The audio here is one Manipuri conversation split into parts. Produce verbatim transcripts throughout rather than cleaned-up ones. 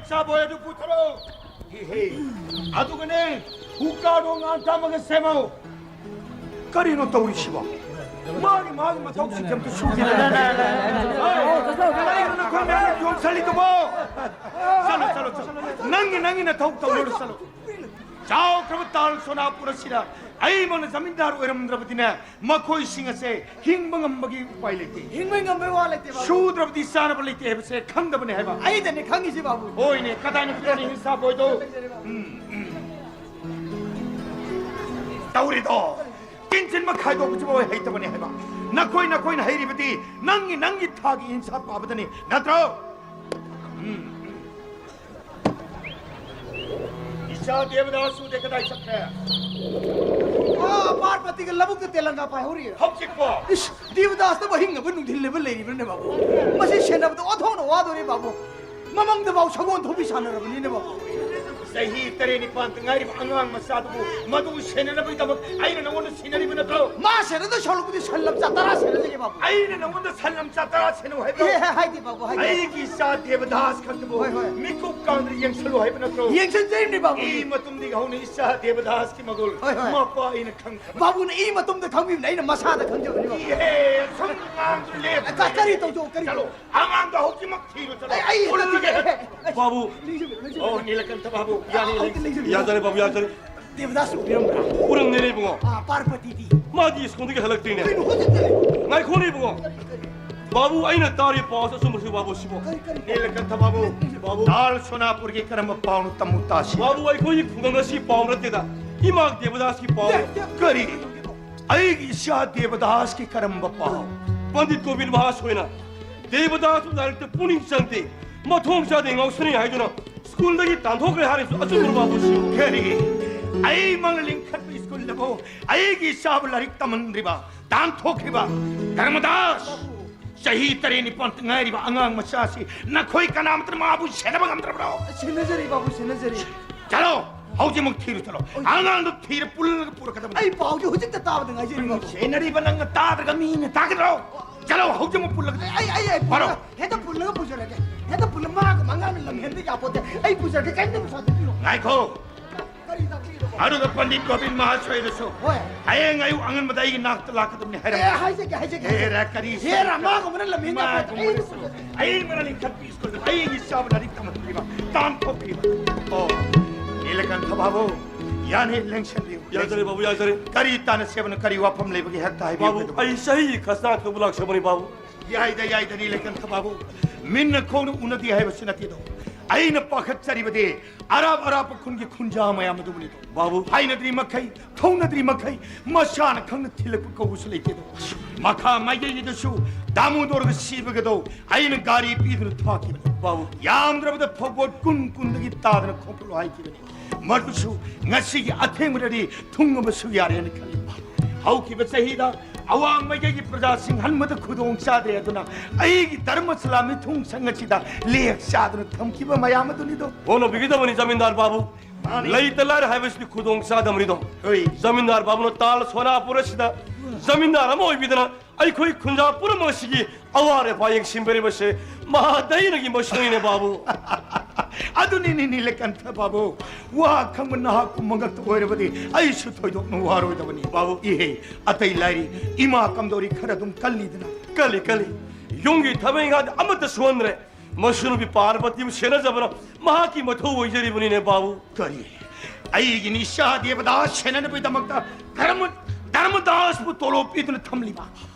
ꯆꯥꯕꯣꯏ ꯑꯗꯨ ꯄꯨꯊꯔꯣ꯫ ꯍꯦ, ꯍꯦ꯫ ꯑꯗꯨꯒꯅꯦ, ꯎꯀꯥꯗꯣ ꯉꯥꯟꯇ ꯑꯃꯒ ꯁꯦꯝꯃꯣ꯫ ꯀꯔꯤꯅꯣ ꯇꯧꯔꯤꯁꯤꯕꯣ? ꯃꯥꯒꯤ, ꯃꯥꯒꯤ ꯃꯊꯧꯁꯤ ꯀꯩꯝꯇ ꯁꯨꯗꯦ꯫ ꯀꯔꯤꯅꯣ ꯅꯈꯣꯏ ꯃꯌꯥꯝꯅ ꯌꯣꯝꯁꯜꯂꯤꯗꯨꯕꯣ? ꯆꯠꯂꯣ, ꯆꯠꯂꯣ, ꯆꯠꯂꯣ꯫ ꯅꯪꯒꯤ, ꯅꯪꯒꯤ ꯅꯊꯧ ꯇꯧꯔꯨꯔꯣ, ꯆꯠꯂꯣ꯫ ꯆꯥꯎꯈ꯭ꯔꯕ ꯇꯥꯜ ꯁꯣꯅꯥꯄꯨꯔ ꯑꯁꯤꯗ ꯑꯩꯃꯛꯅ ꯖꯃꯤꯟꯗꯥꯔ ꯑꯣꯏꯔꯝꯗ꯭ꯔꯕꯗꯤꯅꯦ, ꯃꯈꯣꯏꯁꯤꯡ ꯑꯁꯦ ꯍꯤꯡꯕ ꯉꯝꯕꯒꯤ ꯎꯄꯥꯏ ꯂꯩꯇꯦ꯫ ꯍꯤꯡꯕ ꯉꯝꯕꯒꯤ ꯋꯥ ꯂꯩꯇꯦ, ꯕꯥꯕꯨ꯫ ꯁꯨꯗ꯭ꯔꯕꯗꯤ ꯆꯥꯅꯕ ꯂꯩꯇꯦ ꯍꯥꯏꯕꯁꯦ ꯈꯪꯗꯕꯅꯦ ꯍꯥꯏꯕ꯫ ꯑꯩꯗꯅꯦ ꯈꯪꯉꯤꯁꯤ, ꯕꯥꯕꯨ꯫ ꯍꯣꯏꯅꯦ, ꯀꯗꯥꯏꯅꯣ ꯈꯪꯗꯦ, ꯍꯤꯡꯁꯥ ꯕꯣꯏꯗꯣ꯫ ꯎꯝ, ꯎꯝ꯫ ꯇꯧꯔꯤꯗꯣ꯫ ꯇꯤꯟꯁꯤꯟꯕ ꯈꯥꯏꯗꯣꯛꯄꯁꯤꯕꯨ ꯍꯩꯇꯕꯅꯦ ꯍꯥꯏꯕ꯫ ꯅꯈꯣꯏ, ꯅꯈꯣꯏꯅ ꯍꯩꯔꯤꯕꯗꯤ ꯅꯪꯒꯤ, ꯅꯪꯒꯤ ꯊꯥꯒꯤ ꯍꯤꯡꯁꯥ ꯄꯥꯕꯗꯅꯤ, ꯅꯠꯇ꯭ꯔꯣ? ꯎꯝ, ꯎꯝ꯫ ꯏꯆꯥ ꯗꯦꯕꯗꯥꯁ ꯎꯗꯦ, ꯀꯗꯥꯏ ꯆꯠꯈ꯭ꯔꯦ? ꯑꯥ, ꯄꯥꯔꯕꯇꯤꯒ ꯂꯧꯕꯨꯛꯇ ꯇꯦꯂꯪꯒꯥ ꯄꯥꯏꯍꯧꯔꯤꯌꯦ꯫ ꯍꯧꯖꯤꯛꯄꯣ? ꯏꯁ, ꯗꯦꯕꯗꯥꯁꯇꯕꯨ ꯑꯍꯤꯡ ꯑꯃ ꯅꯨꯡꯊꯤꯜ ꯑꯃ ꯂꯩꯔꯤꯕ꯭ꯔꯅꯦ, ꯕꯥꯕꯨ? ꯃꯁꯤ ꯁꯦꯟꯅꯕꯗ ꯑꯣꯟꯊꯣꯛꯅ ꯋꯥꯗꯣꯔꯦ, ꯕꯥꯕꯨ꯫ ꯃꯃꯪꯗꯐꯥꯎ ꯁꯒꯣꯜ ꯊꯧꯕꯤ ꯁꯥꯟꯅꯔꯕꯅꯤꯅꯦ, ꯕꯥꯕꯨ꯫ ꯆꯍꯤ ꯇꯔꯦꯠ ꯅꯤꯄꯥꯟꯇ ꯉꯥꯏꯔꯤꯕ ꯑꯉꯥꯡ ꯃꯆꯥꯗꯨꯕꯨ ꯃꯗꯨ ꯁꯦꯟꯅꯅꯕꯒꯤꯗꯃꯛ ꯑꯩꯅ ꯅꯉꯣꯟꯗ ꯁꯤꯟꯅꯔꯤꯕ ꯅꯠꯇ꯭ꯔꯣ? ꯃꯥ ꯁꯦꯟꯅꯗꯣꯏ ꯁꯔꯨꯛꯄꯨꯗꯤ ꯁꯟ ꯂꯝꯆꯥ ꯇꯔꯥ ꯁꯦꯟꯅꯖꯒꯦ, ꯕꯥꯕꯨ꯫ ꯑꯩꯅ ꯅꯉꯣꯟꯗ ꯁꯟ ꯂꯝꯆꯥ ꯇꯔꯥ ꯁꯦꯟꯅꯧ ꯍꯥꯏꯕ꯭ꯔꯣ? ꯑꯦ, ꯍꯥꯏꯗꯦ, ꯕꯥꯕꯨ, ꯍꯥꯏꯗꯦ꯫ ꯑꯩꯒꯤ ꯏꯆꯥ ꯗꯦꯕꯗꯥꯁ ꯈꯛꯇꯕꯨ ꯍꯣꯏ, ꯍꯣꯏ꯫ ꯃꯤꯀꯨꯞ ꯀꯥꯡꯗ ꯌꯦꯡꯁꯜꯂꯨ ꯍꯥꯏꯕ ꯅꯠꯇ꯭ꯔꯣ? ꯌꯦꯡꯁꯤꯟꯖꯔꯤꯕꯅꯤ, ꯕꯥꯕꯨ꯫ ꯏ ꯃꯇꯨꯡꯗꯒꯤ ꯍꯧꯅ ꯏꯆꯥ ꯗꯦꯕꯗꯥꯁꯀꯤ ꯃꯒꯨꯜ ꯍꯣꯏ, ꯍꯣꯏ꯫ ꯃꯄꯥ ꯑꯩꯅ ꯈꯪꯈ꯭ꯔꯕꯅꯤ꯫ ꯕꯥꯕꯨꯅ ꯏ ꯃꯇꯨꯡꯗ ꯈꯪꯕꯤꯕꯅ ꯑꯩꯅ ꯃꯁꯥꯗ ꯈꯪꯖꯕꯅꯤ, ꯕꯥꯕꯨ꯫ ꯏꯍꯦ, ꯁꯨꯝ ꯉꯥꯡꯗꯨꯅ ꯂꯦꯞꯄ꯫ ꯀ-, ꯀꯔꯤ ꯇꯧꯖꯧ, ꯀꯔꯤ ꯆꯠꯂꯣ, ꯇꯧꯖꯧ? ꯑꯉꯥꯡꯗꯣ ꯍꯧꯖꯤꯛꯃꯛ ꯊꯤꯔꯨ ꯆꯠꯂꯣ꯫ ꯑꯩ, ꯑꯩ ꯍꯦꯛꯇ ꯎꯠꯂꯒꯦ꯫ ꯊꯤꯔꯒꯦ꯫ ꯕꯥꯕꯨ꯫ ꯂꯦꯡꯖꯕꯤꯔꯣ, ꯂꯦꯡꯖꯕꯤꯔꯣ꯫ ꯑꯣ, ꯅꯤꯂꯀꯟꯊ ꯕꯥꯕꯨ, ꯌꯥꯅꯤ, ꯑꯥ, ꯂꯦꯡ-, ꯑꯝꯇ ꯂꯦꯡꯖꯕꯤꯔꯣ꯫ ꯌꯥꯖꯔꯦ ꯕꯥꯕꯨ, ꯌꯥꯖꯔꯦ꯫ ꯗꯦꯕꯗꯥꯁ ꯎꯕꯤꯔꯝꯕ꯭ꯔꯥ? ꯎꯔꯝꯅꯦꯅꯦ ꯏꯕꯨꯡꯉꯣ꯫ ꯑꯥ, ꯄꯥꯔꯕꯇꯤꯗꯤ? ꯃꯥꯗꯤ ꯁ꯭ꯀꯨꯜꯗꯒꯤ ꯍꯜꯂꯛꯇ꯭ꯔꯤꯅꯦ꯫ ꯀꯩꯅꯣ, ꯍꯧꯖꯤꯛꯇ ꯂꯩ-, ꯉꯥꯏꯈꯣꯅꯦ ꯏꯕꯨꯡꯉꯣ꯫ ꯀꯔꯤ, ꯀꯔꯤ? ꯕꯥꯕꯨ, ꯑꯩꯅ ꯇꯥꯔꯤꯕ ꯄꯥꯎꯁꯦ ꯑꯆꯨꯝꯕꯁꯤꯕꯨ ꯕꯥꯕꯨ ꯁꯤꯕꯣ? ꯀꯔꯤ, ꯀꯔꯤ? ꯅꯤꯂꯀꯟꯊ ꯕꯥꯕꯨ, ꯕꯥꯕꯨ꯫ ꯇꯥꯜ ꯁꯣꯅꯥꯄꯨꯔꯒꯤ ꯀꯔꯝꯕ ꯄꯥꯎꯅꯣ ꯇꯝꯃꯨ ꯇꯥꯁꯤ꯫ ꯕꯥꯕꯨ, ꯑꯩꯈꯣꯏꯒꯤ ꯈꯨꯡꯒꯪ ꯑꯁꯤ ꯄꯥꯎ ꯅꯠꯇꯦꯗ, ꯏꯃꯥ ꯗꯦꯕꯗꯥꯁꯀꯤ ꯄꯥꯎ꯫ ꯗꯦ-, ꯗꯦ-, ꯀꯔꯤ? ꯑꯩꯒꯤ ꯏꯆꯥ ꯗꯦꯕꯗꯥꯁꯀꯤ ꯀꯔꯝꯕ ꯄꯥꯎ? ꯄꯟꯗꯤꯠ ꯒꯣꯕꯤꯟ ꯃꯍꯥꯁꯣꯏꯅ ꯗꯦꯕꯗꯥꯁꯄꯨ ꯂꯥꯏꯔꯤꯛꯇ ꯄꯨꯛꯅꯤꯡ ꯆꯪꯗꯦ, ꯃꯊꯣꯡ ꯆꯥꯗꯦ, ꯉꯥꯎꯁꯤꯟꯅꯩ ꯍꯥꯏꯗꯨꯅ ꯁ꯭ꯀꯨꯜꯗꯒꯤ ꯇꯥꯟꯊꯣꯛꯈ꯭ꯔꯦ ꯍꯥꯏꯔꯤꯁꯨ ꯑꯆꯨꯝꯕ꯭ꯔꯣ ꯕꯥꯕꯨ ꯁꯤꯕꯨ? ꯀꯔꯤ? ꯑꯩꯃꯛꯅ ꯂꯤꯡꯈꯠꯄ ꯁ꯭ꯀꯨꯜꯗꯕꯨ ꯑꯩꯒꯤ ꯏꯆꯥꯕꯨ ꯂꯥꯏꯔꯤꯛ ꯇꯝꯍꯟꯗ꯭ꯔꯤꯕ, ꯇꯥꯟꯊꯣꯛꯈ꯭ꯔꯤꯕ ꯙꯔꯃꯗꯥꯁ? ꯆꯍꯤ ꯇꯔꯦꯠ ꯅꯤꯄꯥꯟꯇ ꯉꯥꯏꯔꯤꯕ ꯑꯉꯥꯡ ꯃꯆꯥꯁꯤ ꯅꯈꯣꯏ ꯀꯅꯥꯃꯠꯇꯅ ꯃꯥꯕꯨ ꯁꯦꯟꯅꯕ ꯉꯝꯗ꯭ꯔꯕ꯭ꯔꯣ? ꯁꯦꯟꯅꯖꯔꯤ ꯕꯥꯕꯨ, ꯁꯦꯟꯅꯖꯔꯤ꯫ ꯆꯠꯂꯣ, ꯍꯧꯖꯤꯛꯃꯛ ꯊꯤꯔꯨ ꯆꯠꯂꯣ꯫ ꯑꯣꯏ꯫ ꯑꯉꯥꯡꯗꯨ ꯊꯤꯔ ꯄꯨꯜꯂꯒ ꯄꯨꯔꯛꯀꯗꯕꯅꯤ꯫ ꯑꯩ ꯄꯥꯎꯁꯦ ꯍꯧꯖꯤꯛꯇ ꯇꯥꯕꯗ ꯉꯥꯏꯖꯔꯤ ꯕꯥꯕꯨ꯫ ꯁꯦꯟꯅꯔꯤꯕ ꯅꯪꯅ ꯇꯥꯗ꯭ꯔꯒ ꯃꯤꯅ ꯇꯥꯒꯗ꯭ꯔꯣ? ꯆꯠꯂꯣ, ꯍꯧꯖꯤꯛꯃꯛ ꯄꯨꯜꯂꯒ꯫ ꯑꯩ ꯑꯩ ꯑꯩ ꯐꯔꯣ꯫ ꯄꯨꯜꯂꯒ ꯍꯦꯛꯇ ꯄꯨꯜꯂꯒ ꯄꯨꯖꯔꯒꯦ꯫ ꯍꯦꯛꯇ ꯄꯨꯜꯂ ꯃꯥꯒ ꯃꯉꯥꯅ ꯂꯝ ꯍꯦꯟꯕ ꯌꯥꯄꯣꯠꯇꯦ꯫ ꯑꯩ ꯄꯨꯖꯔꯒꯦ꯫ ꯀꯔꯤꯝꯇ ꯄꯩꯁꯥ ꯄꯤꯕꯤꯔꯣ꯫ ꯉꯥꯏꯈꯣ꯫ ꯀꯔꯤ ꯇꯥꯛꯄꯤꯔꯤꯅꯣ? ꯑꯗꯨꯒ ꯄꯟꯗꯤꯠ ꯒꯣꯕꯤꯟ ꯃꯍꯥꯁꯣꯏꯗꯁꯨ ꯍꯣꯏ꯫ ꯍꯌꯦꯡ ꯑꯌꯨꯛ ꯑꯉꯟꯕꯗ ꯑꯩꯒꯤ ꯅꯥꯛꯇ ꯂꯥꯛꯀꯗꯕꯅꯤ ꯑꯦ, ꯍꯥꯏꯔꯝꯃꯤ꯫ ꯍꯥꯏꯖꯒꯦ, ꯍꯥꯏꯖꯒꯦ, ꯍꯦꯔꯥ, ꯍꯥꯏꯖꯒꯦ꯫ ꯀꯔꯤ ꯍꯦꯔꯥ, ꯁꯣꯏꯗꯅ ꯃꯥꯒꯨꯝꯕꯅ ꯂꯝꯍꯦꯟ ꯌꯥꯄꯣꯠꯇꯦ꯫ ꯑꯩ ꯃꯥꯒꯨꯝꯕꯅ ꯄꯨꯖꯔꯒꯦ꯫ ꯑꯩ ꯃꯔꯥ ꯂꯤꯡꯈꯠꯄꯤ ꯁ꯭ꯀꯨꯜꯗ ꯑꯩꯒꯤ ꯏꯆꯥꯕꯨ ꯂꯥꯏꯔꯤꯛ ꯇꯝꯍꯟꯕꯤꯕ, ꯇꯥꯟꯊꯣꯛꯄꯤꯕ꯫ ꯑꯣ, ꯅꯤꯂꯀꯥꯟꯊ ꯕꯥꯕꯨ, ꯌꯥꯅꯤ, ꯂꯦꯡꯁꯟꯕꯤꯌꯨ꯫ ꯌꯥꯖꯔꯦ ꯕꯥꯕꯨ, ꯌꯥꯖꯔꯦ꯫ ꯀꯔꯤ ꯇꯥꯟꯅꯁꯦꯕꯅꯣ, ꯀꯔꯤ ꯋꯥꯐꯝ ꯂꯩꯕꯒꯦ ꯍꯦꯛꯇ ꯍꯥꯏꯕꯤꯌꯨ ꯕꯥꯕꯨ, ꯀꯩꯗꯧꯕ? ꯑꯩ ꯆꯍꯤꯒꯤ ꯈꯖꯅꯥ ꯊꯧꯕ ꯂꯥꯛꯆꯕꯅꯤ ꯕꯥꯕꯨ꯫ ꯌꯥꯏꯗ, ꯌꯥꯏꯗ, ꯅꯤꯂꯀꯥꯟꯊ ꯕꯥꯕꯨ꯫ ꯃꯤꯠꯅ ꯈꯣꯡꯅ ꯎꯅꯗꯦ ꯍꯥꯏꯕꯁꯤ ꯅꯠꯇꯦꯗꯣ꯫ ꯑꯩꯅ ꯄꯥꯈꯠꯆꯔꯤꯕꯗꯤ ꯑꯔꯥꯞ ꯑꯔꯥꯞꯄ ꯈꯨꯟꯒꯤ ꯈꯨꯟꯖꯥ ꯃꯌꯥꯝ ꯑꯗꯨꯕꯨꯅꯤꯗꯣ꯫ ꯕꯥꯕꯨ꯫ ꯍꯥꯏꯅꯗ꯭ꯔꯤ ꯃꯈꯩ, ꯊꯧꯅꯗ꯭ꯔꯤ ꯃꯈꯩ, ꯃꯁꯥꯅ ꯈꯪꯅ ꯊꯤꯜꯂꯛꯄ ꯀꯧꯕꯁꯨ ꯂꯩꯇꯦꯗꯣ꯫ ꯃꯈꯥ ꯃꯥꯏꯀꯩꯒꯤꯗꯁꯨ ꯗꯥꯃꯣꯗꯣꯔꯒ ꯁꯤꯕꯒꯗꯣ ꯑꯩꯅ ꯒꯥꯔꯤ ꯄꯤꯗꯨꯅ ꯊꯥꯈꯤꯕꯅꯤ꯫ ꯕꯥꯕꯨ꯫ ꯌꯥꯝꯗ꯭ꯔꯕꯗ ꯐꯧꯕꯣꯠ ꯀꯨꯟ ꯀꯨꯟꯗꯒꯤ ꯇꯥꯗꯅ ꯈꯣꯝꯀꯠꯂꯨ ꯍꯥꯏꯈꯤꯕꯅꯤ꯫ ꯃꯗꯨꯁꯨ ꯉꯁꯤꯒꯤ ꯑꯊꯦꯡꯕꯗꯗꯤ ꯊꯨꯡꯉꯕꯁꯨ ꯌꯥꯔꯦꯅ ꯈꯜꯂꯤ꯫ ꯍꯧꯈꯤꯕ ꯆꯍꯤꯗ ꯑꯋꯥꯡ ꯃꯥꯏꯀꯩꯒꯤ ꯄ꯭ꯔꯖꯥꯁꯤꯡ ꯍꯟꯕꯗ ꯈꯨꯗꯣꯡ ꯆꯥꯗ꯭ꯔꯦ ꯑꯗꯨꯅ ꯑꯩꯒꯤ ꯙꯔꯃꯁꯂꯥ ꯃꯤꯊꯨꯡ ꯁꯪ ꯑꯁꯤꯗ ꯂꯦꯛ ꯆꯥꯗꯨꯅ ꯊꯝꯈꯤꯕ ꯃꯌꯥꯝ ꯑꯗꯨꯅꯤꯗꯣ꯫ ꯍꯣꯠꯅꯕꯤꯒꯗꯕꯅꯤ ꯖꯃꯤꯟꯗꯥꯔ ꯕꯥꯕꯨ꯫ ꯃꯥꯅꯤ꯫ ꯂꯩꯇ ꯂꯥꯏꯔ ꯍꯥꯏꯕꯁꯤꯗꯤ ꯈꯨꯗꯣꯡ ꯆꯥꯗꯕꯅꯤꯗꯣ꯫ ꯍꯣꯏ꯫ ꯖꯃꯤꯟꯗꯥꯔ ꯕꯥꯕꯨꯅ ꯇꯥꯜ ꯁꯣꯅꯥꯄꯨꯔ ꯑꯁꯤꯗ ꯖꯃꯤꯟꯗꯥꯔ ꯑꯃ ꯑꯣꯏꯕꯤꯗꯅ ꯑꯩꯈꯣꯏ ꯈꯨꯟꯖꯥ ꯄꯨꯝꯅꯃꯛ ꯑꯁꯤꯒꯤ ꯑꯋꯥ ꯑꯄꯥ ꯌꯦꯡꯁꯤꯟꯕꯤꯔꯤꯕꯁꯦ ꯃꯍꯥꯗꯩꯅꯒꯤ ꯃꯁꯨꯡꯅꯤꯅꯦ ꯕꯥꯕꯨ꯫ ꯑꯗꯨꯅꯤꯅꯦ ꯅꯤꯂꯀꯥꯟꯊ ꯕꯥꯕꯨ, ꯋꯥ ꯈꯪꯕ ꯅꯍꯥꯛꯀꯨꯝꯕ ꯉꯛꯇ ꯑꯣꯏꯔꯕꯗꯤ ꯑꯩꯁꯨ ꯊꯣꯏꯗꯣꯛꯅ ꯋꯥꯔꯣꯏꯗꯕꯅꯤ꯫ ꯕꯥꯕꯨ꯫ ꯏꯍꯦ, ꯑꯇꯩ ꯂꯥꯏꯔꯤ, ꯏꯃꯥ ꯀꯝꯗꯧꯔꯤ ꯈꯔ ꯑꯗꯨꯝ ꯀꯜꯂꯤꯗꯅ꯫ ꯀꯜꯂꯤ, ꯀꯜꯂꯤ꯫ ꯌꯨꯝꯒꯤ ꯊꯕꯛ ꯏꯪꯈꯥꯡꯗꯤ ꯑꯃꯠꯇ ꯁꯨꯍꯟꯗ꯭ꯔꯦ꯫ ꯃꯁꯨ ꯅꯨꯄꯤ ꯄꯥꯔꯕꯇꯤꯕꯨ ꯁꯦꯟꯅꯖꯕꯅ ꯃꯍꯥꯛꯀꯤ ꯃꯊꯧ ꯑꯣꯏꯖꯔꯤꯕꯅꯤꯅꯦ ꯕꯥꯕꯨ꯫ ꯀꯔꯤ? ꯑꯩꯒꯤ ꯅꯤꯁꯥ ꯗꯦꯕꯗꯥ ꯁꯦꯟꯅꯅꯕꯒꯤꯗꯃꯛꯇ ꯙꯔꯃ, ꯙꯔꯃꯗꯥꯁꯄꯨ ꯇꯣꯂꯣꯞ ꯄꯤꯗꯨꯅ ꯊꯝꯂꯤꯕ,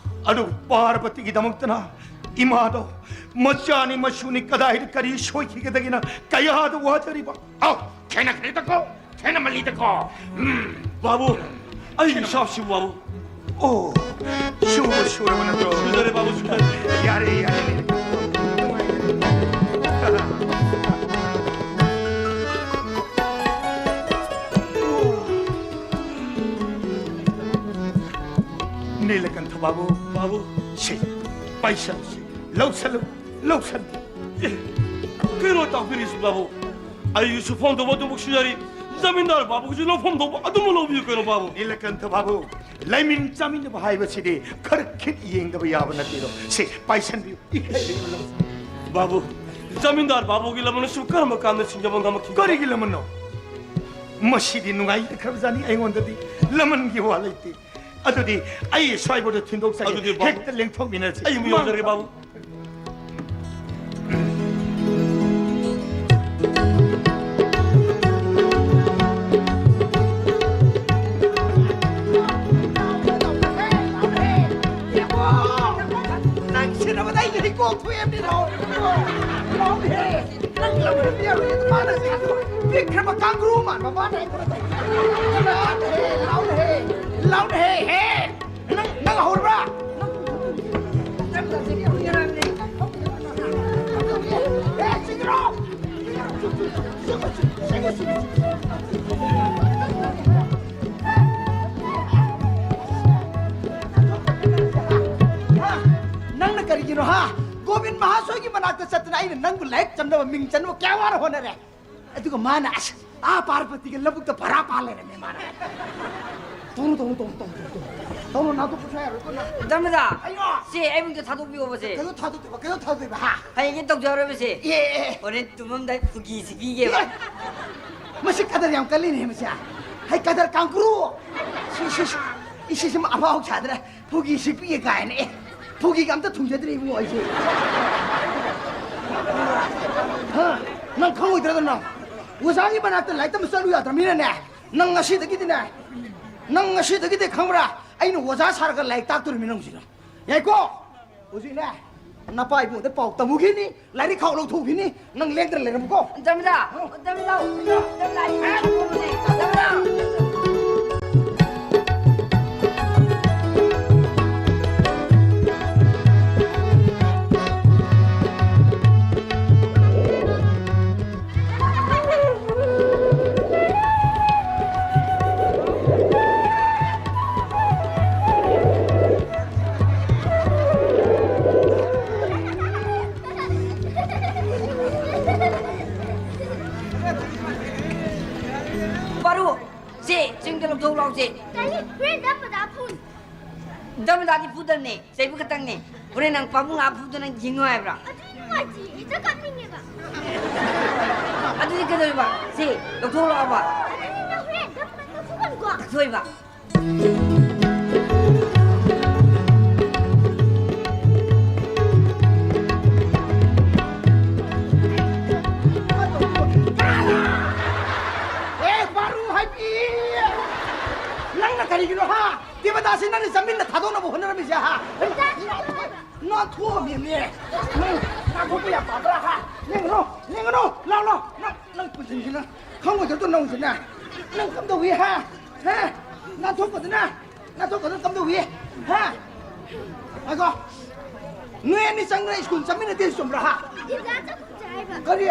ꯑꯗꯨꯕꯨ ꯄꯥꯔꯕꯇꯤꯒꯤꯗꯃꯛꯇꯅ ꯏꯃꯥꯗꯣ ꯃꯆꯥꯅꯤ ꯃꯁꯨꯅꯤ ꯀꯗꯥꯏꯗ ꯀꯔꯤ ꯁꯣꯏꯈꯤꯒꯗꯒꯦꯅ ꯀꯌꯥꯗ ꯋꯥꯖꯔꯤꯕ꯫ ꯑꯧ, ꯈꯦꯠꯅꯈ꯭ꯔꯦꯗꯀꯣ, ꯈꯦꯠꯅꯃꯜꯂꯤꯗꯀꯣ꯫ ꯎꯝ꯫ ꯕꯥꯕꯨ, ꯑꯩꯒꯤ ꯏꯁꯥꯁꯤꯕꯨ ꯕꯥꯕꯨ꯫ ꯑꯣ, ꯁꯨꯕ ꯁꯨꯔꯕ ꯅꯠꯇ꯭ꯔꯣ? ꯁꯨꯖꯔꯦ ꯕꯥꯕꯨ, ꯁꯨꯖꯔꯦ꯫ ꯌꯥꯔꯦ, ꯌꯥꯔꯦ꯫ ꯅꯤꯂꯀꯥꯟꯊ ꯕꯥꯕꯨ, ꯕꯥꯕꯨ꯫ ꯁꯤ, ꯄꯥꯏꯁꯜꯂꯨ ꯁꯤ꯫ ꯂꯧꯁꯜꯂꯨ, ꯂꯧꯁꯜꯂꯨ꯫ ꯑꯦ, ꯀꯩꯅꯣ ꯇꯥꯛꯄꯤꯔꯤꯁꯤ ꯕꯥꯕꯨ? ꯑꯩꯒꯤꯁꯨ ꯐꯣꯟ ꯇꯧꯕ ꯑꯗꯨꯃꯛ ꯁꯨꯖꯔꯤ, ꯖꯃꯤꯟꯗꯥꯔ ꯕꯥꯕꯨꯒꯤꯁꯨ ꯂꯧꯐꯝ ꯊꯣꯛꯄ ꯑꯗꯨꯃꯛ ꯂꯧꯕꯤꯌꯨ ꯀꯩꯅꯣ ꯕꯥꯕꯨ꯫ ꯅꯤꯂꯀꯥꯟꯊ ꯕꯥꯕꯨ, ꯂꯩꯃꯤꯟ ꯆꯥꯃꯤꯟꯅꯕ ꯍꯥꯏꯕꯁꯤꯗꯤ ꯈꯔ ꯈꯤꯠ ꯌꯦꯡꯗꯕ ꯌꯥꯕ ꯅꯠꯇꯦꯗꯣ꯫ ꯁꯦ, ꯄꯥꯏꯁꯟꯕꯤꯌꯨ꯫ ꯏꯀꯥꯏꯕꯤꯌꯨ꯫ ꯕꯥꯕꯨ, ꯖꯃꯤꯟꯗꯥꯔ ꯕꯥꯕꯨꯒꯤ ꯂꯃꯟ ꯑꯁꯤꯕꯨ ꯀꯔꯝꯕ ꯀꯥꯟꯗ ꯁꯤꯡꯖꯕ ꯉꯝꯃꯛꯈꯤꯕ? ꯀꯔꯤꯒꯤ ꯂꯃꯟꯅꯣ? ꯃꯁꯤꯗꯤ ꯅꯨꯡꯉꯥꯏꯈ꯭ꯔꯕꯖꯥꯠꯅꯤ ꯑꯩꯉꯣꯟꯗꯗꯤ꯫ ꯂꯃꯟꯒꯤ ꯋꯥ ꯂꯩꯇꯦ꯫ ꯑꯗꯨꯗꯤ ꯑꯩ ꯁ꯭ꯋꯥꯏꯕꯧꯗ ꯊꯤꯟꯗꯣꯛꯆꯒꯦ꯫ ꯑꯗꯨꯗꯤ ꯕꯥꯕꯨ, ꯍꯦꯛꯇ ꯂꯦꯡꯊꯣꯛꯃꯤꯟꯅꯁꯤ꯫ ꯑꯩ ꯑꯃꯨꯛ ꯌꯧꯖꯔꯒꯦ, ꯕꯥꯕꯨ꯫ ꯅꯪ ꯁꯤꯟꯅꯕꯗ ꯑꯩꯒꯤ ꯍꯩꯀꯣꯛ ꯊꯣꯛꯑꯦ, ꯃꯤꯔꯣ꯫ ꯂꯥꯎꯅꯦꯍꯦ꯫ ꯅꯪ ꯂꯧꯔꯗꯤ ꯌꯥꯔꯣꯏ, ꯃꯥꯅ ꯄꯤꯛꯈ꯭ꯔꯕ ꯀꯥꯡꯒ꯭ꯔꯨ ꯃꯥꯟꯕ ꯃꯥꯅ ꯑꯩꯉꯣꯟꯗ ꯇꯧ-, ꯂꯥꯎꯅꯦꯍꯦ, ꯂꯥꯎꯅꯦꯍꯦ, ꯂꯥꯎꯅꯦꯍꯦ, ꯍꯦ꯫ ꯅꯪ, ꯅꯪ ꯍꯧꯔꯕ꯭ꯔꯥ? ꯍꯦ, ꯁꯤꯗ꯭ꯔꯣ? ꯅꯪꯅ ꯀꯔꯤꯒꯤꯅꯣ, ꯍꯥ? ꯒꯣꯕꯤꯟ ꯃꯍꯥꯁꯣꯏꯒꯤ ꯃꯅꯥꯛꯇ ꯆꯠꯇꯅ ꯑꯩꯅ ꯅꯪꯕꯨ ꯂꯥꯏꯔꯤꯛ ꯇꯝꯅꯕ ꯃꯤꯡ ꯆꯟꯅꯕ ꯀꯌꯥ ꯋꯥꯅ ꯍꯣꯠꯅꯔꯦ꯫ ꯑꯗꯨꯒ ꯃꯥꯅ, ꯑꯁ, ꯑꯥ ꯄꯥꯔꯕꯇꯤꯒ ꯂꯧꯕꯨꯛꯇ ꯚꯔꯥ ꯄꯥ ꯂꯩꯔꯝꯃꯦ ꯃꯥꯅ꯫ ꯇꯧꯅꯨ, ꯇꯧꯅꯨ, ꯇꯧꯅꯨ, ꯇꯧꯅꯨ, ꯇꯧꯅꯨ꯫ ꯇꯧꯅꯨ, ꯅꯥꯊꯣꯛꯄꯁꯨ ꯌꯥꯔꯣꯏꯀꯣ ꯅꯪ꯫ ꯗꯃꯗꯥ, ꯑꯩꯌꯣ! ꯁꯦ, ꯑꯩꯕꯨ ꯑꯝꯇ ꯊꯥꯗꯣꯛꯄꯤꯌꯣꯕ, ꯁꯦ꯫ ꯀꯩꯗꯧ ꯊꯥꯗꯣꯛꯇꯣꯏꯕ? ꯀꯩꯗꯧ ꯊꯥꯗꯣꯛꯇꯣꯏꯕ, ꯍꯥ? ꯍꯌꯦꯡ ꯇꯧꯖꯍꯧꯔꯕ, ꯁꯦ꯫ ꯑꯦ, ꯑꯦ, ꯑꯦ꯫ ꯍꯣꯔꯦꯟ ꯇꯨꯝꯃꯝꯗꯥꯏ ꯐꯨꯒꯤ ꯁꯤꯕꯤꯒꯦꯕ꯫ ꯑꯦ! ꯃꯁꯤ ꯀꯗꯔ ꯌꯥꯝ ꯀꯜꯂꯤꯅꯦ ꯃꯁꯤ꯫ ꯍꯩ, ꯀꯗꯔ ꯀꯥꯡꯀ꯭ꯔꯨ! ꯁꯤ, ꯁꯤ, ꯁꯤ, ꯏꯁꯤꯁꯤ ꯑꯐꯥꯎ ꯁꯥꯗ꯭ꯔꯦ꯫ ꯐꯨꯒꯤ ꯁꯤꯛꯄꯤꯒꯦ ꯀꯥꯏꯅ꯫ ꯑꯦ, ꯐꯨꯒꯤꯒ ꯑꯝꯇ ꯊꯨꯡꯖꯗ꯭ꯔꯤ ꯏꯕꯨꯡꯉꯣ ꯑꯩꯁꯦ꯫ ꯍꯥ? ꯅꯪ ꯈꯪꯉꯣꯏꯗ꯭ꯔꯗ ꯅꯪ? ꯑꯣꯖꯥꯒꯤ ꯃꯅꯥꯛꯇ ꯂꯥꯏꯔꯤꯛ ꯇꯝꯕ ꯆꯠꯂꯨ ꯌꯥꯗ꯭ꯔꯕꯅꯤꯅꯅꯦ, ꯅꯪ ꯉꯁꯤꯗꯒꯤꯗꯤꯅꯦ, ꯅꯪ ꯉꯁꯤꯗꯒꯤꯗꯤ ꯈꯪꯕ꯭ꯔꯥ? ꯑꯩꯅ ꯑꯣꯖꯥ ꯁꯥꯔꯒ ꯂꯥꯏꯔꯤꯛ ꯇꯥꯛꯇꯣꯔꯤꯃꯤ ꯅꯪꯁꯤꯅ꯫ ꯌꯥꯏꯀꯣ? ꯍꯧꯖꯤꯛꯅꯦ, ꯅꯄꯥ ꯏꯕꯨꯡꯗ ꯄꯥꯎ ꯇꯝꯃꯨꯈꯤꯅꯤ, ꯂꯥꯏꯔꯤꯛ ꯈꯥꯎ ꯂꯧꯊꯣꯛꯈꯤꯅꯤ, ꯅꯪ ꯂꯦꯡꯗꯅ ꯂꯩꯔꯝꯃꯨꯀꯣ꯫ ꯗꯃꯗꯥ, ꯗꯃꯗꯥ, ꯗꯃꯗꯥ, ꯑꯩ ꯂꯥꯛꯑꯦ꯫ ꯗꯃꯗꯥ꯫ ꯄꯥꯔꯨ, ꯇꯥꯗꯤ ꯐꯨꯗꯕꯅꯦ, ꯆꯩꯕ ꯈꯛꯇꯪꯅꯦ꯫ ꯍꯣꯔꯦꯟ ꯅꯪ ꯄꯥꯕꯨꯡ ꯑꯥ ꯐꯨꯗꯣ ꯅꯪ ꯌꯦꯡꯉꯣ ꯍꯥꯏꯕ꯭ꯔꯥ? ꯑꯗꯨꯗꯤ ꯅꯨꯡꯉꯥꯏꯇꯦ, ꯍꯦꯛꯇ ꯀꯥꯞꯅꯤꯡꯉꯦꯕ꯫ ꯑꯗꯨꯗꯤ ꯀꯩꯗꯧꯔꯤꯕ? ꯁꯤ ꯂꯧꯊꯣꯛꯂꯛꯑꯕ? ꯑꯗꯨꯗꯤ ꯅꯪ ꯍꯣꯔꯦꯟ ꯅꯪ ꯅꯪ ꯐꯨꯒꯅꯨꯀꯣ꯫ ꯂꯧꯊꯣꯛꯏꯕ꯫ ꯑꯦ, ꯕꯥꯔꯨ ꯍꯥꯏꯕꯤ! ꯅꯪꯅ ꯀꯔꯤꯒꯤꯅꯣ, ꯍꯥ? ꯗꯦꯕꯗꯥꯁꯤ ꯅꯪꯅ ꯆꯥꯃꯤꯟꯅ ꯊꯥꯗꯣꯛꯅꯕ ꯍꯣꯠꯅꯔꯝꯃꯤꯁꯦ, ꯍꯥ? ꯅꯥꯟꯊꯣꯛꯑꯝꯃꯤꯅꯦ꯫ ꯅꯪ ꯅꯥꯟꯊꯣꯛꯄ ꯌꯥꯝ ꯄꯥꯝꯕ꯭ꯔꯥ, ꯍꯥ? ꯂꯦꯡꯒꯅꯨ, ꯂꯦꯡꯒꯅꯨ, ꯂꯥꯎ, ꯂꯥꯎ, ꯅꯪ, ꯅꯪ ꯄꯨꯟꯁꯤꯟꯁꯤꯅ ꯈꯪꯉꯣꯏꯗꯕꯗꯣ ꯅꯪꯁꯤꯅꯦ꯫ ꯅꯪ ꯀꯝꯗꯧꯏ, ꯍꯥ? ꯍꯥ? ꯅꯥꯟꯊꯣꯛꯄꯗꯨꯅ, ꯅꯥꯟꯊꯣꯛꯄꯗꯨꯅ ꯀꯝꯗꯧꯏ, ꯍꯥ? ꯉꯥꯏꯈꯣ꯫ ꯅꯣꯏ ꯑꯅꯤ ꯆꯪꯗꯅ ꯁ꯭ꯀꯨꯜ ꯆꯠꯃꯤꯟꯅꯗꯦ ꯆꯨꯝꯕ꯭ꯔꯥ, ꯍꯥ? ꯏꯟꯗꯤꯌꯥ ꯆꯠꯈꯨꯝꯁꯦ ꯍꯥꯏꯕ꯫ ꯀꯔꯤ?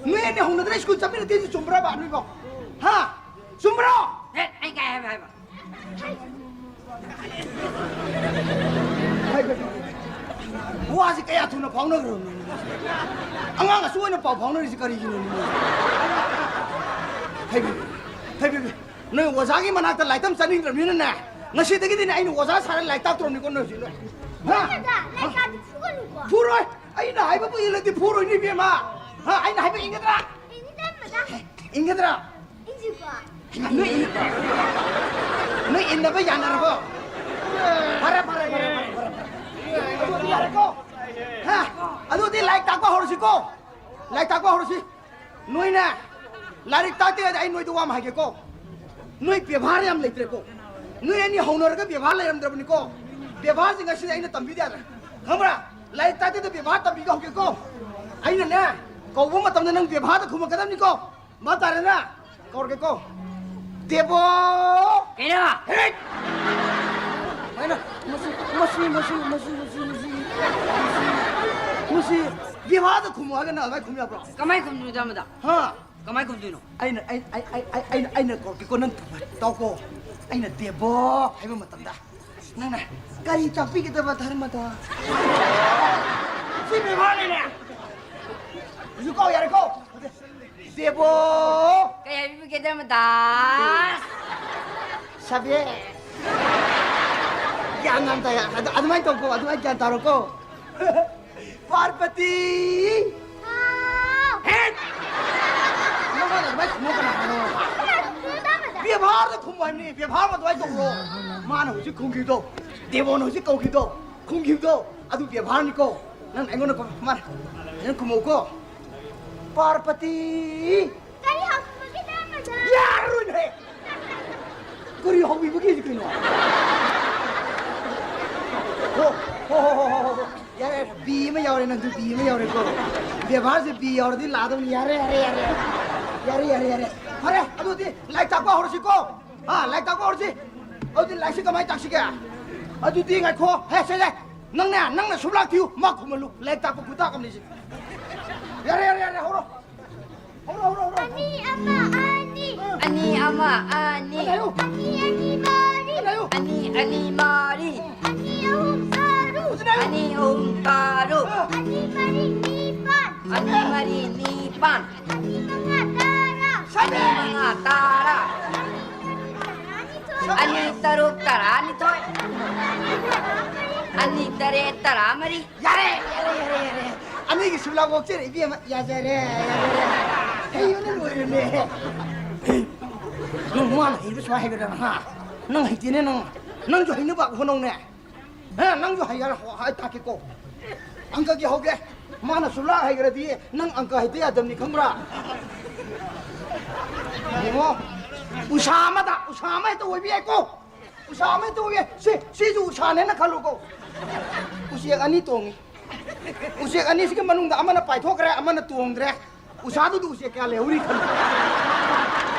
ꯅꯣꯏ ꯑꯅꯤ ꯍꯧꯅꯗꯅ ꯁ꯭ꯀꯨꯜ ꯆꯠꯃꯤꯟꯅꯗꯦ ꯆꯨꯝꯕ꯭ꯔꯥꯕ ꯅꯣꯏꯕꯣ? ꯍꯥ? ꯆꯨꯝꯕ꯭ꯔꯣ? ꯍꯦꯠ, ꯑꯩ ꯀꯥꯏ ꯍꯥꯏꯕ, ꯍꯥꯏꯕ? ꯍꯥꯏꯕ꯫ ꯋꯥꯁꯤ ꯀꯌꯥ ꯊꯨꯅ ꯐꯥꯎꯅꯈ꯭ꯔꯕꯅꯣ? ꯑꯉꯥꯡ ꯑꯁꯨꯛ ꯑꯣꯏꯅ ꯄꯥꯎ ꯐꯥꯎꯅꯔꯤꯁꯤ ꯀꯔꯤꯒꯤꯅꯣ? ꯍꯥꯏꯕ, ꯍꯥꯏꯕ, ꯅꯣꯏ ꯑꯣꯖꯥꯒꯤ ꯃꯅꯥꯛꯇ ꯂꯥꯏꯔꯤꯛ ꯇꯝ ꯆꯠꯅꯤꯡꯗ꯭ꯔꯕꯅꯤꯅꯅꯦ, ꯉꯁꯤꯗꯒꯤꯗꯤꯅꯦ ꯑꯩꯅ ꯑꯣꯖꯥ ꯁꯥꯔ ꯂꯥꯏꯔꯤꯛ ꯇꯥꯛꯇ꯭ꯔꯕꯅꯤꯀꯣ ꯅꯣꯏꯁꯤ, ꯅꯣꯏ꯫ ꯍꯥ? ꯗꯥꯗꯥ, ꯂꯥꯏꯔꯤꯛ ꯇꯥꯛꯇꯤ ꯐꯨꯒꯅꯨꯀꯣ꯫ ꯐꯨꯔꯣꯏ꯫ ꯑꯩꯅ ꯍꯥꯏꯕꯕꯨ ꯏꯜꯂꯗꯤ ꯐꯨꯔꯣꯏꯅꯦ, ꯏꯕꯦꯝꯃ꯫ ꯍꯥ? ꯑꯩꯅ ꯍꯥꯏꯕ ꯏꯟꯒꯗ꯭ꯔꯥ? ꯏꯟꯒꯗꯕ꯫ ꯏꯟꯒꯗ꯭ꯔꯥ? ꯏꯟꯁꯤꯀꯣ꯫ ꯅꯣꯏ ꯏꯟ-, ꯅꯣꯏ ꯏꯟꯅꯕ ꯌꯥꯅꯔꯕꯣ? ꯐꯔꯦ, ꯐꯔꯦ, ꯐꯔꯦ, ꯐꯔꯦ, ꯐꯔꯦ, ꯐꯔꯦ꯫ ꯑꯗꯨꯗꯤ ꯌꯥꯔꯦꯀꯣ? ꯍꯥ? ꯑꯗꯨꯗꯤ ꯂꯥꯏꯔꯤꯛ ꯇꯥꯛꯄ ꯍꯧꯔꯁꯤꯀꯣ? ꯂꯥꯏꯔꯤꯛ ꯇꯥꯛꯄ ꯍꯧꯔꯁꯤ꯫ ꯅꯣꯏꯅ ꯂꯥꯏꯔꯤꯛ ꯇꯥꯛꯇ꯭ꯔꯤꯉꯩꯗ ꯑꯩ ꯅꯣꯏꯗ ꯋꯥ ꯑꯃ ꯍꯥꯏꯒꯦꯀꯣ꯫ ꯅꯣꯏ ꯕꯦꯕꯥꯔ ꯌꯥꯝ ꯂꯩꯇ꯭ꯔꯦꯀꯣ꯫ ꯅꯣꯏ ꯑꯅꯤ ꯍꯧꯅꯔꯒ ꯕꯦꯕꯥꯔ ꯂꯩꯔꯝꯗ꯭ꯔꯕꯅꯤꯀꯣ꯫ ꯕꯦꯕꯥꯔꯁꯤ ꯉꯁꯤꯗꯤ ꯑꯩꯅ ꯇꯝꯕꯤꯗ ꯌꯥꯗ꯭ꯔꯦ꯫ ꯈꯪꯕ꯭ꯔꯥ? ꯂꯥꯏꯔꯤꯛ ꯇꯥꯛꯇ꯭ꯔꯤꯉꯩꯗ ꯕꯦꯕꯥꯔ ꯇꯝꯕꯤꯒꯦ ꯍꯧꯒꯦꯀꯣ꯫ ꯑꯩꯅꯅꯦ, ꯀꯧꯕ ꯃꯇꯝꯗ ꯅꯪ ꯕꯦꯕꯥꯔꯗ ꯈꯨꯝꯃꯛꯀꯗꯕꯅꯤꯀꯣ꯫ ꯚꯥꯞ ꯇꯥꯔꯦꯅ? ꯀꯧꯔꯒꯦꯀꯣ꯫ ꯗꯦꯕꯣ! ꯀꯩꯅꯣ? ꯍꯦꯛ! ꯍꯥꯏꯅ, ꯃꯁꯤ, ꯃꯁꯤ, ꯃꯁꯤ, ꯃꯁꯤ, ꯃꯁꯤ, ꯃꯁꯤ, ꯃꯁꯤ, ꯃꯁꯤ, ꯕꯦꯕꯥꯔꯗ ꯈꯨꯝꯃꯨ ꯍꯥꯏꯔꯒ ꯅꯪ ꯑꯗꯨꯃꯥꯏꯅ ꯈꯨꯝ ꯌꯥꯕ꯭ꯔꯣ? ꯀꯃꯥꯏ ꯈꯨꯝꯗꯣꯏꯅꯣ, ꯏꯌꯥꯝꯕꯗ? ꯍꯥ? ꯀꯃꯥꯏ ꯈꯨꯝꯗꯣꯏꯅꯣ? ꯑꯩꯅ, ꯑꯩ, ꯑꯩ, ꯑꯩ, ꯑꯩ, ꯑꯩꯅ, ꯑꯩꯅ ꯀꯧꯔꯛꯀꯦꯀꯣ, ꯅꯪ ꯇꯥꯎꯀꯣ꯫ ꯑꯩꯅ ꯗꯦꯕꯣ ꯍꯥꯏꯕ ꯃꯇꯝꯗ ꯅꯪꯅ ꯀꯔꯤ ꯇꯥꯛꯄꯤꯒꯗꯕ ꯙꯔꯃꯗ? ꯁꯤ ꯕꯦꯕꯥꯔꯅꯤꯅꯦ꯫ ꯍꯧꯖꯤꯛ ꯀꯧ, ꯌꯥꯔꯦꯀꯣ? ꯗꯦꯕꯣ! ꯀꯩ ꯍꯥꯏꯕꯤꯕꯒꯦ, ꯙꯔꯃꯗꯥꯁ? ꯁꯕꯦ꯫ ꯒ꯭ꯌꯥꯟ ꯌꯥꯝ ꯇꯥꯏ꯫ ꯑꯗꯨ, ꯑꯗꯨꯃꯥꯏꯅ ꯇꯧꯀꯣ, ꯑꯗꯨꯃꯥꯏꯅ ꯒ꯭ꯌꯥꯟ ꯇꯥꯔꯣꯀꯣ꯫ ꯄꯥꯔꯕꯇꯤ! ꯍꯥꯎ! ꯍꯦꯠ! ꯅꯪꯉꯣꯟꯗ ꯑꯗꯨꯃꯥꯏꯅ ꯈꯨꯝꯃꯣ ꯀꯅꯥ ꯍꯥꯏꯅꯣ? ꯕꯦꯕꯥꯔꯗ ꯈꯨꯝꯃꯣ ꯍꯥꯏꯕꯅꯤ, ꯕꯦꯕꯥꯔ ꯑꯗꯨꯃꯥꯏꯅ ꯇꯧꯔꯣ꯫ ꯃꯥꯅ ꯍꯧꯖꯤꯛ ꯈꯨꯝꯈꯤꯕꯗꯣ, ꯗꯦꯕꯣꯅ ꯍꯧꯖꯤꯛ ꯀꯧꯈꯤꯕꯗꯣ, ꯈꯨꯝꯈꯤꯕꯗꯣ, ꯑꯗꯨ ꯕꯦꯕꯥꯔꯅꯤꯀꯣ꯫ ꯅꯪ ꯑꯩꯉꯣꯟꯗ ꯈꯨꯝ-, ꯃꯥꯅ ꯑꯩꯉꯣꯟꯗ ꯈꯨꯝꯃꯧꯀꯣ꯫ ꯄꯥꯔꯕꯇꯤ! ꯀꯔꯤ ꯍꯧꯈꯤꯕꯒꯦ ꯅꯪ ꯑꯗ? ꯌꯥꯔꯣꯏꯅꯦ! ꯀꯔꯤ ꯍꯧꯕꯤꯕꯒꯦ ꯀꯩꯅꯣ? ꯍꯣ, ꯍꯣ, ꯍꯣ꯫ ꯌꯥꯔꯦ, ꯌꯥꯔꯦ꯫ ꯕꯤ ꯑꯃ ꯌꯥꯎꯔꯦ, ꯅꯪꯁꯨ ꯕꯤ ꯑꯃ ꯌꯥꯎꯔꯦꯀꯣ꯫ ꯕꯦꯕꯥꯔꯁꯦ ꯕꯤ ꯌꯥꯎꯔꯗꯤ ꯂꯥꯗꯧꯅꯤ꯫ ꯌꯥꯔꯦ, ꯌꯥꯔꯦ, ꯌꯥꯔꯦ꯫ ꯌꯥꯔꯦ, ꯌꯥꯔꯦ, ꯌꯥꯔꯦ꯫ ꯐꯔꯦ, ꯑꯗꯨꯗꯤ ꯂꯥꯏꯔꯤꯛ ꯇꯥꯛꯄ ꯍꯧꯔꯁꯤꯀꯣ꯫ ꯑꯥ, ꯂꯥꯏꯔꯤꯛ ꯇꯥꯛꯄ ꯍꯧꯔꯁꯤ꯫ ꯑꯗꯨꯗꯤ ꯂꯥꯏꯔꯤꯛꯁꯤ ꯀꯃꯥꯏꯅ ꯇꯥꯛꯁꯤꯒꯦ? ꯑꯗꯨꯗꯤ ꯉꯥꯏꯈꯣ꯫ ꯍꯦ, ꯁꯦ, ꯁꯦ꯫ ꯅꯪꯅꯦ, ꯅꯪꯅ ꯁꯨꯝ ꯂꯥꯛꯊꯤꯌꯨ꯫ ꯃꯥ ꯈꯨꯝꯍꯜꯂꯨ꯫ ꯂꯥꯏꯔꯤꯛ ꯇꯥꯛꯄ ꯈꯨꯇꯥꯛ ꯑꯃꯅꯤ ꯁꯤ꯫ ꯌꯥꯔꯦ, ꯌꯥꯔꯦ, ꯌꯥꯔꯦ, ꯍꯧꯔꯣ꯫ ꯍꯧꯔꯣ, ꯍꯧꯔꯣ, ꯍꯧꯔꯣ꯫ ꯑꯅꯤ ꯑꯃ ꯑꯅꯤ꯫ ꯑꯅꯤ ꯑꯃ ꯑꯅꯤ꯫ ꯀꯟꯅ ꯍꯥꯏꯌꯨ꯫ ꯑꯅꯤ ꯑꯅꯤ ꯃꯔꯤ꯫ ꯀꯟꯅ ꯍꯥꯏꯌꯨ꯫ ꯑꯅꯤ ꯑꯅꯤ ꯃꯔꯤ꯫ ꯑꯅꯤ ꯑꯍꯨꯝ ꯇꯔꯨꯛ꯫ ꯐꯖꯅ ꯍꯥꯏꯌꯨ꯫ ꯑꯅꯤ ꯑꯍꯨꯝ ꯇꯔꯨꯛ꯫ ꯑꯅꯤ ꯃꯔꯤ ꯅꯤꯄꯥꯟ꯫ ꯑꯅꯤ ꯃꯔꯤ ꯅꯤꯄꯥꯟ꯫ ꯑꯅꯤ ꯃꯉꯥ ꯇꯔꯥ꯫ ꯑꯅꯤ ꯃꯉꯥ ꯇꯔꯥ꯫ ꯑꯅꯤ ꯇꯔꯨꯛ ꯇꯔꯥꯅꯤꯊꯣꯏ꯫ ꯑꯅꯤ ꯇꯔꯦꯠ ꯇꯔꯥꯃꯔꯤ꯫ ꯌꯥꯔꯦ, ꯌꯥꯔꯦ, ꯌꯥꯔꯦ, ꯌꯥꯔꯦ꯫ ꯑꯅꯤꯒꯤ ꯁꯨꯝꯂꯥꯡ ꯑꯣꯛꯆꯔꯦ, ꯏꯕꯦꯝꯃ꯫ ꯌꯥꯖꯔꯦ, ꯌꯥꯖꯔꯦ꯫ ꯍꯩꯕꯅ ꯂꯣꯏꯔꯦꯅꯦ꯫ ꯅꯪ ꯃꯥꯅ ꯍꯩꯕ ꯁꯨꯃꯥꯏ ꯍꯩꯒꯗ꯭ꯔꯥ, ꯍꯥ? ꯅꯪ ꯍꯩꯇꯦꯅꯦ, ꯅꯪ꯫ ꯅꯪꯁꯨ ꯍꯩꯅꯕ ꯍꯣꯠꯅꯧꯅꯦ꯫ ꯍꯦ, ꯅꯪꯁꯨ ꯍꯩꯒꯦꯔꯥ? ꯍꯣ, ꯍꯥꯏ ꯇꯥꯛꯀꯦꯀꯣ꯫ ꯑꯪꯀꯒꯤ ꯍꯧꯒꯦ꯫ ꯃꯥꯅ ꯁꯨꯝꯂꯥꯡ ꯍꯩꯈ꯭ꯔꯗꯤ ꯅꯪ ꯑꯪꯀ ꯍꯩꯇ ꯌꯥꯗꯕꯅꯤ, ꯈꯪꯕ꯭ꯔꯥ? ꯌꯦꯡꯉꯣ, ꯎꯁꯥ ꯑꯃꯗ, ꯎꯁꯥ ꯑꯃ ꯍꯦꯛꯇ ꯑꯣꯏꯕ ꯌꯥꯏꯀꯣ꯫ ꯎꯁꯥ ꯑꯃ ꯇꯣꯡꯉꯦ꯫ ꯁꯤ, ꯁꯤꯁꯨ ꯎꯁꯥꯅꯦꯅ ꯈꯜꯂꯨꯀꯣ꯫ ꯎꯆꯦꯛ ꯑꯅꯤ ꯇꯣꯡꯉꯤ꯫ ꯎꯆꯦꯛ ꯑꯅꯤꯁꯤꯒꯤ ꯃꯅꯨꯡꯗ ꯑꯃꯅ ꯄꯥꯏꯊꯣꯛꯈ꯭ꯔꯦ, ꯑꯃꯅ ꯇꯣꯡꯗ꯭ꯔꯦ꯫ ꯎꯁꯥꯗꯨꯗ ꯎꯆꯦꯛ ꯀꯌꯥ ꯂꯩꯍꯧꯔꯤ ꯈꯜꯂꯨ꯫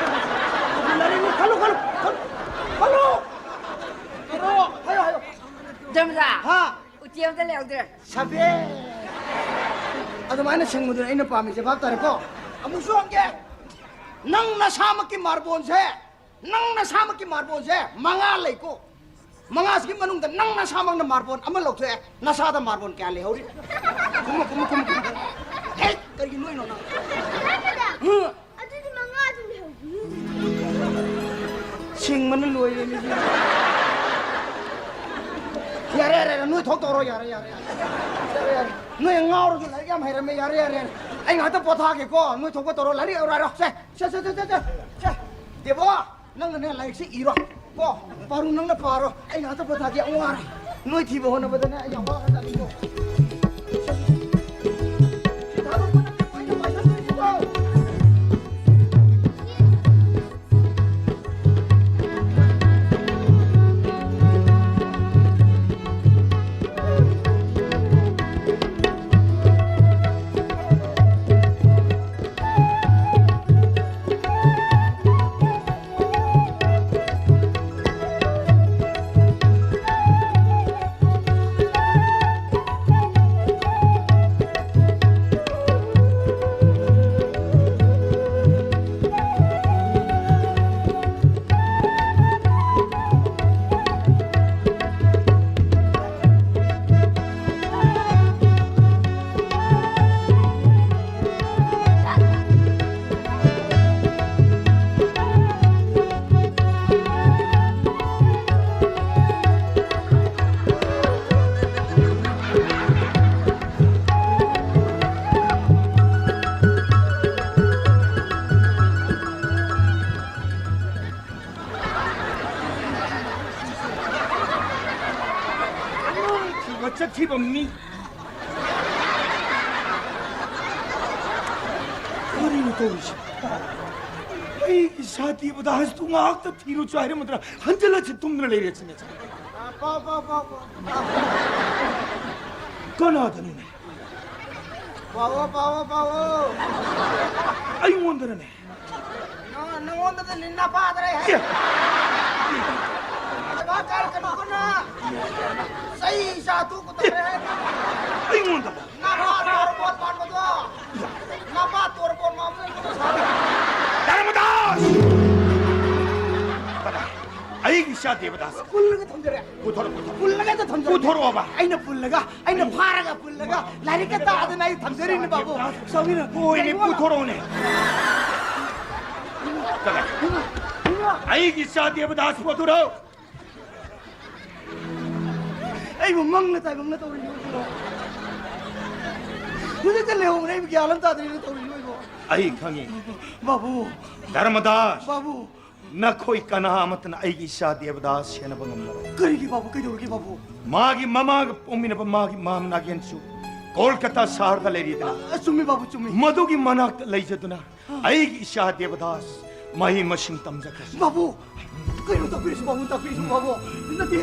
ꯈꯜꯂꯨ, ꯈꯜꯂꯨ, ꯈꯜꯂꯨ, ꯈꯜꯂꯨ꯫ ꯈꯜꯂꯨ꯫ ꯍꯥꯏꯌꯣ, ꯍꯥꯏꯌꯣ꯫ ꯖꯝꯖꯥ꯫ ꯍꯥ? ꯎꯆꯦꯛ ꯑꯝꯇ ꯂꯩꯍꯧꯗ꯭ꯔꯦ꯫ ꯁꯕꯦ꯫ ꯑꯗꯨꯃꯥꯏꯅ ꯁꯤꯡꯕꯗꯨꯅ ꯑꯩꯅ ꯄꯥꯝꯃꯤꯁꯦ, ꯚꯥꯞ ꯇꯥꯔꯦꯀꯣ? ꯑꯃꯨꯛꯁꯨ ꯍꯪꯒꯦ꯫ ꯅꯪ ꯅꯁꯥꯃꯛꯀꯤ ꯃꯥꯔꯕꯣꯟꯁꯦ ꯅꯪ ꯅꯁꯥꯃꯛꯀꯤ ꯃꯥꯔꯕꯣꯜꯁꯦ ꯃꯉꯥ ꯂꯩꯀꯣ꯫ ꯃꯉꯥꯁꯤꯒꯤ ꯃꯅꯨꯡꯗ ꯅꯪ ꯅꯁꯥꯃꯛꯅ ꯃꯥꯔꯕꯣꯜ ꯑꯃ ꯂꯧꯊꯣꯛꯑꯦ, ꯅꯁꯥꯗ ꯃꯥꯔꯕꯣꯜ ꯀꯌꯥ ꯂꯩꯍꯧꯔꯤ? ꯈꯨꯝꯃꯨ, ꯈꯨꯝꯃꯨ, ꯈꯨꯝꯃꯨ, ꯈꯨꯝꯃꯨ꯫ ꯍꯦ, ꯀꯔꯤꯒꯤ ꯅꯣꯏꯅꯣ ꯅꯪ? ꯍꯨꯝ꯫ ꯑꯗꯨꯗꯤ ꯃꯉꯥ ꯑꯗꯨꯝ ꯂꯩꯍꯧꯕꯅꯤ꯫ ꯁꯤꯡꯕꯅ ꯂꯣꯏꯔꯦ ꯃꯤꯁꯦ꯫ ꯌꯥꯔꯦ, ꯌꯥꯔꯦ, ꯌꯥꯔꯦ, ꯅꯣꯏ ꯊꯣꯛ ꯇꯧꯔꯣ, ꯌꯥꯔꯦ, ꯌꯥꯔꯦ, ꯌꯥꯔꯦ꯫ ꯌꯥꯔꯦ, ꯌꯥꯔꯦ꯫ ꯅꯣꯏ ꯉꯥꯎꯔꯁꯨ ꯂꯥꯏꯔꯤꯛ ꯌꯥꯝ ꯍꯩꯔꯝꯃꯦ, ꯌꯥꯔꯦ, ꯌꯥꯔꯦ, ꯌꯥꯔꯦ꯫ ꯑꯩ ꯉꯥꯛꯇ ꯄꯣꯊꯥꯒꯦꯀꯣ, ꯅꯣꯏ ꯊꯣꯛꯄ ꯇꯧꯔꯣ, ꯂꯥꯏꯔꯤꯛ ꯌꯧꯔꯣ, ꯌꯥꯔꯣ꯫ ꯁꯦ, ꯁꯦ, ꯁꯦ, ꯁꯦ, ꯁꯦ, ꯁꯦ꯫ ꯗꯦꯕꯣ, ꯅꯪꯅꯅꯦ ꯂꯥꯏꯔꯤꯛꯁꯦ ꯏꯔꯣ, ꯀꯣ꯫ ꯄꯥꯔꯨ, ꯅꯪꯅ ꯄꯥꯔꯣ, ꯑꯩ ꯉꯥꯛꯇ ꯄꯣꯊꯥꯒꯦ, ꯌꯥꯝ ꯋꯥꯔꯦ꯫ ꯅꯣꯏ ꯊꯤꯕ ꯍꯣꯠꯅꯕꯗꯅꯦ ꯑꯩ ꯌꯥꯝ ꯋꯥꯒ꯭ꯔꯖꯥꯠꯅꯤꯀꯣ꯫ ꯁꯤ ꯊꯥꯗꯣꯛꯄ ꯅꯠꯇꯦ, ꯑꯩꯅ ꯄꯥꯏꯁꯟꯗꯣꯏꯅꯤꯀꯣ꯫ ꯑꯉꯥꯡ ꯊꯤꯕ ꯆꯠꯈꯤꯕ ꯃꯤ꯫ ꯀꯔꯤꯅꯣ ꯇꯧꯔꯤꯁꯤ? ꯑꯩ ꯏꯁꯥ ꯗꯦꯕꯗꯥꯁꯇꯨ ꯉꯥꯏꯍꯥꯛꯇ ꯊꯤꯔꯨꯆꯣ ꯍꯥꯏꯔꯝꯃꯗ꯭ꯔꯥ? ꯍꯟꯖꯤꯜꯂ ꯁꯤ ꯇꯨꯝꯗꯨꯅ ꯂꯩꯔꯦ ꯁꯤꯅꯦ꯫ ꯄꯥꯎ, ꯄꯥꯎ, ꯄꯥꯎ, ꯄꯥꯎ꯫ ꯀꯅꯥꯗꯅꯣꯅꯦ? ꯄꯥꯎꯑꯣ, ꯄꯥꯎꯑꯣ, ꯄꯥꯎꯑꯣ꯫ ꯑꯩꯉꯣꯟꯗꯅꯅꯦ꯫ ꯅ-, ꯅꯉꯣꯟꯗꯗꯤ ꯅꯤꯟꯅ ꯄꯥꯗ꯭ꯔꯦ ꯍꯦ꯫ ꯑꯦ꯫ ꯕꯥ ꯀꯥꯏ ꯀꯩꯅꯣ ꯀꯅꯥ? ꯆꯩ ꯆꯥ ꯇꯣꯛꯄ ꯇꯥꯔꯦ ꯍꯦ꯫ ꯑꯩꯉꯣꯟꯗ? ꯅꯄꯥ ꯇꯣꯔꯕꯣꯠ ꯃꯥꯟꯕꯗꯣ꯫ ꯅꯄꯥ ꯇꯣꯔꯕꯣꯠ ꯃꯥꯟꯕꯗꯣ ꯑꯩꯉꯣꯟꯗ ꯁꯥꯔꯦ꯫ ꯙꯔꯃꯗꯥꯁ! ꯀꯗꯥꯏ? ꯑꯩꯒꯤ ꯏꯆꯥ ꯗꯦꯕꯗꯥꯁ꯫ ꯄꯨꯜꯂꯒ ꯊꯝꯖꯔꯦ꯫ ꯄꯨꯊꯣꯔꯛꯑꯣ, ꯄꯨꯊꯣꯔꯛꯑꯣ꯫ ꯄꯨꯜꯂꯒ ꯊꯝꯖꯔꯦ꯫ ꯄꯨꯊꯣꯔꯛꯑꯣꯕ꯫ ꯑꯩꯅ ꯄꯨꯜꯂꯒ, ꯑꯩꯅ ꯐꯥꯔꯒ ꯄꯨꯜꯂꯒ ꯂꯥꯏꯔꯤꯛꯀ ꯇꯥꯛꯑꯗꯅ ꯑꯩ ꯊꯝꯖꯔꯤꯅꯤ ꯕꯥꯕꯨ꯫ ꯁꯥꯎꯕꯤꯔꯅꯨ꯫ ꯍꯣꯏꯅꯦ, ꯀꯩꯅꯣ? ꯄꯨꯊꯣꯔꯛꯑꯣꯅꯦ꯫ ꯀꯗꯥꯏ? ꯑꯩꯒꯤ ꯏꯆꯥ ꯗꯦꯕꯗꯥꯁ ꯄꯨꯊꯣꯔꯛꯑꯣ꯫ ꯑꯩꯕꯨ ꯃꯪꯅ ꯇꯥꯏꯕꯪꯅ ꯇꯧꯔꯤꯅꯣ ꯁꯤꯕꯣ? ꯍꯧꯖꯤꯛꯇ ꯂꯩꯍꯧꯕꯅꯦ, ꯑꯩꯕꯨ ꯒ꯭ꯌꯥꯟ ꯑꯃ ꯇꯥꯗ꯭ꯔꯤꯅꯣ ꯇꯧꯔꯤꯅꯣ ꯑꯩꯕꯣ? ꯑꯩ ꯈꯪꯉꯤ꯫ ꯕꯥꯕꯨ꯫ ꯙꯔꯃꯗꯥꯁ꯫ ꯕꯥꯕꯨ꯫ ꯅꯈꯣꯏ ꯀꯅꯥ ꯑꯃꯠꯇꯅ ꯑꯩꯒꯤ ꯏꯆꯥ ꯗꯦꯕꯗꯥꯁ ꯁꯦꯟꯅꯕ ꯉꯝꯂꯔꯣꯏ꯫ ꯀꯔꯤꯒꯤ ꯕꯥꯕꯨ? ꯀꯩꯗꯧꯔꯒꯦ ꯕꯥꯕꯨ? ꯃꯥꯒꯤ ꯃꯃꯥꯒ ꯄꯣꯛꯃꯤꯟꯅꯕ ꯃꯥꯒꯤ ꯃꯥꯝ ꯅꯥꯒꯦꯟꯁꯨ ꯀꯣꯜꯀꯇꯥ ꯁꯍꯔꯗ ꯂꯩꯔꯤꯗꯅ꯫ ꯑ, ꯆꯨꯝꯃꯤ ꯕꯥꯕꯨ, ꯆꯨꯝꯃꯤ꯫ ꯃꯗꯨꯒꯤ ꯃꯅꯥꯛꯇ ꯂꯩꯖꯗꯨꯅ ꯑꯩꯒꯤ ꯏꯆꯥ ꯗꯦꯕꯗꯥꯁ ꯃꯍꯩ ꯃꯁꯤꯡ ꯇꯝꯖꯈ꯭ꯔꯁꯤ꯫ ꯕꯥꯕꯨ, ꯀꯩꯅꯣ ꯇꯥꯛꯄꯤꯔꯤꯁꯤ ꯕꯥꯕꯨ, ꯇꯥꯛꯄꯤꯔꯤꯁꯤ ꯕꯥꯕꯨ? ꯅꯠꯇꯦ,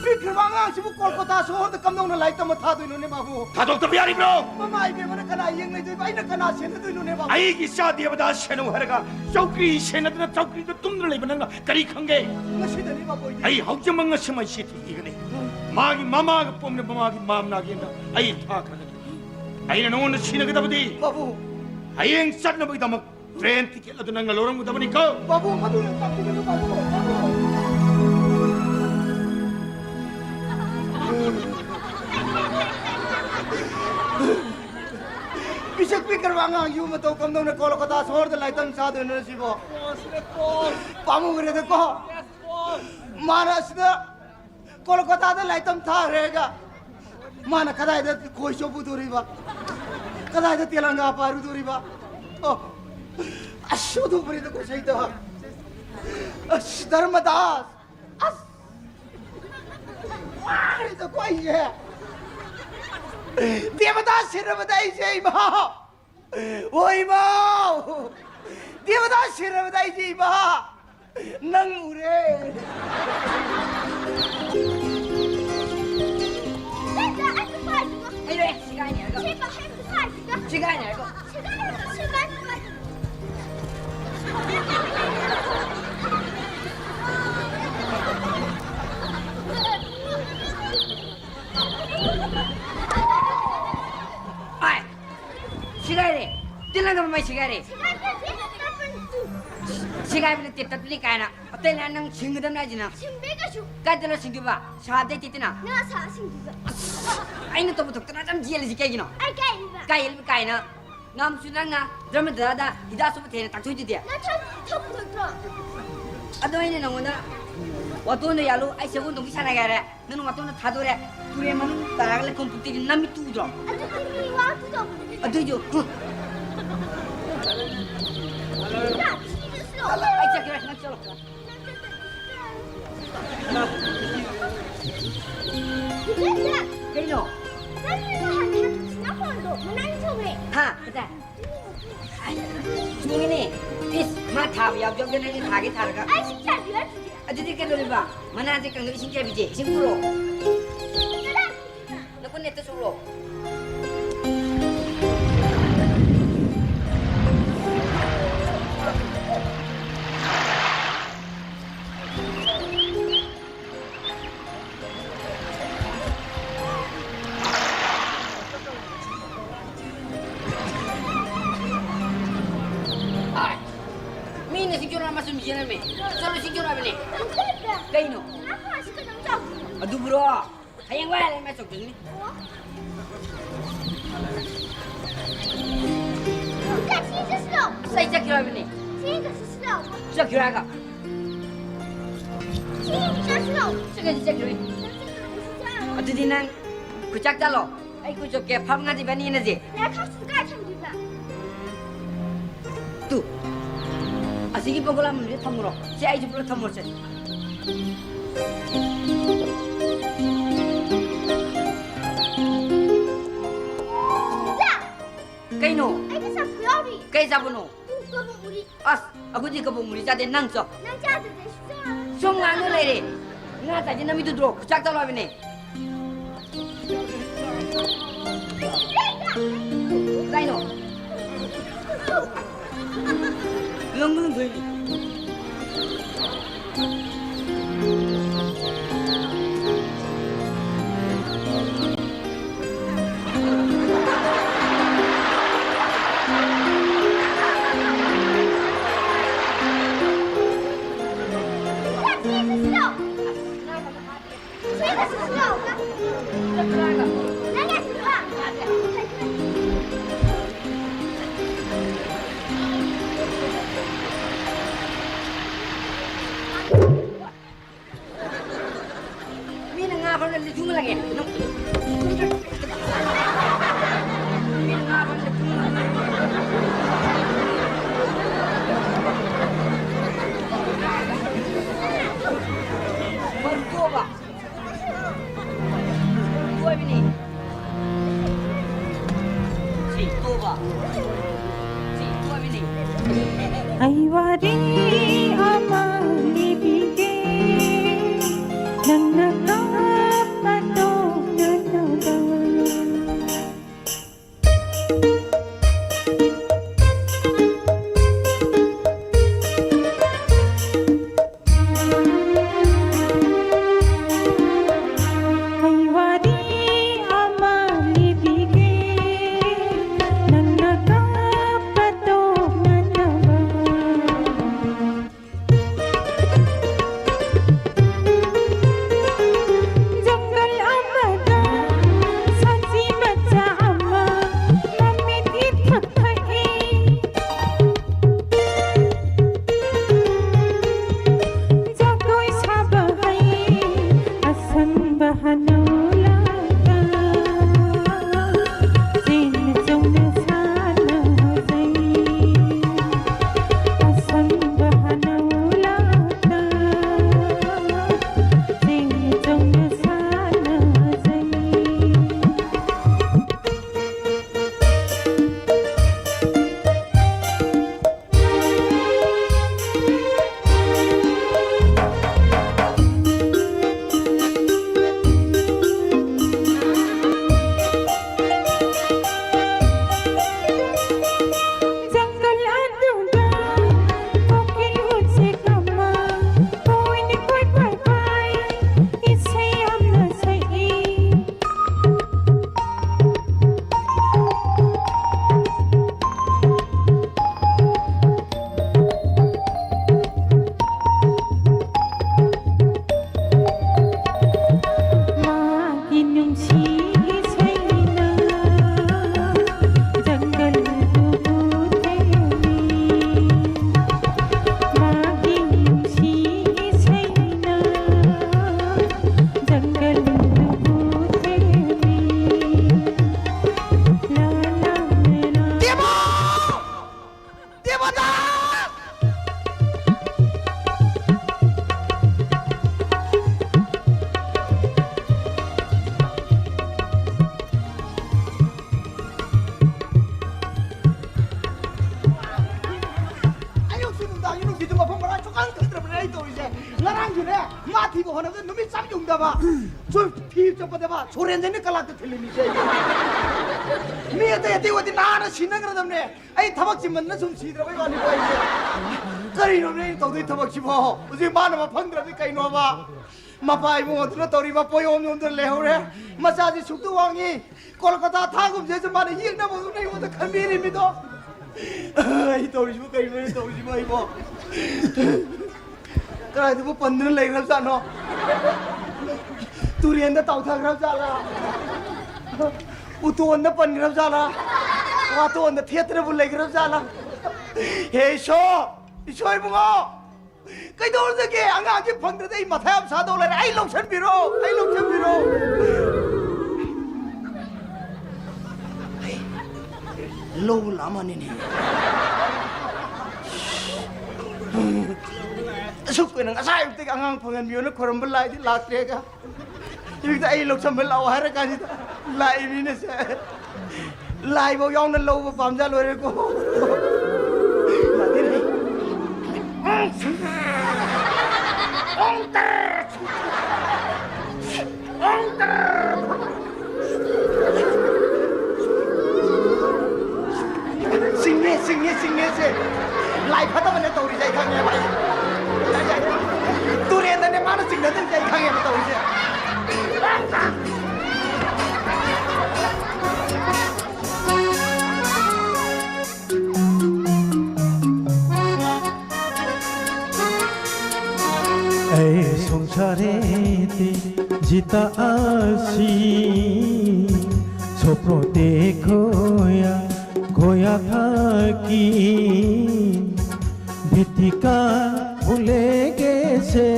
ꯄꯤꯛꯈ꯭ꯔꯕ ꯑꯉꯥꯡꯁꯤꯕꯨ ꯀꯣꯜꯀꯇꯥ ꯁꯣꯍꯣꯔꯗ ꯀꯝꯗꯧꯅ ꯂꯥꯏꯔꯤꯛ ꯇꯝꯕ ꯊꯥꯗꯣꯏꯅꯣꯅꯦ ꯕꯥꯕꯨ? ꯊꯥꯗꯣꯛꯇꯕ ꯌꯥꯔꯤꯕ꯭ꯔꯣ? ꯃꯃꯥ ꯏꯕꯦꯝꯃꯅ ꯀꯅꯥ ꯌꯦꯡꯂꯩꯗꯣꯏꯕ? ꯑꯩꯅ ꯀꯅꯥ ꯁꯦꯟꯅꯗꯣꯏꯅꯣꯅꯦ ꯕꯥꯕꯨ? ꯑꯩꯒꯤ ꯏꯆꯥ ꯗꯦꯕꯗꯥꯁ ꯁꯦꯟꯅꯧ ꯍꯥꯏꯔꯒ ꯆꯧꯀ꯭ꯔꯤ ꯁꯦꯟꯅꯗꯨꯅ ꯆꯧꯀ꯭ꯔꯤꯗ ꯇꯨꯝꯗꯨꯅ ꯂꯩꯕ ꯅꯪꯅ ꯀꯔꯤ ꯈꯪꯒꯦ? ꯉꯁꯤꯗꯅꯤ ꯕꯥꯕꯨ ꯑꯩꯗꯤ꯫ ꯑꯩ ꯍꯧꯖꯤꯛꯃꯛ ꯉꯁꯤꯃꯛ ꯁꯤ ꯊꯤꯈꯤꯒꯅꯤ꯫ ꯃꯥꯒꯤ ꯃꯃꯥꯒ ꯄꯣꯛꯃꯤꯟꯅꯕ ꯃꯥꯒꯤ ꯃꯥꯝ ꯅꯥꯒꯦꯟꯗ ꯑꯩ ꯊꯥꯈ꯭ꯔꯒꯅꯤ꯫ ꯑꯩꯅ ꯅꯉꯣꯟꯗ ꯁꯤꯟꯅꯒꯗꯕꯗꯤ ꯕꯥꯕꯨ꯫ ꯍꯌꯦꯡ ꯆꯠꯅꯕꯒꯤꯗꯃꯛ ꯇ꯭ꯔꯦꯟ ꯇꯤꯀꯦꯠ ꯑꯗꯨ ꯅꯪꯅ ꯂꯧꯔꯝꯒꯗꯕꯅꯤꯀꯣ꯫ ꯕꯥꯕꯨ, ꯃꯗꯨ ꯌꯥꯝ ꯇꯥꯛꯄꯤꯒꯅꯨ, ꯕꯥꯕꯨ, ꯕꯥꯕꯨ꯫ ꯄꯤꯁꯛ ꯄꯤꯛꯈ꯭ꯔꯕ ꯑꯉꯥꯡꯁꯤꯕꯨ ꯃꯇꯧ ꯀꯝꯗꯧꯅ ꯀꯣꯜꯀꯇꯥ ꯁꯣꯍꯣꯔꯗ ꯂꯥꯏꯇꯝ ꯁꯥꯗꯣꯏꯅꯣ ꯁꯤꯕꯣ? ꯄꯥꯝꯃꯨꯈ꯭ꯔꯦꯗꯀꯣ꯫ ꯃꯥꯅ ꯑꯁꯤꯗ ꯀꯣꯜꯀꯇꯥꯗ ꯂꯥꯏꯇꯝ ꯊꯥꯈ꯭ꯔꯦꯒ ꯃꯥꯅ ꯀꯗꯥꯏꯗ ꯈꯣꯏ ꯆꯣꯞꯄꯨꯗꯣꯔꯤꯕ? ꯀꯗꯥꯏꯗ ꯇꯦꯂꯪꯒꯥ ꯄꯥꯏꯔꯨꯗꯣꯔꯤꯕ? ꯑꯣ, ꯑꯁ, ꯑꯣꯟꯊꯣꯛꯄꯅꯤꯗ ꯀꯣꯁꯩꯗ꯫ ꯑꯁ, ꯙꯔꯃꯗꯥꯁ꯫ ꯑꯁ, ꯋꯥꯔꯦꯗꯀꯣ ꯑꯩꯁꯦ꯫ ꯗꯦꯕꯗꯥꯁ ꯁꯦꯟꯅꯕꯗ ꯑꯩꯁꯦ, ꯏꯃꯥ꯫ ꯑꯣ, ꯏꯃꯥ! ꯗꯦꯕꯗꯥꯁ ꯁꯦꯟꯅꯕꯗ ꯑꯩꯁꯦ, ꯏꯃꯥ! ꯅꯪ ꯎꯔꯦ! ꯍꯩꯔꯦ, ꯁꯤꯒꯥꯏꯅꯦ ꯍꯥꯏꯔꯒ꯫ ꯁꯤꯒꯥꯏꯅꯦ ꯍꯥꯏꯔꯒ꯫ ꯑꯥꯏ! ꯁꯤꯒꯥꯏꯔꯦ! ꯇꯤꯜꯍꯟꯗꯕ ꯃꯩ ꯁꯤꯒꯥꯏꯔꯦ! ꯁꯤꯒꯥꯏꯕ ꯅꯠꯇꯦ, ꯇꯠꯄꯅꯤ ꯀꯥꯏꯅ꯫ ꯑꯇꯩ ꯂꯥꯏꯔ ꯅꯪ ꯁꯤꯡꯒꯗꯕꯅꯦ ꯍꯥꯏꯁꯤꯅ꯫ ꯁꯤꯡꯕꯤ ꯀꯩꯁꯨ꯫ ꯀꯥꯏꯗꯅꯣ ꯁꯤꯡꯗꯣꯏꯕ? ꯁꯥꯕꯗꯩ ꯇꯦꯠꯇꯅ꯫ ꯅꯪ ꯁꯥ ꯁꯤꯡꯗꯣꯏꯕ꯫ ꯑꯩꯅ ꯇꯧꯕ ꯊꯣꯛꯇꯅ ꯑꯗꯨꯝ ꯌꯦꯜꯂꯤꯁꯤ ꯀꯩꯒꯤꯅꯣ? ꯑꯩ ꯀꯥꯏ ꯍꯦꯜꯂꯤꯕ? ꯀꯥꯏ ꯍꯦꯜꯂꯤꯕ ꯀꯥꯏꯅ? ꯅꯍꯥꯟꯁꯨ ꯅꯪꯅ ꯙꯔꯃꯗꯨꯗ ꯍꯤꯗꯥꯛ ꯁꯨꯕ ꯊꯦꯡꯅ ꯇꯥꯛꯊꯣꯛꯏꯗꯨꯗꯤ꯫ ꯅꯪ ꯊꯛ-, ꯊꯛꯄ ꯅꯠꯇ꯭ꯔꯣ? ꯑꯗꯣ ꯑꯩꯅ ꯅꯪꯉꯣꯟꯗ ꯋꯥꯇꯣꯟꯗꯣ ꯌꯥꯜꯂꯨ, ꯑꯩ ꯁꯒꯣꯜ ꯇꯣꯡꯕꯤ ꯁꯥꯟꯅꯒꯦ ꯍꯥꯏꯔꯦ꯫ ꯅꯪꯅ ꯋꯥꯇꯣꯟꯗꯣ ꯊꯥꯗꯣꯔꯦ꯫ ꯇꯨꯔꯦꯟ ꯃꯅꯨꯡ ꯇꯥꯔꯒ ꯂꯩꯈꯣꯝ ꯄꯨꯛꯇꯤꯗꯤ ꯅꯝꯃꯤ ꯇꯨꯗ꯭ꯔꯣ? ꯑꯗꯨꯗꯤ ꯃꯤ ꯋꯥ ꯇꯨꯗꯧꯕꯅꯤ꯫ ꯑꯗꯨꯏꯁꯨ, ꯍꯨ꯫ ꯁꯤꯗ, ꯁꯤꯗ ꯁꯤꯗꯣ꯫ ꯑꯩ ꯆꯠꯈ꯭ꯔꯦ, ꯅꯪ ꯆꯠꯂꯣ꯫ ꯅꯪ ꯆꯠꯇ꯭ꯔꯗꯤ ꯁꯤꯗ꯫ ꯀꯩꯅꯣ? ꯅꯪꯅ ꯅꯍꯥꯟ ꯊꯥꯈꯤꯕ ꯁꯅꯥ ꯈꯣꯡꯗꯣ ꯃꯅꯥ ꯊꯣꯡꯉꯦ꯫ ꯍꯥ? ꯀꯗꯥꯏ? ꯆꯨꯝꯃꯤꯅꯦ꯫ ꯏꯁ, ꯃꯥ ꯊꯥꯕ ꯌꯥꯎꯖꯧꯗꯅ ꯑꯩꯅ ꯊꯥꯒꯦ ꯊꯥꯔꯒ꯫ ꯑꯩ ꯁꯤ ꯆꯥꯕꯤꯔꯣ ꯑꯗꯨꯗꯤ꯫ ꯑꯗꯨꯗꯤ ꯀꯩꯗꯧꯔꯤꯕ? ꯃꯅꯥꯁꯦ ꯀꯪꯉ ꯏꯁꯤꯡ ꯆꯥꯏꯕꯤꯁꯦ, ꯏꯁꯤꯡ ꯄꯨꯔꯛꯑꯣ꯫ ꯀꯗꯥꯏ? ꯅꯈꯨꯠ ꯅꯦꯠꯇ ꯆꯨꯔꯣ꯫ ꯃꯤꯅ ꯁꯤꯡꯖꯨꯔ ꯃꯆꯨꯝ ꯁꯤꯖꯤꯟꯅꯔꯝꯃꯦ꯫ ꯆꯠꯂꯣ ꯁꯤꯡꯖꯨꯔ ꯍꯥꯏꯕꯅꯦ꯫ ꯀꯩꯅꯣ? ꯑꯗꯨꯕꯨꯔꯣ? ꯍꯌꯦꯡ ꯋꯥꯏ ꯂꯩꯃ ꯆꯧꯗꯣꯏꯅꯤ꯫ ꯀꯛꯆꯤꯡ ꯆꯠꯁꯤꯔꯣ? ꯑꯁ, ꯑꯩ ꯆꯠꯈꯤꯔꯣꯏ ꯍꯥꯏꯕꯅꯦ꯫ ꯆꯦꯡ ꯆꯠꯁꯤꯔꯣ? ꯆꯠꯈꯤꯔꯣꯏ ꯍꯥꯏꯔꯒ꯫ ꯆꯦꯡ ꯆꯠꯁꯤꯔꯣ? ꯆꯠꯀꯅꯤ, ꯆꯠꯈꯤꯔꯣꯏ꯫ ꯅꯪ ꯆꯠꯈꯤꯔꯣꯏ, ꯆꯠꯈꯤꯔꯣꯏ꯫ ꯑꯗꯨꯗꯤ ꯅꯪ ꯈꯨꯆꯥꯛ ꯆꯥꯂꯣ꯫ ꯑꯩ ꯈꯨꯆꯣꯞꯀꯦ ꯐꯥꯝ ꯉꯥꯗꯤ ꯏꯕꯥꯅꯤ ꯌꯦꯟꯅꯁꯦ꯫ ꯌꯥ, ꯈꯥꯛꯁꯨ ꯀꯥꯏ ꯊꯝꯗꯣꯏꯕ? ꯇꯨ꯫ ꯑꯁꯤꯒꯤ ꯕꯣꯒꯣꯂꯥ ꯃꯅꯨꯡꯗ ꯊꯝꯃꯨꯔꯣ꯫ ꯁꯦ, ꯑꯩꯁꯨ ꯄꯨꯂꯞ ꯊꯝꯃꯨꯔꯁꯦ꯫ ꯀꯩꯅꯣ? ꯑꯩꯒꯤ ꯆꯥꯛꯁꯨ ꯌꯥꯎꯔꯤ꯫ ꯀꯩ ꯆꯥꯕꯅꯣ? ꯎ, ꯀꯕꯣꯛ ꯎꯔꯤ꯫ ꯑꯁ, ꯑꯩꯈꯣꯏꯗꯤ ꯀꯕꯣꯛ ꯃꯨꯔꯤ ꯆꯥꯗꯦ, ꯅꯪ ꯆꯣ꯫ ꯅꯪ ꯆꯥꯗ꯭ꯔꯗꯤ ꯑꯩꯁꯨ ꯆꯥꯔꯣꯏ꯫ ꯁꯨꯝ ꯉꯥꯡꯗ ꯂꯩꯔꯦ꯫ ꯉꯥ ꯆꯥꯏꯁꯦ ꯅꯨꯃꯤꯠꯇꯨꯗ꯭ꯔꯣ? ꯈꯨꯆꯥꯛ ꯆꯥꯂꯣ ꯍꯥꯏꯕꯅꯦ꯫ ꯀꯗꯥꯏꯅꯣ? ꯂꯪ ꯃꯅꯨꯡ ꯊꯣꯏꯅꯤ꯫ ꯑꯩ ꯋꯥꯔꯤ ꯑꯃ ꯂꯤꯕꯤꯒꯦ, ꯅꯪꯅ ꯀꯞꯄ ꯇꯣꯛꯅꯅꯕ꯫ ꯑꯩ ꯋꯥꯔꯤ ꯑꯃ ꯂꯤꯕꯤꯒꯦ, ꯅꯪꯅ ꯀꯞꯄ ꯇꯣꯛꯅꯅꯕ꯫ ꯑꯩ ꯇꯧꯔꯤꯁꯦ꯫ ꯉꯔꯥꯡꯁꯨꯅꯦ, ꯃꯥ ꯊꯤꯕ ꯍꯣꯠꯅꯕꯗ ꯅꯨꯃꯤꯠ ꯆꯞ ꯌꯨꯡꯗꯕ꯫ ꯁꯨꯝ ꯊꯤ ꯆꯠꯄꯗꯕ ꯁꯨꯔꯦꯟꯗ꯭ꯔꯅ ꯀꯂꯥꯛꯇ ꯊꯤꯜꯂꯤꯃꯤꯁꯦ ꯑꯩ꯫ ꯃꯤ ꯑꯇꯩ ꯑꯇꯩ ꯑꯣꯏꯗꯤ ꯅꯍꯥꯟꯅ ꯁꯤꯟꯅꯈ꯭ꯔꯗꯕꯅꯦ꯫ ꯑꯩ ꯊꯕꯛ ꯆꯤꯟꯃꯟꯗꯅ ꯁꯨꯝ ꯁꯤꯗ꯭ꯔꯕꯩ ꯋꯥꯅꯤꯀꯣ ꯑꯩꯁꯦ꯫ ꯀꯔꯤꯅꯣꯅꯦ ꯑꯩꯅ ꯇꯧꯗꯣꯏ ꯊꯕꯛꯁꯤꯕꯣ? ꯍꯧꯖꯤꯛ ꯃꯥꯅ ꯃꯐꯪꯗ꯭ꯔꯗꯤ ꯀꯩꯅꯣꯕ? ꯃꯄꯥ ꯏꯕꯨꯡꯉꯣꯗꯨꯅ ꯇꯧꯔꯤꯕ ꯄꯣꯌꯣꯝ ꯌꯣꯝꯗꯨꯅ ꯂꯩꯍꯧꯔꯦ꯫ ꯃꯆꯥꯁꯤ ꯁꯨꯛꯇ ꯋꯥꯡꯉꯤ꯫ ꯀꯣꯜꯀꯇꯥ ꯊꯥꯒꯨꯝꯁꯦꯁꯨ ꯃꯥꯅ ꯌꯦꯛꯅꯕ ꯑꯗꯨꯝ ꯑꯩꯉꯣꯟꯗ ꯈꯟꯕꯤꯔꯤꯃꯤꯗꯣ꯫ ꯑꯩ ꯇꯧꯔꯤꯁꯤꯕꯨ ꯀꯩꯅꯣ ꯑꯩ ꯇꯧꯔꯤꯁꯤꯕꯨ ꯑꯩꯕꯣ? ꯀꯗꯥꯏꯗꯕꯨ ꯄꯟꯗꯨꯅ ꯂꯩꯈ꯭ꯔꯕꯖꯥꯠꯅꯣ? ꯇꯨꯔꯦꯟꯗ ꯇꯥꯎꯊꯈ꯭ꯔꯕꯖꯥꯠꯂꯥ? ꯎꯇꯣꯟꯗ ꯄꯟꯈ꯭ꯔꯕꯖꯥꯠꯂꯥ? ꯋꯥꯇꯣꯟꯗ ꯊꯦꯠꯇꯅꯕꯨ ꯂꯩꯈ꯭ꯔꯕꯖꯥꯠꯂꯥ? ꯍꯦ ꯏꯁꯣ! ꯏꯁꯣ ꯏꯕꯨꯡꯉꯣ! ꯀꯩꯗꯧꯔꯖꯒꯦ? ꯑꯉꯥꯡꯁꯦ ꯐꯪꯗ꯭ꯔꯗꯤ ꯑꯩ ꯃꯊꯥ ꯌꯥꯝ ꯁꯥꯗꯧ ꯂꯩꯔꯦ꯫ ꯑꯩ ꯂꯧꯁꯟꯕꯤꯔꯣ, ꯑꯩ ꯂꯧꯁꯟꯕꯤꯔꯣ꯫ ꯂꯧꯕ ꯂꯥꯛꯑꯃꯅꯤꯅꯦ꯫ ꯑꯁꯨꯛ ꯀꯨꯏꯅ ꯉꯁꯥꯏ ꯑꯌꯨꯛꯇꯒꯤ ꯑꯉꯥꯡ ꯐꯪꯍꯟꯕꯤꯌꯣꯅ ꯈꯣꯏꯔꯝꯕ ꯂꯥꯏꯗꯤ ꯂꯥꯛꯇ꯭ꯔꯦꯒ꯫ ꯍꯧꯖꯤꯛꯇ ꯑꯩ ꯂꯧꯁꯟꯕ ꯂꯥꯛꯑꯣ ꯍꯥꯏꯔ ꯀꯥꯟꯁꯤꯗ ꯂꯥꯛꯏ ꯃꯤꯅꯁꯦ꯫ ꯂꯥꯏꯐꯥꯎ ꯌꯥꯎꯅ ꯂꯧꯕ ꯄꯥꯝꯖ ꯂꯣꯏꯔꯦꯀꯣ꯫ ꯂꯥꯛꯇꯦꯅꯦ꯫ ꯆꯤꯡꯉꯦ, ꯆꯤꯡꯉꯦ, ꯆꯤꯡꯉꯦ ꯁꯦ꯫ ꯂꯥꯏ ꯐꯠꯇꯕꯅ ꯇꯧꯔꯤꯁꯦ ꯑꯩ ꯈꯪꯉꯦꯕ ꯑꯩ꯫ ꯇꯨꯔꯦꯟꯗꯅꯦ ꯃꯥꯅ ꯆꯤꯡꯅꯗꯣꯏꯁꯦ ꯑꯩ ꯈꯪꯉꯦꯕ ꯇꯧꯔꯤꯁꯦ꯫ এই সংসারেতে জিতা আসি, স্বপ্ন দেখোয়া খোয়া থাকি। ভীতিকা ভুলে গেছে,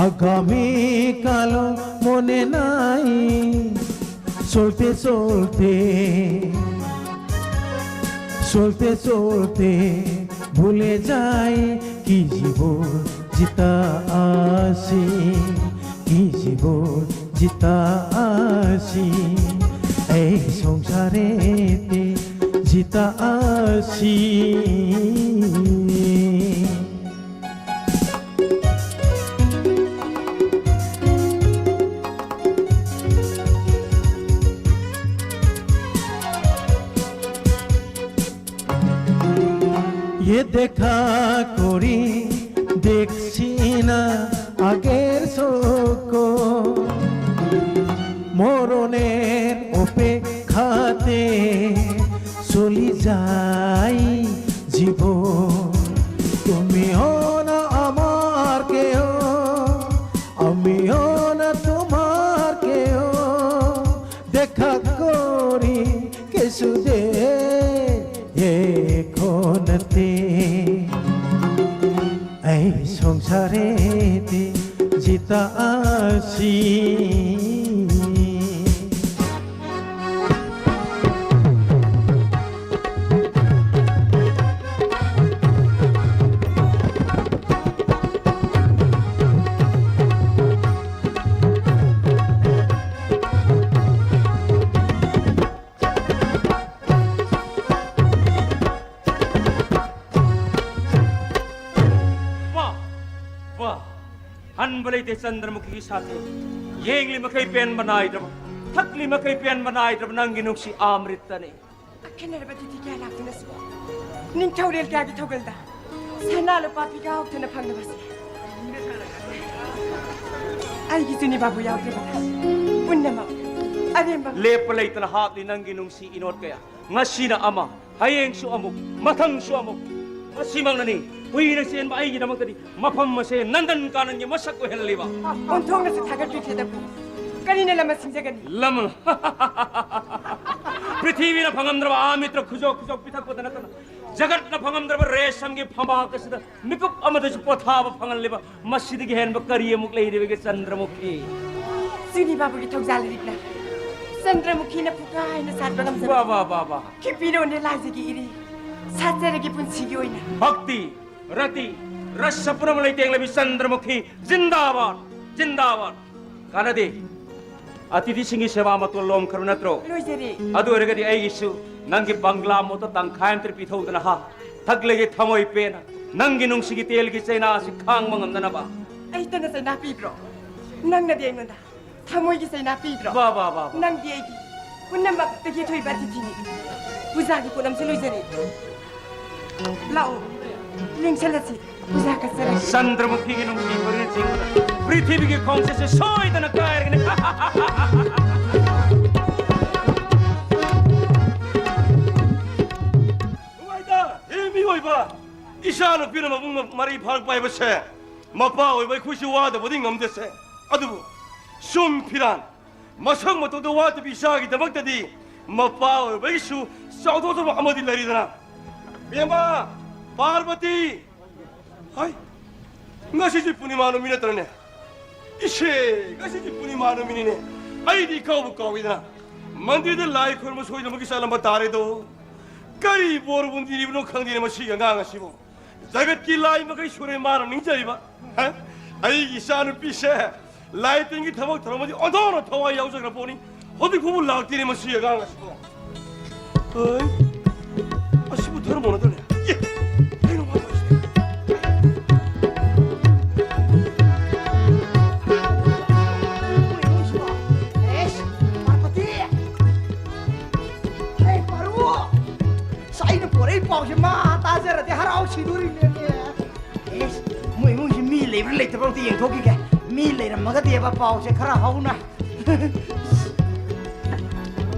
আগামী কাল মনে নাই। চলতে চলতে, চলতে চলতে ভুলে যাই কি জীবন জিতা আসি, কি জীবন জিতা আসি, এই সংসারেতে জিতা আসি। এ দেখা করি দেখছি না আগের চোখ, মরণের অপেক্ষাতে চলি যাই জীবন। তুমিও না আমার কেউ, আমিও না তোমার কেউ, দেখা করি কিছু দে এখনতে। এই সংসারেতে জিতা আছি। वाह, वाह। हन बलैते चंद्रमुखी साथे। येंगली मकई पेन बनाई द्रब। थकली मकई पेन बनाई द्रब। नंगी नुक्सी आमृत तने। ꯑꯈꯦꯟꯅꯔꯕ ꯑꯗꯨꯗꯤ ꯀꯌꯥ ꯂꯥꯛꯇꯨꯅꯁꯨ ꯅꯤꯡꯊꯧꯔꯦꯜ ꯀꯌꯥꯒꯤ ꯊꯧꯒꯜꯗ ꯁꯅꯥ ꯂꯨꯄꯥ ꯄꯤꯒꯥꯎ ꯍꯧꯗꯅ ꯐꯪꯂꯕꯁꯦ꯫ ꯑꯩꯒꯤ ꯖꯨꯅꯤꯕꯥꯕꯨ ꯌꯥꯎꯗ꯭ꯔꯕꯗ ꯄꯨꯝꯅꯃꯛ ꯑꯔꯦꯝꯕ ꯂꯦꯞꯄ ꯂꯩꯇꯅ ꯍꯥꯞꯂꯤ ꯅꯪꯒꯤ ꯅꯨꯡꯁꯤ ꯏꯅꯣꯠ ꯀꯌꯥ꯫ ꯉꯁꯤꯅ ꯑꯃ, ꯍꯌꯦꯡꯁꯨ ꯑꯃꯨꯛ, ꯃꯊꯪꯁꯨ ꯑꯃꯨꯛ꯫ ꯃꯁꯤꯃꯛꯅꯅꯤ ꯀꯨꯏꯅ ꯆꯦꯟꯕ ꯑꯩꯒꯤꯗꯃꯛꯇꯗꯤ ꯃꯐꯝ ꯑꯁꯦ ꯅꯟꯗꯟ ꯀꯥꯅꯟꯒꯤ ꯃꯁꯛ ꯑꯣꯏꯍꯜꯂꯤꯕ꯫ ꯑꯣꯟꯊꯣꯛꯅꯁꯨ ꯊꯥꯒꯠꯄꯤꯈ꯭ꯔꯦꯗꯕꯨ꯫ ꯀꯔꯤꯅ ꯂꯃꯟ ꯁꯤꯡꯖꯒꯅꯤ? ꯂꯃꯟ꯫ ꯄ꯭ꯔꯤꯊꯤꯕꯤꯅ ꯐꯪꯉꯝꯗ꯭ꯔꯕ ꯑꯥ ꯃꯤꯇ꯭ꯔ ꯈꯨꯖꯣꯛ ꯈꯨꯖꯣꯛ ꯄꯤꯊꯛꯄꯗ ꯅꯠꯇꯅ ꯖꯒꯠꯅ ꯐꯪꯉꯝꯗ꯭ꯔꯕ ꯔꯦꯁꯝꯒꯤ ꯐꯝꯕꯥꯛ ꯑꯁꯤꯗ ꯃꯤꯀꯨꯞ ꯑꯃꯗꯁꯨ ꯄꯣꯊꯥꯕ ꯐꯪꯍꯜꯂꯤꯕ ꯃꯁꯤꯗꯒꯤ ꯍꯦꯟꯕ ꯀꯔꯤ ꯑꯃꯨꯛ ꯂꯩꯔꯤꯕꯒꯦ ꯆꯟꯗ꯭ꯔꯃꯨꯈꯤ? ꯁꯤꯅꯤ ꯕꯥꯕꯨꯒꯤ ꯊꯧꯖꯥꯜ ꯂꯤꯔꯤꯛꯅ ꯆꯟꯗ꯭ꯔꯃꯨꯈꯤꯅ ꯐꯨꯀꯥꯏꯅ ꯁꯥꯠꯄ ꯉꯝꯖꯕ ꯕꯥ, ꯕꯥ, ꯕꯥ, ꯕꯥ꯫ ꯈꯤꯄꯤꯔꯣꯟꯅꯦ ꯂꯥꯏꯖꯒꯤ ꯏꯔꯤ ꯁꯥꯠꯆꯔꯒꯦ ꯄꯨꯟꯁꯤꯒꯤ ꯑꯣꯏꯅ꯫ ꯚꯛꯇꯤ, ꯔꯇꯤ, ꯔꯁ ꯄꯨꯝꯅꯃꯛ ꯂꯩꯇꯦꯡꯂꯕꯤ ꯆꯟꯗ꯭ꯔꯃꯨꯈꯤ, ꯖꯤꯟꯗꯥꯕꯥꯗ, ꯖꯤꯟꯗꯥꯕꯥꯗ꯫ ꯀꯥꯟꯅꯗꯦ꯫ ꯑꯇꯤꯊꯤꯁꯤꯡꯒꯤ ꯁꯦꯕꯥ ꯃꯇꯣꯜ ꯂꯣꯝꯈ꯭ꯔꯕ ꯅꯠꯇ꯭ꯔꯣ? ꯂꯣꯏꯖꯔꯦ꯫ ꯑꯗꯨ ꯑꯣꯏꯔꯒꯗꯤ ꯑꯩꯒꯤꯁꯨ ꯅꯪꯒꯤ ꯕꯪꯒ꯭ꯂꯥ ꯃꯣꯠꯇ ꯇꯪꯈꯥꯏ ꯑꯃꯇ ꯄꯤꯊꯧꯗꯅ ꯍꯥ? ꯊꯛꯂꯒꯦ ꯊꯃꯣꯏ ꯄꯦꯟꯅ꯫ ꯅꯪꯒꯤ ꯅꯨꯡꯁꯤꯒꯤ ꯇꯦꯜꯒꯤ ꯆꯩꯅꯥ ꯑꯁꯤ ꯈꯥꯡꯕ ꯉꯝꯅꯅꯕ꯫ ꯑꯩꯇꯅ ꯆꯩꯅꯥ ꯄꯤꯕ꯭ꯔꯣ? ꯅꯪꯅꯗꯤ ꯑꯩꯉꯣꯟꯗ ꯊꯃꯣꯏꯒꯤ ꯆꯩꯅꯥ ꯄꯤꯕ꯭ꯔꯣ? ꯕꯥ, ꯕꯥ, ꯕꯥ, ꯕꯥ꯫ ꯅꯪꯗꯤ ꯑꯩꯒꯤ ꯄꯨꯝꯅꯃꯛꯇꯒꯤ ꯑꯊꯣꯏꯕ ꯑꯇꯤꯊꯤꯅꯤ꯫ ꯄꯨꯖꯥꯒꯤ ꯄꯣꯠꯂꯝꯁꯨ ꯂꯣꯏꯖꯔꯦ꯫ ꯂꯥꯛꯑꯣ, ꯂꯦꯡꯁꯜꯂꯁꯤ꯫ ꯄꯨꯖꯥ ꯀꯠꯆꯔꯒꯦ꯫ ꯆꯟꯗ꯭ꯔꯃꯨꯈꯤꯒꯤ ꯅꯨꯡꯁꯤ ꯀꯣꯏꯔꯦꯜ ꯆꯤꯡꯕꯗ ꯄ꯭ꯔꯤꯊꯤꯕꯤꯒꯤ ꯈꯣꯡꯆꯠꯁꯦ ꯁꯣꯏꯗꯅ ꯀꯥꯏꯔꯒꯅꯤ꯫ ꯅꯨꯡꯉꯥꯏꯇ, ꯍꯦ ꯃꯤꯑꯣꯏꯕ, ꯏꯆꯥ ꯅꯨꯄꯤꯅ ꯃꯄꯨꯡ ꯃꯔꯩ ꯐꯥꯔꯛꯄ ꯍꯥꯏꯕꯁꯦ ꯃꯄꯥ ꯑꯣꯏꯕ ꯑꯩꯈꯣꯏꯁꯨ ꯋꯥꯗꯕꯗꯤ ꯉꯝꯗꯦꯁꯦ꯫ ꯑꯗꯨꯕꯨ ꯁꯨꯝ ꯐꯤꯔꯥꯟ ꯃꯁꯛ ꯃꯇꯧꯗ ꯋꯥꯠꯇꯕꯤ ꯏꯆꯥꯒꯤꯗꯃꯛꯇꯗꯤ ꯃꯄꯥ ꯑꯣꯏꯕꯒꯤꯁꯨ ꯆꯥꯎꯊꯣꯛꯆꯕ ꯑꯃꯗꯤ ꯂꯩꯔꯤꯗꯅ꯫ ꯕꯦꯝꯃ, ꯄꯥꯔꯕꯇꯤ! ꯍꯥꯏ, ꯉꯁꯤꯁꯤ ꯄꯨꯔꯅꯤꯃꯥ ꯅꯨꯃꯤꯠ ꯅꯠꯇ꯭ꯔꯅꯦ? ꯏꯁꯦ, ꯉꯁꯤꯁꯤ ꯄꯨꯔꯅꯤꯃꯥ ꯅꯨꯃꯤꯠꯅꯤꯅꯦ꯫ ꯑꯩꯗꯤ ꯏꯀꯥꯎꯕꯨ ꯀꯥꯎꯏꯗꯅ꯫ ꯃꯟꯗꯤꯔꯗ ꯂꯥꯏ ꯈꯨꯔꯨꯝꯕ ꯁꯣꯏꯗꯅꯃꯛꯀꯤ ꯆꯠꯂꯝꯕ ꯇꯥꯔꯦꯗꯣ꯫ ꯀꯔꯤ ꯕꯣꯔꯕꯨ ꯅꯤꯔꯤꯕꯅꯣ ꯈꯪꯗꯦꯅꯦ ꯃꯁꯤꯒꯤ ꯑꯉꯥꯡ ꯑꯁꯤꯕꯨ꯫ ꯖꯒꯠꯀꯤ ꯂꯥꯏ ꯃꯈꯩ ꯁꯨꯔꯦ ꯃꯥꯅ ꯅꯤꯡꯖꯔꯤꯕ꯫ ꯍ? ꯑꯩꯒꯤ ꯏꯆꯥꯅꯨꯄꯤꯁꯦ ꯂꯥꯏ ꯇꯤꯟꯒꯤ ꯊꯕꯛ ꯊꯧꯔꯝꯗꯤ ꯑꯣꯟꯊꯣꯛꯅ ꯊꯋꯥꯏ ꯌꯥꯎꯖꯈ꯭ꯔ ꯄꯣꯠꯅꯤ꯫ ꯍꯧꯖꯤꯛ ꯐꯥꯎꯕ ꯂꯥꯛꯇꯦꯅꯦ ꯃꯁꯤ ꯑꯉꯥꯡ ꯑꯁꯤꯕꯣ꯫ ꯍꯩ, ꯑꯁꯤꯕꯨ ꯊꯔꯝ ꯑꯣꯟꯅꯗ꯭ꯔꯅꯦ? ꯑꯦ, ꯀꯩꯅꯣ ꯃꯥ ꯇꯧꯔꯤꯁꯤꯗꯤ? ꯑꯦꯁ, ꯄꯥꯔꯕꯇꯤ! ꯍꯦ, ꯄꯥꯔꯨ! ꯑꯁ, ꯑꯩꯅ ꯄꯣꯔꯛꯏ ꯄꯥꯎꯁꯦ ꯃꯥ ꯇꯥꯖꯔꯗꯤ ꯍꯔꯥꯎ ꯁꯤꯗꯣꯔꯤꯅꯦꯃꯦ꯫ ꯑꯦꯁ, ꯃꯣꯏ ꯏꯃꯨꯡꯁꯤ ꯃꯤ ꯂꯩꯕ꯭ꯔꯥ ꯂꯩꯇꯕ꯭ꯔꯥ ꯑꯝꯇ ꯌꯦꯡꯊꯣꯛꯈꯤꯒꯦ꯫ ꯃꯤ ꯂꯩꯔꯝꯃꯒꯗꯤꯕ ꯄꯥꯎꯁꯦ ꯈꯔ ꯍꯧꯅ꯫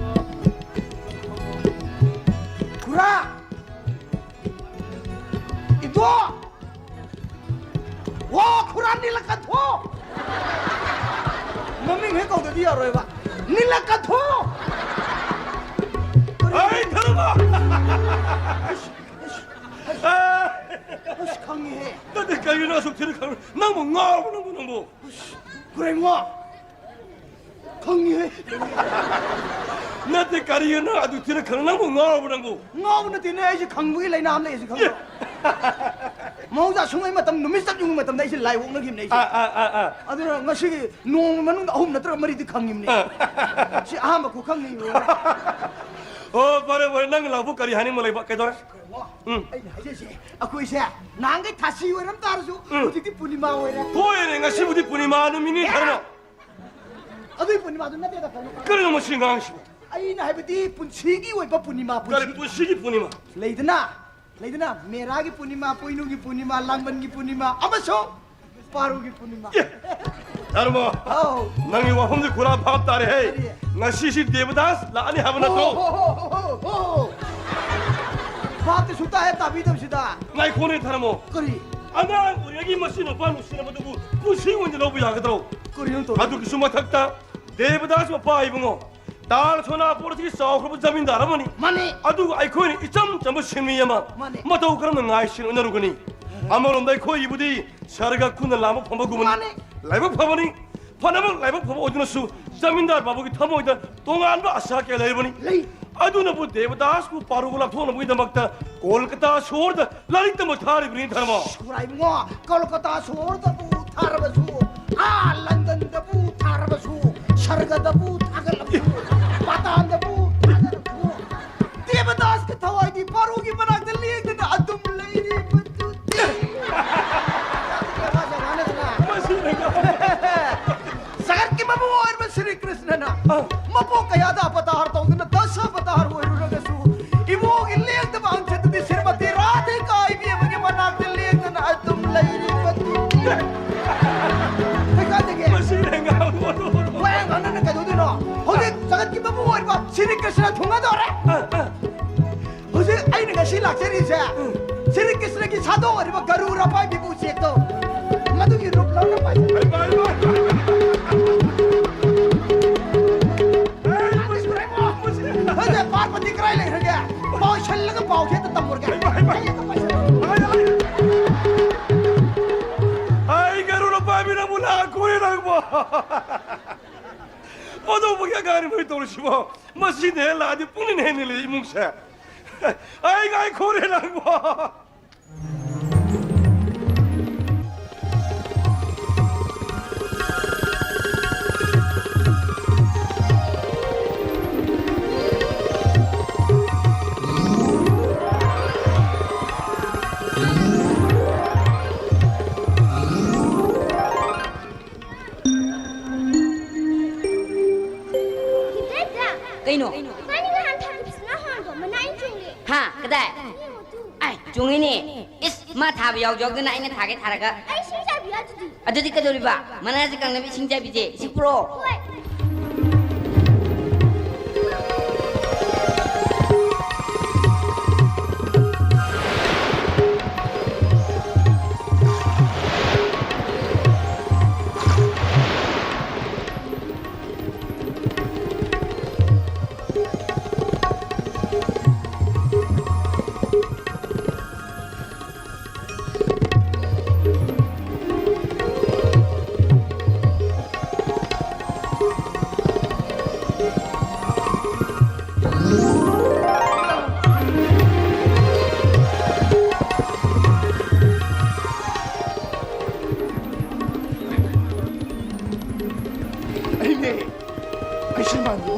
ꯈꯨꯔꯥ! ꯏꯕꯣ! ꯋꯥ ꯈꯨꯔꯥ ꯅꯤꯂꯀꯟꯊꯣ! ꯃꯃꯤꯡ ꯍꯦꯛ ꯀꯧꯗꯗꯤ ꯌꯥꯔꯣꯏꯕ꯫ ꯅꯤꯂꯀꯟꯊꯣ! ꯑꯩ ꯊꯔꯕ! ꯑꯁ, ꯈꯪꯉꯤꯍꯦ꯫ ꯅꯠꯇꯦ, ꯀꯔꯤꯅꯣ ꯑꯁꯨꯛ ꯊꯤꯅ ꯈꯪꯉꯤ? ꯅꯪꯕꯨ ꯉꯥꯎꯔꯕ ꯅꯪꯕꯨ, ꯅꯪꯕꯨ? ꯑꯁ, ꯈꯨꯔꯦꯝꯉꯣ! ꯈꯪꯉꯤꯍꯦ꯫ ꯅꯠꯇꯦ, ꯀꯔꯤꯅꯣ ꯅꯪ ꯑꯗꯨ ꯊꯤꯅ ꯈꯪꯉꯤ? ꯅꯪꯕꯨ ꯉꯥꯎꯔꯕ ꯅꯪꯕꯨ? ꯉꯥꯎꯕ ꯅꯠꯇꯦꯅꯦ, ꯑꯩꯁꯦ ꯈꯪꯕꯒꯤ ꯂꯥꯏꯅꯥ ꯑꯃ ꯂꯩ, ꯑꯩꯁꯦ ꯈꯪꯕ꯫ ꯑꯦ꯫ ꯃꯍꯧꯁꯥ ꯁꯨꯡꯉꯩ ꯃꯇꯝ, ꯅꯨꯃꯤꯠ ꯆꯞ ꯌꯨꯡꯕ ꯃꯇꯝꯗ ꯑꯩꯁꯦ ꯂꯥꯏ ꯑꯣꯛꯅꯈꯤꯕꯅꯦ, ꯑꯩꯁꯦ꯫ ꯑꯥ, ꯑꯥ, ꯑꯥ, ꯑꯥ꯫ ꯑꯗꯨꯅ ꯉꯁꯤꯒꯤ ꯅꯣꯡꯃ ꯃꯅꯨꯡꯗ ꯑꯍꯨꯝ ꯅꯠꯇ꯭ꯔꯒ ꯃꯔꯤꯗꯤ ꯈꯪꯉꯤꯕꯅꯦ꯫ ꯑꯥ꯫ ꯁꯤ ꯑꯍꯥꯟꯕ ꯈꯨꯈꯪꯅꯤ꯫ ꯑꯣ, ꯐꯔꯦ, ꯐꯔꯦ, ꯅꯪ ꯂꯥꯛꯄ ꯀꯔꯤ ꯍꯥꯏꯅꯤꯡꯕ ꯂꯩꯕ? ꯀꯩꯗꯧꯔꯦ? ꯎꯝ꯫ ꯑꯩꯅ ꯍꯥꯏꯖꯩꯁꯦ, ꯑꯩꯈꯣꯏꯁꯦ ꯅꯍꯥꯟꯈꯩ ꯊꯥꯁꯤ ꯑꯣꯏꯔꯝ ꯇꯥꯔꯁꯨ, ꯎꯝ꯫ ꯍꯧꯖꯤꯛꯇꯤ ꯄꯨꯔꯅꯤꯃꯥ ꯑꯣꯏꯔꯦ꯫ ꯍꯣꯏꯅꯦ, ꯉꯁꯤꯕꯨꯗꯤ ꯄꯨꯔꯅꯤꯃꯥ ꯅꯨꯃꯤꯠꯅꯤ, ꯀꯩꯅꯣ꯫ ꯑꯗꯨꯏ ꯄꯨꯔꯅꯤꯃꯥꯗꯨ ꯅꯠꯇꯦꯗ, ꯀꯩꯅꯣ꯫ ꯀꯔꯤꯅꯣ ꯃꯁꯤ ꯑꯉꯥꯡꯁꯤꯕꯨ? ꯑꯩꯅ ꯍꯥꯏꯕꯗꯤ ꯄꯨꯟꯁꯤꯒꯤ ꯑꯣꯏꯕ ꯄꯨꯔꯅꯤꯃꯥ, ꯀꯔꯤ ꯄꯨꯟꯁꯤ-, ꯄꯨꯟꯁꯤꯒꯤ ꯄꯨꯔꯅꯤꯃꯥ? ꯂꯩꯗꯅ, ꯂꯩꯗꯅ, ꯃꯦꯔꯥꯒꯤ ꯄꯨꯔꯅꯤꯃꯥ, ꯄꯣꯏꯅꯨꯒꯤ ꯄꯨꯔꯅꯤꯃꯥ, ꯂꯥꯡꯕꯟꯒꯤ ꯄꯨꯔꯅꯤꯃꯥ ꯑꯃꯁꯨꯡ ꯄꯥꯔꯨꯒꯤ ꯄꯨꯔꯅꯤꯃꯥ꯫ ꯑꯦ, ꯙꯔꯃ, ꯑꯧ꯫ ꯅꯪꯒꯤ ꯋꯥꯐꯝꯁꯤ ꯄꯨꯔꯥ ꯚꯥꯞ ꯇꯥꯔꯦꯍꯦ꯫ ꯀꯔꯤ? ꯉꯁꯤꯁꯤ ꯗꯦꯕꯗꯥꯁ ꯂꯥꯛꯑꯅꯤ ꯍꯥꯏꯕ ꯅꯠꯇ꯭ꯔꯣ? ꯍꯣ, ꯍꯣ, ꯍꯣ, ꯍꯣ, ꯍꯣ꯫ ꯚꯥꯞꯇꯤ ꯁꯨꯛꯇꯥ ꯍꯦꯛ ꯇꯥꯕꯤꯗꯕꯁꯤꯗ꯫ ꯉꯥꯏꯈꯣꯅꯦ ꯙꯔꯃ꯫ ꯀꯔꯤ? ꯑꯉꯥꯡ ꯑꯣꯏꯔꯤꯉꯩꯒꯤ ꯃꯆꯤꯟ ꯃꯧꯄ꯭ꯋꯥ ꯅꯨꯡꯁꯤꯅꯕꯗꯨꯕꯨ ꯄꯨꯟꯁꯤ ꯑꯣꯏꯅ ꯂꯧꯕ ꯌꯥꯒꯗ꯭ꯔꯣ? ꯀꯔꯤꯅꯣ ꯇꯧꯔꯤꯁꯦ? ꯑꯗꯨꯒꯤꯁꯨ ꯃꯊꯛꯇ ꯗꯦꯕꯗꯥꯁ ꯃꯄꯥ ꯏꯕꯨꯡꯉꯣ, ꯇꯥꯜ ꯁꯣꯅꯥꯄꯨꯔꯗꯒꯤ ꯆꯥꯎꯈ꯭ꯔꯕ ꯖꯃꯤꯟꯗꯥꯔ ꯑꯃꯅꯤ꯫ ꯃꯥꯅꯤ꯫ ꯑꯗꯨꯒ ꯑꯩꯈꯣꯏꯅ ꯏꯆꯝ ꯆꯝꯕ ꯁꯤꯟꯃꯤ ꯑꯃ꯫ ꯃꯥꯅꯤ꯫ ꯃꯇꯧ ꯀꯔꯝꯅ ꯉꯥꯏ ꯁꯦꯜ ꯎꯅꯔꯨꯒꯅꯤ? ꯑꯃꯔꯣꯝꯗ ꯑꯩꯈꯣꯏꯒꯤꯕꯨꯗꯤ ꯁꯔꯒ ꯈꯨꯟꯅ ꯂꯥꯝꯕ ꯐꯪꯕꯒꯨꯝꯕꯅꯤ꯫ ꯃꯥꯅꯤ꯫ ꯂꯥꯏꯕꯛ ꯐꯕꯅꯤ꯫ ꯐꯅꯃꯛ ꯂꯥꯏꯕꯛ ꯐꯕ ꯑꯣꯏꯗꯨꯅꯁꯨ ꯖꯃꯤꯟꯗꯥꯔ ꯕꯥꯕꯨꯒꯤ ꯊꯃꯣꯏꯗ ꯇꯣꯉꯥꯟꯕ ꯑꯁꯥ ꯀꯌꯥ ꯂꯩꯔꯕꯅꯤ꯫ ꯂꯩ꯫ ꯑꯗꯨꯅꯕꯨ ꯗꯦꯕꯗꯥꯁꯄꯨ ꯄꯥꯔꯨꯒ ꯂꯥꯞꯊꯣꯛꯅꯕꯒꯤꯗꯃꯛꯇ ꯀꯣꯜꯀꯇꯥ ꯁꯣꯍꯣꯔꯗ ꯂꯥꯏꯔꯤꯛ ꯇꯝꯕ ꯊꯥꯔꯤꯕꯅꯤ ꯙꯔꯃ꯫ ꯈꯨꯔꯥꯏꯕꯨꯡꯉꯣ, ꯀꯣꯜꯀꯇꯥ ꯁꯣꯍꯣꯔꯗꯕꯨ ꯊꯥꯔꯕꯁꯨ, ꯑꯥ ꯂꯟꯗꯟꯗꯕꯨ ꯊꯥꯔꯕꯁꯨ, ꯁꯔꯒꯗꯕꯨ ꯊꯥꯒꯠꯂꯕꯁꯨ, ꯄꯥꯇꯥꯟꯗꯕꯨ ꯊꯥꯒꯠꯂꯕꯁꯨ, ꯗꯦꯕꯗꯥꯁꯀꯤ ꯊꯋꯥꯏꯗꯤ ꯄꯥꯔꯨꯒꯤ ꯃꯅꯥꯛꯇ ꯂꯦꯡꯗꯅ ꯑꯗꯨꯝ ꯂꯩꯔꯤꯕꯗꯨꯗꯤ꯫ ꯃꯁꯤꯅ ꯉꯥꯎ- ꯖꯒꯠꯀꯤ ꯃꯄꯨ ꯑꯣꯏꯔꯤꯕ ꯁ꯭ꯔꯤ ꯀ꯭ꯔꯤꯁꯅꯅ ꯑ꯫ ꯃꯄꯣꯛ ꯀꯌꯥꯗ ꯑꯄꯇꯥꯍꯥꯔ ꯇꯧꯗꯨꯅ ꯗꯁ ꯑꯄꯇꯥꯍꯥꯔ ꯑꯣꯏꯔꯨꯔꯒꯁꯨ ꯏꯕꯣꯒꯤ ꯂꯦꯡꯗꯕ ꯑꯪꯁꯗꯨꯗꯤ ꯁ꯭ꯔꯤꯃꯇꯤ ꯔꯥꯙꯤꯀꯥ ꯏꯕꯦꯝꯃꯒꯤ ꯃꯅꯥꯛꯇ ꯂꯦꯡꯗꯅ ꯑꯗꯨꯝ ꯂꯩꯔꯤꯕꯗꯨꯗꯤ꯫ ꯀꯩꯀꯥꯟꯗꯒꯤ? ꯃꯁꯤ ꯂꯦꯡꯒꯥ ꯑꯣꯟꯊꯣꯛꯑꯣ꯫ ꯋꯥ ꯌꯥꯝ ꯉꯥꯡꯅꯅ ꯀꯩꯗꯧꯗꯣꯏꯅꯣ? ꯍꯧꯖꯤꯛ ꯖꯒꯠꯀꯤ ꯃꯄꯨ ꯑꯣꯏꯔꯤꯕ ꯁ꯭ꯔꯤ ꯀ꯭ꯔꯤꯁꯅ ꯊꯨꯡꯒꯗꯧꯔꯦ꯫ ꯑ, ꯑ꯫ ꯍꯧꯖꯤꯛ ꯑꯩꯅ ꯉꯁꯤ ꯂꯥꯛꯆꯔꯤꯁꯦ, ꯎꯝ꯫ ꯁ꯭ꯔꯤ ꯀ꯭ꯔꯤꯁꯅꯒꯤ ꯁꯥꯗꯣ ꯑꯣꯏꯔꯤꯕ ꯒꯔꯨꯔ ꯄꯥꯏꯕꯤꯕꯨ ꯎꯆꯦꯛꯇꯣ, ꯃꯗꯨꯒꯤ ꯔꯨꯞ ꯂꯧꯅꯕ ꯍꯥꯏꯖꯔꯤ꯫ ꯍꯩꯃꯥ, ꯍꯩꯃꯥ, ꯍꯩꯃꯥ꯫ ꯍꯩ, ꯃꯁꯤ, ꯃꯁꯤ꯫ ꯅꯠꯇꯦ, ꯄꯥꯔꯕꯇꯤ ꯀꯗꯥꯏ ꯂꯩꯈ꯭ꯔꯒꯦ? ꯄꯥꯎꯁꯜꯂꯒ ꯄꯥꯎꯁꯦ ꯍꯦꯛꯇ ꯇꯝꯃꯨꯔꯒꯦ꯫ ꯍꯩꯃꯥ, ꯍꯩꯃꯥ꯫ ꯑꯩ ꯍꯦꯛꯇ ꯄꯥꯏꯁꯜꯂꯒꯦ꯫ ꯍꯩ, ꯍꯩ꯫ ꯑꯩ ꯒꯔꯨꯔ ꯄꯥꯏꯕꯤ ꯅꯪꯕꯨ ꯂꯥꯛꯈꯣꯏ ꯅꯪꯕꯨ꯫ ꯑꯣꯟꯊꯣꯛꯄꯒꯤ ꯑꯉꯥꯡꯅꯤ ꯃꯣꯏ ꯇꯧꯔꯤꯁꯤꯕꯣ꯫ ꯃꯁꯤꯅ ꯍꯦꯛ ꯂꯥꯛꯑꯗꯤ ꯄꯨꯡꯅꯤꯟ ꯍꯦꯛ ꯅꯤꯜꯂꯤ ꯏꯃꯨꯡꯁꯦ꯫ ꯑꯩ ꯉꯥꯏꯈꯣꯔꯦ ꯅꯪꯕꯣ꯫ ꯏꯕꯦꯝꯆꯥ! ꯀꯩꯅꯣ? ꯏꯕꯥꯅꯤ ꯉꯍꯥꯟ ꯊꯥꯈꯤꯕꯁꯤꯅ ꯍꯥꯟꯕ꯭ꯔꯣ? ꯃꯅꯥ ꯏꯟ ꯆꯣꯡꯂꯦ꯫ ꯍꯥ? ꯀꯗꯥꯏ? ꯌꯦꯡꯉꯣ ꯇꯨ꯫ ꯑꯥꯏ, ꯆꯨꯝꯃꯤꯅꯦ꯫ ꯏꯁ, ꯃꯥ ꯊꯥꯕ ꯌꯥꯎ ꯌꯥꯎꯗꯅ ꯑꯩꯅ ꯊꯥꯒꯦ ꯊꯥꯔꯒ꯫ ꯑꯩ ꯏꯁꯤꯡ ꯆꯥꯏꯕꯤ ꯌꯥꯗꯨꯗꯤ꯫ ꯑꯗꯨꯗꯤ ꯀꯩꯗꯧꯔꯤꯕ? ꯃꯅꯥꯁꯦ ꯀꯪꯅꯕ ꯏꯁꯤꯡ ꯆꯥꯏꯕꯤꯁꯦ ꯁꯤ ꯄꯨꯔꯛꯑꯣ꯫ ꯍꯣꯏ꯫ ꯑꯩꯅꯦ꯫ ꯑꯩ ꯁꯤ ꯃꯥꯟꯕ꯭ꯔꯣ?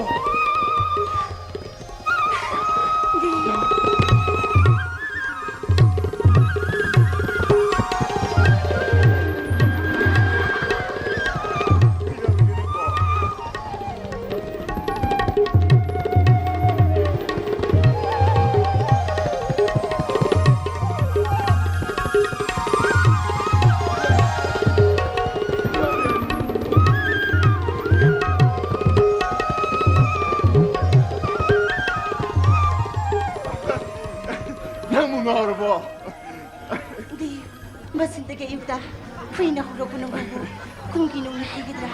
ꯅꯪꯕꯨ ꯉꯥꯎꯔꯕꯣ? ꯗꯤ, ꯃꯁꯤꯗꯒꯤ ꯑꯌꯨꯛꯇ ꯍꯨꯏꯅ ꯍꯧꯔꯛꯄ ꯅꯨꯡꯉꯥꯏꯕꯨ ꯀꯨꯝꯒꯤ ꯅꯨꯡꯅ ꯍꯩꯒꯗ꯭ꯔꯥ?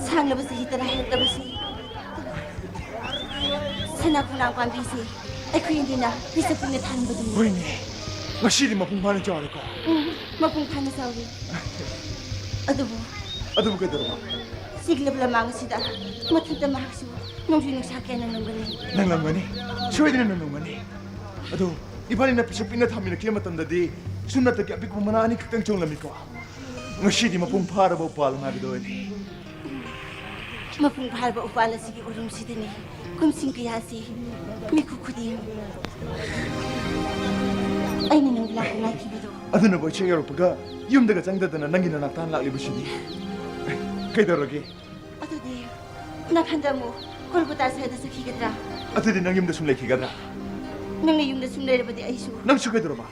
ꯁꯥꯡꯂꯕ ꯆꯍꯤ ꯇꯔꯥ ꯍꯦꯜꯂꯛꯂꯕꯁꯤ ꯁꯅꯥ ꯈꯣꯡꯅꯥꯡ ꯄꯥꯝꯕꯤꯁꯤ ꯑꯩꯈꯣꯏ ꯑꯅꯤꯅ ꯄꯤꯁꯛ ꯄꯤꯛꯅ ꯊꯥꯔꯝꯕꯗꯨꯅꯤ꯫ ꯍꯣꯏꯅꯦ, ꯉꯁꯤꯗꯤ ꯃꯄꯨꯡ ꯐꯥꯅ ꯆꯥꯎꯔꯦꯀꯣ? ꯎꯝ, ꯃꯄꯨꯡ ꯐꯥꯅ ꯆꯥꯎꯔꯦ꯫ ꯑꯗꯨꯕꯨ ꯑꯗꯨꯕꯨ ꯀꯩꯗꯧꯔꯕ? ꯁꯤꯒꯤ ꯂꯝ ꯂꯃꯥꯡ ꯑꯁꯤꯗ ꯃꯊꯟꯇ ꯃꯍꯥꯛꯁꯨ ꯅꯣꯡꯖꯨ ꯅꯨꯡꯁꯥ ꯀꯌꯥ ꯅꯪꯂꯝꯒꯅꯤ꯫ ꯅꯪꯂꯝꯒꯅꯤ, ꯁꯣꯏꯗꯅ ꯅꯪꯂꯝꯒꯅꯤ꯫ ꯑꯗꯣ ꯏꯕꯥꯅꯤꯅ ꯄꯤꯁꯛ ꯄꯤꯛꯅ ꯊꯥꯃꯤꯟꯅꯈꯤꯕ ꯃꯇꯝꯗꯗꯤ ꯁꯨꯝꯅꯇꯒꯤ ꯑꯄꯤꯛꯄ ꯃꯅꯥ ꯑꯅꯤꯈꯛꯇꯪ ꯆꯣꯡꯂꯝꯃꯤꯀꯣ꯫ ꯉꯁꯤꯗꯤ ꯃꯄꯨꯡ ꯐꯥꯔꯕ ꯎꯄꯥꯜ ꯑꯃ ꯍꯥꯏꯕꯗꯣ ꯑꯣꯏꯔꯦ꯫ ꯃꯄꯨꯡ ꯐꯥꯔꯕ ꯎꯄꯥꯜ ꯑꯁꯤꯒꯤ ꯎꯔꯨꯝꯁꯤꯗꯅꯤ ꯀꯨꯝꯁꯤꯡ ꯀꯌꯥꯁꯤ ꯃꯤꯀꯨꯞ ꯈꯨꯗꯤꯡ ꯑꯩꯅ ꯅꯪꯕꯨ ꯂꯥꯛꯄ ꯉꯥꯏꯈꯤꯕꯗꯣ꯫ ꯑꯗꯨꯅꯕꯨ ꯑꯩ ꯍꯦꯛ ꯌꯧꯔꯛꯄꯒ ꯌꯨꯝꯗꯒ ꯆꯪꯗꯗꯅ ꯅꯪꯒꯤ ꯅꯅꯥꯛꯇ ꯂꯥꯛꯂꯤꯕꯁꯤꯗꯤ꯫ ꯀꯩꯗꯧꯔꯒꯦ? ꯑꯗꯨꯗꯤ ꯅꯪ ꯍꯟꯗꯛ ꯑꯃꯨꯛ ꯀꯣꯜꯀꯇꯥ ꯁꯍꯔꯗ ꯆꯠꯈꯤꯒꯗ꯭ꯔꯥ? ꯑꯗꯨꯗꯤ ꯅꯪ ꯌꯨꯝꯗ ꯁꯨꯝ ꯂꯩꯈꯤꯒꯗ꯭ꯔꯥ? ꯅꯪꯅ ꯌꯨꯝꯗ ꯁꯨꯝ ꯂꯩꯔꯕꯗꯤ ꯑꯩꯁꯨ ꯅꯪꯁꯨ ꯀꯩꯗꯧꯔꯕ?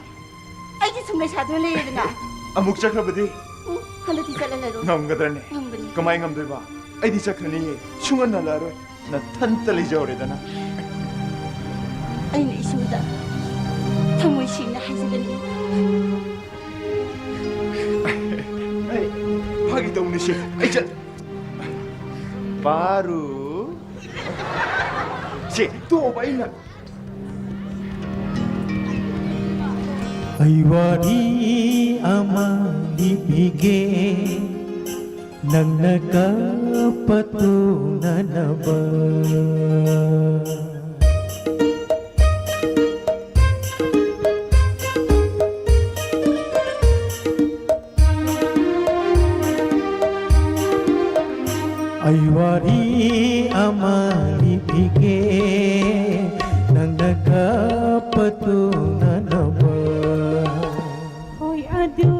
ꯑꯩꯗꯤ ꯁꯨꯝ ꯂꯩꯁꯥꯗꯨꯅ ꯂꯩꯔꯦꯗꯅ꯫ ꯑꯃꯨꯛ ꯆꯠꯈ꯭ꯔꯕꯗꯤ? ꯎꯝ, ꯍꯟꯗꯛꯇꯤ ꯆꯠꯂꯔꯣꯏ꯫ ꯉꯝꯒꯗ꯭ꯔꯅꯦ? ꯉꯝꯒꯅꯤ꯫ ꯀꯃꯥꯏ ꯉꯝꯗꯣꯏꯕ? ꯑꯩꯗꯤ ꯆꯠꯈ꯭ꯔꯅꯤꯌꯦ꯫ ꯁꯨꯡꯍꯟ ꯍꯜꯂꯛꯑꯔꯣꯏ꯫ ꯅꯊꯟꯇ ꯂꯩꯖꯍꯧꯔꯦꯗꯅ꯫ ꯑꯩꯅ ꯏꯁꯨꯗ ꯊꯃꯣꯏ ꯁꯦꯡꯅ ꯍꯥꯏꯖꯒꯅꯤ꯫ ꯑꯩ ꯐꯥꯒꯤ ꯇꯧꯅꯤꯁꯦ꯫ ꯑꯩ ꯆꯠ-, ꯄꯥꯔꯨ꯫ ꯁꯦ, ꯇꯣꯛꯑꯣꯕ ꯑꯩꯅ꯫ ꯑꯩ ꯋꯥꯔꯤ ꯑꯃ ꯂꯤꯕꯤꯒꯦ, ꯅꯪꯅ ꯀꯞꯄ ꯇꯣꯛꯅꯅꯕ꯫ ꯑꯩ ꯋꯥꯔꯤ ꯑꯃ ꯂꯤꯕꯤꯒꯦ, ꯅꯪꯅ ꯀꯞꯄ ꯇꯣꯛꯅꯅꯕ꯫ ꯍꯣꯏ, ꯑꯗꯨ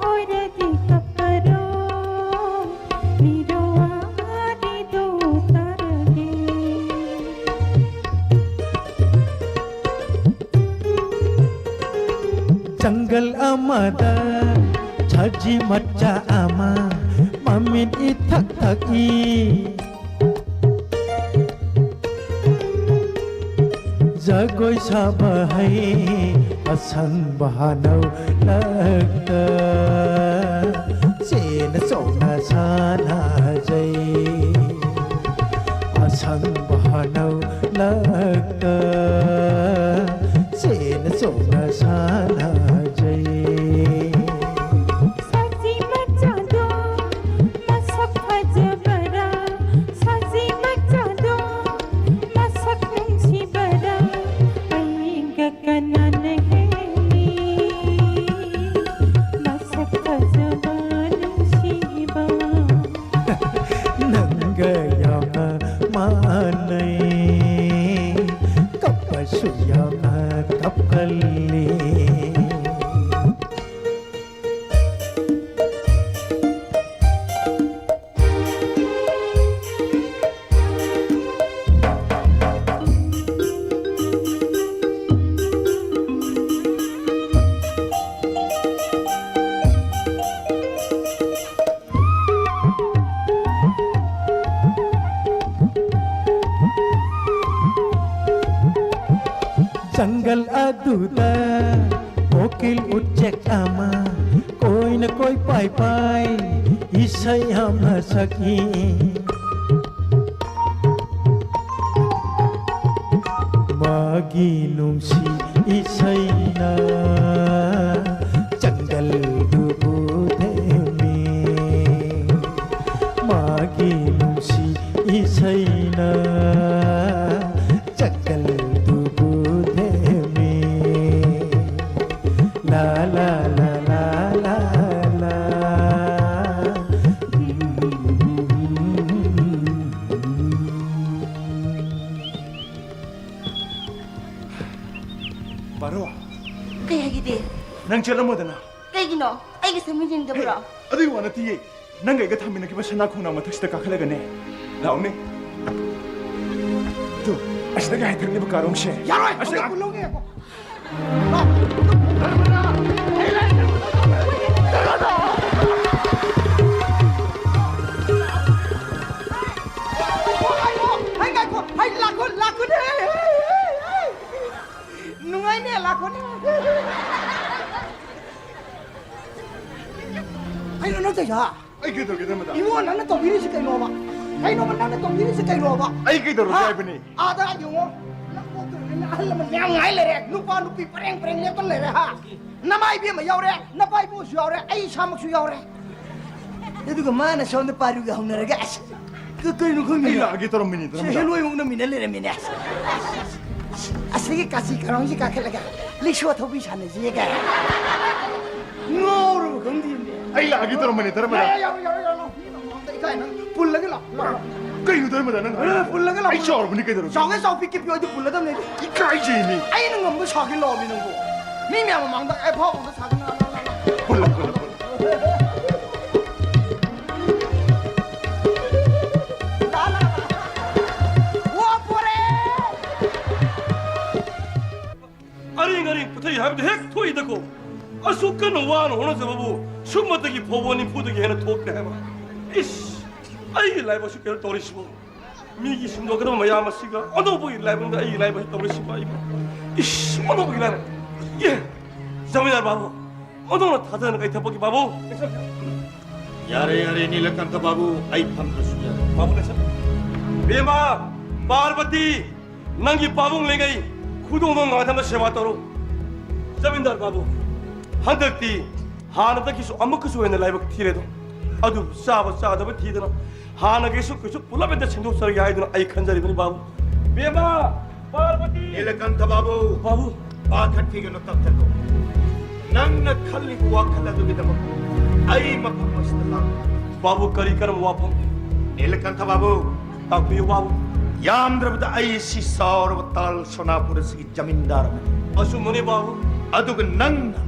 ꯑꯣꯏꯔꯗꯤ ꯀꯞꯄꯔꯣ, ꯂꯤꯔꯣ ꯋꯥꯔꯤꯗꯨ ꯇꯥꯔꯒꯦ꯫ ꯖꯪꯒꯜ ꯑꯃꯗ ꯁꯖꯤ ꯃꯆꯥ ꯑꯃ ꯃꯃꯤꯠ ꯏꯊꯛ ꯊꯛꯏ꯫ ꯖꯒꯣꯏ ꯁꯥꯕ ꯍꯩ ꯑꯁꯪꯕ ꯍꯅꯧ ꯂꯛꯇ ꯆꯦꯟꯅ ꯆꯣꯡꯅ ꯁꯥꯟꯅꯖꯩ꯫ ꯑꯁꯪꯕ ꯍꯅꯧ ꯂꯛꯇ ꯆꯦꯟꯅ ꯆꯣꯡꯅ ꯁꯥꯟꯅꯖꯩ꯫ ꯁꯖꯤ ꯃꯆꯥꯗꯣ ꯃꯁꯛ ꯐꯖꯕꯔꯥ? ꯁꯖꯤ ꯃꯆꯥꯗꯣ ꯃꯁꯛ ꯅꯨꯡꯁꯤꯕꯔꯥ? ꯑꯩꯒ ꯀꯅꯥꯅ ꯍꯦꯜꯂꯤ ꯃꯁꯛ ꯐꯖꯕ ꯅꯨꯡꯁꯤꯕ? ꯅꯪꯒ ꯌꯥꯝꯅ ꯃꯥꯟꯅꯩ, ꯀꯞꯄꯁꯨ ꯌꯥꯝꯅ ꯀꯞꯀꯜꯂꯤ꯫ ꯖꯪꯒꯜ ꯑꯗꯨꯗ ꯀꯣꯀꯤꯜ ꯎꯆꯦꯛ ꯑꯃ ꯀꯣꯏꯅ ꯀꯣꯏ ꯄꯥꯏ ꯄꯥꯏ ꯏꯁꯩ ꯌꯥꯝꯅ ꯁꯛꯏ꯫ ꯃꯥꯒꯤ ꯅꯨꯡꯁꯤ ꯏꯁꯩꯅ ꯖꯪꯒꯜꯗꯨꯕꯨ ꯊꯦꯝꯃꯤ꯫ ꯃꯥꯒꯤ ꯅꯨꯡꯁꯤ ꯏꯁꯩꯅ ꯖꯪꯒꯜꯗꯨꯕꯨ ꯊꯦꯝꯃꯤ꯫ ꯂꯥ ꯂꯥ ꯂꯥ ꯂꯥ ꯂꯥ ꯂꯥ꯫ ꯕꯥꯔꯣ꯫ ꯀꯩ ꯍꯥꯏꯒꯦꯗꯤ? ꯅꯪ ꯆꯠꯂꯝꯃꯣꯗꯅ꯫ ꯀꯩꯒꯤꯅꯣ? ꯑꯩꯒ ꯁꯦꯝꯃꯤꯟꯅꯅꯤꯡꯗꯕ꯭ꯔꯣ? ꯑꯗꯨꯒꯤ ꯋꯥ ꯅꯠꯇꯤꯌꯦ꯫ ꯅꯪꯒ ꯑꯩꯒ ꯊꯝꯃꯤꯟꯅꯈꯤꯕ ꯁꯅꯥ ꯈꯣꯡꯅꯥꯡ ꯃꯊꯛꯁꯤꯗ ꯀꯥꯈꯠꯂꯒꯅꯦ꯫ ꯂꯥꯛꯎꯅꯦ꯫ ꯇꯨ, ꯑꯁꯤꯗꯒꯤ ꯍꯥꯏꯊꯔꯛꯂꯤꯕ ꯀꯥꯔꯣꯡꯁꯦ꯫ ꯌꯥꯔꯣꯏ! ꯑꯁꯤ ꯑꯃꯨꯛ ꯄꯨꯜꯍꯧꯅꯦ꯫ ꯍꯩ, ꯉꯥꯏꯈꯣ! ꯍꯩ, ꯂꯥꯛꯈꯣ! ꯂꯥꯛꯈꯣꯅꯦ! ꯍꯩ, ꯍꯩ, ꯍꯩ, ꯍꯩ! ꯅꯨꯡꯉꯥꯏꯅꯦ, ꯂꯥꯛꯈꯣꯅꯦ! ꯀꯩꯅꯣ ꯅꯪ ꯇꯧꯏꯁꯦ, ꯍꯥ? ꯑꯩ ꯀꯩꯗꯧꯔꯒꯦ, ꯅꯃꯗ? ꯏꯕꯨꯡꯉꯣ, ꯅꯪꯅ ꯇꯧꯕꯤꯔꯤꯁꯦ ꯀꯩꯅꯣꯕ? ꯀꯩꯅꯣꯕ ꯅꯪꯅ ꯇꯧꯕꯤꯔꯤꯁꯦ ꯀꯩꯅꯣꯕ? ꯑꯩ ꯀꯩꯗꯧꯔꯒꯦ ꯍꯥ? ꯍꯥꯏꯕꯅꯤ? ꯑꯥꯗ ꯌꯦꯡꯉꯣ, ꯅꯪ ꯄꯣꯛꯇ꯭ꯔꯤꯉꯩꯗ ꯑꯍꯜ ꯂꯃꯟ ꯃꯌꯥꯝ ꯉꯥꯏ ꯂꯩꯔꯦ, ꯅꯨꯄꯥ ꯅꯨꯄꯤ ꯄꯔꯦꯡ ꯄꯔꯦꯡ ꯂꯦꯞꯇꯅ ꯂꯩꯔꯦ, ꯍꯥ? ꯅꯃꯥ ꯏꯕꯦꯝꯃ ꯌꯥꯎꯔꯦ, ꯅꯄꯥ ꯏꯕꯨꯡꯁꯨ ꯌꯥꯎꯔꯦ, ꯑꯩ ꯏꯁꯥꯃꯛꯁꯨ ꯌꯥꯎꯔꯦ꯫ ꯑꯗꯨꯒ ꯃꯥꯅ ꯁꯣꯝꯗ ꯄꯥꯔꯨꯒ ꯍꯧꯅꯔꯒ, ꯑꯁ, ꯀ-, ꯀꯩꯅꯣ ꯈꯪꯗꯦ꯫ ꯑꯩ ꯂꯥꯛꯑꯒꯦ ꯇꯧꯔꯝꯃꯤꯅꯤ, ꯁꯤ ꯇꯧꯔꯝꯃꯤꯅꯤ꯫ ꯍꯦꯂꯣꯏ ꯃꯑꯣꯡꯗ ꯃꯤꯅ ꯂꯩꯔꯝꯃꯤꯅꯦ꯫ ꯑꯁ, ꯑꯁꯤꯒꯤ ꯀꯥꯆꯤ ꯀꯔꯥꯡꯁꯤ ꯀꯥꯈꯠꯂꯒ ꯂꯤꯛꯁꯣ ꯊꯧꯕꯤ ꯁꯥꯟꯅꯁꯤꯒ꯫ ꯉꯥꯎꯔꯕ ꯈꯪꯗꯦꯅꯦ꯫ ꯑꯩ ꯂꯥꯛꯑꯒꯦ ꯇꯧꯔꯝꯕꯅꯤ, ꯇꯧꯔꯝꯃꯤꯅꯤ꯫ ꯌꯥꯔꯣꯏ, ꯌꯥꯔꯣꯏ, ꯌꯥꯔꯣꯏ, ꯌꯥꯔꯣꯏ, ꯌꯥꯔꯣꯏ꯫ ꯃꯤ ꯃꯃꯥꯡꯗ ꯏꯀꯥꯏ ꯅꯪ꯫ ꯄꯨꯜꯂꯒ ꯂꯥꯛꯑꯣ, ꯂꯥꯛꯑꯣ꯫ ꯀꯩꯅꯣ ꯇꯧꯔꯝꯃꯤꯅꯤ ꯅꯪ? ꯑꯦ, ꯄꯨꯜꯂꯒ ꯂꯥꯛꯑꯣ꯫ ꯑꯩ ꯆꯥꯎꯔꯕꯅꯤ ꯀꯩꯗꯧꯔꯒꯦ? ꯆꯥꯎꯒꯦ ꯆꯥꯎ ꯄꯤꯛꯀꯦ ꯄꯤꯛꯑꯣ ꯑꯩꯗꯤ ꯄꯨꯜꯂꯗꯕꯅꯦ ꯑꯩꯗꯤ꯫ ꯏꯀꯥꯏꯖꯩꯅꯦ꯫ ꯑꯩꯅ ꯉꯝꯕ ꯁꯥꯒꯦ ꯂꯥꯛꯑꯣ ꯃꯤ ꯅꯪꯕꯨ꯫ ꯃꯤ ꯃꯌꯥꯝ ꯃꯃꯥꯡꯗ ꯑꯩ ꯐꯥꯎꯕꯗ ꯁꯥꯒꯦ ꯂꯥꯛꯑꯣ, ꯂꯥꯛꯑꯣ, ꯂꯥꯛꯑꯣ꯫ ꯄꯨꯜꯂ, ꯄꯨꯜꯂ, ꯄꯨꯜꯂ꯫ ꯂꯥꯛꯑꯣ, ꯂꯥꯛꯑꯣ, ꯂꯥꯛꯑꯣ꯫ ꯋꯥ ꯄꯣꯔꯦ꯫ ꯑꯔꯦꯡ ꯑꯔꯦꯡ ꯄꯨꯊꯩ ꯍꯥꯏꯕꯗꯨ ꯍꯦꯛ ꯊꯣꯛꯏꯗꯀꯣ꯫ ꯑꯁꯨꯛ ꯀꯟꯅ ꯋꯥꯅ ꯍꯣꯠꯅꯖꯕꯕꯨ ꯁꯨꯞꯃꯇꯒꯤ ꯐꯧꯕꯣꯠ ꯅꯤꯐꯨꯗꯒꯤ ꯍꯦꯟꯅ ꯊꯣꯛꯇꯦ ꯍꯥꯏꯕ꯫ ꯏꯁ! ꯑꯩꯒꯤ ꯂꯥꯏꯕꯛꯁꯨ ꯀꯩꯅꯣ ꯇꯧꯔꯤꯁꯤꯕꯨ꯫ ꯃꯤꯒꯤ ꯁꯤꯟꯗꯣꯛꯀꯗꯕ ꯃꯌꯥꯝ ꯑꯁꯤꯒ ꯑꯣꯟꯊꯣꯛꯄꯒꯤ ꯂꯥꯏꯕꯛꯗ ꯑꯩꯒꯤ ꯂꯥꯏꯕꯛ ꯇꯧꯔꯤꯁꯤꯕ ꯑꯩꯕꯨ꯫ ꯏꯁ, ꯑꯣꯟꯊꯣꯛꯄꯒꯤ ꯂꯥꯏꯕꯛ꯫ ꯑꯦ, ꯖꯃꯤꯟꯗꯥꯔ ꯕꯥꯕꯨ, ꯑꯣꯟꯊꯣꯛꯅ ꯊꯥꯖꯅ ꯀꯩꯊꯛꯄꯒꯤ ꯕꯥꯕꯨ꯫ ꯌꯥꯔꯦ, ꯌꯥꯔꯦ, ꯅꯤꯂꯀꯥꯟꯇ ꯕꯥꯕꯨ, ꯑꯩ ꯐꯝꯗ꯭ꯔꯁꯨ ꯌꯥꯔꯦ꯫ ꯕꯥꯕꯨ ꯂꯩꯁꯟ꯫ ꯕꯦꯝꯃ, ꯄꯥꯔꯕꯇꯤ, ꯅꯪꯒꯤ ꯄꯥꯕꯨꯡ ꯂꯩꯉꯩ ꯈꯨꯗꯣꯡꯗꯣ ꯉꯥꯊꯝꯕ ꯁꯦꯕꯥ ꯇꯧꯔꯣ꯫ ꯖꯃꯤꯟꯗꯥꯔ ꯕꯥꯕꯨ, ꯍꯟꯗꯛꯇꯤ ꯍꯥꯟꯅꯗꯒꯤꯁꯨ ꯑꯃꯨꯛꯀꯁꯨ ꯍꯦꯟꯅ ꯂꯥꯏꯕꯛ ꯊꯤꯔꯦꯗꯣ꯫ ꯑꯗꯨ ꯆꯥꯕ ꯆꯥꯗꯕ ꯊꯤꯗꯅ ꯍꯥꯟꯅꯒꯤꯁꯨ ꯀꯩꯁꯨ ꯄꯨꯂꯞ ꯍꯦꯛꯇ ꯁꯦꯝꯗꯣꯛꯆꯔꯒꯦ ꯍꯥꯏꯗꯨꯅ ꯑꯩ ꯈꯟꯖꯔꯤꯕꯅꯤ ꯕꯥꯕꯨ꯫ ꯕꯦꯝꯃ, ꯄꯥꯔꯕꯇꯤ! ꯅꯤꯂꯀꯥꯟꯊ ꯕꯥꯕꯨ! ꯕꯥꯕꯨ! ꯄꯥꯈꯠꯈꯤꯒꯅꯨ, ꯇꯞꯊꯈꯣ꯫ ꯅꯪꯅ ꯈꯜꯂꯤꯕ ꯋꯥꯈꯜ ꯑꯗꯨꯒꯤꯗꯃꯛ ꯑꯩ ꯃꯐꯝ ꯑꯁꯤꯗ ꯂꯥꯛꯄꯅꯤ꯫ ꯕꯥꯕꯨ, ꯀꯔꯤ ꯀꯔꯝꯕ ꯋꯥꯐꯝ? ꯅꯤꯂꯀꯥꯟꯊ ꯕꯥꯕꯨ! ꯇꯥꯛꯄꯤꯌꯨ ꯕꯥꯕꯨ꯫ ꯌꯥꯝꯗ꯭ꯔꯕꯗ ꯑꯩ ꯁꯤ ꯆꯥꯎꯔꯕ ꯇꯥꯜ ꯁꯣꯅꯥꯄꯨꯔ ꯑꯁꯤꯒꯤ ꯖꯃꯤꯟꯗꯥꯔ ꯑꯃꯅꯤ꯫ ꯑꯆꯨꯝꯕꯅꯤ ꯕꯥꯕꯨ꯫ ꯑꯗꯨꯒ ꯅꯪꯅ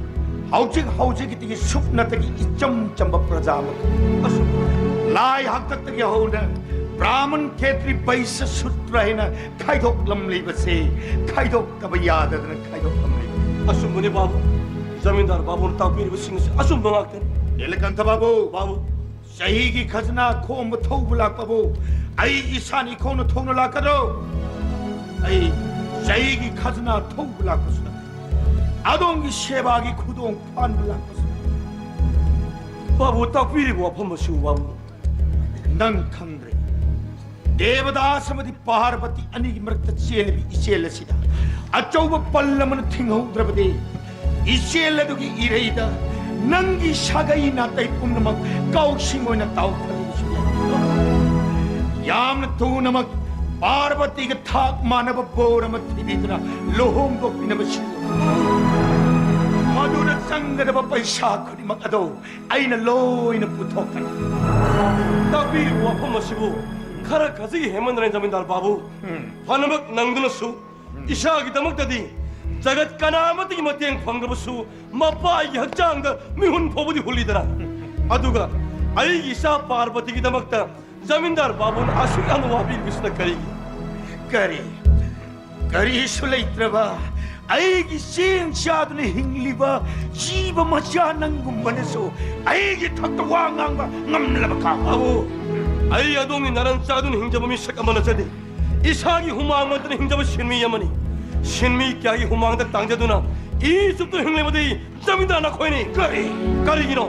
ꯍꯧꯖꯤꯛ ꯍꯧꯖꯤꯛꯇꯒꯤ ꯁꯨꯞꯅꯇꯒꯤ ꯏꯆꯝ ꯆꯝꯕ ꯄ꯭ꯔꯖꯥ ꯑꯃ꯫ ꯑꯆꯨꯝꯕꯅꯤ꯫ ꯂꯥꯏ ꯍꯥꯛꯇꯛꯇꯒꯤ ꯍꯧꯅ ꯕ꯭ꯔꯥꯍꯃꯟ, ꯈꯦꯇ꯭ꯔꯤ, ꯕꯩꯁ, ꯁꯨꯗ꯭ꯔ ꯍꯥꯏꯅ ꯈꯥꯏꯗꯣꯛꯂꯝꯂꯤꯕꯁꯦ ꯈꯥꯏꯗꯣꯛꯇꯕ ꯌꯥꯗꯗꯅ ꯈꯥꯏꯗꯣꯛꯂꯝꯂꯤꯕꯅꯤ꯫ ꯑꯆꯨꯝꯕꯅꯤ ꯕꯥꯕꯨ꯫ ꯖꯃꯤꯟꯗꯥꯔ ꯕꯥꯕꯨꯅ ꯇꯥꯛꯄꯤꯔꯤꯕꯁꯤꯡ ꯑꯁꯤ ꯑꯆꯨꯝꯕ ꯉꯥꯛꯇꯅꯤ꯫ ꯅꯤꯂꯀꯥꯟꯊ ꯕꯥꯕꯨ꯫ ꯕꯥꯕꯨ꯫ ꯆꯍꯤꯒꯤ ꯈꯖꯅꯥ ꯈꯣꯝꯕ ꯊꯧꯕ ꯂꯥꯛꯄꯕꯨ ꯑꯩ ꯏꯁꯥꯅ ꯏꯈꯣꯡꯅ ꯊꯧꯅ ꯂꯥꯛꯀꯗ꯭ꯔꯣ? ꯑꯩ ꯆꯍꯤꯒꯤ ꯈꯖꯅꯥ ꯊꯧꯕ ꯂꯥꯛꯄꯁꯨ ꯅꯠꯇꯦ꯫ ꯑꯗꯣꯝꯒꯤ ꯁꯦꯕꯥꯒꯤ ꯈꯨꯗꯣꯡ ꯐꯥꯟꯕ ꯂꯥꯛꯄꯁꯨ ꯅꯠꯇꯦ꯫ ꯕꯥꯕꯨ, ꯇꯥꯛꯄꯤꯔꯤꯕ ꯋꯥꯐꯝ ꯑꯁꯤꯕꯨ ꯕꯥꯕꯨ꯫ ꯅꯪ ꯈꯪꯗ꯭ꯔꯦ꯫ ꯗꯦꯕꯗꯥꯁ ꯑꯃꯗꯤ ꯄꯥꯔꯕꯇꯤ ꯑꯅꯤꯒꯤ ꯃꯔꯛꯇ ꯆꯦꯜꯂꯤꯕ ꯏꯆꯦꯜ ꯑꯁꯤꯗ ꯑꯆꯧꯕ ꯄꯜ ꯑꯃꯅ ꯊꯤꯡꯍꯧꯗ꯭ꯔꯕꯗꯤ ꯏꯆꯦꯜ ꯑꯗꯨꯒꯤ ꯏꯔꯩꯗ ꯅꯪꯒꯤ ꯁꯥꯒꯩ ꯅꯥꯇꯩ ꯄꯨꯝꯅꯃꯛ ꯀꯥꯎꯁꯤꯡ ꯑꯣꯏꯅ ꯇꯥꯎꯊꯔꯕꯁꯨ ꯌꯥꯏ꯫ ꯌꯥꯝꯅ ꯊꯨꯅꯃꯛ ꯄꯥꯔꯕꯇꯤꯒ ꯊꯥꯛ ꯃꯥꯟꯅꯕ ꯕꯣꯔ ꯑꯃ ꯊꯤꯕꯤꯗꯨꯅ ꯂꯨꯍꯣꯡꯗꯣꯛꯄꯤꯅꯕ ꯁꯤꯜꯂꯨ꯫ ꯃꯗꯨꯗ ꯆꯪꯒꯗꯕ ꯄꯩꯁꯥ ꯈꯨꯗꯤꯡꯃꯛ ꯑꯗꯨ ꯑꯩꯅ ꯂꯣꯏꯅ ꯄꯨꯊꯣꯛꯀꯅꯤ꯫ ꯇꯥꯛꯄꯤꯔꯤꯕ ꯋꯥꯐꯝ ꯑꯁꯤꯕꯨ ꯈꯔ ꯈꯖꯤꯛ ꯍꯦꯟꯃꯟꯗ꯭ꯔꯦ, ꯖꯃꯤꯟꯗꯥꯔ ꯕꯥꯕꯨ꯫ ꯎꯝ꯫ ꯐꯅꯃꯛ ꯅꯪꯗꯨꯅꯁꯨ ꯎꯝ꯫ ꯏꯁꯥꯒꯤꯗꯃꯛꯇꯗꯤ ꯖꯒꯠ ꯀꯅꯥ ꯑꯃꯠꯇꯒꯤ ꯃꯇꯦꯡ ꯐꯪꯗ꯭ꯔꯕꯁꯨ ꯃꯄꯥꯒꯤ ꯍꯛꯆꯥꯡꯗ ꯃꯤꯍꯨꯟ ꯐꯥꯎꯕꯗꯤ ꯍꯨꯜꯂꯤꯗꯅ꯫ ꯑꯗꯨꯒ ꯑꯩꯒꯤ ꯏꯆꯥ ꯄꯥꯔꯕꯇꯤꯒꯤꯗꯃꯛꯇ ꯖꯃꯤꯟꯗꯥꯔ ꯕꯥꯕꯨꯅ ꯑꯁꯨꯛ ꯌꯥꯝꯅ ꯋꯥꯕꯤꯔꯤꯕꯁꯤꯅ ꯀꯔꯤꯒꯤ? ꯀꯔꯤ? ꯀꯔꯤꯁꯨ ꯂꯩꯇ꯭ꯔꯕ ꯑꯩꯒꯤ ꯆꯦꯡ ꯆꯥꯗꯨꯅ ꯍꯤꯡꯂꯤꯕ ꯖꯤꯕ ꯃꯆꯥ ꯅꯪꯒꯨꯝꯕꯅꯁꯨ ꯑꯩꯒꯤ ꯊꯛꯇ ꯋꯥ ꯉꯥꯡꯕ ꯉꯝꯂꯕ ꯀꯥꯡꯕꯨ꯫ ꯑꯩ ꯑꯗꯣꯝꯒꯤ ꯅꯔꯟ ꯆꯥꯗꯨꯅ ꯍꯤꯡꯖꯕ ꯃꯤꯁꯛ ꯑꯃ ꯅꯠꯆꯗꯦ꯫ ꯏꯁꯥꯒꯤ ꯍꯨꯃꯥꯡ ꯃꯟꯇꯅ ꯍꯤꯡꯖꯕ ꯁꯤꯟꯃꯤ ꯑꯃꯅꯤ꯫ ꯁꯤꯟꯃꯤ ꯀꯌꯥꯒꯤ ꯍꯨꯃꯥꯡꯗ ꯇꯥꯡꯖꯗꯨꯅ ꯏ ꯆꯨꯞꯇꯨꯅ ꯍꯤꯡꯂꯤꯕꯗꯤ ꯖꯃꯤꯟꯗꯥꯔ ꯅꯈꯣꯏꯅꯤ꯫ ꯀꯔꯤ? ꯀꯔꯤꯒꯤꯅꯣ?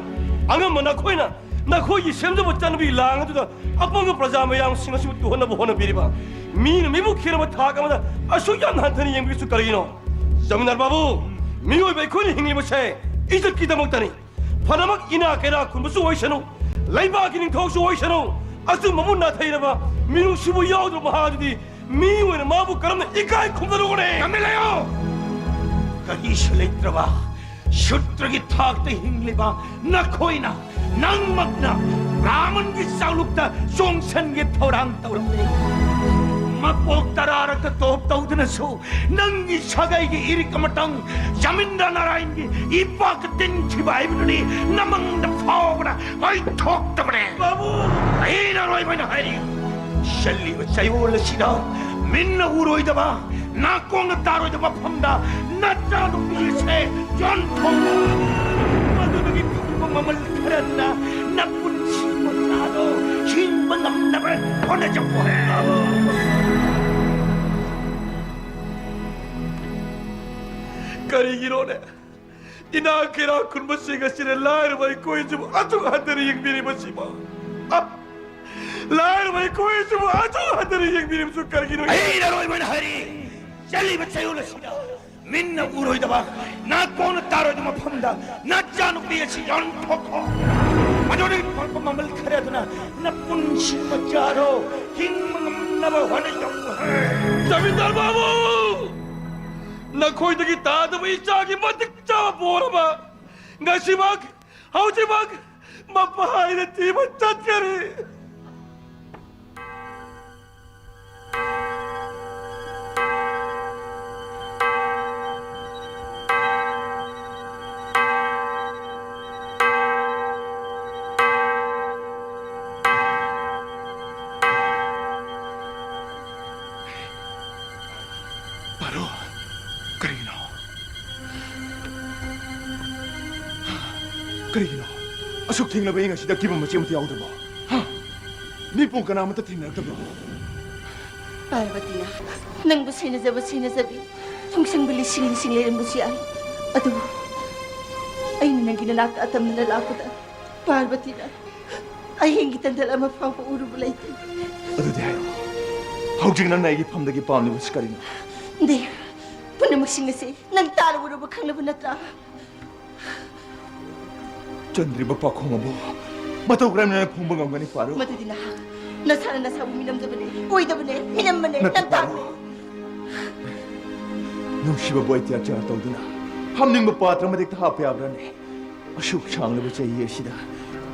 ꯑꯉꯝꯕ ꯅꯈꯣꯏꯅ ꯅꯈꯣꯏꯒꯤ ꯁꯦꯝꯖꯕ ꯆꯠꯅꯕꯤ ꯂꯥꯡ ꯑꯗꯨꯗ ꯑꯄꯪꯕ ꯄ꯭ꯔꯖꯥ ꯃꯌꯥꯝꯁꯤꯡ ꯑꯁꯤꯕꯨ ꯇꯨꯍꯟꯅꯕ ꯍꯣꯠꯅꯕꯤꯔꯤꯕ? ꯃꯤꯅ ꯃꯤꯕꯨ ꯈꯦꯅꯕ ꯊꯥꯛ ꯑꯃꯗ ꯑꯁꯨꯛ ꯌꯥꯝꯅ ꯍꯟꯊꯅ ꯌꯦꯡꯕꯤꯔꯤꯁꯨ ꯀꯔꯤꯒꯤꯅꯣ? ꯖꯃꯤꯟꯗꯥꯔ ꯕꯥꯕꯨ, ꯃꯤꯑꯣꯏꯕ ꯑꯩꯈꯣꯏꯅ ꯍꯤꯡꯂꯤꯕꯁꯦ ꯏꯖꯠꯀꯤꯗꯃꯛꯇꯅꯤ꯫ ꯐꯅꯃꯛ ꯏꯅꯥ ꯀꯩꯔꯥ ꯈꯨꯟꯕꯁꯨ ꯑꯣꯏꯁꯅꯨ, ꯂꯩꯕꯥꯛꯀꯤ ꯅꯤꯡꯊꯧꯁꯨ ꯑꯣꯏꯁꯅꯨ, ꯑꯆꯨꯝꯕꯕꯨ ꯅꯥꯊꯩꯔꯕ, ꯃꯤꯅꯨꯡꯁꯤꯕꯨ ꯌꯥꯎꯗ꯭ꯔꯕ ꯃꯍꯥꯛ ꯑꯗꯨꯗꯤ ꯃꯤ ꯑꯣꯏꯅ ꯃꯥꯕꯨ ꯀꯔꯝꯅ ꯏꯀꯥꯏ ꯈꯨꯝꯅꯔꯨꯒꯅꯤ? ꯀꯃꯤꯂꯥꯌꯣ! ꯀꯔꯤꯁꯨ ꯂꯩꯇ꯭ꯔꯕ ꯁꯨꯗ꯭ꯔꯒꯤ ꯊꯥꯛꯇ ꯍꯤꯡꯂꯤꯕ ꯅꯈꯣꯏꯅ, ꯅꯪꯃꯛꯅ ꯕ꯭ꯔꯥꯍꯃꯟꯒꯤ ꯆꯥꯎꯂꯨꯛꯇ ꯆꯣꯡꯁꯟꯒꯦ ꯊꯧꯔꯥꯡ ꯇꯧꯔꯝꯃꯤ꯫ ꯃꯄꯣꯛ ꯇꯔꯥꯔꯛꯇ ꯇꯣꯞ ꯇꯧꯗꯨꯅꯁꯨ ꯅꯪꯒꯤ ꯁꯥꯒꯩꯒꯤ ꯏꯔꯤꯛ ꯑꯃꯇꯪ ꯖꯃꯤꯟꯗꯥꯔ ꯅꯥꯔꯥꯌꯟꯒꯤ ꯏꯄꯥꯛꯇ ꯇꯤꯟꯈꯤꯕ ꯍꯥꯏꯕꯗꯨꯅꯤ ꯅꯃꯪꯗ ꯐꯥꯎꯕꯗ ꯑꯣꯏꯊꯣꯛꯇꯕꯅꯦ꯫ ꯕꯥꯕꯨ! ꯑꯩꯅ ꯑꯔꯣꯏꯕ ꯑꯣꯏꯅ ꯍꯥꯏꯔꯤ, ꯆꯠꯂꯤꯕ ꯆꯌꯣꯜ ꯑꯁꯤꯗ ꯃꯤꯠꯅ ꯎꯔꯣꯏꯗꯕ, ꯅꯥꯀꯣꯡꯅ ꯇꯥꯔꯣꯏꯗꯕ ꯃꯐꯝꯗ ꯅꯆꯥꯅꯨꯄꯤ ꯑꯁꯦ ꯌꯣꯟꯊꯣꯛꯎ꯫ ꯃꯗꯨꯗꯒꯤ ꯐꯪꯕ ꯃꯃꯜ ꯈꯔꯗꯨꯅ ꯅꯄꯨꯟꯁꯤ ꯃꯆꯥꯗꯣ ꯍꯤꯡꯕ ꯉꯝꯅꯕ ꯍꯣꯠꯅꯖꯧ꯫ ꯀꯔꯤꯒꯤꯅꯣꯅꯦ? ꯏꯅꯥꯛ ꯀꯩꯔꯥꯛ ꯈꯨꯟꯕꯁꯤꯡ ꯑꯁꯤꯅ ꯂꯥꯏꯔꯕ ꯑꯩꯈꯣꯏꯁꯤꯕꯨ ꯑꯁꯨꯛ ꯍꯟꯊꯅ ꯌꯦꯡꯕꯤꯔꯤꯕꯁꯤꯕꯣ? ꯑ, ꯂꯥꯏꯔꯕ ꯑꯩꯈꯣꯏꯁꯤꯕꯨ ꯑꯁꯨꯛ ꯍꯟꯊꯅ ꯌꯦꯡꯕꯤꯔꯤꯕꯁꯨ ꯀꯔꯤꯒꯤꯅꯣ? ꯑꯩꯅ ꯑꯔꯣꯏꯕ ꯑꯣꯏꯅ ꯍꯥꯏꯔꯤ, ꯆꯠꯂꯤꯕ ꯆꯌꯣꯜ ꯑꯁꯤꯗ ꯃꯤꯠꯅ ꯎꯔꯣꯏꯗꯕ, ꯅꯥꯀꯣꯡꯅ ꯇꯥꯔꯣꯏꯗꯕ ꯃꯐꯝꯗ ꯅꯆꯥꯅꯨꯄꯤ ꯑꯁꯤ ꯌꯣꯟꯊꯣꯛꯈꯣ꯫ ꯃꯗꯨꯗꯒꯤ ꯐꯪꯕ ꯃꯃꯜ ꯈꯔ ꯑꯗꯨꯅ ꯅꯄꯨꯟꯁꯤ ꯃꯆꯥꯗꯣ ꯍꯤꯡꯕ ꯉꯝꯅꯕ ꯍꯣꯠꯅꯖꯧ꯫ ꯖꯃꯤꯟꯗꯥꯔ ꯕꯥꯕꯨ! ꯅꯈꯣꯏꯗꯒꯤ ꯇꯥꯗꯕ ꯏꯆꯥꯒꯤ ꯃꯇꯤꯛ ꯆꯥꯕ ꯄꯣꯔꯕ ꯉꯁꯤꯃꯛ, ꯍꯧꯖꯤꯛꯃꯛ ꯃꯄꯥ ꯍꯥꯏꯅ ꯊꯤꯕ ꯆꯠꯀꯅꯤ꯫ ꯄꯥꯔꯣ꯫ ꯀꯔꯤꯒꯤꯅꯣ? ꯀꯔꯤꯒꯤꯅꯣ? ꯑꯁꯨꯛ ꯊꯦꯡꯂꯕ ꯑꯌꯤꯡ ꯑꯁꯤꯗ ꯀꯤꯕ ꯃꯆꯦꯠ ꯑꯃꯠꯇ ꯌꯥꯎꯗ꯭ꯔꯕꯣ? ꯍꯥ? ꯃꯤꯄꯨꯝ ꯀꯅꯥꯃꯠꯇ ꯊꯦꯡꯅꯔꯛꯇꯕ꯭ꯔꯣ? ꯄꯥꯔꯕꯇꯤꯅ ꯅꯪꯕꯨ ꯁꯦꯟꯅꯖꯕ ꯁꯦꯟꯅꯖꯕꯤ ꯊꯨꯡꯁꯪꯕ ꯂꯤꯁꯤꯡ ꯂꯤꯁꯤꯡ ꯂꯩꯔꯝꯕꯁꯨ ꯌꯥꯏ, ꯑꯗꯨꯕꯨ ꯑꯩꯅ ꯅꯪꯒꯤ ꯅꯅꯥꯛꯇ ꯑꯇꯝꯅꯅ ꯂꯥꯛꯄꯗ ꯄꯥꯔꯕꯇꯤꯅ ꯑꯍꯤꯡꯒꯤ ꯇꯟꯗꯜ ꯑꯃ ꯐꯥꯎꯕ ꯎꯔꯨꯕ ꯂꯩꯇꯦ꯫ ꯑꯗꯨꯗꯤ ꯍꯥꯏꯔꯣ, ꯍꯧꯖꯤꯛ ꯅꯪꯅ ꯑꯩꯒꯤ ꯐꯝꯗꯒꯤ ꯄꯥꯝꯂꯤꯕꯁꯤ ꯀꯔꯤꯅꯣ? ꯗꯦ, ꯄꯨꯝꯅꯃꯛꯁꯤꯡ ꯑꯁꯤ ꯅꯪ ꯇꯥꯔꯨꯔꯕ ꯈꯪꯂꯕ ꯅꯠꯇ꯭ꯔꯥ? ꯆꯟꯗ꯭ꯔꯤꯕ ꯄꯥꯈꯣꯡ ꯑꯕꯨ ꯃꯇꯧ ꯀꯔꯝꯅ ꯐꯣꯡꯕ ꯉꯝꯒꯅꯤ, ꯄꯥꯔꯨ? ꯃꯗꯨꯗꯤ ꯅꯍꯥꯛ ꯅꯁꯥꯅ ꯅꯁꯥꯕꯨ ꯃꯤꯅꯝꯖꯕꯅꯦ, ꯑꯣꯏꯗꯕꯅꯦ, ꯃꯤꯅꯝꯕꯅꯦ, ꯅꯠꯇꯦ, ꯅꯪ ꯄꯥꯔꯨ꯫ ꯇꯥꯔꯨ꯫ ꯅꯨꯡꯁꯤꯕꯕꯨ ꯑꯇ꯭ꯌꯥꯆꯥꯔ ꯇꯧꯗꯨꯅ ꯍꯥꯞꯅꯤꯡꯕ ꯄꯥꯇ꯭ꯔ ꯑꯃꯗ ꯍꯦꯛꯇ ꯍꯥꯞꯄ ꯌꯥꯕ꯭ꯔꯥꯅꯦ? ꯑꯁꯨꯛ ꯁꯥꯡꯂꯕ ꯆꯍꯤ ꯑꯁꯤꯗ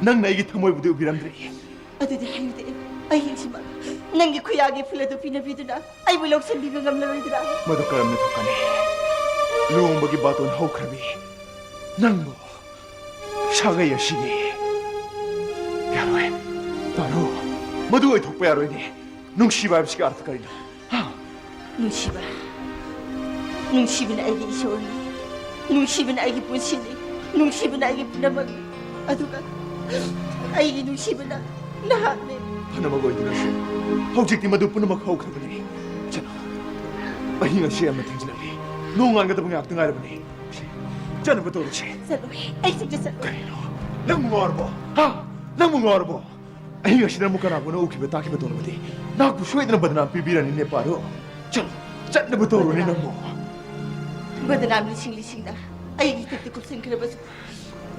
ꯅꯪꯅ ꯑꯩꯒꯤ ꯊꯃꯣꯏꯕꯨꯗꯤ ꯎꯕꯤꯔꯝꯗ꯭ꯔꯤ꯫ ꯑꯗꯨꯗꯤ ꯍꯥꯏꯔꯨꯗꯦ, ꯑꯍꯤꯡꯁꯤꯃꯛ ꯅꯪꯒꯤ ꯈꯨꯌꯥꯒꯤ ꯐꯨꯜ ꯑꯗꯨ ꯄꯤꯅꯕꯤꯗꯨꯅ ꯑꯩꯕꯨ ꯂꯧꯁꯤꯟꯕꯤꯕ ꯉꯝꯂꯔꯣꯏꯗ꯭ꯔꯥ? ꯃꯗꯨ ꯀꯔꯝꯅ ꯊꯣꯛꯀꯅꯤ? ꯂꯨꯍꯣꯡꯕꯒꯤ ꯕꯥꯇꯣꯟ ꯍꯧꯈ꯭ꯔꯕꯤ ꯅꯪꯕꯨ ꯁꯥꯒꯩ ꯑꯁꯤꯒꯤ ꯌꯥꯔꯣꯏ꯫ ꯄꯥꯔꯨ, ꯃꯗꯨ ꯑꯣꯏꯊꯣꯛꯄ ꯌꯥꯔꯣꯏꯅꯦ꯫ ꯅꯨꯡꯁꯤꯕ ꯍꯥꯏꯕꯁꯤꯒꯤ ꯑꯔꯊ ꯀꯔꯤꯅꯣ? ꯍꯥ? ꯅꯨꯡꯁꯤꯕ, ꯅꯨꯡꯁꯤꯕꯅ ꯑꯩꯒꯤ ꯏꯁꯣꯔꯅꯤ, ꯅꯨꯡꯁꯤꯕꯅ ꯑꯩꯒꯤ ꯄꯨꯟꯁꯤꯅꯤ, ꯅꯨꯡꯁꯤꯕꯅ ꯑꯩꯒꯤ ꯄꯨꯝꯅꯃꯛꯅꯤ꯫ ꯑꯗꯨꯒ ꯑꯩꯒꯤ ꯅꯨꯡꯁꯤꯕꯅ ꯅꯍꯥꯛꯅꯤ꯫ ꯐꯅꯃꯛ ꯑꯣꯏꯗꯨꯅꯁꯨ ꯍꯧꯖꯤꯛꯇꯤ ꯃꯗꯨ ꯄꯨꯝꯅꯃꯛ ꯍꯧꯈ꯭ꯔꯕꯅꯤ꯫ ꯆꯠꯂꯣ, ꯑꯍꯤꯡ ꯑꯁꯤ ꯌꯥꯝꯅ ꯊꯦꯡꯖꯤꯜꯂꯛꯂꯤ꯫ ꯅꯣꯡꯉꯥꯟꯒꯗꯕ ꯉꯥꯏꯍꯥꯛꯇ ꯉꯥꯏꯔꯕꯅꯤ꯫ ꯆꯠꯅꯕ ꯇꯧꯔꯁꯤ꯫ ꯆꯠꯂꯣꯏ, ꯑꯩ ꯁꯨꯛꯆꯠ ꯆꯠꯂꯣꯏ꯫ ꯀꯔꯤꯅꯣ? ꯅꯪꯕꯨ ꯉꯥꯎꯔꯕꯣ? ꯍꯥ? ꯅꯪꯕꯨ ꯉꯥꯎꯔꯕꯣ? ꯑꯍꯤꯡ ꯑꯁꯤꯗ ꯑꯃꯨꯛ ꯀꯅꯥꯒꯨꯝꯕꯅ ꯎꯈꯤꯕ ꯇꯥꯈꯤꯕ ꯇꯧꯔꯕꯗꯤ ꯅꯍꯥꯛꯄꯨ ꯁꯣꯏꯗꯅ ꯕꯗꯅꯥꯝ ꯄꯤꯕꯤꯔꯅꯤꯅꯦ, ꯄꯥꯔꯨ꯫ ꯆꯠꯂꯣ, ꯆꯠꯅꯕ ꯇꯧꯔꯣꯅꯦ ꯅꯪꯕꯨ꯫ ꯕꯗꯅꯥꯝ ꯂꯤꯁꯤꯡ ꯂꯤꯁꯤꯡꯅ ꯑꯩꯒꯤ ꯏꯊꯛꯇ ꯀꯨꯞꯁꯤꯟꯈ꯭ꯔꯕꯁꯨ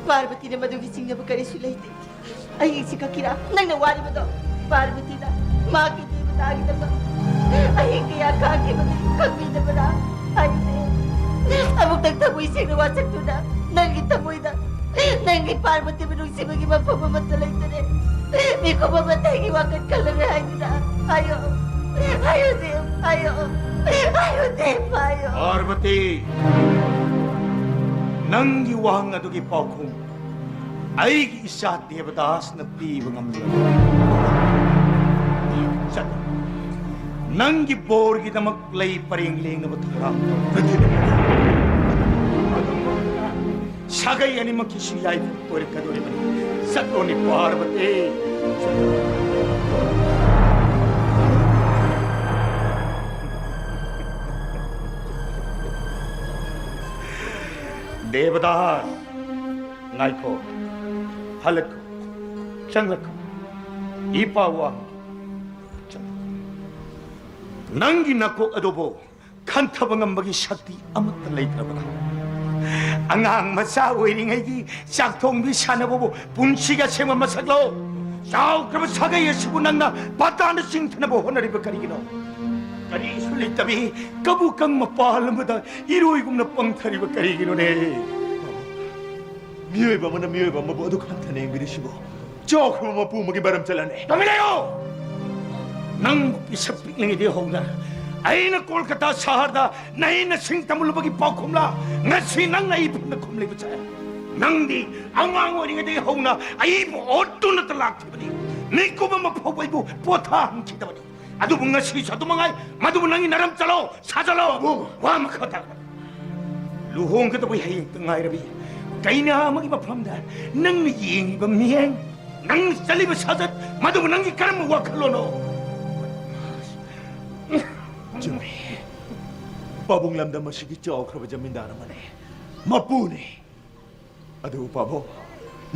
ꯄꯥꯔꯕꯇꯤꯅ ꯃꯗꯨꯒꯤ ꯆꯤꯡꯅꯕ ꯀꯔꯤꯁꯨ ꯂꯩꯇꯦ꯫ ꯑꯍꯤꯡꯁꯤ ꯀꯛꯈꯤꯔꯥ ꯅꯪꯅ ꯋꯥꯔꯤꯕꯗꯣ? ꯄꯥꯔꯕꯇꯤꯅ ꯃꯍꯥꯛꯀꯤ ꯗꯦꯕꯇꯥꯒꯤꯗꯃꯛ ꯑꯍꯤꯡ ꯀꯌꯥ ꯈꯥꯡꯈꯤꯕꯗꯨ ꯈꯪꯕꯤꯗꯕꯔꯥ? ꯍꯥꯏꯕꯗꯤ ꯑꯃꯨꯛꯇꯪ ꯊꯃꯣꯏ ꯁꯦꯡꯅ ꯋꯥꯁꯛꯇꯨꯅ ꯅꯪꯒꯤ ꯊꯃꯣꯏꯗ ꯅꯪꯒꯤ ꯄꯥꯔꯕꯇꯤꯕꯨ ꯅꯨꯡꯁꯤꯕꯒꯤ ꯃꯐꯝ ꯑꯃꯠꯇ ꯂꯩꯇꯔꯦ꯫ ꯃꯤꯀꯨꯞ ꯑꯃꯠꯇ ꯑꯩꯒꯤ ꯋꯥꯈꯜ ꯈꯜꯂꯔꯦ ꯍꯥꯏꯗꯨꯅ ꯍꯥꯏꯌꯣ꯫ ꯍꯥꯏꯌꯣ ꯗꯦꯕ, ꯍꯥꯏꯌꯣ꯫ ꯍꯥꯏꯌꯣ ꯗꯦꯕ, ꯍꯥꯏꯌꯣ꯫ ꯄꯥꯔꯕꯇꯤ, ꯅꯪꯒꯤ ꯋꯥꯍꯪ ꯑꯗꯨꯒꯤ ꯄꯥꯎꯈꯨꯝ ꯑꯩꯒꯤ ꯏꯆꯥ ꯗꯦꯕꯗꯥꯁꯅ ꯄꯤꯕ ꯉꯝꯂꯣꯏ꯫ ꯆꯠꯂꯣ꯫ ꯅꯪꯒꯤ ꯕꯣꯔꯒꯤꯗꯃꯛ ꯂꯩ ꯄꯔꯦꯡ ꯂꯦꯡꯅꯕ ꯊꯧꯔꯥꯡ ꯇꯧ꯫ ꯁꯥꯒꯩ ꯑꯅꯤꯃꯛꯀꯤꯁꯨ ꯌꯥꯏꯐ ꯑꯣꯏꯔꯛꯀꯗꯧꯔꯤꯕꯅꯤ꯫ ꯆꯠꯂꯣꯅꯦ ꯄꯥꯔꯕꯇꯤ꯫ ꯆꯠꯂꯣ꯫ ꯗꯦꯕꯗꯥꯁ, ꯉꯥꯏꯈꯣ꯫ ꯍꯜꯂꯛꯈꯣ꯫ ꯆꯪꯂꯛꯈꯣ꯫ ꯏꯄꯥ ꯋꯥꯍꯪꯒꯦ꯫ ꯆꯪꯂꯛꯈꯣ꯫ ꯅꯪꯒꯤ ꯅꯀꯣꯛ ꯑꯗꯨꯕꯨ ꯈꯟꯊꯕ ꯉꯝꯕꯒꯤ ꯁꯛꯇꯤ ꯑꯃꯠꯇ ꯂꯩꯇ꯭ꯔꯕ꯭ꯔꯥ? ꯑꯉꯥꯡ ꯃꯆꯥ ꯑꯣꯏꯔꯤꯉꯩꯒꯤ ꯆꯥꯛ ꯊꯣꯡꯕꯤ ꯁꯥꯟꯅꯕꯕꯨ ꯄꯨꯟꯁꯤꯒꯤ ꯑꯁꯦꯡꯕ ꯃꯁꯛꯂꯣ? ꯆꯥꯎꯈ꯭ꯔꯕ ꯁꯥꯒꯩ ꯑꯁꯤꯕꯨ ꯅꯪꯅ ꯄꯥꯇꯥꯅ ꯆꯤꯡꯊꯅꯕ ꯍꯣꯠꯅꯔꯤꯕ ꯀꯔꯤꯒꯤꯅꯣ? ꯀꯔꯤꯁꯨ ꯂꯩꯇꯕꯤ ꯀꯕꯨꯀꯪ ꯃꯄꯥꯜ ꯑꯃꯗ ꯏꯔꯣꯏꯒꯨꯝꯅ ꯄꯪꯊꯔꯤꯕ ꯀꯔꯤꯒꯤꯅꯣꯅꯦ? ꯃꯤꯑꯣꯏꯕ ꯑꯃꯅ ꯃꯤꯑꯣꯏꯕ ꯑꯃꯕꯨ ꯑꯗꯨ ꯈꯟꯊꯅ ꯌꯦꯡꯕꯤꯔꯤꯁꯤꯕꯨ ꯆꯥꯎꯈ꯭ꯔꯕ ꯃꯄꯨ ꯑꯃꯒꯤ ꯃꯔꯝ ꯆꯠꯂꯅꯤ꯫ ꯇꯨꯃꯤꯟ ꯂꯩꯌꯨ! ꯅꯪꯕꯨ ꯄꯤꯁꯛ ꯄꯤꯛꯂꯤꯉꯩꯗꯒꯤ ꯍꯧꯅ ꯑꯩꯅ ꯀꯣꯜꯀꯇꯥ ꯁꯍꯔꯗ ꯅꯍꯩ ꯅꯁꯤꯡ ꯇꯝꯂꯨꯕꯒꯤ ꯄꯥꯎꯈꯨꯝꯂꯥ ꯉꯁꯤ ꯅꯪꯅ ꯑꯩ ꯐꯝꯅ ꯈꯨꯝꯂꯤꯕꯁꯦ? ꯅꯪꯗꯤ ꯑꯉꯥꯡ ꯑꯣꯏꯔꯤꯉꯩꯗꯒꯤ ꯍꯧꯅ ꯑꯩꯕꯨ ꯑꯣꯠꯇꯨꯅꯇ ꯂꯥꯛꯈꯤꯕꯅꯤ꯫ ꯃꯤꯀꯨꯞ ꯑꯃ ꯐꯥꯎꯕ ꯑꯩꯕꯨ ꯄꯣꯊꯥꯍꯟꯈꯤꯗꯕꯅꯤ꯫ ꯑꯗꯨꯕꯨ ꯉꯁꯤꯁꯨ ꯑꯗꯨ ꯃꯉꯥꯏ꯫ ꯃꯗꯨꯕꯨ ꯅꯪꯒꯤ ꯅꯔꯝ ꯆꯠꯂꯣ, ꯁꯥꯖꯜꯂꯣ꯫ ꯄꯥꯕꯨꯡ! ꯋꯥ ꯃꯈꯥ ꯇꯥꯒꯅꯨ꯫ ꯂꯨꯍꯣꯡꯒꯗꯧꯕ ꯍꯌꯦꯡꯇ ꯉꯥꯏꯔꯕꯤ ꯀꯩꯅꯥ ꯑꯃꯒꯤ ꯃꯐꯝꯗ ꯅꯪꯅ ꯌꯦꯡꯉꯤꯕ ꯃꯤꯠꯌꯦꯡ, ꯅꯪꯅ ꯆꯠꯂꯤꯕ ꯁꯥꯖꯠ, ꯃꯗꯨꯕꯨ ꯅꯪꯒꯤ ꯀꯔꯝꯕ ꯋꯥꯈꯜꯂꯣꯟꯅꯣ? ꯆꯨꯝꯃꯤ꯫ ꯄꯥꯕꯨꯡ ꯂꯝꯗꯝ ꯑꯁꯤꯒꯤ ꯆꯥꯎꯈ꯭ꯔꯕ ꯖꯃꯤꯟꯗꯥꯔ ꯑꯃꯅꯤ, ꯃꯄꯨꯅꯤ꯫ ꯑꯗꯨꯕꯨ ꯄꯥꯕꯨꯡ,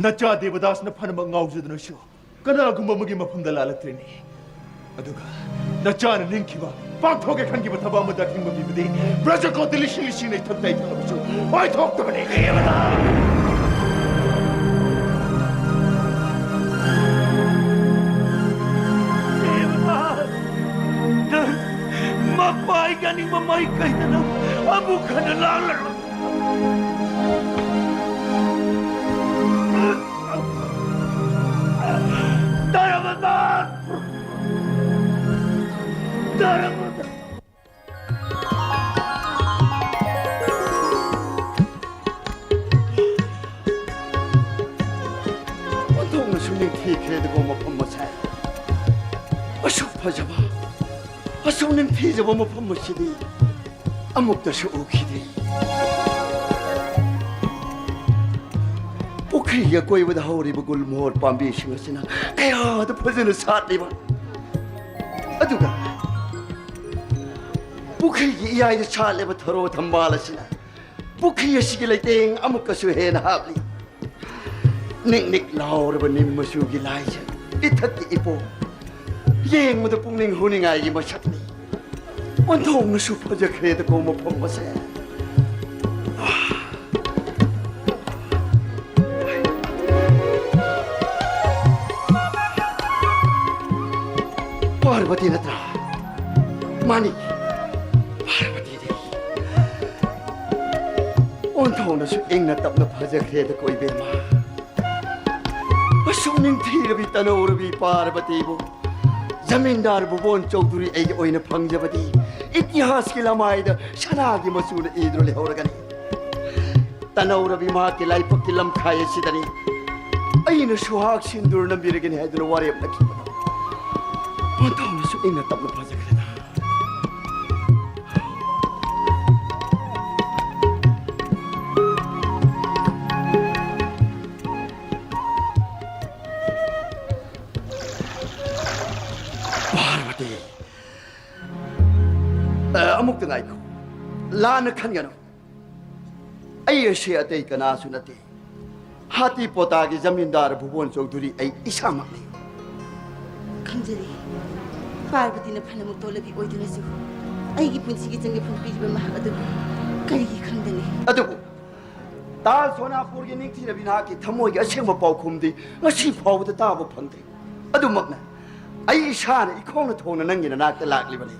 ꯅꯆꯥ ꯗꯦꯕꯗꯥꯁꯅ ꯐꯅꯃꯛ ꯉꯥꯎꯖꯗꯨꯅꯁꯨ ꯀꯅꯥꯒꯨꯝꯕ ꯑꯃꯒꯤ ꯃꯐꯝꯗ ꯂꯥꯜꯂꯛꯇ꯭ꯔꯤꯅꯤ꯫ ꯑꯗꯨꯒ ꯅꯆꯥꯅ ꯅꯤꯡꯈꯤꯕ, ꯄꯥꯡꯊꯣꯛꯀꯦ ꯈꯟꯈꯤꯕ ꯊꯕꯛ ꯑꯃꯗ ꯑꯊꯤꯡꯕ ꯄꯤꯕꯗꯤ ꯄ꯭ꯔꯖꯥ ꯀꯣꯇꯤ ꯂꯤꯁꯤꯡ ꯂꯤꯁꯤꯡꯅ ꯏꯊꯛꯇ ꯏꯊꯛꯂꯕꯁꯨ ꯑꯣꯏꯊꯣꯛꯇꯕꯅꯤ꯫ ꯗꯦꯕꯗꯥ! ꯗꯦꯕꯗꯥ! ꯅꯪ ꯃꯄꯥꯏ ꯌꯥꯅꯤꯡꯕ ꯃꯥꯏꯀꯩꯗ ꯅꯪ ꯑꯃꯨꯛ ꯍꯟꯅ ꯂꯥꯛꯂꯔꯣꯏ꯫ ꯗꯦꯕꯗꯥ! ꯗꯦꯕꯗꯥ! ꯑꯣꯟꯊꯣꯛꯅꯁꯨ ꯅꯤꯡꯊꯤꯈ꯭ꯔꯦ ꯑꯗꯨꯕꯨ ꯃꯐꯝ ꯃꯁꯥꯏ꯫ ꯑꯁꯨꯛ ꯐꯖꯕ, ꯑꯁꯨꯛ ꯅꯤꯡꯊꯤꯖꯕ ꯃꯐꯝ ꯑꯁꯤꯗꯤ ꯑꯃꯨꯛꯇꯁꯨ ꯎꯈꯤꯗꯦ꯫ ꯄꯨꯈ꯭ꯔꯤꯒꯤ ꯑꯀꯣꯏꯕꯗ ꯍꯧꯔꯤꯕ ꯒꯨꯜꯃꯣꯍꯣꯔ ꯄꯥꯝꯕꯤꯁꯤꯡ ꯑꯁꯤꯅ ꯀꯌꯥꯗ ꯐꯖꯅ ꯁꯥꯠꯂꯤꯕ, ꯑꯗꯨꯒ ꯄꯨꯈ꯭ꯔꯤꯒꯤ ꯏꯌꯥꯏꯗ ꯁꯥꯠꯂꯤꯕ ꯊꯔꯣ ꯊꯝꯕꯥꯜ ꯑꯁꯤꯅ ꯄꯨꯈ꯭ꯔꯤ ꯑꯁꯤꯒꯤ ꯂꯩꯇꯦꯡ ꯑꯃꯨꯛꯀꯁꯨ ꯍꯦꯟꯅ ꯍꯥꯞꯂꯤ꯫ ꯅꯤꯛ ꯅꯤꯛ ꯂꯥꯎꯔꯕ ꯅꯤꯝ ꯃꯆꯨꯒꯤ ꯂꯥꯏꯁꯪ, ꯏꯊꯛꯀꯤ ꯏꯄꯣꯝ, ꯌꯦꯡꯕꯗ ꯄꯨꯛꯅꯤꯡ ꯍꯨꯅꯤꯡꯉꯥꯏꯒꯤ ꯃꯁꯛꯅꯤ꯫ ꯑꯣꯟꯊꯣꯛꯅꯁꯨ ꯐꯖꯈ꯭ꯔꯦꯗꯀꯣ ꯃꯐꯝ ꯑꯁꯦ꯫ ꯄꯥꯔꯕꯇꯤ ꯅꯠꯇ꯭ꯔꯥ? ꯃꯥꯅꯤ, ꯄꯥꯔꯕꯇꯤꯅꯤ꯫ ꯑꯣꯟꯊꯣꯛꯅꯁꯨ ꯏꯪꯅ ꯇꯞꯅ ꯐꯖꯈ꯭ꯔꯦꯗꯀꯣ ꯏꯕꯦꯝꯃ꯫ ꯑꯁꯨꯛ ꯅꯤꯡꯊꯤꯔꯕꯤ ꯇꯅꯧꯔꯕꯤ ꯄꯥꯔꯕꯇꯤꯕꯨ ꯖꯃꯤꯟꯗꯥꯔ ꯚꯨꯕꯣꯟ ꯆꯧꯙꯨꯔꯤ ꯑꯩꯒꯤ ꯑꯣꯏꯅ ꯐꯪꯖꯕꯗꯤ ꯏꯇꯤꯍꯥꯁꯀꯤ ꯂꯃꯥꯏꯗ ꯁꯅꯥꯒꯤ ꯃꯆꯨꯅ ꯏꯗꯨꯅ ꯂꯩꯍꯧꯔꯒꯅꯤ꯫ ꯇꯅꯧꯔꯕꯤ ꯃꯍꯥꯛꯀꯤ ꯂꯥꯏꯕꯛꯀꯤ ꯂꯝꯈꯥꯏ ꯑꯁꯤꯗꯅꯤ ꯑꯩꯅ ꯁꯨꯍꯥꯛ ꯁꯤꯟꯗꯨꯔ ꯅꯝꯕꯤꯔꯒꯅꯤ ꯍꯥꯏꯗꯨꯅ ꯋꯥꯔꯦꯞꯅꯈꯤꯕꯗꯣ꯫ ꯑꯣꯟꯊꯣꯛꯅꯁꯨ ꯏꯪꯅ ꯇꯞꯅ ꯐꯖꯈ꯭ꯔꯦꯗ꯫ ꯄꯥꯔꯕꯇꯤ, ꯑ, ꯑꯃꯨꯛꯇ ꯉꯥꯏꯈꯣ꯫ ꯂꯥꯟꯅ ꯈꯟꯒꯅꯨ꯫ ꯑꯩ ꯑꯁꯤ ꯑꯇꯩ ꯀꯅꯥꯁꯨ ꯅꯠꯇꯦ꯫ ꯍꯥꯇꯤ ꯄꯣꯇꯥꯒꯤ ꯖꯃꯤꯟꯗꯥꯔ ꯚꯨꯕꯣꯟ ꯆꯧꯙꯨꯔꯤ ꯑꯩ ꯏꯁꯥꯃꯛꯅꯤ꯫ ꯈꯪꯖꯔꯦ꯫ ꯄꯥꯔꯕꯇꯤꯅ ꯐꯅ ꯃꯨꯛꯇꯣꯂꯕꯤ ꯑꯣꯏꯗꯨꯅꯁꯨ ꯑꯩꯒꯤ ꯄꯨꯟꯁꯤꯒꯤ ꯆꯪꯖꯐꯝ ꯄꯤꯔꯤꯕ ꯃꯍꯥꯛ ꯑꯗꯨꯕꯨ ꯀꯔꯤꯒꯤ ꯈꯪꯗꯅꯤ? ꯑꯗꯨꯕꯨ ꯇꯥꯜ ꯁꯣꯅꯥꯄꯨꯔꯒꯤ ꯅꯤꯡꯊꯤꯔꯕꯤ ꯅꯍꯥꯛꯀꯤ ꯊꯃꯣꯏꯒꯤ ꯑꯁꯦꯡꯕ ꯄꯥꯎꯈꯨꯝꯗꯤ ꯉꯁꯤ ꯐꯥꯎꯕꯗ ꯇꯥꯕ ꯐꯪꯗ꯭ꯔꯤ꯫ ꯑꯗꯨꯃꯛꯅ ꯑꯩ ꯏꯁꯥꯅ ꯏꯈꯣꯡꯅ ꯊꯣꯡꯅ ꯅꯪꯒꯤ ꯅꯅꯥꯛꯇ ꯂꯥꯛꯂꯤꯕꯅꯤ꯫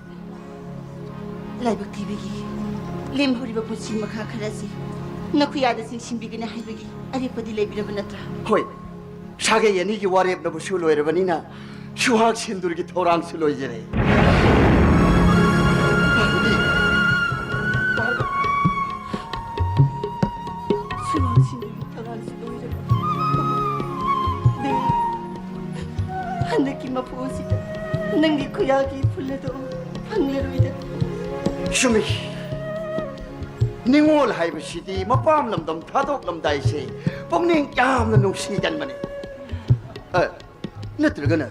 ꯂꯥꯏꯕꯛ ꯊꯤꯕꯒꯤ ꯂꯦꯝꯍꯧꯔꯤꯕ ꯄꯨꯟꯁꯤ ꯃꯈꯥ ꯈꯔ ꯑꯁꯤ ꯅꯈꯨꯌꯥꯗ ꯆꯤꯡꯁꯤꯟꯕꯤꯒꯅꯤ ꯍꯥꯏꯕꯒꯤ ꯑꯔꯦꯞꯄꯗꯤ ꯂꯩꯕꯤꯔꯕ ꯅꯠꯇ꯭ꯔꯥ? ꯍꯣꯏ, ꯁꯥꯒꯩ ꯑꯅꯤꯒꯤ ꯋꯥꯔꯦꯞꯅꯕꯁꯨ ꯂꯣꯏꯔꯕꯅꯤꯅ ꯁꯨꯍꯥꯛ ꯁꯤꯟꯗꯨꯔꯒꯤ ꯊꯧꯔꯥꯡꯁꯨ ꯂꯣꯏꯖꯔꯦ꯫ ꯄꯥꯔꯕꯇꯤ, ꯄꯥꯔꯕꯇꯤ, ꯁꯨꯍꯥꯛ ꯁꯤꯟꯗꯨꯔꯒꯤ ꯊꯧꯔꯥꯡꯁꯨ ꯂꯣꯏꯔꯕ꯫ ꯗꯦꯕꯤ, ꯍꯟꯗꯛꯀꯤ ꯃꯄꯣꯛ ꯑꯁꯤꯗ ꯅꯪꯒꯤ ꯈꯨꯌꯥꯒꯤ ꯏꯐꯨꯜ ꯑꯗꯨ ꯐꯪꯂꯔꯣꯏꯗ꯫ ꯆꯨꯝꯃꯤ꯫ ꯅꯤꯉꯣꯜ ꯍꯥꯏꯕꯁꯤꯗꯤ ꯃꯄꯥꯝ ꯂꯝꯗꯝ ꯊꯥꯗꯣꯛꯂꯝꯗꯥꯏꯁꯦ ꯄꯨꯛꯅꯤꯡ ꯌꯥꯝꯅ ꯅꯨꯡꯁꯤꯒꯟꯕꯅꯤ꯫ ꯑ, ꯅꯠꯇ꯭ꯔꯒꯅ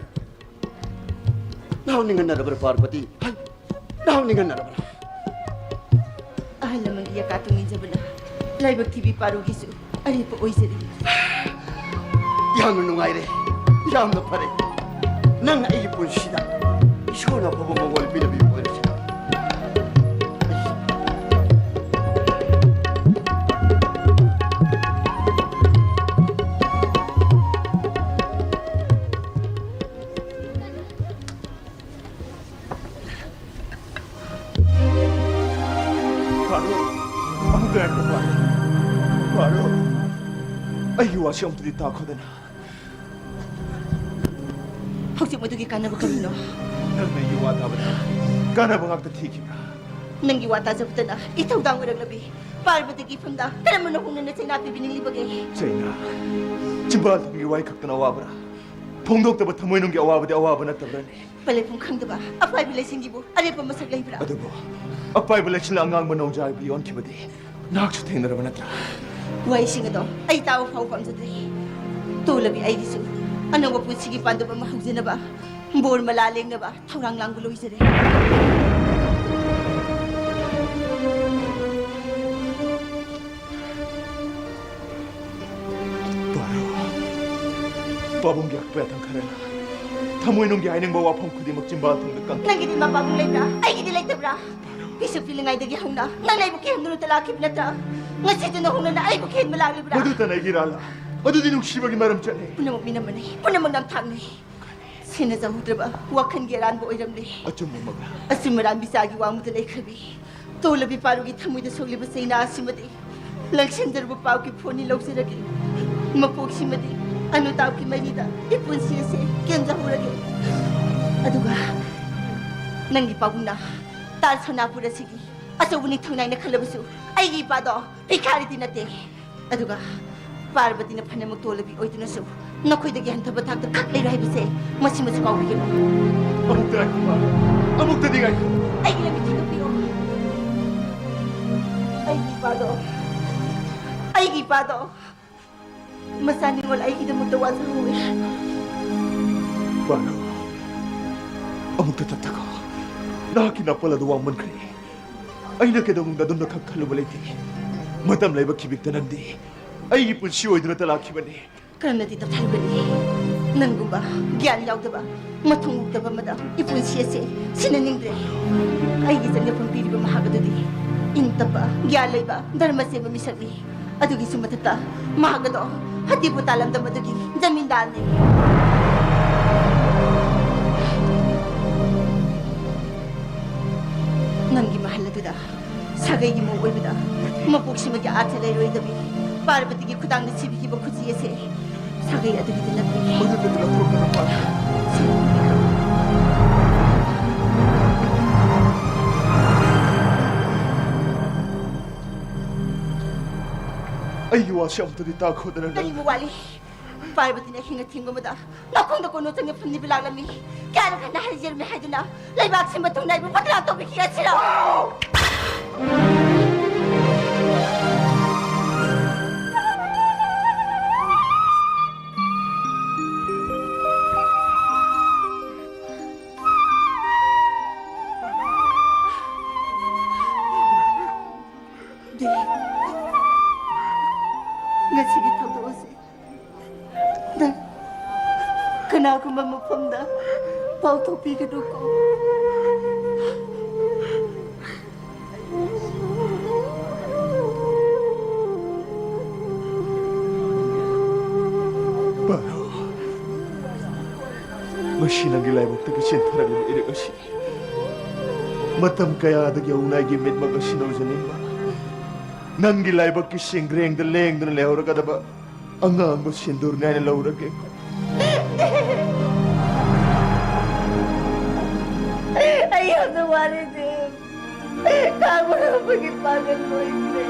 ꯅꯍꯥꯛ ꯅꯤꯡꯍꯟꯅꯔꯕ꯭ꯔꯥ ꯄꯥꯔꯕꯇꯤ? ꯍꯥꯏ, ꯅꯍꯥꯛ ꯅꯤꯡꯍꯟꯅꯔꯕ꯭ꯔꯥ? ꯑꯍꯜ ꯂꯃꯟꯒꯤ ꯌꯥꯀꯥ ꯇꯨꯡ ꯏꯟꯖꯕꯅ ꯂꯥꯏꯕꯛ ꯊꯤꯕꯤ ꯄꯥꯔꯨꯒꯤꯁꯨ ꯑꯔꯦꯞꯄ ꯑꯣꯏꯖꯔꯤ꯫ ꯌꯥꯝꯅ ꯅꯨꯡꯉꯥꯏꯔꯦ, ꯌꯥꯝꯅ ꯐꯔꯦ꯫ ꯅꯪ ꯑꯩꯒꯤ ꯄꯨꯟꯁꯤꯗ ꯏꯁꯣꯔꯅ ꯑꯐꯕ ꯃꯑꯣꯡ ꯄꯤꯔꯕꯤ ꯑꯣꯏꯔꯁꯤꯅ꯫ ꯄꯥꯔꯨ, ꯑꯃꯨꯛꯇ ꯉꯥꯏꯈꯣ, ꯄꯥꯔꯨ꯫ ꯄꯥꯔꯨ, ꯑꯩꯒꯤ ꯋꯥꯁꯤ ꯑꯃꯨꯛꯇꯗꯤ ꯇꯥꯈꯣꯗꯅ꯫ ꯍꯧꯖꯤꯛ ꯃꯗꯨꯒꯤ ꯀꯥꯟꯅꯕ ꯀꯔꯤꯅꯣ? ꯅꯪꯅ ꯑꯩꯒꯤ ꯋꯥ ꯇꯥꯕꯗ ꯀꯥꯟꯅꯕ ꯉꯥꯛꯇ ꯊꯤꯈꯤꯕ꯭ꯔꯥ? ꯅꯪꯒꯤ ꯋꯥ ꯇꯥꯖꯕꯗꯅ ꯏꯊꯧꯗꯥꯡ ꯑꯣꯏꯔꯛꯂꯕꯤ ꯄꯥꯔꯕꯇꯤꯒꯤ ꯏꯐꯝꯗ ꯀꯔꯝꯕꯅ ꯍꯣꯡꯅꯅ ꯆꯩꯅꯥ ꯄꯤꯕꯤꯅꯤꯡꯂꯤꯕꯒꯦ? ꯆꯩꯅꯥ? ꯆꯤꯝꯕꯥꯜ ꯊꯝꯒꯤ ꯋꯥꯍꯩ ꯈꯛꯇꯅ ꯑꯋꯥꯕ꯭ꯔꯥ? ꯐꯣꯡꯗꯣꯛꯇꯕ ꯊꯃꯣꯏꯅꯨꯡꯒꯤ ꯑꯋꯥꯕꯗꯤ ꯑꯋꯥꯕ ꯅꯠꯇꯕ꯭ꯔꯥꯅꯦ? ꯄꯂꯦꯐꯝ ꯈꯪꯗꯕ ꯑꯄꯥꯏꯕ ꯂꯩꯁꯤꯡꯒꯤꯕꯨ ꯑꯔꯦꯞꯄ ꯃꯁꯛ ꯂꯩꯕ꯭ꯔꯥ? ꯑꯗꯨꯕꯨ ꯑꯄꯥꯏꯕ ꯂꯩꯁꯤꯡꯅ ꯑꯉꯥꯡꯕ ꯅꯣꯡꯖꯥꯏꯕꯨ ꯌꯣꯟꯈꯤꯕꯗꯤ ꯅꯍꯥꯛꯁꯨ ꯊꯦꯡꯅꯔꯕ ꯅꯠꯇ꯭ꯔꯥ? ꯋꯥꯍꯩꯁꯤꯡ ꯑꯗꯣ ꯑꯩ ꯇꯥꯕ ꯐꯥꯎ ꯄꯥꯝꯖꯗ꯭ꯔꯦ꯫ ꯇꯣꯂꯕꯤ ꯑꯩꯒꯤꯁꯨ ꯑꯅꯧꯕ ꯄꯨꯟꯁꯤꯒꯤ ꯄꯥꯟꯗꯝ ꯑꯃ ꯍꯧꯖꯅꯕ ꯕꯣꯔ ꯃꯂꯥ ꯂꯦꯡꯅꯕ ꯊꯧꯔꯥꯡ ꯂꯥꯡꯕ ꯂꯣꯏꯖꯔꯦ꯫ ꯄꯥꯔꯨ꯫ ꯄꯥꯕꯨꯡꯒꯤ ꯑꯀꯄꯦ ꯑꯊꯪ ꯈꯔꯅ ꯊꯃꯣꯏꯅꯨꯡꯒꯤ ꯍꯥꯏꯅꯤꯡꯕ ꯋꯥꯐꯝ ꯈꯨꯗꯤꯡꯃꯛ ꯆꯤꯝꯕꯥꯜ ꯊꯣꯡꯗ ꯀꯪ ꯄꯤꯁꯛ ꯄꯤꯛꯂꯤꯉꯩꯗꯒꯤ ꯍꯧꯅ ꯅꯪ ꯑꯩꯕꯨ ꯀꯤꯍꯟꯗꯨꯅꯇ ꯂꯥꯛꯈꯤꯕ ꯅꯠꯇ꯭ꯔꯥ? ꯉꯁꯤꯁꯨ ꯅꯧꯍꯧꯅꯅ ꯑꯩꯕꯨ ꯀꯤꯍꯟꯕ ꯂꯥꯛꯂꯤꯕ꯭ꯔꯥ? ꯃꯗꯨꯇ ꯑꯩꯒꯤ ꯏꯔꯥꯜꯂ? ꯃꯗꯨꯗꯤ ꯅꯨꯡꯁꯤꯕꯒꯤ ꯃꯔꯝ ꯆꯠꯂꯦ꯫ ꯄꯨꯝꯅꯃꯛ ꯃꯤꯅꯝꯕꯅꯤ, ꯄꯨꯝꯅꯃꯛ ꯅꯝꯊꯥꯛꯅꯤ꯫ ꯁꯦꯟꯅꯖꯍꯧꯗ꯭ꯔꯕ ꯋꯥꯈꯜꯒꯤ ꯑꯔꯥꯟꯕ ꯑꯣꯏꯔꯝꯂꯦ꯫ ꯑꯆꯨꯝꯕꯃꯛ꯫ ꯑꯆꯨꯝ ꯑꯔꯥꯟ ꯃꯤꯆꯥꯒꯤ ꯋꯥꯡꯃꯗ ꯂꯩꯈ꯭ꯔꯕꯤ ꯇꯣꯂꯕꯤ ꯄꯥꯔꯨꯒꯤ ꯊꯃꯣꯏꯗ ꯁꯣꯛꯂꯤꯕ ꯆꯩꯅꯥ ꯑꯁꯤꯃꯗꯤ ꯂꯪꯁꯤꯟꯖꯔꯨꯕ ꯄꯥꯎꯒꯤ ꯐꯣꯟꯅꯤ ꯂꯧꯖꯔꯒꯦ꯫ ꯃꯄꯣꯛꯁꯤꯃꯗꯤ ꯑꯅꯨꯇꯥꯞꯀꯤ ꯃꯩꯅꯤꯗ ꯏꯄꯨꯟꯁꯤ ꯑꯁꯦ ꯀꯦꯟꯖꯍꯧꯔꯒꯦ꯫ ꯑꯗꯨꯒ ꯅꯪꯒꯤ ꯄꯥꯕꯨꯡꯅ ꯇꯥꯖ ꯁꯣꯅꯥꯄꯨꯔ ꯑꯁꯤꯒꯤ ꯑꯆꯧꯕ ꯅꯤꯡꯊꯧ ꯅꯥꯏꯅ ꯈꯜꯂꯕꯁꯨ ꯑꯩꯒꯤ ꯏꯄꯥꯗꯣ ꯚꯤꯈꯥꯔꯤꯗꯤ ꯅꯠꯇꯦ꯫ ꯑꯗꯨꯒ ꯄꯥꯔꯕꯇꯤꯅ ꯐꯅꯃꯛ ꯇꯣꯜꯂꯕꯤ ꯑꯣꯏꯗꯨꯅꯁꯨ ꯅꯈꯣꯏꯗꯒꯤ ꯍꯟꯊꯕ ꯊꯥꯛꯇ ꯈꯛ ꯂꯩꯔꯣꯏ ꯍꯥꯏꯕꯁꯦ ꯃꯁꯤꯃꯁꯨ ꯀꯥꯎꯕꯤꯒꯅꯨ꯫ ꯑꯃꯨꯛꯇ ꯉꯥꯏꯈꯣ, ꯄꯥꯔꯨ꯫ ꯑꯃꯨꯛꯇꯗꯤ ꯉꯥꯏꯈꯣ꯫ ꯑꯩꯒꯤ ꯂꯝꯕꯤ ꯊꯤꯗꯣꯛꯄꯤꯌꯣ꯫ ꯑꯩꯒꯤ ꯏꯄꯥꯗꯣ, ꯑꯩꯒꯤ ꯏꯄꯥꯗꯣ ꯃꯆꯥ ꯅꯤꯉꯣꯜ ꯑꯩꯒꯤꯗꯃꯛꯇ ꯋꯥꯖꯍꯧꯋꯤ꯫ ꯄꯥꯔꯨ, ꯑꯃꯨꯛꯇ ꯇꯞꯊꯈꯣ꯫ ꯅꯍꯥꯛꯀꯤ ꯅꯥꯄꯜ ꯑꯗꯨ ꯋꯥꯡꯃꯟꯈ꯭ꯔꯦ꯫ ꯑꯩꯅ ꯀꯩꯗꯧꯅꯨꯡꯗ ꯑꯗꯨꯝꯅ ꯈꯛ ꯈꯜꯂꯨꯕ ꯂꯩꯇꯦ꯫ ꯃꯇꯝ ꯂꯩꯕ ꯈꯤꯕꯤꯛꯇ ꯅꯪꯗꯤ ꯑꯩꯒꯤ ꯄꯨꯟꯁꯤ ꯑꯣꯏꯗꯨꯅꯇ ꯂꯥꯛꯈꯤꯕꯅꯤ꯫ ꯀꯔꯝꯅꯗꯤ ꯇꯞꯊꯔꯤꯕꯅꯤ? ꯅꯪꯒꯨꯝꯕ ꯒ꯭ꯌꯥꯟ ꯌꯥꯎꯗꯕ, ꯃꯊꯣꯡ ꯍꯨꯛꯇꯕ ꯑꯃꯗ ꯏꯄꯨꯟꯁꯤ ꯑꯁꯦ ꯁꯤꯟꯅꯅꯤꯡꯗ꯭ꯔꯦ꯫ ꯑꯩꯒꯤ ꯆꯪꯖꯐꯝ ꯄꯤꯔꯤꯕ ꯃꯍꯥꯛ ꯑꯗꯨꯗꯤ ꯏꯪ ꯇꯞꯄ, ꯒ꯭ꯌꯥꯟ ꯂꯩꯕ, ꯙꯔꯃ ꯆꯦꯟꯕ ꯃꯤꯁꯛꯅꯤ꯫ ꯑꯗꯨꯒꯤꯁꯨ ꯃꯊꯛꯇ ꯃꯍꯥꯛ ꯑꯗꯣ ꯍꯇꯤꯕꯨ ꯇꯥꯂꯝꯗꯝ ꯑꯗꯨꯒꯤ ꯖꯃꯤꯟꯗꯥꯔꯅꯤ꯫ ꯅꯪꯒꯤ ꯃꯍꯜ ꯑꯗꯨꯗ ꯁꯥꯒꯩꯒꯤ ꯃꯧ ꯑꯣꯏꯕꯗ ꯃꯄꯣꯛꯁꯤꯃꯒꯤ ꯑꯥꯔꯊ ꯂꯩꯔꯣꯏꯗꯕꯤ ꯄꯥꯔꯕꯇꯤꯒꯤ ꯈꯨꯗꯥꯡꯗ ꯁꯤꯕꯤꯈꯤꯕ ꯈꯨꯖꯤ ꯑꯁꯦ ꯁꯥꯒꯩ ꯑꯗꯨꯒꯤꯗꯤ ꯅꯠꯇꯦ꯫ ꯃꯗꯨꯗꯤ ꯂꯧꯊꯣꯛꯀꯅꯨ, ꯄꯥꯔꯕꯇꯤ꯫ ꯑꯩꯒꯤ ꯋꯥꯁꯦ ꯑꯃꯨꯛꯇꯗꯤ ꯇꯥꯈꯣꯗꯅ ꯅꯪ꯫ ꯀꯔꯤꯕꯨ ꯋꯥꯠꯂꯤ? ꯄꯥꯔꯕꯇꯤꯅ ꯑꯍꯤꯡ ꯑꯊꯦꯡꯕ ꯑꯃꯗ ꯅꯥꯀꯣꯡꯗ ꯀꯣꯟꯅ ꯆꯪꯉꯛꯐꯝꯅꯤꯕ ꯂꯥꯛꯂꯝꯃꯤ꯫ ꯀꯌꯥꯔꯛ ꯍꯟꯅ ꯍꯥꯏꯖꯔꯝꯃꯤ ꯍꯥꯏꯗꯨꯅ ꯂꯩꯕꯥꯛ ꯁꯤꯟꯕ ꯊꯨꯡꯅ ꯑꯩꯕꯨ ꯐꯠꯇꯅ ꯇꯧꯕꯤꯈꯤ ꯑꯁꯤꯔꯣ? ꯗꯦꯕ, ꯉꯁꯤꯒꯤ ꯊꯧꯗꯣꯛ ꯑꯁꯤ ꯅꯪ ꯀꯅꯥꯒꯨꯝꯕ ꯃꯐꯝꯗ ꯄꯥꯎꯊꯣꯛꯄꯤꯒꯅꯨꯀꯣ꯫ ꯄꯥꯔꯣ꯫ ꯉꯁꯤ ꯅꯪꯒꯤ ꯂꯥꯏꯕꯛꯇꯒꯤ ꯆꯦꯟꯊꯔꯛꯂꯤꯕ ꯏꯔꯤꯛ ꯑꯁꯤ ꯃꯇꯝ ꯀꯌꯥꯗꯒꯤ ꯑꯎꯅꯥꯏꯒꯤ ꯃꯤꯠꯃꯛ ꯑꯁꯤ ꯅꯧꯖꯅꯤꯡꯕ, ꯅꯪꯒꯤ ꯂꯥꯏꯕꯛꯀꯤ ꯁꯤꯡꯒ꯭ꯔꯦꯡꯗ ꯂꯦꯡꯗꯨꯅ ꯂꯩꯍꯧꯔꯒꯗꯕ ꯑꯉꯥꯡꯕ ꯁꯤꯟꯗꯨꯔꯅꯤ ꯍꯥꯏꯅ ꯂꯧꯔꯒꯦ꯫ ꯑꯩ ꯌꯥꯝꯅ ꯋꯥꯔꯦ, ꯗꯦꯕ꯫ ꯈꯥꯡꯕ ꯉꯝꯕꯒꯤ ꯄꯥꯡꯒꯜ ꯂꯣꯏꯈ꯭ꯔꯦ꯫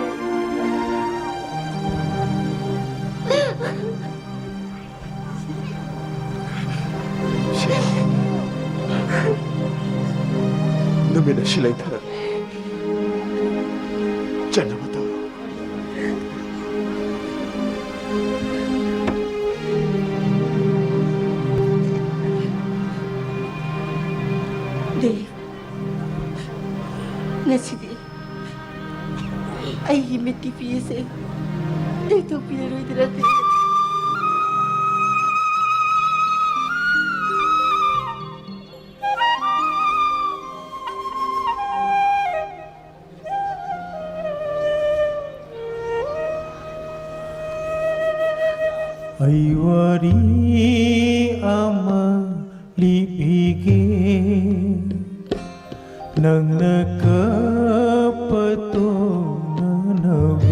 ꯅꯨꯃꯤꯠ ꯑꯁꯤ ꯂꯩꯊꯔꯒꯦ꯫ ꯆꯠꯅꯕ ꯇꯧꯔꯣ꯫ ꯗꯦꯕ, ꯉꯁꯤꯗꯤ ꯑꯩꯒꯤ ꯃꯤꯠꯀꯤ ꯄꯤ ꯑꯁꯦ ꯇꯦꯛꯊꯣꯛꯄꯤꯔꯔꯣꯏꯗ꯭ꯔꯗꯤ? ꯑꯩ ꯋꯥꯔꯤ ꯑꯃ ꯂꯤꯕꯤꯒꯦ, ꯅꯪꯅ ꯀꯞꯄ ꯇꯣꯛꯅꯅꯕ꯫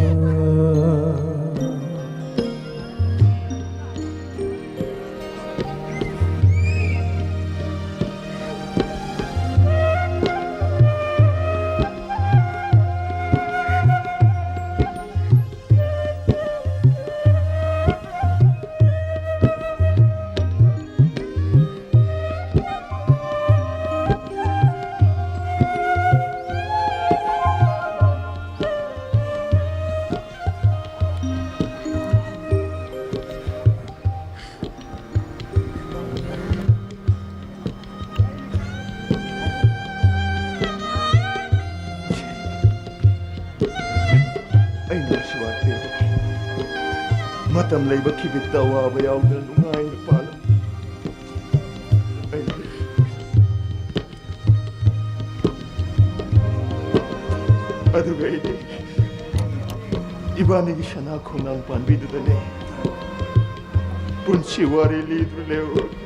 ꯑꯩꯅ ꯑꯁꯤ ꯋꯥꯠꯄꯤꯔꯦ꯫ ꯃꯇꯝ ꯂꯩꯕ ꯈꯤꯕꯤꯠꯇ ꯑꯋꯥꯕ ꯌꯥꯎꯗꯅ ꯅꯨꯡꯉꯥꯏꯅ ꯄꯥꯜꯂꯝꯃꯤ꯫ ꯑꯩꯗꯤ ꯑꯗꯨꯒ ꯑꯩꯗꯤ ꯏꯕꯥꯅꯤꯒꯤ ꯁꯅꯥ ꯈꯣꯡꯅꯥꯡ ꯄꯥꯟꯕꯤꯗꯨꯗꯅꯦ ꯄꯨꯟꯁꯤ ꯋꯥꯔꯤ ꯂꯤꯗꯨꯅ ꯂꯩꯍꯧꯔꯒꯦ꯫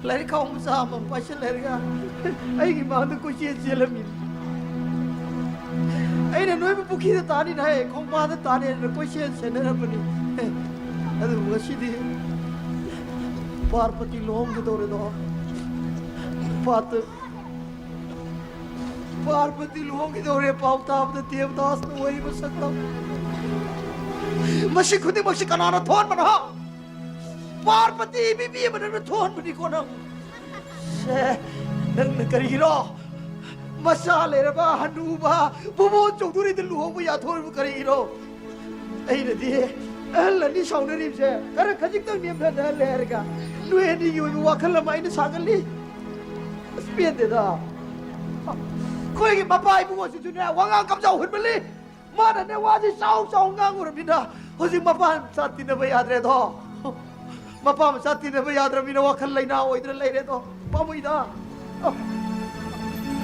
ꯂꯥꯏꯔꯤꯛ ꯈꯥꯎ ꯃꯆꯥ ꯑꯃꯃꯝ ꯄꯥꯏꯁꯤꯜꯂꯔꯒ ꯑꯩꯒꯤ ꯃꯥꯡꯗ ꯀꯣꯏꯆꯦꯟ ꯆꯦꯜꯂꯝꯃꯤ꯫ ꯑꯩꯅ ꯅꯣꯏꯕꯨ ꯄꯨꯈ꯭ꯔꯤꯗ ꯇꯥꯅꯤꯅ ꯍꯥꯏ, ꯈꯣꯡꯕꯥꯟꯗ ꯇꯥꯅꯤꯅ ꯀꯣꯏꯆꯦꯟ ꯆꯦꯟꯅꯔꯝꯕꯅꯤ꯫ ꯑꯗꯨꯕꯨ ꯉꯁꯤꯗꯤ ꯄꯥꯔꯕꯇꯤ ꯂꯨꯍꯣꯡꯒꯗꯧꯔꯦꯗꯣ꯫ ꯄꯥꯔꯇ-, ꯄꯥꯔꯕꯇꯤ ꯂꯨꯍꯣꯡꯒꯗꯧꯔꯦ ꯄꯥꯎ ꯇꯥꯕꯗ ꯗꯦꯕꯗꯥꯁꯅ ꯑꯣꯏꯔꯤꯕ ꯁꯛꯇꯝ꯫ ꯃꯁꯤ ꯈꯨꯗꯤꯡꯃꯛꯁꯤ ꯀꯅꯥꯅ ꯊꯣꯛꯍꯟꯕꯅꯣ? ꯄꯥꯔꯕꯇꯤ ꯏꯕꯤꯕꯤ ꯑꯃꯅ ꯊꯣꯛꯍꯟꯕꯅꯤꯀꯣ ꯅꯪ꯫ ꯁꯦ, ꯅꯪꯅ ꯀꯔꯤꯒꯤꯔꯣ? ꯃꯆꯥ ꯂꯩꯔꯕ ꯍꯅꯨꯕ ꯕꯣꯕꯣꯟ ꯆꯧꯙꯨꯔꯤꯗ ꯂꯨꯍꯣꯡꯕ ꯌꯥꯊꯣꯛꯏꯕ ꯀꯔꯤꯒꯤꯅꯣ? ꯑꯩꯅꯗꯤ ꯑꯍꯜ ꯑꯅꯤ ꯁꯥꯎꯅꯔꯤꯕꯁꯦ ꯈꯔ ꯈꯖꯤꯛꯇꯪ ꯅꯦꯝꯊꯍꯜꯂꯦ ꯍꯥꯏꯔꯒ ꯅꯣꯏ ꯑꯅꯤꯒꯤ ꯑꯣꯏꯕ ꯋꯥꯈꯜ ꯑꯃ ꯑꯩꯅ ꯁꯥꯒꯠꯂꯤ꯫ ꯑꯁ, ꯄꯦꯟꯗꯦꯗ꯫ ꯑꯩꯈꯣꯏꯒꯤ ꯃꯄꯥ ꯏꯕꯨꯡꯉꯣꯁꯤꯁꯨꯅꯦ, ꯋꯥꯉꯥꯡ ꯀꯝꯖꯥꯎ ꯍꯨꯟꯃꯜꯂꯤ꯫ ꯃꯥꯅꯅꯦ ꯋꯥꯁꯤ ꯆꯥꯎ ꯆꯥꯎ ꯉꯥꯡꯉꯨꯔꯕꯅꯤꯅ ꯍꯧꯖꯤꯛ ꯃꯄꯥ ꯃꯆꯥ ꯇꯤꯟꯅꯕ ꯌꯥꯗ꯭ꯔꯦꯗꯣ꯫ ꯃꯄꯥ ꯃꯆꯥ ꯇꯤꯟꯅꯕ ꯌꯥꯗ꯭ꯔꯕꯅꯤꯅ ꯋꯥꯈꯜ ꯂꯩꯅꯥ ꯑꯣꯏꯗꯅ ꯂꯩꯔꯦꯗꯣ꯫ ꯄꯥꯝꯃꯨꯏꯗ꯫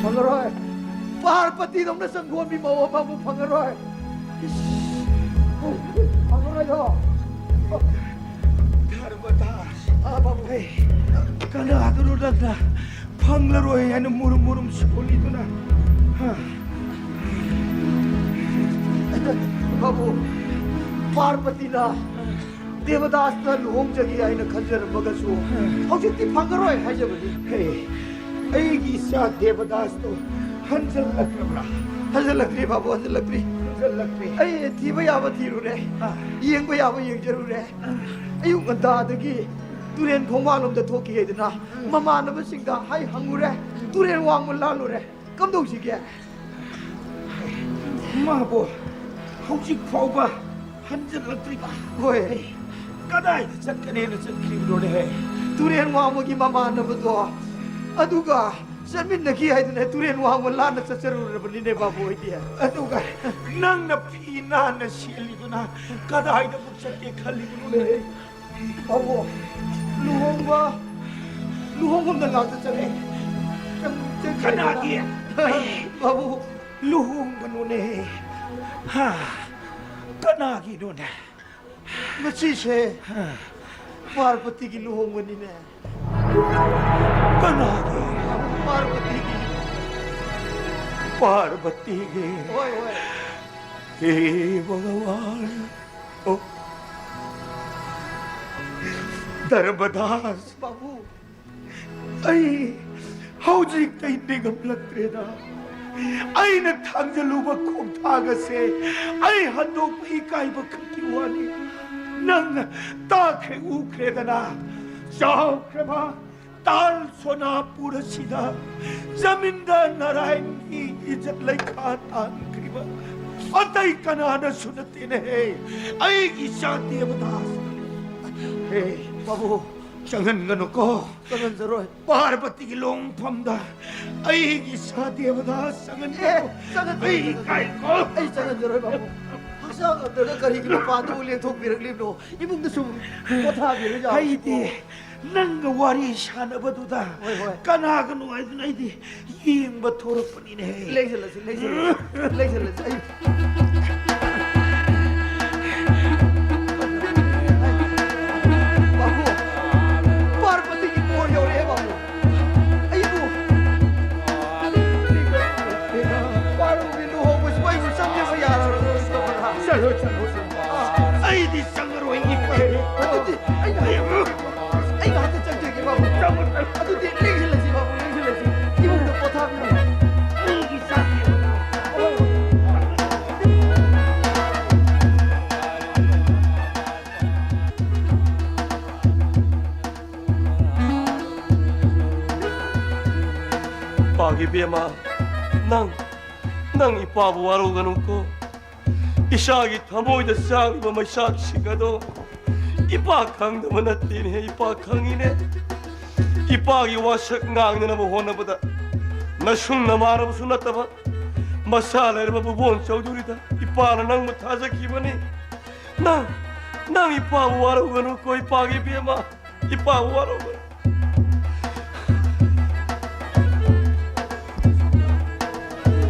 ꯐꯪꯉꯔꯣꯏ꯫ ꯄꯥꯔꯕꯇꯤꯗꯧꯅ ꯆꯪꯒꯣꯟꯕꯤ ꯃꯧ ꯑꯃ ꯑꯃꯨꯛ ꯐꯪꯉꯔꯣꯏ꯫ ꯏꯁ, ꯐꯪꯉꯔꯣꯏꯗꯣ꯫ ꯙꯔꯃꯗꯥꯁ꯫ ꯑꯥ, ꯄꯥꯕꯨꯡ꯫ ꯍꯦ, ꯀꯅꯥꯗꯨꯅꯣ ꯅꯪꯅ ꯐꯪꯂꯔꯣꯏ ꯍꯥꯏꯅ ꯃꯨꯔꯨꯝ ꯃꯨꯔꯨꯝ ꯁꯣꯜꯂꯤꯗꯨꯅ? ꯍꯥ? ꯄꯥꯕꯨꯡ, ꯄꯥꯔꯕꯇꯤꯅ ꯗꯦꯕꯗꯥꯁꯇ ꯂꯨꯍꯣꯡꯖꯒꯦ ꯍꯥꯏꯅ ꯈꯟꯖꯔꯝꯃꯒꯁꯨ ꯍꯧꯖꯤꯛꯇꯤ ꯐꯪꯉꯔꯣꯏ ꯍꯥꯏꯖꯕꯅꯤ꯫ ꯍꯦ, ꯑꯩꯒꯤ ꯏꯆꯥ ꯗꯦꯕꯗꯥꯁꯇꯣ ꯍꯟꯖꯜꯂꯛꯂꯕ꯭ꯔꯥ? ꯍꯟꯖꯜꯂꯛꯇ꯭ꯔꯤ ꯕꯥꯕꯨ, ꯍꯟꯖꯜꯂꯛꯇ꯭ꯔꯤ꯫ ꯍꯟꯖꯜꯂꯛꯇ꯭ꯔꯤ꯫ ꯑꯩ ꯊꯤꯕ ꯌꯥꯕ ꯊꯤꯔꯨꯔꯦ, ꯑꯥ꯫ ꯌꯦꯡꯕ ꯌꯥꯕ ꯌꯦꯡꯖꯔꯨꯔꯦ꯫ ꯑꯥ꯫ ꯑꯌꯨꯛ ꯉꯟꯇꯥꯗꯒꯤ ꯇꯨꯔꯦꯟ ꯈꯣꯡꯕꯥꯜꯂꯣꯝꯗ ꯊꯣꯛꯈꯤ ꯍꯥꯏꯗꯅ ꯃꯃꯥꯟꯅꯕꯁꯤꯡꯗ ꯍꯥꯏ ꯍꯪꯉꯨꯔꯦ, ꯇꯨꯔꯦꯟ ꯋꯥꯡꯃ ꯂꯥꯜꯂꯨꯔꯦ꯫ ꯀꯝꯗꯧꯁꯤꯒꯦ? ꯃꯥꯕꯨ ꯍꯧꯖꯤꯛ ꯐꯥꯎꯕ ꯍꯟꯖꯤꯜꯂꯛꯇ꯭ꯔꯤꯕ? ꯍꯣꯏ꯫ ꯀꯗꯥꯏꯗ ꯆꯠꯀꯅꯦꯅ ꯆꯠꯈ꯭ꯔꯤꯕꯅꯣꯅꯦꯍꯦ? ꯇꯨꯔꯦꯟ ꯋꯥꯡꯃꯒꯤ ꯃꯃꯥꯟꯅꯕꯗꯣ, ꯑꯗꯨꯒ ꯆꯠꯃꯤꯟꯅꯈꯤ ꯍꯥꯏꯗꯨꯅ ꯇꯨꯔꯦꯟ ꯋꯥꯡꯃ ꯂꯥꯟꯅ ꯆꯠꯆꯔꯨꯔꯕꯅꯤꯅꯦ, ꯕꯥꯕꯨ ꯍꯣꯏꯗꯤ꯫ ꯑꯗꯨꯒ ꯅꯪꯅ ꯐꯤ ꯅꯥꯟꯅ ꯁꯦꯠꯂꯤꯗꯨꯅ ꯀꯗꯥꯏꯗ ꯑꯃꯨꯛ ꯆꯠꯀꯦ ꯈꯜꯂꯤꯕꯅꯣꯅꯦ? ꯕꯥꯕꯨ, ꯂꯨꯍꯣꯡꯕ, ꯂꯨꯍꯣꯡꯐꯝꯗ ꯉꯥꯛꯇ ꯆꯠꯂꯦ꯫ ꯆꯪ-, ꯆꯪ-, ꯀꯅꯥꯒꯤ? ꯕꯥꯕꯨ꯫ ꯂꯨꯍꯣꯡꯕꯅꯣꯅꯦ? ꯍꯥ? ꯀꯅꯥꯒꯤꯅꯣꯅꯦ? ꯉꯁꯤꯁꯦ ꯍꯥ? ꯄꯥꯔꯕꯇꯤꯒꯤ ꯂꯨꯍꯣꯡꯕꯅꯤꯅꯦ꯫ ꯀꯅꯥꯒꯤ? ꯄꯥꯔꯕꯇꯤꯒꯤ꯫ ꯄꯥꯔꯕꯇꯤꯒꯤ? ꯍꯣꯏ, ꯍꯣꯏ꯫ ꯍꯦ ꯚꯒꯋꯥꯟ꯫ ꯑꯣ꯫ ꯙꯔꯃꯗꯥꯁ, ꯕꯥꯕꯨ꯫ ꯑꯩ ꯍꯧꯖꯤꯛꯇꯩ ꯅꯤꯡꯉꯝꯂꯛꯇ꯭ꯔꯦꯗ꯫ ꯑꯩꯅ ꯊꯥꯡꯖꯜꯂꯨꯕ ꯈꯣꯡꯊꯥꯡ ꯑꯁꯦ ꯑꯩ ꯍꯟꯗꯣꯛꯄ ꯏꯀꯥꯏꯕ ꯈꯛꯀꯤ ꯋꯥꯅꯤ꯫ ꯅꯪꯅ ꯇꯥꯈ꯭ꯔꯦ, ꯎꯈ꯭ꯔꯦꯗꯅ꯫ ꯆꯥꯎꯈ꯭ꯔꯕ ꯇꯥꯜ ꯁꯣꯅꯥꯄꯨꯔ ꯑꯁꯤꯗ ꯖꯃꯤꯟꯗꯥꯔ ꯅꯥꯔꯥꯌꯟꯒꯤ ꯏꯖꯠ ꯂꯩꯈꯥ ꯇꯥꯟꯈ꯭ꯔꯤꯕ ꯑꯇꯩ ꯀꯅꯥꯅꯁꯨ ꯅꯠꯇꯦꯅꯦꯍꯦ, ꯑꯩꯒꯤ ꯏꯆꯥ ꯗꯦꯕꯗꯥꯁ꯫ ꯍꯦ, ꯕꯥꯕꯨ꯫ ꯆꯪꯍꯟꯒꯅꯨꯀꯣ꯫ ꯆꯪꯍꯟꯖꯔꯣꯏ꯫ ꯄꯥꯔꯕꯇꯤꯒꯤ ꯂꯣꯡꯐꯝꯗ ꯑꯩꯒꯤ ꯏꯆꯥ ꯗꯦꯕꯗꯥꯁ ꯆꯪꯍꯟꯒꯅꯨ꯫ ꯑꯦ, ꯆꯪꯍꯟꯖꯔꯣꯏ, ꯑꯩ ꯆꯪꯍꯟꯖꯔꯣꯏ꯫ ꯏꯀꯥꯏꯀꯣ꯫ ꯑꯩ ꯆꯪꯍꯟꯖꯔꯣꯏ, ꯕꯥꯕꯨ꯫ ꯍꯛꯆꯥꯡ ꯉꯝꯗ꯭ꯔꯒ ꯀꯔꯤꯒꯤ ꯃꯄꯥꯟꯗ ꯑꯃꯨꯛ ꯂꯦꯡꯊꯣꯛꯄꯤꯔꯛꯂꯤꯕꯅꯣ? ꯏꯃꯨꯡꯗ ꯁꯨꯝ ꯄꯣꯊꯥꯕꯤꯔ ꯌꯥꯕꯀꯣ꯫ ꯑꯩꯗꯤ ꯅꯪꯒ ꯋꯥꯔꯤ ꯁꯥꯟꯅꯕꯗꯨꯗ ꯍꯣꯏ, ꯍꯣꯏ꯫ ꯀꯅꯥꯒꯅꯣ ꯍꯥꯏꯗꯨꯅ ꯑꯩꯗꯤ ꯌꯦꯡꯕ ꯊꯣꯔꯛꯄꯅꯤꯅꯦ꯫ ꯂꯦꯡꯁꯤꯜꯂꯁꯤ, ꯂꯦꯡꯁꯤꯜꯂꯁꯤ, ꯂꯦꯡꯁꯤꯜꯂꯁꯤ꯫ ꯑꯩ, ꯕꯥꯕꯨ, ꯄꯥꯔꯕꯇꯤꯒꯤ ꯕꯣꯔ ꯌꯧꯔꯛꯑꯦ, ꯕꯥꯕꯨ꯫ ꯑꯩꯕꯨ, ꯄꯥꯔꯨꯒꯤ ꯂꯨꯍꯣꯡꯕꯁꯤꯕꯨ ꯑꯩꯕꯨ ꯆꯪꯖꯕ ꯌꯥꯔꯔꯣꯏ, ꯕꯥꯕꯨ꯫ ꯆꯠꯂꯣ, ꯆꯠꯂꯣ, ꯆꯠꯂꯣ꯫ ꯑꯩꯗꯤ ꯆꯪꯉꯔꯣꯏ, ꯏꯀꯥꯏꯔꯦ꯫ ꯑꯗꯨꯗꯤ ꯑꯩ ꯉꯥꯏꯍꯥꯛ ꯑꯩ ꯉꯥꯏꯍꯥꯛꯇ ꯆꯪꯖꯒꯦ, ꯕꯥꯕꯨ꯫ ꯆꯪꯉꯣ, ꯆꯪꯉꯣ꯫ ꯑꯗꯨꯗꯤ ꯂꯦꯡꯁꯤꯜꯂꯁꯤ, ꯕꯥꯕꯨ, ꯂꯦꯡꯁꯤꯜꯂꯁꯤ꯫ ꯏꯃꯨꯡꯗ ꯄꯣꯊꯥꯕꯤꯔꯣ꯫ ꯑꯩꯒꯤ ꯆꯥꯛ ꯌꯦꯡꯉꯣ꯫ ꯄꯥꯒꯤ ꯕꯦꯝꯃ, ꯅꯪ, ꯅꯪ ꯏꯄꯥꯕꯨ ꯋꯥꯔꯧꯒꯅꯨꯀꯣ꯫ ꯏꯆꯥꯒꯤ ꯊꯃꯣꯏꯗ ꯆꯥꯛꯂꯤꯕ ꯃꯩꯆꯥꯛꯁꯤꯡ ꯑꯗꯣ ꯏꯄꯥ ꯈꯪꯗꯕ ꯅꯠꯇꯦꯅꯦ, ꯏꯄꯥ ꯈꯪꯉꯤꯅꯦ꯫ ꯏꯄꯥꯒꯤ ꯋꯥꯁꯛ ꯉꯥꯡꯅꯅꯕ ꯍꯣꯠꯅꯕꯗ ꯅꯁꯨꯡ ꯅꯃꯥꯟꯅꯕꯁꯨ ꯅꯠꯇꯕ ꯃꯁꯥ ꯂꯩꯔꯕ ꯕꯨꯕꯣꯟ ꯆꯧꯙꯨꯔꯤꯗ ꯏꯄꯥꯅ ꯅꯪꯕꯨ ꯊꯥꯖꯈꯤꯕꯅꯤ꯫ ꯅꯪ, ꯅꯪ ꯏꯄꯥꯕꯨ ꯋꯥꯔꯧꯒꯅꯨꯀꯣ, ꯏꯄꯥꯒꯤ ꯏꯕꯦꯝꯃ꯫ ꯏꯄꯥꯕꯨ ꯋꯥꯔꯧꯒꯅꯨ꯫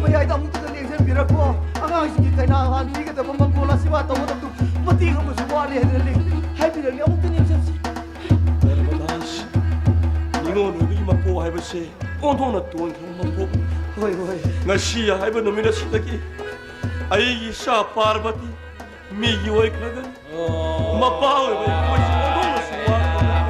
ꯃꯌꯥꯏꯗ ꯑꯃꯨꯛꯇꯗ ꯂꯦꯡꯁꯤꯟꯕꯤꯔꯛꯈꯣ꯫ ꯑꯉꯥꯡꯁꯤꯡꯒꯤ ꯀꯩꯅꯥ ꯍꯥꯟ ꯄꯤꯒꯗꯕ ꯃꯪꯒꯣꯜ ꯑꯁꯤꯕꯥ ꯇꯧꯒꯗꯕꯗꯨ ꯃꯇꯦꯡ ꯑꯃꯁꯨ ꯋꯥꯠꯂꯤ ꯍꯥꯏꯗꯨꯅ ꯂꯦꯡ-, ꯍꯥꯏꯕꯤꯔꯛꯂꯤ꯫ ꯑꯃꯨꯛꯇ ꯂꯦꯡꯁꯤꯟꯁꯤ꯫ ꯙꯔꯃꯗꯥꯁ, ꯅꯤꯉꯣꯜ ꯑꯣꯏꯕꯒꯤ ꯃꯄꯣ ꯍꯥꯏꯕꯁꯦ ꯑꯣꯟꯊꯣꯛꯅ ꯇꯣꯟꯈ꯭ꯔꯕ ꯃꯄꯣ꯫ ꯍꯣꯏ, ꯍꯣꯏ꯫ ꯉꯁꯤ ꯍꯥꯏꯕ ꯅꯨꯃꯤꯠ ꯑꯁꯤꯗꯒꯤ ꯑꯩꯒꯤ ꯏꯆꯥ ꯄꯥꯔꯕꯇꯤ ꯃꯤꯒꯤ ꯑꯣꯏꯈ꯭ꯔꯒꯅꯤ꯫ ꯃꯄꯥ ꯑꯣꯏꯕ ꯑꯩꯈꯣꯏꯁꯦ ꯑꯣꯟꯊꯣꯛꯅꯁꯨ ꯋꯥꯈ꯭ꯔꯕ꯫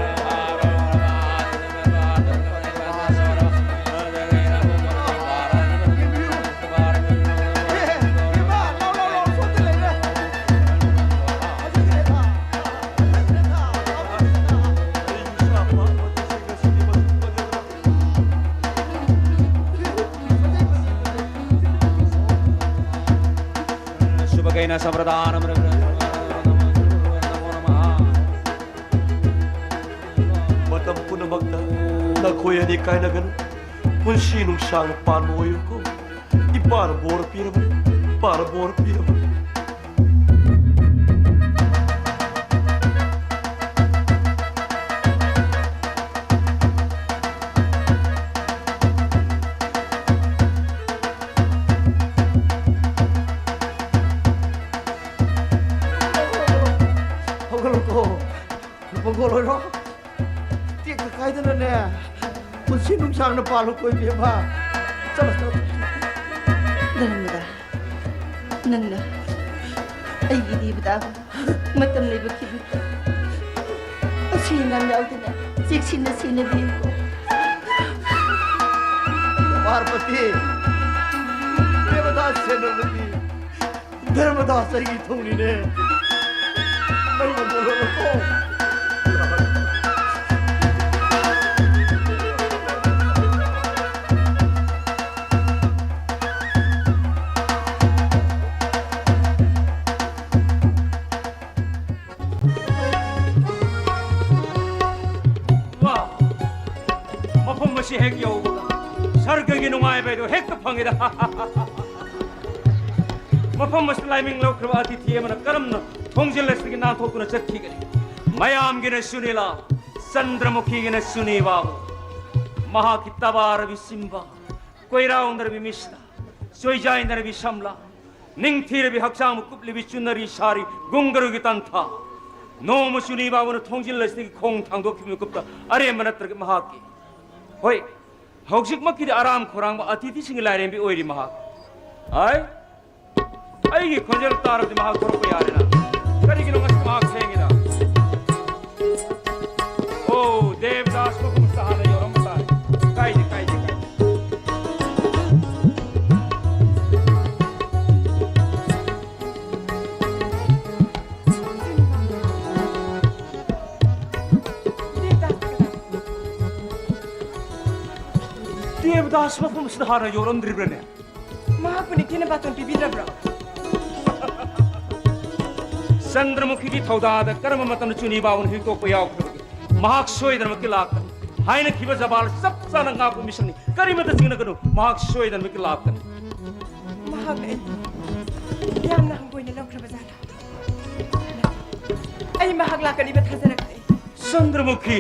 ꯃꯇꯝ ꯄꯨꯝꯅꯃꯛꯇ ꯅꯈꯣꯏ ꯑꯅꯤ ꯀꯥꯏꯅꯒꯅꯨ꯫ ꯄꯨꯟꯁꯤ ꯅꯨꯡꯁꯥꯡꯅ ꯄꯥꯟꯕ ꯑꯣꯏꯌꯨꯀꯣ꯫ ꯏꯄꯥꯅ ꯕꯣꯔ ꯄꯤꯔꯕꯅꯤ, ꯏꯄꯥꯅ ꯕꯣꯔ ꯄꯤꯔꯕꯅꯤ꯫ ꯍꯧꯒꯠꯂꯣꯀꯣ, ꯃꯪꯒꯣꯜ ꯑꯣꯏꯔꯣ꯫ ꯇꯦꯛꯇ ꯀꯥꯏꯗꯅꯅꯦ, ꯄꯨꯟꯁꯤ ꯅꯨꯡꯁꯥꯡꯅ ꯄꯥꯜꯂꯨꯀꯣ, ꯏꯕꯦꯝꯃ꯫ ꯆꯠꯂꯣ, ꯆꯠꯂꯣ, ꯆꯠꯂꯣ꯫ ꯙꯔꯃꯗ, ꯅꯪꯅ ꯑꯩꯒꯤ ꯗꯦꯕꯗꯥꯕꯨ ꯃꯇꯝ ꯂꯩꯕ ꯈꯤꯕꯤꯛꯇ ꯑꯁꯣꯏ ꯑꯉꯥꯝ ꯌꯥꯎꯗꯅ ꯆꯦꯛꯁꯤꯟꯅ ꯁꯦꯟꯅꯕꯤꯌꯨꯀꯣ꯫ ꯄꯥꯔꯕꯇꯤ, ꯗꯦꯕꯗꯥ ꯁꯦꯟꯅꯕꯗꯤ ꯙꯔꯃꯗꯥꯁ ꯑꯩꯒꯤ ꯊꯧꯅꯤꯅꯦ꯫ ꯃꯩ ꯃꯇꯣꯟ ꯂꯣꯜꯂꯣꯀꯣ꯫ ꯋꯥ! ꯃꯐꯝ ꯑꯁꯤ ꯍꯦꯛ ꯌꯧꯕꯒ ꯁꯔꯒꯒꯤ ꯅꯨꯡꯉꯥꯏꯕ ꯍꯥꯏꯗꯣ ꯍꯦꯛꯇ ꯐꯪꯉꯤꯗ꯫ ꯃꯐꯝ ꯑꯁꯤꯗ ꯂꯥꯏꯃꯤꯡ ꯂꯧꯈ꯭ꯔꯕ ꯑꯇꯤꯊꯤ ꯑꯃꯅ ꯀꯔꯝꯅ ꯊꯣꯡꯖꯤꯜ ꯑꯁꯤꯗꯒꯤ ꯅꯥꯟꯊꯣꯛꯇꯨꯅ ꯆꯠꯈꯤꯒꯅꯤ? ꯃꯌꯥꯝꯒꯤꯅ ꯁꯨꯅꯤꯂꯥ, ꯆꯟꯗ꯭ꯔꯃꯨꯈꯤꯒꯤꯅ ꯁꯨꯅꯤ ꯕꯥꯕꯨ, ꯃꯍꯥꯛꯀꯤ ꯇꯕꯥꯔꯕꯤ ꯁꯤꯝꯕꯥ, ꯀꯣꯏꯔꯥꯎꯅꯔꯕꯤ ꯃꯤꯁꯅꯥ, ꯆꯣꯏꯖꯥꯏꯅꯔꯕꯤ ꯁꯝꯂꯥ, ꯅꯤꯡꯊꯤꯔꯕꯤ ꯍꯛꯆꯥꯡꯕꯨ ꯀꯨꯞꯂꯤꯕꯤ ꯆꯨꯅꯔꯤ ꯁꯥꯔꯤ ꯒꯨꯡꯒꯔꯨꯒꯤ ꯇꯟꯊꯥ꯫ ꯅꯣꯡꯃ ꯆꯨꯅꯤ ꯕꯥꯕꯨꯅ ꯊꯣꯡꯖꯤꯜ ꯑꯁꯤꯗꯒꯤ ꯈꯣꯡ ꯊꯥꯡꯗꯣꯛꯈꯤꯕ ꯃꯤꯀꯨꯞꯇ ꯑꯔꯦꯝꯕ ꯅꯠꯇ꯭ꯔꯒ ꯃꯍꯥꯛꯀꯤ, ꯍꯣꯏ, ꯍꯧꯖꯤꯛꯃꯛꯀꯤꯗꯤ ꯑꯔꯥꯝ ꯈꯧꯔꯥꯡꯕ ꯑꯇꯤꯊꯤꯁꯤꯡꯒꯤ ꯂꯥꯏꯔꯦꯝꯕꯤ ꯑꯣꯏꯔꯤ ꯃꯍꯥꯛ꯫ ꯍꯥꯏ, ꯑꯩꯒꯤ ꯈꯣꯟꯖꯦꯜ ꯇꯥꯔꯕꯗꯤ ꯃꯍꯥꯛ ꯊꯣꯔꯛꯄ ꯌꯥꯔꯦꯅ꯫ ꯀꯔꯤꯒꯤꯅꯣ ꯉꯁꯤ ꯃꯍꯥꯛ ꯊꯦꯡꯉꯤꯗ? ꯑꯣ, ꯗꯦꯕꯗꯥꯁ ꯃꯐꯝꯁꯤꯗ ꯍꯥꯟꯅ ꯌꯧꯔꯝꯕ ꯇꯥꯔꯦ꯫ ꯀꯥꯏꯗꯦ, ꯀꯥꯏꯗꯦ, ꯀꯥꯏꯗꯦ꯫ ꯗꯦꯕꯗꯥꯁ ꯃꯐꯝꯁꯤꯗ ꯍꯥꯟꯅ ꯌꯧꯔꯝꯗ꯭ꯔꯤꯕ꯭ꯔꯅꯦ? ꯃꯍꯥꯛꯄꯨ ꯅꯤꯡꯊꯤꯅ ꯕꯥꯇꯣꯟ ꯄꯤꯕꯤꯗ꯭ꯔꯕ꯭ꯔꯣ? ꯆꯟꯗ꯭ꯔꯃꯨꯈꯤꯒꯤ ꯊꯧꯗꯥꯗ ꯀꯔꯝꯕ ꯃꯇꯝꯗ ꯆꯨꯅꯤ ꯕꯥꯕꯨꯅ ꯍꯤꯛꯇꯣꯛꯄ ꯌꯥꯎꯈ꯭ꯔꯕꯒꯦ? ꯃꯍꯥꯛ ꯁꯣꯏꯗꯅꯃꯛꯀꯤ ꯂꯥꯛꯀꯅꯤ꯫ ꯍꯥꯏꯅꯈꯤꯕ ꯖꯕꯥꯜ ꯆꯞ ꯆꯥꯅ ꯉꯥꯛꯄ ꯃꯤꯁꯛꯅꯤ꯫ ꯀꯔꯤꯃꯇ ꯆꯤꯡꯅꯒꯅꯨ, ꯃꯍꯥꯛ ꯁꯣꯏꯗꯅꯃꯛꯀꯤ ꯂꯥꯛꯀꯅꯤ꯫ ꯃꯍꯥꯛꯅ ꯑꯩꯕꯨ ꯌꯥꯝꯅ ꯍꯪꯒꯣꯏꯅ ꯂꯧꯈ꯭ꯔꯕ ꯖꯥꯠꯂꯥ? ꯑꯩ ꯃꯍꯥꯛ ꯂꯥꯛꯀꯅꯤꯕ ꯊꯥꯖꯔꯛꯇꯦ꯫ ꯆꯟꯗ꯭ꯔꯃꯨꯈꯤ,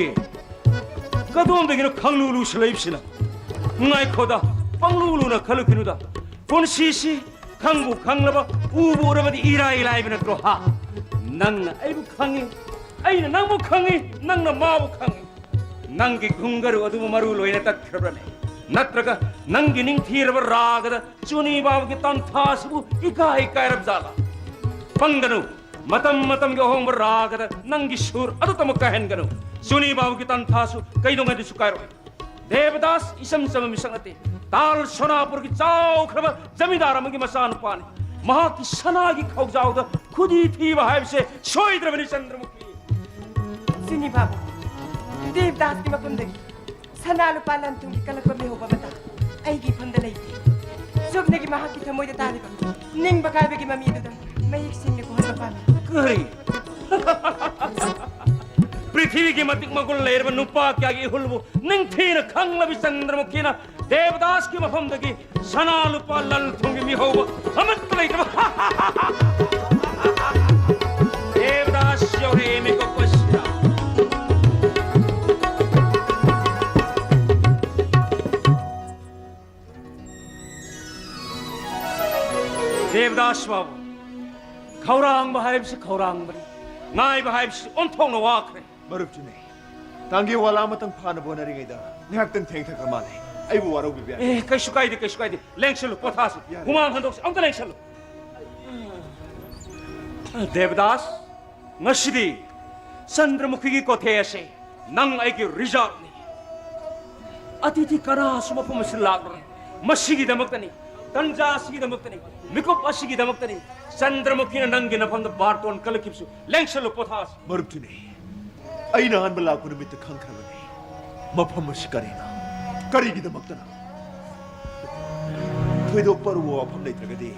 ꯀꯗꯣꯝꯗꯒꯤꯅꯣ ꯈꯪꯂꯨ ꯂꯨꯁꯤꯜꯂꯛꯏꯕꯁꯤꯅ? ꯉꯥꯏꯈꯣꯗ, ꯄꯪꯂꯨ ꯂꯨꯅ ꯈꯜꯂꯨꯈꯤꯅꯨꯗ꯫ ꯄꯨꯟꯁꯤꯁꯤ ꯈꯪꯕꯨ ꯈꯪꯂꯕ, ꯎꯕꯨ ꯎꯔꯕꯗꯤ ꯏꯔꯥꯏ ꯂꯥꯏꯕ ꯅꯠꯇ꯭ꯔꯣ? ꯍꯥ? ꯅꯪꯅ ꯑꯩꯕꯨ ꯈꯪꯉꯤ, ꯑꯩꯅ ꯅꯪꯕꯨ ꯈꯪꯉꯤ, ꯅꯪꯅ ꯃꯥꯕꯨ ꯈꯪꯉꯤ꯫ ꯅꯪꯒꯤ ꯈꯨꯡꯒꯔꯨ ꯑꯗꯨꯕꯨ ꯃꯔꯨ ꯂꯣꯏꯅ ꯇꯠꯈ꯭ꯔꯕ꯭ꯔꯅꯦ? ꯅꯠꯇ꯭ꯔꯒ ꯅꯪꯒꯤ ꯅꯤꯡꯊꯤꯔꯕ ꯔꯥꯒꯗ ꯆꯨꯅꯤ ꯕꯥꯕꯨꯒꯤ ꯇꯟꯊꯥꯁꯤꯕꯨ ꯏꯀꯥꯏ ꯏꯀꯥꯏꯔꯕ ꯖꯥꯠꯂꯥ? ꯄꯪꯒꯅꯨ, ꯃꯇꯝ ꯃꯇꯝꯒꯤ ꯑꯍꯣꯡꯕ ꯔꯥꯒꯗ ꯅꯪꯒꯤ ꯁꯨꯔ ꯑꯗꯨꯇꯃꯛ ꯀꯥꯏꯍꯟꯒꯅꯨ꯫ ꯆꯨꯅꯤ ꯕꯥꯕꯨꯒꯤ ꯇꯟꯊꯥꯁꯨ ꯀꯩꯗꯧꯉꯩꯗꯁꯨ ꯀꯥꯏꯔꯣꯏ꯫ ꯗꯦꯕꯗꯥꯁ ꯏꯆꯝ ꯆꯝꯕ ꯃꯤꯁꯛ ꯅꯠꯇꯦ꯫ ꯇꯥꯜ ꯁꯣꯅꯥꯄꯨꯔꯒꯤ ꯆꯥꯎꯈ꯭ꯔꯕ ꯖꯃꯤꯟꯗꯥꯔ ꯑꯃꯒꯤ ꯃꯆꯥꯅꯨꯄꯥꯅꯤ꯫ ꯃꯍꯥꯛꯀꯤ ꯁꯅꯥꯒꯤ ꯈꯧꯖꯥꯎꯗ ꯈꯨꯗꯤ ꯊꯤꯕ ꯍꯥꯏꯕꯁꯦ ꯁꯣꯏꯗ꯭ꯔꯕꯅꯤ, ꯆꯟꯗ꯭ꯔꯃꯨꯈꯤ꯫ ꯆꯨꯅꯤ ꯕꯥꯕꯨ, ꯗꯦꯕꯗꯥꯁꯀꯤ ꯃꯐꯝꯗꯒꯤ ꯁꯅꯥ ꯂꯨꯄꯥ ꯂꯟ ꯊꯨꯝꯒꯤ ꯀꯜꯂꯛꯄ ꯃꯤꯍꯧꯕ ꯑꯃꯇ ꯑꯩꯒꯤ ꯏꯐꯝꯗ ꯂꯩꯇꯦ꯫ ꯆꯨꯝꯅꯒꯤ ꯃꯍꯥꯛꯀꯤ ꯊꯃꯣꯏꯗ ꯇꯥꯔꯤꯕ ꯅꯤꯡꯕ ꯀꯥꯏꯕꯒꯤ ꯃꯃꯤ ꯑꯗꯨꯗ ꯃꯌꯦꯛ ꯁꯦꯡꯅ ꯎꯍꯟꯕ ꯄꯥꯝꯃꯤ꯫ ꯀꯔꯤ? ꯄ꯭ꯔꯤꯊꯤꯕꯤꯒꯤ ꯃꯇꯤꯛ ꯃꯒꯨꯟ ꯂꯩꯔꯕ ꯅꯨꯄꯥ ꯀꯌꯥꯒꯤ ꯏꯍꯨꯜꯕꯨ ꯅꯤꯡꯊꯤꯅ ꯈꯪꯂꯕꯤ ꯆꯟꯗ꯭ꯔꯃꯨꯈꯤꯅ ꯗꯦꯕꯗꯥꯁꯀꯤ ꯃꯐꯝꯗꯒꯤ ꯁꯅꯥ ꯂꯨꯄꯥ ꯂꯟ ꯊꯨꯝꯒꯤ ꯃꯤꯍꯧꯕ ꯑꯃꯠꯇ ꯂꯩꯇꯕ ꯗꯦꯕꯗꯥꯁ ꯌꯧꯔꯛꯑꯦ ꯃꯤꯀꯨꯞ ꯑꯁꯤꯗ꯫ ꯗꯦꯕꯗꯥꯁ ꯕꯥꯕꯨ, ꯈꯧꯔꯥꯡꯕ ꯍꯥꯏꯕꯁꯤ ꯈꯧꯔꯥꯡꯕꯅꯤ, ꯉꯥꯏꯕ ꯍꯥꯏꯕꯁꯤ ꯑꯣꯟꯊꯣꯛꯅ ꯋꯥꯈ꯭ꯔꯦ꯫ ꯃꯔꯨꯞ ꯆꯨꯅꯤ, ꯇꯥꯡꯒꯤ ꯋꯥꯂꯥ ꯑꯃꯇꯪ ꯐꯥꯅꯕ ꯍꯣꯠꯅꯔꯤꯉꯩꯗ ꯉꯥꯏꯍꯥꯛꯇꯪ ꯊꯦꯡꯊꯈ꯭ꯔ ꯃꯥꯜꯂꯦ꯫ ꯑꯩꯕꯨ ꯋꯥꯔꯧꯕꯤꯕ ꯌꯥꯗꯦ꯫ ꯑꯦ, ꯀꯩꯁꯨ ꯀꯥꯏꯗꯦ, ꯀꯩꯁꯨ ꯀꯥꯏꯗꯦ꯫ ꯂꯦꯡꯁꯜꯂꯨ, ꯄꯣꯊꯥꯁꯤ꯫ ꯌꯥꯔꯦ꯫ ꯍꯨꯃꯥꯡ ꯍꯟꯗꯣꯛꯁꯤ, ꯑꯝꯇ ꯂꯦꯡꯁꯜꯂꯨ꯫ ꯗꯦꯕꯗꯥꯁ, ꯉꯁꯤꯗꯤ ꯆꯟꯗ꯭ꯔꯃꯨꯈꯤꯒꯤ ꯀꯣꯊꯦ ꯑꯁꯦ ꯅꯪ ꯑꯩꯒꯤ ꯔꯤꯖꯥꯔꯚꯅꯤ꯫ ꯑꯇꯤꯊꯤ ꯀꯅꯥꯁꯨ ꯃꯐꯝ ꯑꯁꯤꯗ ꯂꯥꯛꯂꯔꯣꯏ꯫ ꯃꯁꯤꯒꯤꯗꯃꯛꯇꯅꯤ, ꯇꯟꯖꯥ ꯑꯁꯤꯒꯤꯗꯃꯛꯇꯅꯤ, ꯃꯤꯀꯨꯞ ꯑꯁꯤꯒꯤꯗꯃꯛꯇꯅꯤ ꯆꯟꯗ꯭ꯔꯃꯨꯈꯤꯅ ꯅꯪꯒꯤ ꯅꯐꯝꯗ ꯕꯥꯔꯇꯣꯟ ꯀꯜꯂꯛꯈꯤꯕꯁꯨ꯫ ꯂꯦꯡꯁꯜꯂꯨ, ꯄꯣꯊꯥꯁꯤ꯫ ꯃꯔꯨꯞ ꯆꯨꯅꯤ, ꯑꯩꯅ ꯑꯍꯥꯟꯕ ꯂꯥꯛꯄ ꯅꯨꯃꯤꯠꯇ ꯈꯪꯈ꯭ꯔꯕꯅꯤ, ꯃꯐꯝ ꯑꯁꯤ ꯀꯔꯤꯅꯣ, ꯀꯔꯤꯒꯤꯗꯃꯛꯇꯅꯣ꯫ ꯊꯣꯏꯗꯣꯛꯄ ꯑꯔꯨꯕ ꯋꯥꯐꯝ ꯂꯩꯇ꯭ꯔꯒꯗꯤ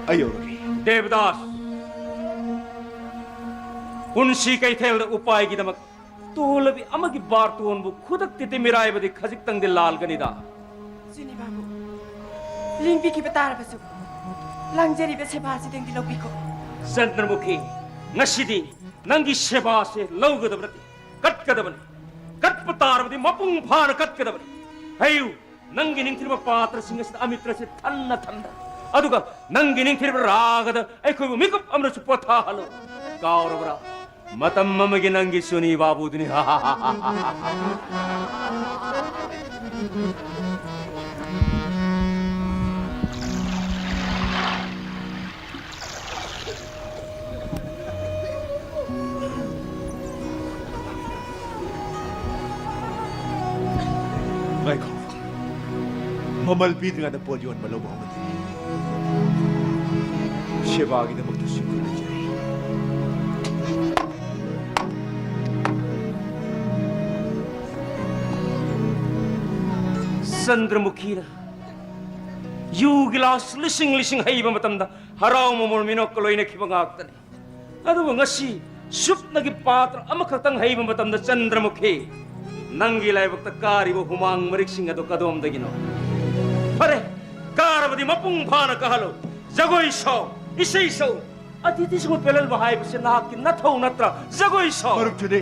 ꯑꯩ ꯌꯧꯔꯒꯦ꯫ ꯗꯦꯕꯗꯥꯁ, ꯄꯨꯟꯁꯤ ꯀꯩꯊꯦꯜꯗ ꯎꯄꯥꯏꯒꯤꯗꯃꯛ ꯇꯣꯜꯂꯕꯤ ꯑꯃꯒꯤ ꯕꯥꯔꯇꯣꯟꯕꯨ ꯈꯨꯗꯛꯇꯤꯗꯤ ꯃꯤꯔꯥꯏꯕꯗꯤ ꯈꯖꯤꯛꯇꯪꯗꯤ ꯂꯥꯜꯒꯅꯤꯗ꯫ ꯖꯨꯅꯤ ꯕꯥꯕꯨ, ꯂꯤꯡꯕꯤꯈꯤꯕ ꯇꯥꯔꯕꯁꯨ, ꯂꯥꯡꯖꯔꯤꯕ ꯁꯦꯕꯥꯁꯤꯗꯪꯗꯤ ꯂꯧꯕꯤꯈꯣ꯫ ꯆꯟꯗ꯭ꯔꯃꯨꯈꯤ, ꯉꯁꯤꯗꯤ ꯅꯪꯒꯤ ꯁꯦꯕꯥꯁꯦ ꯂꯧꯒꯗꯕ ꯅꯠꯇꯦ, ꯀꯠꯀꯗꯕꯅꯤ꯫ ꯀꯠꯄ ꯇꯥꯔꯕꯗꯤ ꯃꯄꯨꯡ ꯐꯥꯅ ꯀꯠꯀꯗꯕꯅꯤ꯫ ꯍꯩꯌꯨ, ꯅꯪꯒꯤ ꯅꯤꯡꯊꯤꯔꯕ ꯄꯥꯇ꯭ꯔꯁꯤꯡ ꯑꯁꯤꯗ ꯑꯃꯤꯇ꯭ꯔꯁꯤ ꯊꯟꯅ ꯊꯝꯗ, ꯑꯗꯨꯒ ꯅꯪꯒꯤ ꯅꯤꯡꯊꯤꯔꯕ ꯔꯥꯒꯗ ꯑꯩꯈꯣꯏꯕꯨ ꯃꯤꯀꯨꯞ ꯑꯃꯅꯁꯨ ꯄꯣꯊꯥꯍꯜꯂꯨ꯫ ꯀꯥꯎꯔꯕ꯭ꯔꯥ? ꯃꯇꯝ ꯑꯃꯒꯤ ꯅꯪꯒꯤ ꯁꯨꯅꯤ ꯕꯥꯕꯨꯗꯨꯅꯤ꯫ ꯉꯥꯏꯈꯣ꯫ ꯃꯃꯜ ꯄꯤꯗ꯭ꯔꯤꯉꯩꯗ ꯄꯣꯠ ꯌꯣꯟꯕ ꯂꯧꯕ ꯍꯧꯅꯗꯦ꯫ ꯁꯦꯕꯥꯒꯤꯗꯃꯛꯇ ꯁꯤꯡꯕ ꯂꯩꯖꯔꯤ꯫ ꯆꯟꯗ꯭ꯔꯃꯨꯈꯤꯅ ꯌꯨ ꯒꯤꯂꯥꯁ ꯂꯤꯁꯤꯡ ꯂꯤꯁꯤꯡ ꯍꯩꯕ ꯃꯇꯝꯗ ꯍꯔꯥꯎ ꯃꯃꯣꯜ ꯃꯤꯅꯣꯛꯀ ꯂꯣꯏꯅꯈꯤꯕ ꯉꯥꯛꯇꯅꯤ꯫ ꯑꯗꯨꯕꯨ ꯉꯁꯤ ꯁꯨꯞꯅꯒꯤ ꯄꯥꯇ꯭ꯔ ꯑꯃꯈꯛꯇꯪ ꯍꯩꯕ ꯃꯇꯝꯗ, ꯆꯟꯗ꯭ꯔꯃꯨꯈꯤ, ꯅꯪꯒꯤ ꯂꯥꯏꯕꯛꯇ ꯀꯥꯔꯤꯕ ꯍꯨꯃꯥꯡ ꯃꯔꯤꯛꯁꯤꯡ ꯑꯗꯨ ꯀꯗꯣꯝꯗꯒꯤꯅꯣ? ꯐꯔꯦ, ꯀꯥꯔꯕꯗꯤ ꯃꯄꯨꯡ ꯐꯥꯅ ꯀꯥꯍꯜꯂꯨ꯫ ꯖꯒꯣꯏ ꯁꯥꯎ, ꯏꯁꯩ ꯁꯛꯎ꯫ ꯑꯇꯤꯊꯤꯁꯤꯡꯕꯨ ꯄꯦꯜꯍꯟꯕ ꯍꯥꯏꯕꯁꯤ ꯅꯍꯥꯛꯀꯤ ꯅꯊꯧ ꯅꯠꯇ꯭ꯔꯥ? ꯖꯒꯣꯏ ꯁꯥꯎ꯫ ꯃꯔꯨꯞ ꯖꯨꯅꯦ,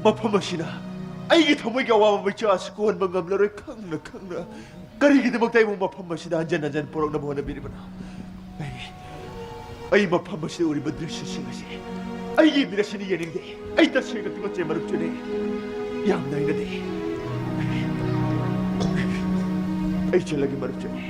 ꯃꯐꯝ ꯑꯁꯤꯅ ꯑꯩꯒꯤ ꯊꯃꯣꯏꯒꯤ ꯑꯋꯥꯕ ꯃꯩꯆꯥ ꯑꯁꯤ ꯀꯣꯟꯕ ꯉꯝꯂꯔꯣꯏ꯫ ꯈꯪꯅ ꯈꯪꯅ ꯀꯔꯤꯒꯤꯗꯃꯛꯇ ꯑꯩꯕꯨ ꯃꯐꯝ ꯑꯁꯤꯗ ꯍꯟꯖꯟ ꯍꯟꯖꯟ ꯄꯨꯔꯛꯅꯕ ꯍꯣꯠꯅꯕꯤꯔꯤꯕꯅꯣ? ꯑꯩ, ꯑꯩ ꯃꯐꯝ ꯑꯁꯤꯗ ꯎꯔꯤꯕ ꯗ꯭ꯔꯤꯁ꯭ꯌꯁꯤꯡ ꯑꯁꯤ ꯑꯩꯒꯤ ꯃꯤꯠ ꯑꯁꯤꯅ ꯌꯦꯡꯅꯤꯡꯗꯦ꯫ ꯑꯩ ꯇꯁꯦꯡꯅ ꯇꯨꯀꯠꯆꯩ, ꯃꯔꯨꯞ ꯖꯨꯅꯦ꯫ ꯌꯥꯝꯅ ꯍꯩꯅꯗꯦ꯫ ꯑꯩ ꯆꯠꯂꯒꯦ, ꯃꯔꯨꯞ ꯖꯨꯅꯦ꯫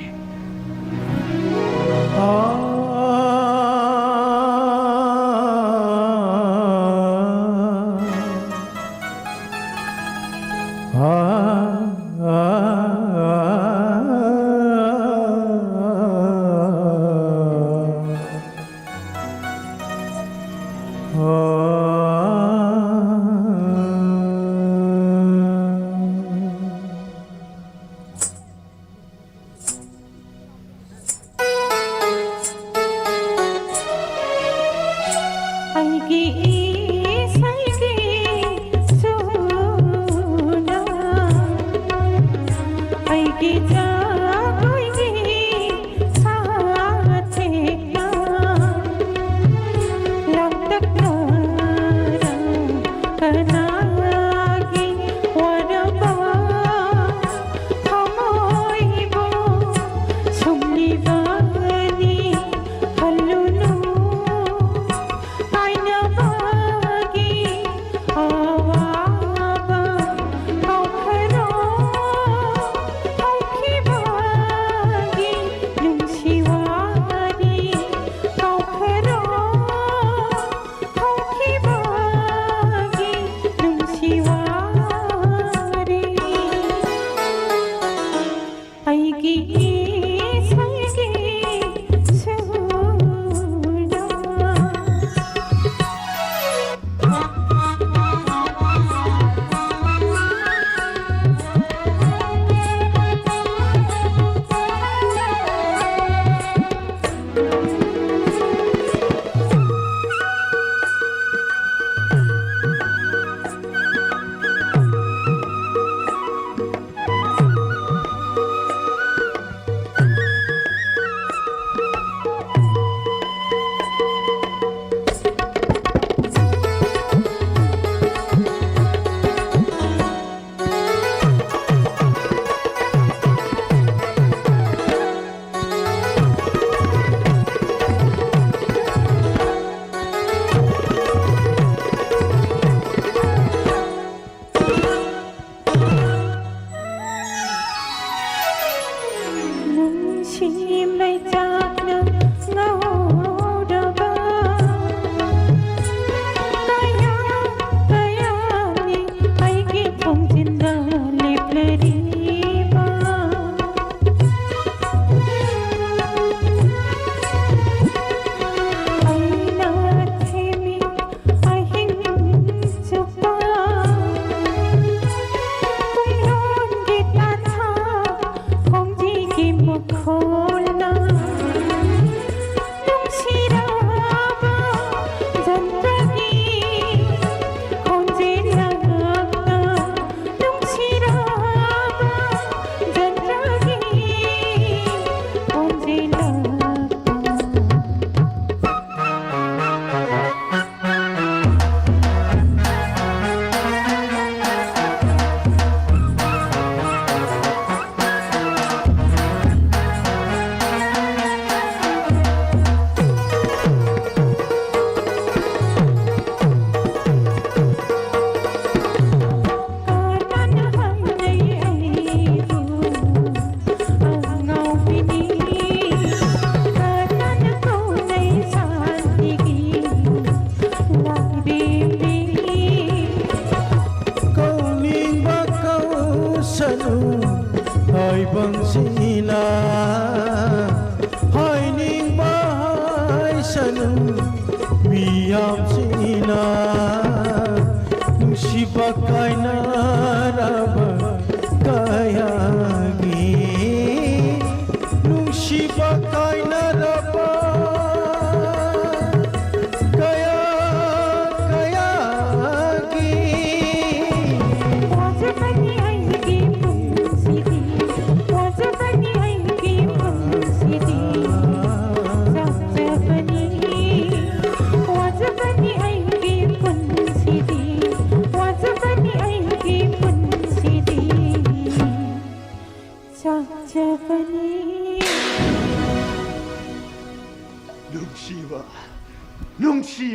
ꯀꯅꯥꯒꯤ ꯋꯥꯔꯕ ꯊꯃꯣꯏꯕꯨ ꯁꯨꯝꯂꯤꯕꯅꯤ ꯈꯜꯂꯨꯅꯨ꯫ ꯀꯥꯏꯅꯕꯒꯤ ꯑꯋꯥꯕ ꯀꯥꯎꯈ꯭ꯔꯣ꯫ ꯍꯧꯈꯤꯕꯒꯤ ꯅꯨꯡꯁꯤ ꯋꯥꯔꯤ ꯀꯥꯎꯈ꯭ꯔꯣ꯫ ꯍꯧꯈꯤꯕꯒꯤ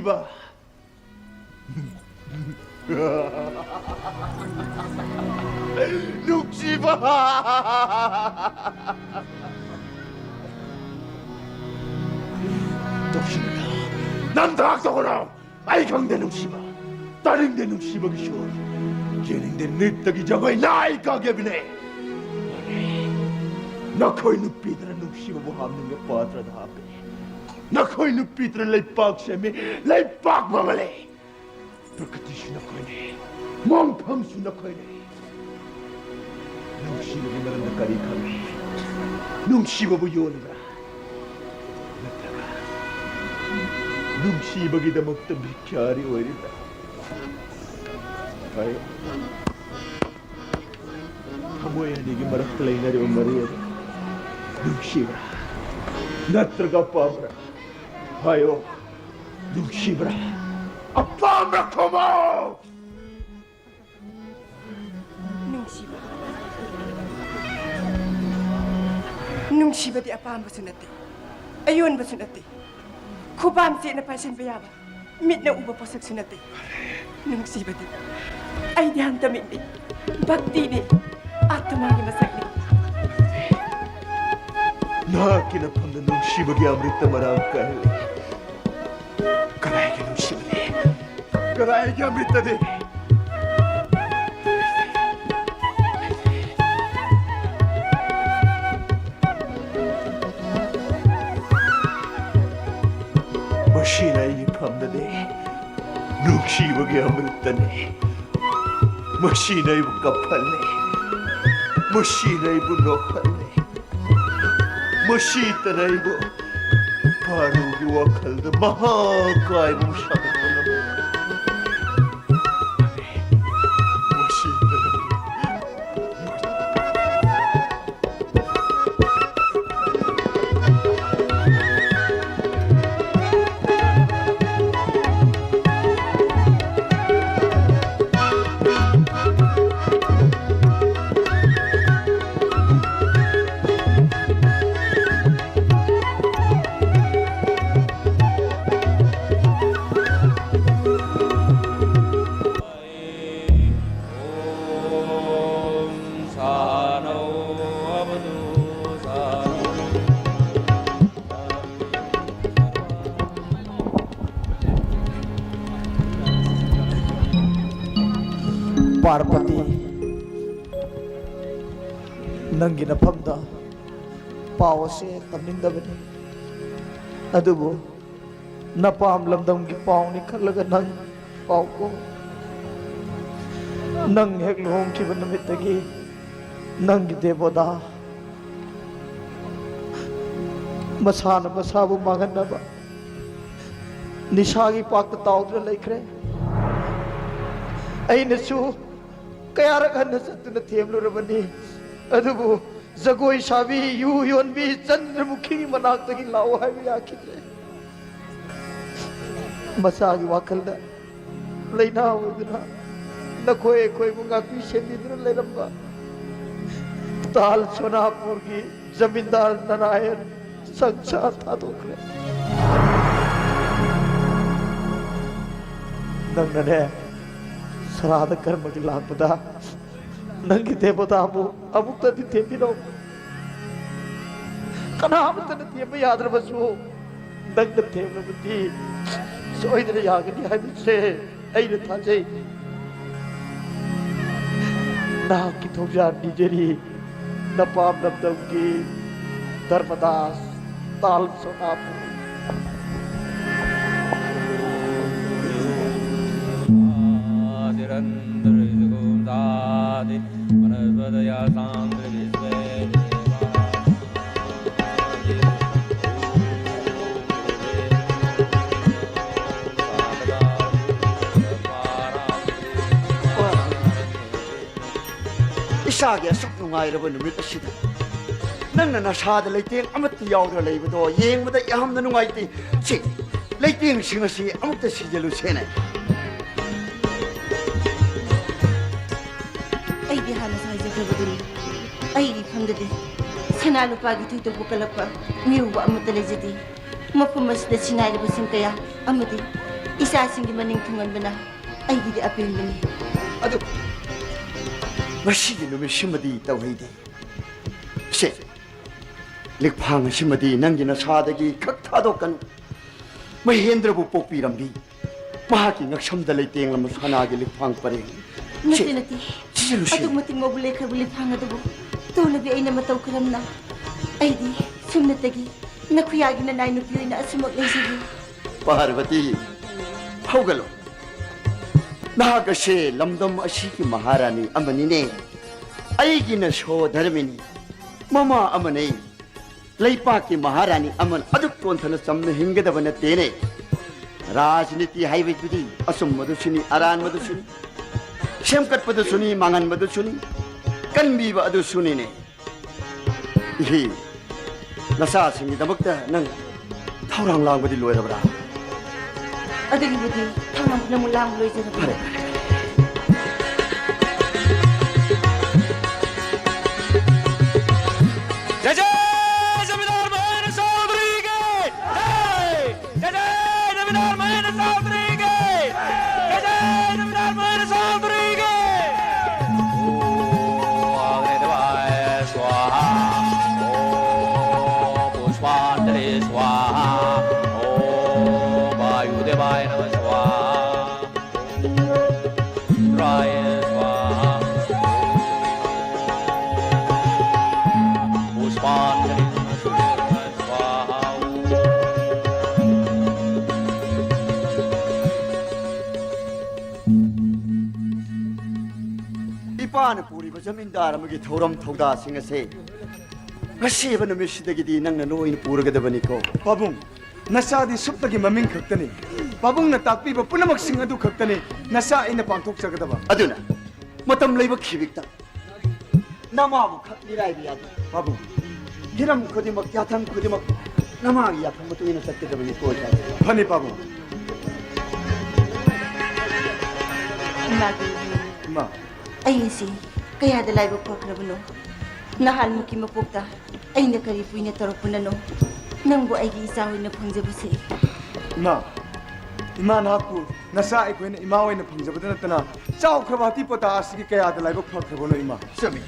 ꯅꯨꯡꯁꯤꯕ꯫ ꯅꯨꯡꯁꯤꯕ꯫ ꯇꯧꯁꯤꯟꯅ ꯅꯝꯊꯥꯛ ꯇꯧꯒꯅꯨ꯫ ꯑꯩ ꯈꯪꯗꯦ ꯅꯨꯡꯁꯤꯕ꯫ ꯇꯥꯅꯤꯡꯗꯦ ꯅꯨꯡꯁꯤꯕꯒꯤ ꯁꯨꯔ꯫ ꯌꯦꯡꯅꯤꯡꯗꯦ ꯅ꯭ꯔꯤꯠꯇꯒꯤ ꯖꯒꯣꯏ ꯅꯥꯏꯀꯥꯒꯤ ꯑꯚꯤꯅꯌ꯫ ꯅꯈꯣꯏ ꯅꯨꯄꯤꯗꯅ ꯅꯨꯡꯁꯤꯕꯕꯨ ꯍꯥꯞꯅꯤꯡꯕ ꯄꯥꯇ꯭ꯔꯗ ꯍꯥꯞꯄꯦ꯫ ꯅꯈꯣꯏ ꯅꯨꯄꯤꯗꯅ ꯂꯩꯄꯥꯛ ꯁꯦꯝꯃꯤ, ꯂꯩꯄꯥꯛ ꯃꯥꯡꯍꯜꯂꯦ꯫ ꯄ꯭ꯔꯀ꯭ꯔꯤꯇꯤꯁꯨ ꯅꯈꯣꯏꯅꯦ, ꯃꯣꯡꯐꯝꯁꯨ ꯅꯈꯣꯏꯅꯦ꯫ ꯅꯨꯡꯁꯤꯕꯒꯤ ꯃꯔꯝꯗ ꯀꯔꯤ ꯈꯪꯏ? ꯅꯨꯡꯁꯤꯕꯕꯨ ꯌꯣꯟꯕ꯭ꯔꯥ? ꯅꯠꯇ꯭ꯔꯒ ꯅꯨꯡꯁꯤꯕꯒꯤꯗꯃꯛꯇ ꯚꯤꯈ꯭ꯌꯥꯔꯤ ꯑꯣꯏꯔꯤꯕ꯭ꯔꯥ? ꯍꯥꯏꯌꯨ꯫ ꯊꯃꯣꯏ ꯑꯅꯤꯒꯤ ꯃꯔꯛꯇ ꯂꯩꯅꯔꯤꯕ ꯃꯔꯤ ꯑꯗꯨ ꯅꯨꯡꯁꯤꯕ꯭ꯔꯥ? ꯅꯠꯇ꯭ꯔꯒ ꯑꯄꯥꯝꯕ꯭ꯔꯥ? ꯍꯥꯏꯌꯣ꯫ ꯅꯨꯡꯁꯤꯕ꯭ꯔꯥ? ꯑꯄꯥꯝꯕ꯭ꯔꯥ ꯈꯨꯝꯃꯣ! ꯅꯨꯡꯁꯤꯕ꯫ ꯅꯨꯡꯁꯤꯕꯗꯤ ꯑꯄꯥꯝꯕꯁꯨ ꯅꯠꯇꯦ, ꯑꯌꯣꯟꯕꯁꯨ ꯅꯠꯇꯦ, ꯈꯨꯄꯥꯝ ꯆꯦꯠꯅ ꯄꯥꯏꯁꯤꯟꯕ ꯌꯥꯕ, ꯃꯤꯠꯅ ꯎꯕ ꯄꯣꯠꯁꯛꯁꯨ ꯅꯠꯇꯦ꯫ ꯅꯨꯡꯁꯤꯕꯗꯤ ꯑꯩꯙ꯭ꯌꯥꯟꯇꯃꯤꯛꯅꯤ, ꯚꯛꯇꯤꯅꯤ, ꯑꯥꯇꯃꯥꯒꯤ ꯃꯁꯛꯅꯤ꯫ ꯅꯍꯥꯛꯀꯤ ꯅꯐꯝꯗ ꯅꯨꯡꯁꯤꯕꯒꯤ ꯑꯃ꯭ꯔꯤꯇ ꯃꯔꯥꯡ ꯀꯥꯏꯅ ꯂꯩ꯫ ꯀꯗꯥꯏꯒꯤ ꯅꯨꯡꯁꯤꯕꯅꯤ? ꯀꯗꯥꯏꯒꯤ ꯑꯃ꯭ꯔꯤꯇꯅꯤ? ꯃꯁꯤꯅ ꯑꯩꯒꯤ ꯐꯝꯗꯗꯤ ꯅꯨꯡꯁꯤꯕꯒꯤ ꯑꯃ꯭ꯔꯤꯇꯅꯤ꯫ ꯃꯁꯤꯅ ꯑꯩꯕꯨ ꯀꯞꯍꯜꯂꯤ꯫ ꯃꯁꯤꯅ ꯑꯩꯕꯨ ꯅꯣꯛꯍꯜꯂꯤ꯫ ꯃꯁꯤꯇꯅ ꯑꯩꯕꯨ ꯄꯥꯔꯨꯒꯤ ꯋꯥꯈꯜꯗ ꯃꯍꯥꯀꯥꯏꯕ ꯑꯃ ꯁꯥꯒꯠꯄ ꯉꯝꯃꯤ꯫ ꯃꯁꯤꯇꯅ ꯄꯥꯔꯕꯇꯤ, ꯅꯪꯒꯤ ꯅꯐꯝꯗ ꯄꯥꯎ ꯑꯁꯦ ꯇꯝꯅꯤꯡꯗꯕꯅꯤ, ꯑꯗꯨꯕꯨ ꯅꯄꯥꯝ ꯂꯝꯗꯝꯒꯤ ꯄꯥꯎꯅꯤ ꯈꯜꯂꯒ ꯅꯪ ꯄꯥꯎ ꯀꯣ꯫ ꯅꯪ ꯍꯦꯛ ꯂꯨꯍꯣꯡꯈꯤꯕ ꯅꯨꯃꯤꯠꯇꯒꯤ ꯅꯪꯒꯤ ꯗꯦꯕꯣꯗꯥ ꯃꯁꯥꯅ ꯃꯁꯥꯕꯨ ꯃꯥꯡꯍꯟꯅꯕ ꯅꯤꯁꯥꯒꯤ ꯄꯥꯛꯇ ꯇꯥꯎꯗꯨꯅ ꯂꯩꯈ꯭ꯔꯦ꯫ ꯑꯩꯅꯁꯨ ꯀꯌꯥꯔꯛ ꯍꯟꯅ ꯆꯠꯇꯨꯅ ꯊꯦꯝꯂꯨꯔꯕꯅꯤ, ꯑꯗꯨꯕꯨ ꯖꯒꯣꯏ ꯁꯥꯕꯤ, ꯌꯨ ꯌꯣꯟꯕꯤ ꯆꯟꯗ꯭ꯔꯃꯨꯈꯤ ꯃꯅꯥꯛꯇꯒꯤ ꯂꯥꯛꯎ ꯍꯥꯏꯕ ꯌꯥꯈꯤꯗ꯭ꯔꯦ꯫ ꯃꯆꯥꯒꯤ ꯋꯥꯈꯜꯗ ꯂꯩꯅꯥ ꯑꯣꯏꯗꯨꯅ ꯅꯈꯣꯏ ꯑꯩꯈꯣꯏꯕꯨ ꯉꯥꯛꯄꯤ ꯁꯦꯟꯕꯤꯗꯨꯅ ꯂꯩꯔꯝꯕ ꯇꯥꯜ ꯁꯣꯅꯥꯄꯨꯔꯒꯤ ꯖꯃꯤꯟꯗꯥꯔ ꯅꯥꯔꯥꯌꯟ ꯁꯪꯁꯥꯔ ꯊꯥꯗꯣꯛꯈ꯭ꯔꯦ꯫ ꯅꯪꯅꯅꯦ, ꯁꯔꯥꯗ ꯀꯔꯃꯒꯤ ꯂꯥꯛꯄꯗ ꯅꯪꯒꯤ ꯗꯦꯕꯣꯇꯥꯕꯨ ꯑꯃꯨꯛꯇꯗꯤ ꯊꯦꯝꯕꯤꯔꯣ꯫ ꯀꯅꯥꯃꯠꯇꯅ ꯊꯦꯝꯕ ꯌꯥꯗ꯭ꯔꯕꯁꯨ ꯅꯪꯅ ꯊꯦꯝꯂꯕꯗꯤ ꯁꯣꯏꯗꯅ ꯌꯥꯒꯅꯤ ꯍꯥꯏꯕꯁꯦ ꯑꯩꯅ ꯊꯥꯖꯩ꯫ ꯅꯍꯥꯛꯀꯤ ꯊꯧꯖꯥꯜ ꯅꯤꯖꯔꯤ, ꯅꯄꯥꯝ ꯂꯝꯗꯝꯒꯤ ꯙꯔꯃꯗꯥꯁ ꯇꯥꯜ ꯁꯣꯅꯥꯄꯨꯔ꯫ ꯏꯁꯥꯒꯤ ꯑꯁꯨꯛ ꯅꯨꯡꯉꯥꯏꯔꯕ ꯅꯨꯃꯤꯠ ꯑꯁꯤꯗ ꯅꯪꯅ ꯅꯁꯥꯗ ꯂꯩꯇꯦꯡ ꯑꯃꯠꯇ ꯌꯥꯎꯗꯅ ꯂꯩꯕꯗꯣ ꯌꯦꯡꯕꯗ ꯌꯥꯝꯅ ꯅꯨꯡꯉꯥꯏꯇꯦ꯫ ꯁꯤ ꯂꯩꯇꯦꯡꯁꯤꯡ ꯑꯁꯤ ꯑꯃꯨꯛꯇ ꯁꯤꯖꯜꯂꯨꯁꯦꯅꯦ꯫ ꯑꯩꯗꯤ ꯍꯥꯟꯅꯁꯨ ꯍꯥꯏꯖꯈ꯭ꯔꯕꯗꯨꯅꯤ, ꯑꯩꯒꯤ ꯏꯐꯝꯗꯗꯤ ꯁꯅꯥ ꯂꯨꯄꯥꯒꯤ ꯊꯣꯏꯗꯣꯛꯄ ꯀꯜꯂꯛꯄ ꯃꯤꯑꯣꯏꯕ ꯑꯃꯠꯇ ꯂꯩꯖꯗꯦ꯫ ꯃꯐꯝ ꯑꯁꯤꯗ ꯁꯤꯟꯅꯥꯏꯔꯕꯁꯤꯡ ꯀꯌꯥ ꯑꯃꯗꯤ ꯏꯆꯥꯁꯤꯡꯒꯤ ꯃꯅꯤꯡ ꯊꯨꯡꯍꯟꯕꯅ ꯑꯩꯒꯤꯗꯤ ꯑꯄꯦꯟꯕꯅꯤ꯫ ꯑꯗꯨ ꯉꯁꯤꯒꯤ ꯅꯨꯃꯤꯠꯁꯤꯃꯗꯤ ꯇꯧꯍꯩꯗꯦ꯫ ꯁꯦ, ꯂꯤꯛꯐꯥꯡ ꯑꯁꯤꯃꯗꯤ ꯅꯪꯒꯤ ꯅꯁꯥꯗꯒꯤ ꯈꯛ ꯊꯥꯗꯣꯛꯀꯅꯨ꯫ ꯃꯍꯦꯟꯗ꯭ꯔꯕꯨ ꯄꯣꯛꯄꯤꯔꯝꯕꯤ ꯃꯍꯥꯛꯀꯤ ꯉꯛꯁꯝꯗ ꯂꯩꯇꯦꯡꯂꯝꯕ ꯁꯅꯥꯒꯤ ꯂꯤꯛꯐꯥꯡ ꯄꯔꯦꯡ ꯅꯠꯇꯦ, ꯁꯤ, ꯅꯠꯇꯦ꯫ ꯁꯤꯁꯦ ꯂꯨꯁꯤ꯫ ꯑꯗꯨꯛ ꯃꯇꯤꯛ ꯃꯧꯕꯨ ꯂꯩꯈ꯭ꯔꯕ ꯂꯤꯐꯥꯡ ꯑꯗꯨꯕꯨ ꯇꯣꯂꯕꯤ ꯑꯩꯅ ꯃꯇꯧ ꯀꯔꯝꯅ? ꯑꯩꯗꯤ ꯁꯨꯞꯅꯇꯒꯤ ꯅꯈꯨꯌꯥꯒꯤ ꯅꯅꯥꯏ ꯅꯨꯄꯤ ꯑꯣꯏꯅ ꯑꯁꯨꯃꯛ ꯂꯩꯖꯒꯦ꯫ ꯄꯥꯔꯕꯇꯤ, ꯍꯧꯒꯠꯂꯣ꯫ ꯅꯍꯥꯛ ꯑꯁꯦ ꯂꯝꯗꯝ ꯑꯁꯤꯒꯤ ꯃꯍꯥꯔꯥꯅꯤ ꯑꯃꯅꯤꯅꯦ꯫ ꯑꯩꯒꯤꯅ ꯁꯣꯗꯔꯃꯤꯅꯤ, ꯃꯃꯥ ꯑꯃꯅꯦ꯫ ꯂꯩꯄꯥꯛꯀꯤ ꯃꯍꯥꯔꯥꯅꯤ ꯑꯃꯅ ꯑꯗꯨꯛ ꯇꯣꯟꯊꯅ ꯆꯝꯅ ꯍꯤꯡꯒꯗꯕ ꯅꯠꯇꯦꯅꯦ꯫ ꯔꯥꯖꯅꯤꯇꯤ ꯍꯥꯏꯕꯗꯨꯗꯤ ꯑꯆꯨꯝꯕꯗꯨꯁꯨꯅꯤ, ꯑꯔꯥꯟꯕꯗꯨꯁꯨꯅꯤ, ꯁꯦꯝꯒꯠꯄꯗꯨꯁꯨꯅꯤ, ꯃꯥꯡꯍꯟꯕꯗꯨꯁꯨꯅꯤ, ꯀꯟꯕꯤꯕ ꯑꯗꯨꯁꯨꯅꯤꯅꯦ꯫ ꯏꯍꯤ, ꯅꯆꯥꯁꯤꯡꯒꯤꯗꯃꯛꯇ ꯅꯪ ꯊꯧꯔꯥꯡ ꯂꯥꯡꯕꯗꯤ ꯂꯣꯏꯔꯕ꯭ꯔꯥ? ꯑꯗꯨꯒꯤꯕꯨꯗꯤ ꯊꯧꯔꯥꯡ ꯄꯨꯝꯅꯃꯛ ꯂꯥꯡꯕ ꯂꯣꯏꯖꯔꯕꯅꯤ꯫ ꯐꯔꯦ, ꯐꯔꯦ, ꯐꯔꯦ꯫ जय जय जमींदार महेंद्र चौधरी की जय। जय जय जमींदार महेंद्र चौधरी की। जय जय जमींदार महेंद्र चौधरी की। ओम अग्निदेवाय स्वाहा। ओम पुष्पांजलि स्वाहा। ओम वायुदेवाय नमः स्वाहा। ओम रुद्राय स्वाहा। पुष्पांजलि स्वाहा। ꯏꯄꯥꯅ ꯄꯨꯔꯤꯕ ꯖꯃꯤꯟꯗꯥꯔ ꯑꯃꯒꯤ ꯊꯧꯔꯝ ꯊꯧꯗꯥꯁꯤꯡ ꯑꯁꯦ ꯉꯁꯤꯕ ꯅꯨꯃꯤꯠꯁꯤꯗꯒꯤꯗꯤ ꯅꯪꯅ ꯂꯣꯏꯅ ꯄꯨꯔꯒꯗꯕꯅꯤꯀꯣ꯫ ꯄꯥꯕꯨꯡ, ꯅꯆꯥꯗꯤ ꯁꯨꯞꯅꯒꯤ ꯃꯃꯤꯡ ꯈꯛꯇꯅꯤ꯫ ꯄꯥꯕꯨꯡꯅ ꯇꯥꯛꯄꯤꯕ ꯄꯨꯝꯅꯃꯛꯁꯤꯡ ꯑꯗꯨ ꯈꯛꯇꯅꯤ ꯅꯆꯥ ꯑꯩꯅ ꯄꯥꯡꯊꯣꯛꯆꯒꯗꯕ꯫ ꯑꯗꯨꯅ ꯃꯇꯝ ꯂꯩꯕ ꯈꯤꯕꯤꯛꯇ ꯅꯃꯥꯕꯨ ꯈꯛ ꯃꯤꯔꯥꯏꯕ ꯌꯥꯗꯦ꯫ ꯄꯥꯕꯨꯡ, ꯍꯤꯔꯝ ꯈꯨꯗꯤꯡꯃꯛ, ꯌꯥꯊꯪ ꯈꯨꯗꯤꯡꯃꯛ ꯅꯃꯥꯒꯤ ꯌꯥꯊꯪ ꯃꯇꯨꯡ ꯏꯟꯅ ꯆꯠꯀꯗꯕꯅꯤ ꯀꯣ ꯏꯆꯥ꯫ ꯐꯅꯤ ꯄꯥꯕꯨꯡ꯫ ꯏꯃꯥꯒꯤ ꯏꯃꯥ꯫ ꯑꯩ ꯑꯁꯤ ꯀꯌꯥꯗ ꯂꯥꯏꯕꯛ ꯐꯈ꯭ꯔꯕꯅꯣ? ꯅꯍꯥꯟꯃꯨꯛꯀꯤ ꯃꯄꯣꯛꯇ ꯑꯩꯅ ꯀꯔꯤ ꯄꯨꯏꯅ ꯇꯧꯔꯛꯄꯅꯅꯣ ꯅꯪꯕꯨ ꯑꯩꯒꯤ ꯏꯆꯥ ꯑꯣꯏꯅ ꯐꯪꯖꯕꯁꯦ? ꯏꯃꯥ, ꯏꯃꯥ ꯅꯍꯥꯛꯄꯨ ꯅꯆꯥ ꯑꯩꯈꯣꯏꯅ ꯏꯃꯥ ꯑꯣꯏꯅ ꯐꯪꯖꯕꯗ ꯅꯠꯇꯅ ꯆꯥꯎꯈ꯭ꯔꯕ ꯍꯥꯇꯤ ꯄꯇꯥ ꯑꯁꯤꯒꯤ ꯀꯌꯥꯗ ꯂꯥꯏꯕꯛ ꯐꯈ꯭ꯔꯕꯅꯣ ꯏꯃꯥ? ꯆꯨꯝꯃꯤ꯫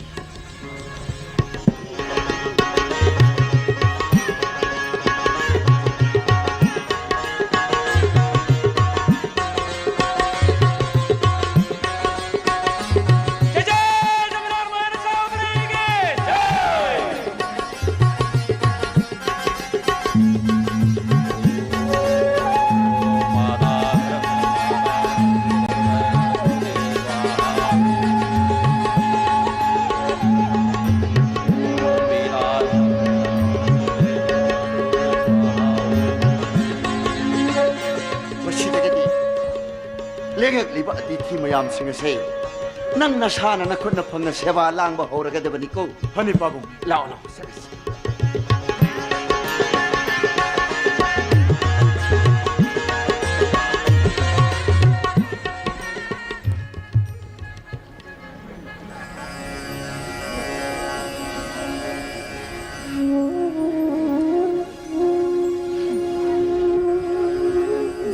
ꯂꯤꯕ ꯑꯇꯤꯊꯤ ꯃꯌꯥꯝꯁꯤꯡ ꯑꯁꯦ ꯅꯪ ꯅꯁꯥꯅ ꯅꯈꯨꯠꯅ ꯐꯪꯅ ꯁꯦꯕꯥ ꯂꯥꯡꯕ ꯍꯧꯔꯒꯗꯕꯅꯤꯀꯣ꯫ ꯐꯅꯤ ꯄꯥꯕꯨꯡ꯫ ꯂꯥꯛꯑꯣ, ꯂꯥꯛꯑꯣ꯫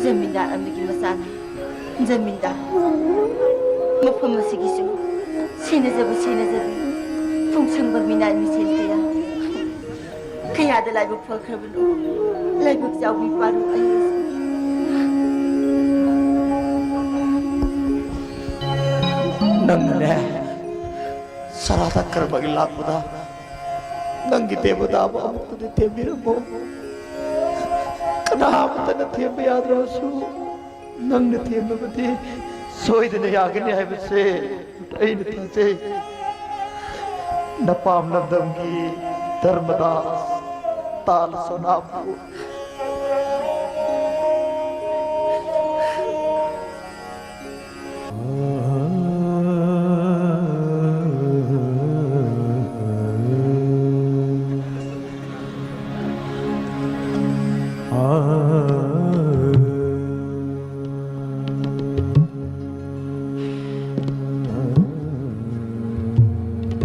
ꯖꯃꯤꯟꯗꯥꯔ ꯑꯃꯒꯤ ꯃꯆꯥꯅꯤ꯫ ꯖꯃꯤꯟꯗꯥꯔ, ꯃꯐꯝ ꯑꯁꯤꯒꯤꯁꯨ ꯁꯦꯟꯅꯖꯕ ꯁꯦꯟꯅꯖꯕꯤ, ꯄꯨꯡꯁꯪꯕ ꯃꯤꯅꯥꯏ ꯃꯤꯁꯦꯜ ꯀꯌꯥ, ꯀꯌꯥꯗ ꯂꯥꯏꯕꯛ ꯐꯈ꯭ꯔꯕꯅꯣ, ꯂꯥꯏꯕꯛ ꯆꯥꯎꯕꯤ ꯄꯥꯔꯨ ꯑꯩ꯫ ꯅꯪꯅꯅꯦ, ꯁꯔꯥꯊ ꯀꯔꯕꯒꯤ ꯂꯥꯛꯄꯗ ꯅꯪꯒꯤ ꯗꯦꯕꯗꯥꯕꯨ ꯑꯃꯨꯛꯇꯗꯤ ꯊꯦꯝꯕꯤꯔꯝꯃꯣ꯫ ꯀꯅꯥ ꯑꯃꯠꯇꯅ ꯊꯦꯝꯕ ꯌꯥꯗ꯭ꯔꯕꯁꯨ ꯅꯪꯅ ꯊꯦꯝꯂꯕꯗꯤ ꯁꯣꯏꯗꯅ ꯌꯥꯒꯅꯤ ꯍꯥꯏꯕꯁꯦ ꯑꯩꯅ ꯊꯥꯖꯩ꯫ ꯅꯄꯥꯝ ꯂꯝꯗꯝꯒꯤ ꯙꯔꯃꯗꯥꯁ ꯇꯥꯜ ꯁꯣꯅꯥꯄꯨ꯫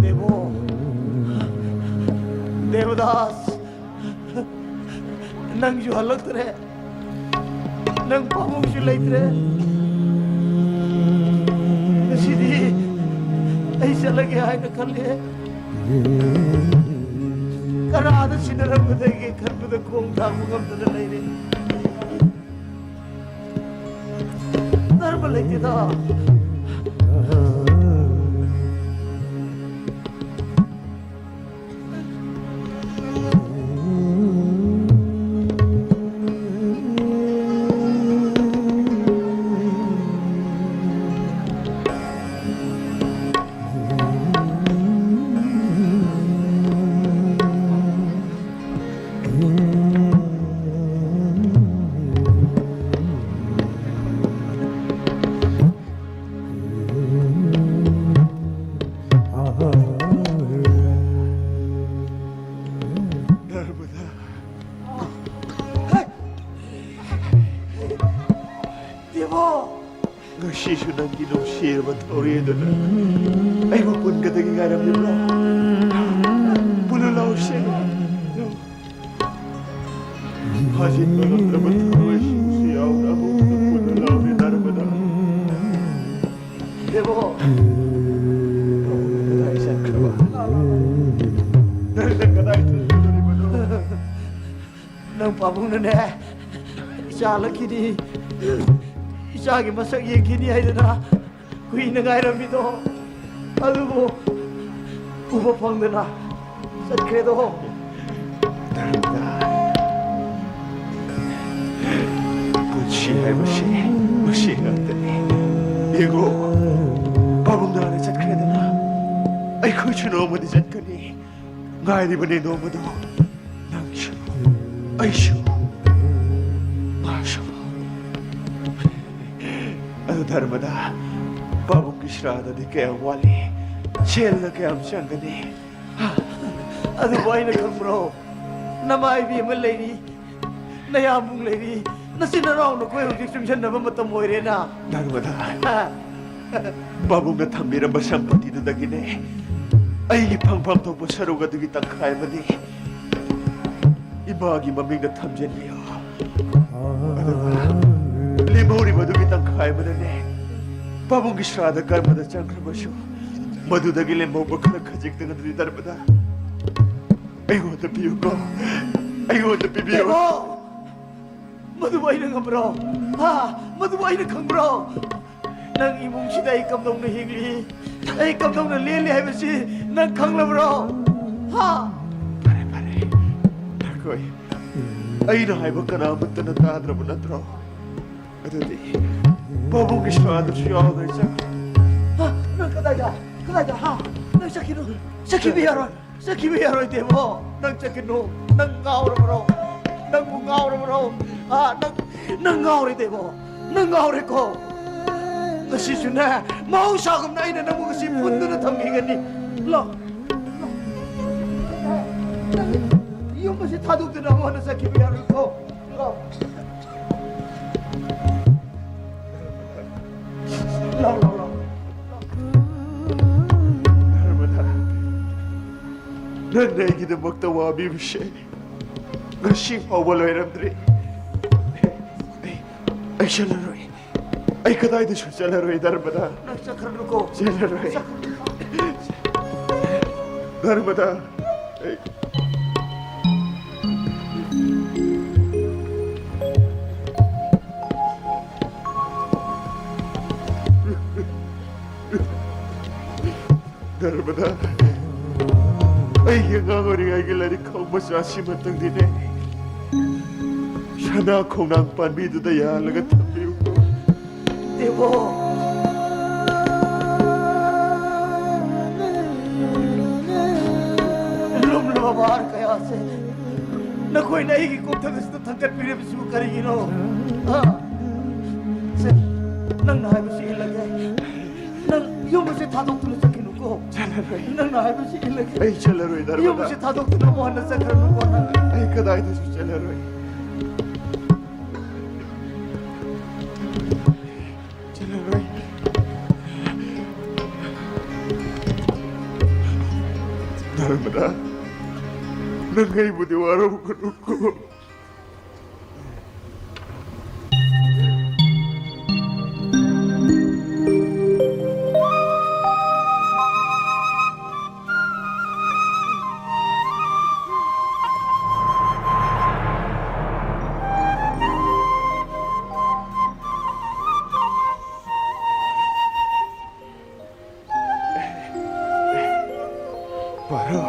ꯗꯦꯕꯣ, ꯗꯦꯕꯗꯥꯁ, ꯅꯪꯁꯨ ꯍꯜꯂꯛꯇ꯭ꯔꯦ꯫ ꯅꯪ ꯄꯥꯕꯨꯡꯁꯨ ꯂꯩꯇ꯭ꯔꯦ꯫ ꯉꯁꯤꯗꯤ ꯑꯩ ꯆꯠꯂꯒꯦ ꯍꯥꯏꯅ ꯈꯜꯂꯦ꯫ ꯀꯅꯥꯗ ꯁꯤꯟꯅꯔꯝꯒꯗꯒꯦ ꯈꯟꯕꯗ ꯈꯣꯡ ꯊꯥꯡꯕ ꯉꯝꯗꯅ ꯂꯩꯔꯦ꯫ ꯙꯔꯃ ꯂꯩꯇꯦꯗ꯫ ꯅꯨꯡꯁꯤꯔꯕ ꯊꯧꯔꯤ ꯑꯗꯨꯅ ꯑꯩꯕꯨ ꯄꯨꯟꯒꯗꯒꯤ ꯉꯥꯏꯔꯝꯂꯤꯕ꯭ꯔꯣ? ꯄꯨꯜꯂꯨ ꯂꯥꯎꯁꯦ꯫ ꯐꯥꯖꯤꯟꯕ ꯉꯝꯗ꯭ꯔꯕ ꯊꯃꯣꯏꯁꯤꯡꯁꯨ ꯌꯥꯎꯅ ꯑꯃꯨꯛꯇ ꯄꯨꯟꯅ ꯂꯥꯎꯃꯤꯟꯅꯔꯕꯗ꯫ ꯗꯦꯕꯣ! ꯀꯗꯥꯏ ꯆꯠꯈ꯭ꯔꯕ? ꯅꯪꯅ ꯀꯗꯥꯏ ꯆꯠꯈ꯭ꯔꯕꯅꯣ? ꯅꯪ ꯄꯥꯕꯨꯡꯅꯅꯦ, ꯏꯆꯥ ꯂꯛꯈꯤꯅꯤ, ꯏꯆꯥꯒꯤ ꯃꯁꯛ ꯌꯦꯡꯈꯤꯅꯤ ꯍꯥꯏꯗꯅ ꯀꯨꯏꯅ ꯉꯥꯏꯔꯝꯃꯤꯗꯣ, ꯑꯗꯨꯕꯨ ꯎꯕ ꯐꯪꯗꯅ ꯆꯠꯈ꯭ꯔꯦꯗꯣ꯫ ꯙꯔꯃꯗ, ꯄꯨꯟꯁꯤ ꯍꯥꯏꯕꯁꯤ ꯃꯁꯤ ꯉꯥꯛꯇꯅꯤ꯫ ꯌꯦꯡꯉꯣ, ꯄꯥꯕꯨꯡꯗ ꯍꯥꯟꯅ ꯆꯠꯈ꯭ꯔꯦꯗꯅ, ꯑꯩꯈꯣꯏꯁꯨ ꯅꯣꯡꯃꯗꯤ ꯆꯠꯀꯅꯤ꯫ ꯉꯥꯏꯔꯤꯕꯅꯤ ꯅꯣꯡꯃꯗꯣ꯫ ꯅꯪꯁꯨ, ꯑꯩꯁꯨ, ꯃꯥꯁꯨ꯫ ꯑꯗꯨ ꯙꯔꯃꯗ, ꯄꯥꯕꯨꯡꯒꯤ ꯁ꯭ꯔꯥꯗꯗꯤ ꯀꯌꯥꯝ ꯋꯥꯠꯂꯤ? ꯁꯦꯜꯅ ꯀꯌꯥꯝ ꯆꯪꯒꯅꯤ? ꯑꯗꯨꯕꯨ ꯑꯩꯅ ꯈꯪꯕ꯭ꯔꯣ? ꯅꯃꯥ ꯏꯕꯦꯝꯃ ꯂꯩꯔꯤ, ꯅꯌꯥꯝꯕꯨꯡ ꯂꯩꯔꯤ, ꯅꯆꯤꯟ ꯅꯅꯥꯎ ꯅꯈꯣꯏ ꯍꯧꯖꯤꯛ ꯆꯨꯡꯁꯟꯅꯕ ꯃꯇꯝ ꯑꯣꯏꯔꯦꯅ꯫ ꯙꯔꯃꯗ, ꯍꯥ? ꯄꯥꯕꯨꯡꯅ ꯊꯝꯕꯤꯔꯝꯕ ꯁꯝꯄꯇꯤꯗꯨꯗꯒꯤꯅꯦ ꯑꯩꯒꯤ ꯐꯪꯐꯝ ꯊꯣꯛꯄ ꯁꯔꯨꯛ ꯑꯗꯨꯒꯤ ꯇꯪꯈꯥꯏ ꯑꯃꯗꯤ ꯏꯃꯥꯒꯤ ꯃꯃꯤꯡꯗ ꯊꯝꯖꯤꯟꯕꯤꯌꯣ꯫ ꯑꯗꯨꯒ ꯂꯦꯝꯍꯧꯔꯤꯕꯗꯨꯒꯤ ꯇꯪꯈꯥꯏ ꯑꯃꯗꯅꯦ ꯄꯥꯕꯨꯡꯒꯤ ꯁ꯭ꯔꯥꯗ ꯀꯔꯃꯗ ꯆꯪꯈ꯭ꯔꯕꯁꯨ ꯃꯗꯨꯗꯒꯤ ꯂꯦꯝꯍꯧꯕ ꯈꯔ ꯈꯖꯤꯛꯇꯪ ꯑꯗꯨꯗꯤ ꯙꯔꯃꯗ ꯑꯩꯉꯣꯟꯗ ꯄꯤꯌꯨꯀꯣ꯫ ꯑꯩꯉꯣꯟꯗ ꯄꯤꯕꯤꯌꯨ꯫ ꯀꯩꯅꯣ? ꯃꯗꯨꯕꯨ ꯑꯩꯅ ꯉꯝꯕ꯭ꯔꯣ? ꯍꯥ? ꯃꯗꯨꯕꯨ ꯑꯩꯅ ꯈꯪꯕ꯭ꯔꯣ? ꯅꯪ ꯏꯃꯨꯡꯁꯤꯗ ꯑꯩ ꯀꯝꯗꯧꯅ ꯍꯤꯡꯂꯤ, ꯑꯩ ꯀꯝꯗꯧꯅ ꯂꯦꯜꯂꯤ ꯍꯥꯏꯕꯁꯤ ꯅꯪ ꯈꯪꯂꯕ꯭ꯔꯣ? ꯍꯥ? ꯐꯔꯦ, ꯐꯔꯦ꯫ ꯅꯈꯣꯏ ꯑꯩꯅ ꯍꯥꯏꯕ ꯀꯅꯥꯃꯠꯇꯅ ꯇꯥꯗ꯭ꯔꯕ ꯅꯠꯇ꯭ꯔꯣ? ꯑꯗꯨꯗꯤ ꯄꯥꯕꯨꯡꯒꯤ ꯁ꯭ꯔꯥꯗꯁꯨ ꯌꯥꯎꯗ꯭ꯔꯦ ꯆꯠꯈ꯭ꯔꯦ꯫ ꯍꯥ? ꯅꯪ ꯀꯗꯥꯏꯗ? ꯀꯗꯥꯏꯗ? ꯍꯥ? ꯅꯪ ꯆꯠꯈꯤꯅꯨ꯫ ꯆꯠꯈꯤꯕ ꯌꯥꯔꯣꯏ꯫ ꯆꯠꯈꯤꯕ ꯌꯥꯔꯣꯏ, ꯗꯦꯕꯣ꯫ ꯅꯪ ꯆꯠꯈꯤꯅꯨ꯫ ꯅꯪ ꯉꯥꯎꯔꯕ꯭ꯔꯣ? ꯅꯪꯕꯨ ꯉꯥꯎꯔꯕ꯭ꯔꯣ? ꯍꯥ? ꯅꯪ, ꯅꯪ ꯉꯥꯎꯔꯦ, ꯗꯦꯕꯣ꯫ ꯅꯪ ꯉꯥꯎꯔꯦꯀꯣ꯫ ꯉꯁꯤꯁꯨꯅꯦ, ꯃꯍꯧꯁꯥꯒꯨꯝꯅ ꯑꯩꯅ ꯅꯪꯕꯨ ꯉꯁꯤ ꯄꯨꯟꯗꯨꯅ ꯊꯝꯈꯤꯒꯅꯤ꯫ ꯂꯥꯛ꯫ ꯌꯨꯝ ꯑꯁꯤ ꯊꯥꯗꯣꯛꯇꯨꯅ ꯑꯃꯨꯛ ꯍꯟꯅ ꯆꯠꯈꯤꯕ ꯌꯥꯔꯣꯏꯀꯣ꯫ ꯂꯥꯛ꯫ ꯅꯔꯃꯗꯥ, ꯅꯪꯅ ꯑꯩꯒꯤꯗꯃꯛꯇ ꯋꯥꯕꯤꯕꯁꯦ ꯉꯁꯤ ꯐꯥꯎꯕ ꯂꯣꯏꯔꯝꯗ꯭ꯔꯤ꯫ ꯑꯩ, ꯑꯩ ꯆꯠꯂꯔꯣꯏ꯫ ꯑꯩ ꯀꯗꯥꯏꯗꯁꯨ ꯆꯠꯂꯔꯣꯏ, ꯅꯔꯃꯗꯥ꯫ ꯅꯪ ꯆꯠꯈ꯭ꯔꯅꯨꯀꯣ꯫ ꯆꯠꯂꯔꯣꯏ꯫ ꯆꯠꯈ꯭ꯔꯅꯨ꯫ ꯅꯔꯃꯗꯥ, ꯑꯩ ꯅꯔꯃꯗꯥ, ꯑꯩꯒꯤ ꯑꯉꯥꯡ ꯑꯣꯏꯔꯤꯉꯩꯒꯤ ꯂꯥꯏꯔꯤꯛ ꯈꯪꯕ ꯃꯆꯥꯁꯤꯃꯇꯪꯗꯤꯅꯦ, ꯁꯅꯥ ꯈꯣꯡꯅꯥꯡ ꯄꯥꯟꯕꯤꯗꯨꯗ ꯌꯥꯜꯂꯒ ꯊꯝꯕꯤꯌꯨ꯫ ꯗꯦꯕꯣ, ꯂꯨꯝꯂꯕ ꯚꯥꯔ ꯀꯌꯥꯁꯦ ꯅꯈꯣꯏꯅ ꯑꯩꯒꯤ ꯀꯣꯛꯊꯛ ꯑꯁꯤꯗ ꯊꯥꯡꯒꯠꯄꯤꯔꯤꯕꯁꯤꯕꯨ ꯀꯔꯤꯒꯤꯅꯣ? ꯍꯥ? ꯁꯦ, ꯅꯪꯅ ꯍꯥꯏꯕꯁꯤ ꯏꯜꯂꯒꯦ꯫ ꯅꯪ ꯌꯨꯝ ꯑꯁꯤ ꯊꯥꯗꯣꯛꯇꯨꯅ ꯆꯠꯈꯤꯅꯨꯀꯣ꯫ ꯆꯠꯂꯔꯣꯏ꯫ ꯅꯪꯅ ꯍꯥꯏꯕꯁꯤ ꯏꯜꯂꯒꯦ꯫ ꯑꯩ ꯆꯠꯂꯔꯣꯏ, ꯅꯔꯃꯗꯥ꯫ ꯌꯨꯝ ꯑꯁꯤ ꯊꯥꯗꯣꯛꯇꯨꯅ ꯑꯃꯨꯛ ꯍꯟꯅ ꯆꯠꯈ꯭ꯔꯅꯨꯀꯣ ꯅꯪ꯫ ꯑꯩ ꯀꯗꯥꯏꯗꯁꯨ ꯆꯠꯂꯔꯣꯏ꯫ ꯆꯠꯂꯔꯣꯏ꯫ ꯅꯔꯃꯗꯥ, ꯅꯪ ꯑꯩꯕꯨꯗꯤ ꯋꯥꯔꯧꯒꯅꯨꯀꯣ꯫ ꯄꯥꯔꯣ,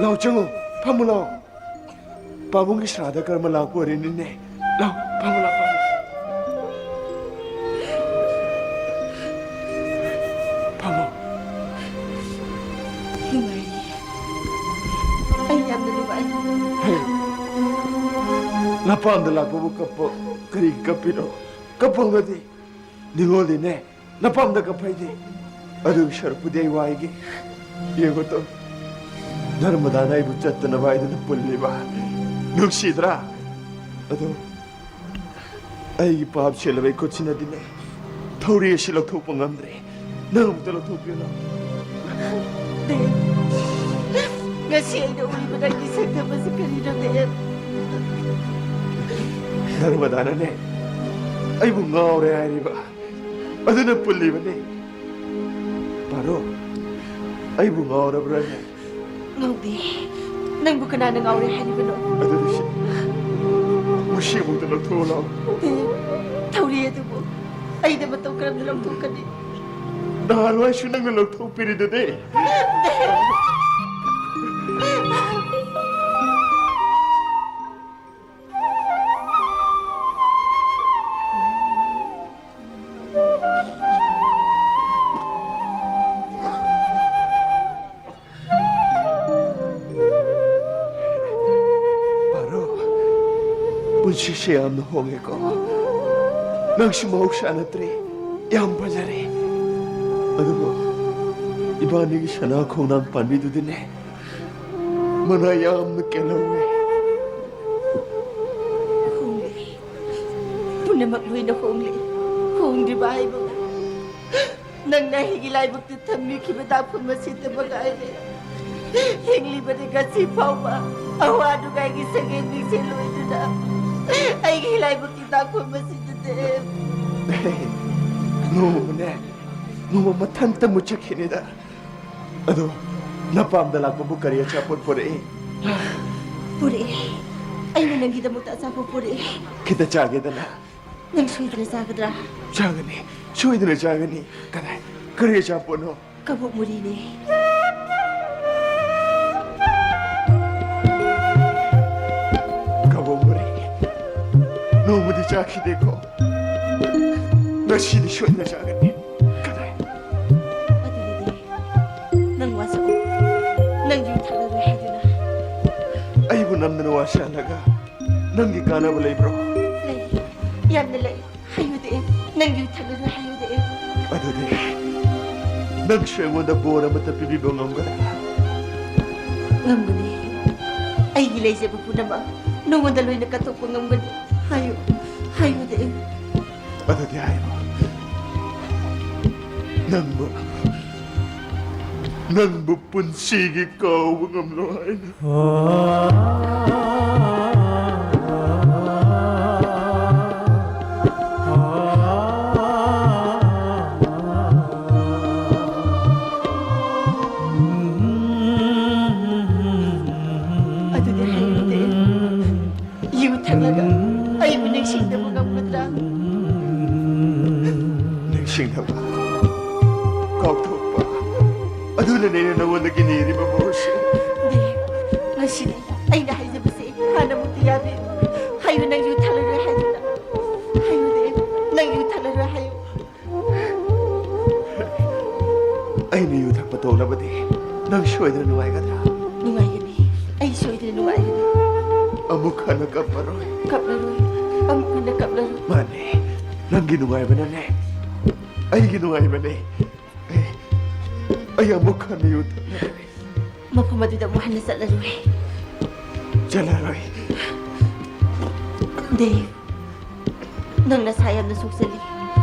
ꯂꯥꯎ, ꯆꯪꯉꯣ, ꯐꯝꯃꯨ ꯂꯥꯎ꯫ ꯄꯥꯕꯨꯡꯒꯤ ꯁ꯭ꯔꯥꯗ ꯀꯔꯃ ꯂꯥꯛꯄ ꯑꯣꯏꯔꯦꯅꯤꯅꯦ꯫ ꯂꯥꯎ, ꯐꯝꯃꯨ ꯂꯥꯎ, ꯐꯝꯃꯨ꯫ ꯐꯝꯃꯣ꯫ ꯅꯨꯡꯉꯥꯏꯔꯤ꯫ ꯑꯩ ꯌꯥꯝꯅ ꯅꯨꯡꯉꯥꯏ꯫ ꯍꯦ, ꯅꯄꯥꯝꯗ ꯂꯥꯛꯄꯕꯨ ꯀꯞꯄ ꯀꯔꯤ ꯀꯞꯄꯤꯅꯣ? ꯀꯞꯄꯝꯒꯗꯤ ꯅꯤꯉꯣꯜꯗꯤꯅꯦ ꯅꯄꯥꯝꯗ ꯀꯞꯐꯩꯗꯤ꯫ ꯑꯗꯨꯒꯤ ꯁꯔꯨꯛꯄꯨꯗꯤ ꯑꯩ ꯋꯥꯏꯒꯦ꯫ ꯌꯦꯡꯉꯨ ꯇꯧ, ꯅꯔꯃꯗꯥꯅ ꯑꯩꯕꯨ ꯆꯠꯇꯅꯕ ꯍꯥꯏꯗꯨꯅ ꯄꯨꯜꯂꯤꯕ꯫ ꯅꯨꯡꯁꯤꯗ꯭ꯔꯥ? ꯑꯗꯣ ꯑꯩꯒꯤ ꯄꯥꯞ ꯁꯦꯜꯂꯕ ꯈꯨꯠꯁꯤꯅꯗꯤꯅꯦ ꯊꯧꯔꯤ ꯑꯁꯤ ꯂꯧꯊꯣꯛꯄ ꯉꯝꯗ꯭ꯔꯦ꯫ ꯅꯪ ꯑꯃꯨꯛꯇ ꯂꯧꯊꯣꯛꯄꯤꯌꯨ ꯂꯥꯎ꯫ ꯗꯦꯕ, ꯉꯁꯤ ꯑꯩꯅ ꯎꯔꯤꯕ ꯅꯪꯒꯤ ꯁꯛꯇꯝ ꯑꯁꯤ ꯀꯔꯤꯅꯣ, ꯗꯦꯕ? ꯅꯔꯃꯗꯥꯅꯅꯦ ꯑꯩꯕꯨ ꯉꯥꯎꯔꯦ ꯍꯥꯏꯔꯤꯕ꯫ ꯑꯗꯨꯅ ꯄꯨꯜꯂꯤꯕꯅꯤ꯫ ꯄꯥꯔꯣ, ꯑꯩꯕꯨ ꯉꯥꯎꯔꯕ꯭ꯔꯥꯅꯦ? ꯉꯥꯎꯗꯦ꯫ ꯅꯪꯕꯨ ꯀꯅꯥꯅ ꯉꯥꯎꯔꯦ ꯍꯥꯏꯔꯤꯕꯅꯣ? ꯑꯗꯨꯗꯤ ꯁꯤ, ꯃꯁꯤ ꯑꯃꯨꯛꯇ ꯂꯧꯊꯣꯛꯎ ꯂꯥꯎ꯫ ꯗꯦꯕ, ꯊꯧꯔꯤ ꯑꯗꯨꯕꯨ ꯑꯩꯅ ꯃꯇꯧ ꯀꯔꯝꯅ ꯂꯧꯊꯣꯛꯀꯅꯤ? ꯅꯍꯥꯟꯋꯥꯏꯁꯨ ꯅꯪꯅ ꯂꯧꯊꯣꯛꯄꯤꯔꯤꯗꯨꯗꯤ꯫ ꯄꯥꯔꯣ, ꯄꯨꯟꯁꯤꯁꯦ ꯌꯥꯝꯅ ꯍꯣꯡꯉꯦꯀꯣ꯫ ꯅꯪꯁꯨ ꯃꯍꯧꯁꯥ ꯅꯠꯇ꯭ꯔꯦ, ꯌꯥꯝ ꯐꯖꯔꯦ꯫ ꯑꯗꯨꯕꯨ ꯏꯕꯥꯅꯤꯒꯤ ꯁꯅꯥ ꯈꯣꯡꯅꯥꯡ ꯄꯥꯟꯕꯤꯗꯨꯗꯤꯅꯦ, ꯃꯅꯥ ꯌꯥꯝꯅ ꯀꯦꯜꯍꯧꯋꯦ꯫ ꯍꯣꯡꯂꯦ꯫ ꯄꯨꯝꯅꯃꯛ ꯂꯣꯏꯅ ꯍꯣꯡꯂꯦ꯫ ꯍꯣꯡꯗ꯭ꯔꯤꯕ ꯍꯥꯏꯕꯕꯨ ꯅꯪꯅ ꯑꯩꯒꯤ ꯂꯥꯏꯕꯛꯇ ꯊꯝꯕꯤꯈꯤꯕ ꯗꯥꯛꯐꯝ ꯑꯁꯤꯇ ꯃꯉꯥꯏꯔꯦ꯫ ꯍꯤꯡꯂꯤꯕꯅꯤ ꯉꯁꯤ ꯐꯥꯎꯕ ꯑꯋꯥ ꯅꯨꯡꯉꯥꯏꯒꯤ ꯁꯒꯦꯟ ꯃꯤꯡꯁꯦꯜ ꯑꯣꯏꯗꯨꯅ ꯑꯩꯒꯤ ꯂꯥꯏꯕꯛꯀꯤ ꯗꯥꯛꯐꯝ ꯑꯁꯤꯗ, ꯗꯦꯕ꯫ ꯅꯣꯡꯃꯅꯦ, ꯅꯣꯡꯃ ꯃꯊꯟꯇ ꯃꯨꯠꯆꯈꯤꯅꯤꯗ꯫ ꯑꯗꯣ ꯅꯄꯥꯝꯗ ꯂꯥꯛꯄꯕꯨ ꯀꯔꯤ ꯑꯆꯥꯄꯣꯠ ꯄꯨꯔꯛꯏ? ꯄꯨꯔꯛꯑꯦ꯫ ꯑꯩꯅ ꯅꯪꯒꯤꯗꯃꯛꯇ ꯑꯆꯥꯄꯣꯠ ꯄꯨꯔꯛꯑꯦ꯫ ꯈꯤꯇ ꯆꯥꯒꯦꯗꯅ꯫ ꯅꯪ ꯁꯣꯏꯗꯅ ꯆꯥꯒꯗ꯭ꯔꯥ? ꯆꯥꯒꯅꯤ, ꯁꯣꯏꯗꯅ ꯆꯥꯒꯅꯤ꯫ ꯀꯗꯥꯏ? ꯀꯔꯤ ꯑꯆꯥꯄꯣꯠꯅꯣ? ꯀꯕꯣꯛ ꯃꯨꯔꯤꯅꯦ꯫ ꯀꯕꯣꯛ ꯃꯨꯔꯤ? ꯅꯣꯡꯃꯗꯤ ꯆꯥꯈꯤꯗꯦꯀꯣ꯫ ꯉꯁꯤꯗꯤ ꯁꯣꯏꯗꯅ ꯆꯥꯒꯅꯤ꯫ ꯀꯗꯥꯏ? ꯑꯗꯨꯒꯤꯗꯤ ꯅꯪ ꯋꯥꯁꯛꯎ꯫ ꯅꯪ ꯌꯨ ꯊꯛꯂꯔꯣꯏ ꯍꯥꯏꯗꯨꯅ꯫ ꯑꯩꯕꯨ ꯅꯝꯗꯅ ꯋꯥꯁꯛꯍꯜꯂꯒ ꯅꯪꯒꯤ ꯀꯥꯟꯅꯕ ꯂꯩꯕ꯭ꯔꯣ? ꯂꯩ, ꯌꯥꯝꯅ ꯂꯩ꯫ ꯍꯥꯏꯌꯨꯗꯦ, ꯅꯪ ꯌꯨ ꯊꯛꯂꯔꯣꯏ ꯍꯥꯏꯌꯨꯗꯦ꯫ ꯑꯗꯨꯗꯤ ꯅꯪꯁꯨ ꯑꯩꯉꯣꯟꯗ ꯕꯣꯔ ꯑꯃꯠꯇ ꯄꯤꯕꯤꯕ ꯉꯝꯒꯗ꯭ꯔꯥ? ꯉꯝꯒꯅꯤ꯫ ꯑꯩꯒꯤ ꯂꯩꯖꯕ ꯄꯨꯝꯅꯃꯛ ꯅꯉꯣꯟꯗ ꯂꯣꯏꯅ ꯀꯠꯊꯣꯛꯄ ꯉꯝꯒꯅꯤ꯫ ꯍꯥꯏꯌꯨ, ꯍꯥꯏꯌꯨꯗꯦ꯫ ꯑꯗꯨꯗꯤ ꯍꯥꯏꯔꯣ꯫ ꯅꯪꯕꯨ, ꯅꯪꯕꯨ ꯄꯨꯟꯁꯤꯒꯤ ꯀꯥꯎꯕ ꯉꯝꯂꯣꯏ ꯍꯥꯏꯅ꯫ ꯑꯗꯨꯗꯤ ꯍꯥꯏꯔꯨꯗꯦ꯫ ꯌꯨ ꯊꯛꯂꯒ ꯑꯩꯕꯨ ꯅꯤꯡꯁꯤꯡꯗꯕ ꯉꯝꯒꯗ꯭ꯔꯥ? ꯅꯤꯡꯁꯤꯡꯗꯕ, ꯀꯥꯎꯊꯣꯛꯄ, ꯑꯗꯨꯅꯅꯦ ꯑꯩꯅ ꯅꯉꯣꯟꯗꯒꯤ ꯅꯤꯔꯤꯕ ꯃꯍꯨꯠꯁꯦ꯫ ꯗꯦ, ꯉꯁꯤꯗꯤ ꯑꯩꯅ ꯍꯥꯏꯖꯕꯁꯦ ꯍꯥꯟꯅꯃꯨꯛꯇꯤ ꯌꯥꯗꯦ꯫ ꯍꯥꯏꯌꯨ, ꯅꯪ ꯌꯨ ꯊꯛꯂꯔꯣꯏ ꯍꯥꯏꯗꯨꯅ꯫ ꯍꯥꯏꯌꯨ, ꯗꯦ, ꯅꯪ ꯌꯨ ꯊꯛꯂꯔꯣꯏ ꯍꯥꯏꯌꯨ꯫ ꯑꯩꯅ ꯌꯨ ꯊꯛꯄ ꯇꯣꯛꯂꯕꯗꯤ ꯅꯪ ꯁꯣꯏꯗꯅ ꯅꯨꯡꯉꯥꯏꯒꯗ꯭ꯔꯥ? ꯅꯨꯡꯉꯥꯏꯒꯅꯤ꯫ ꯑꯩ ꯁꯣꯏꯗꯅ ꯅꯨꯡꯉꯥꯏꯒꯅꯤ꯫ ꯑꯃꯨꯛ ꯍꯟꯅ ꯀꯞꯄꯔꯣꯏ꯫ ꯀꯞꯂꯔꯣꯏ꯫ ꯑꯃꯨꯛ ꯍꯟꯅ ꯀꯞꯂꯔꯣꯏ꯫ ꯃꯥꯅꯦ, ꯅꯪꯒꯤ ꯅꯨꯡꯉꯥꯏꯕꯅꯅꯦ ꯑꯩꯒꯤ ꯅꯨꯡꯉꯥꯏꯕꯅꯦ꯫ ꯑꯩ, ꯑꯩ ꯑꯃꯨꯛ ꯍꯟꯅ ꯌꯨ ꯊꯛꯂꯔꯣꯏ꯫ ꯃꯐꯝ ꯑꯗꯨꯗ ꯑꯃꯨꯛ ꯍꯟꯅ ꯆꯠꯂꯔꯣꯏ꯫ ꯆꯠꯂꯔꯣꯏ꯫ ꯗꯦꯕ, ꯅꯪ ꯅꯁꯥ ꯌꯥꯝꯅ ꯁꯣꯛꯆꯜꯂꯤ꯫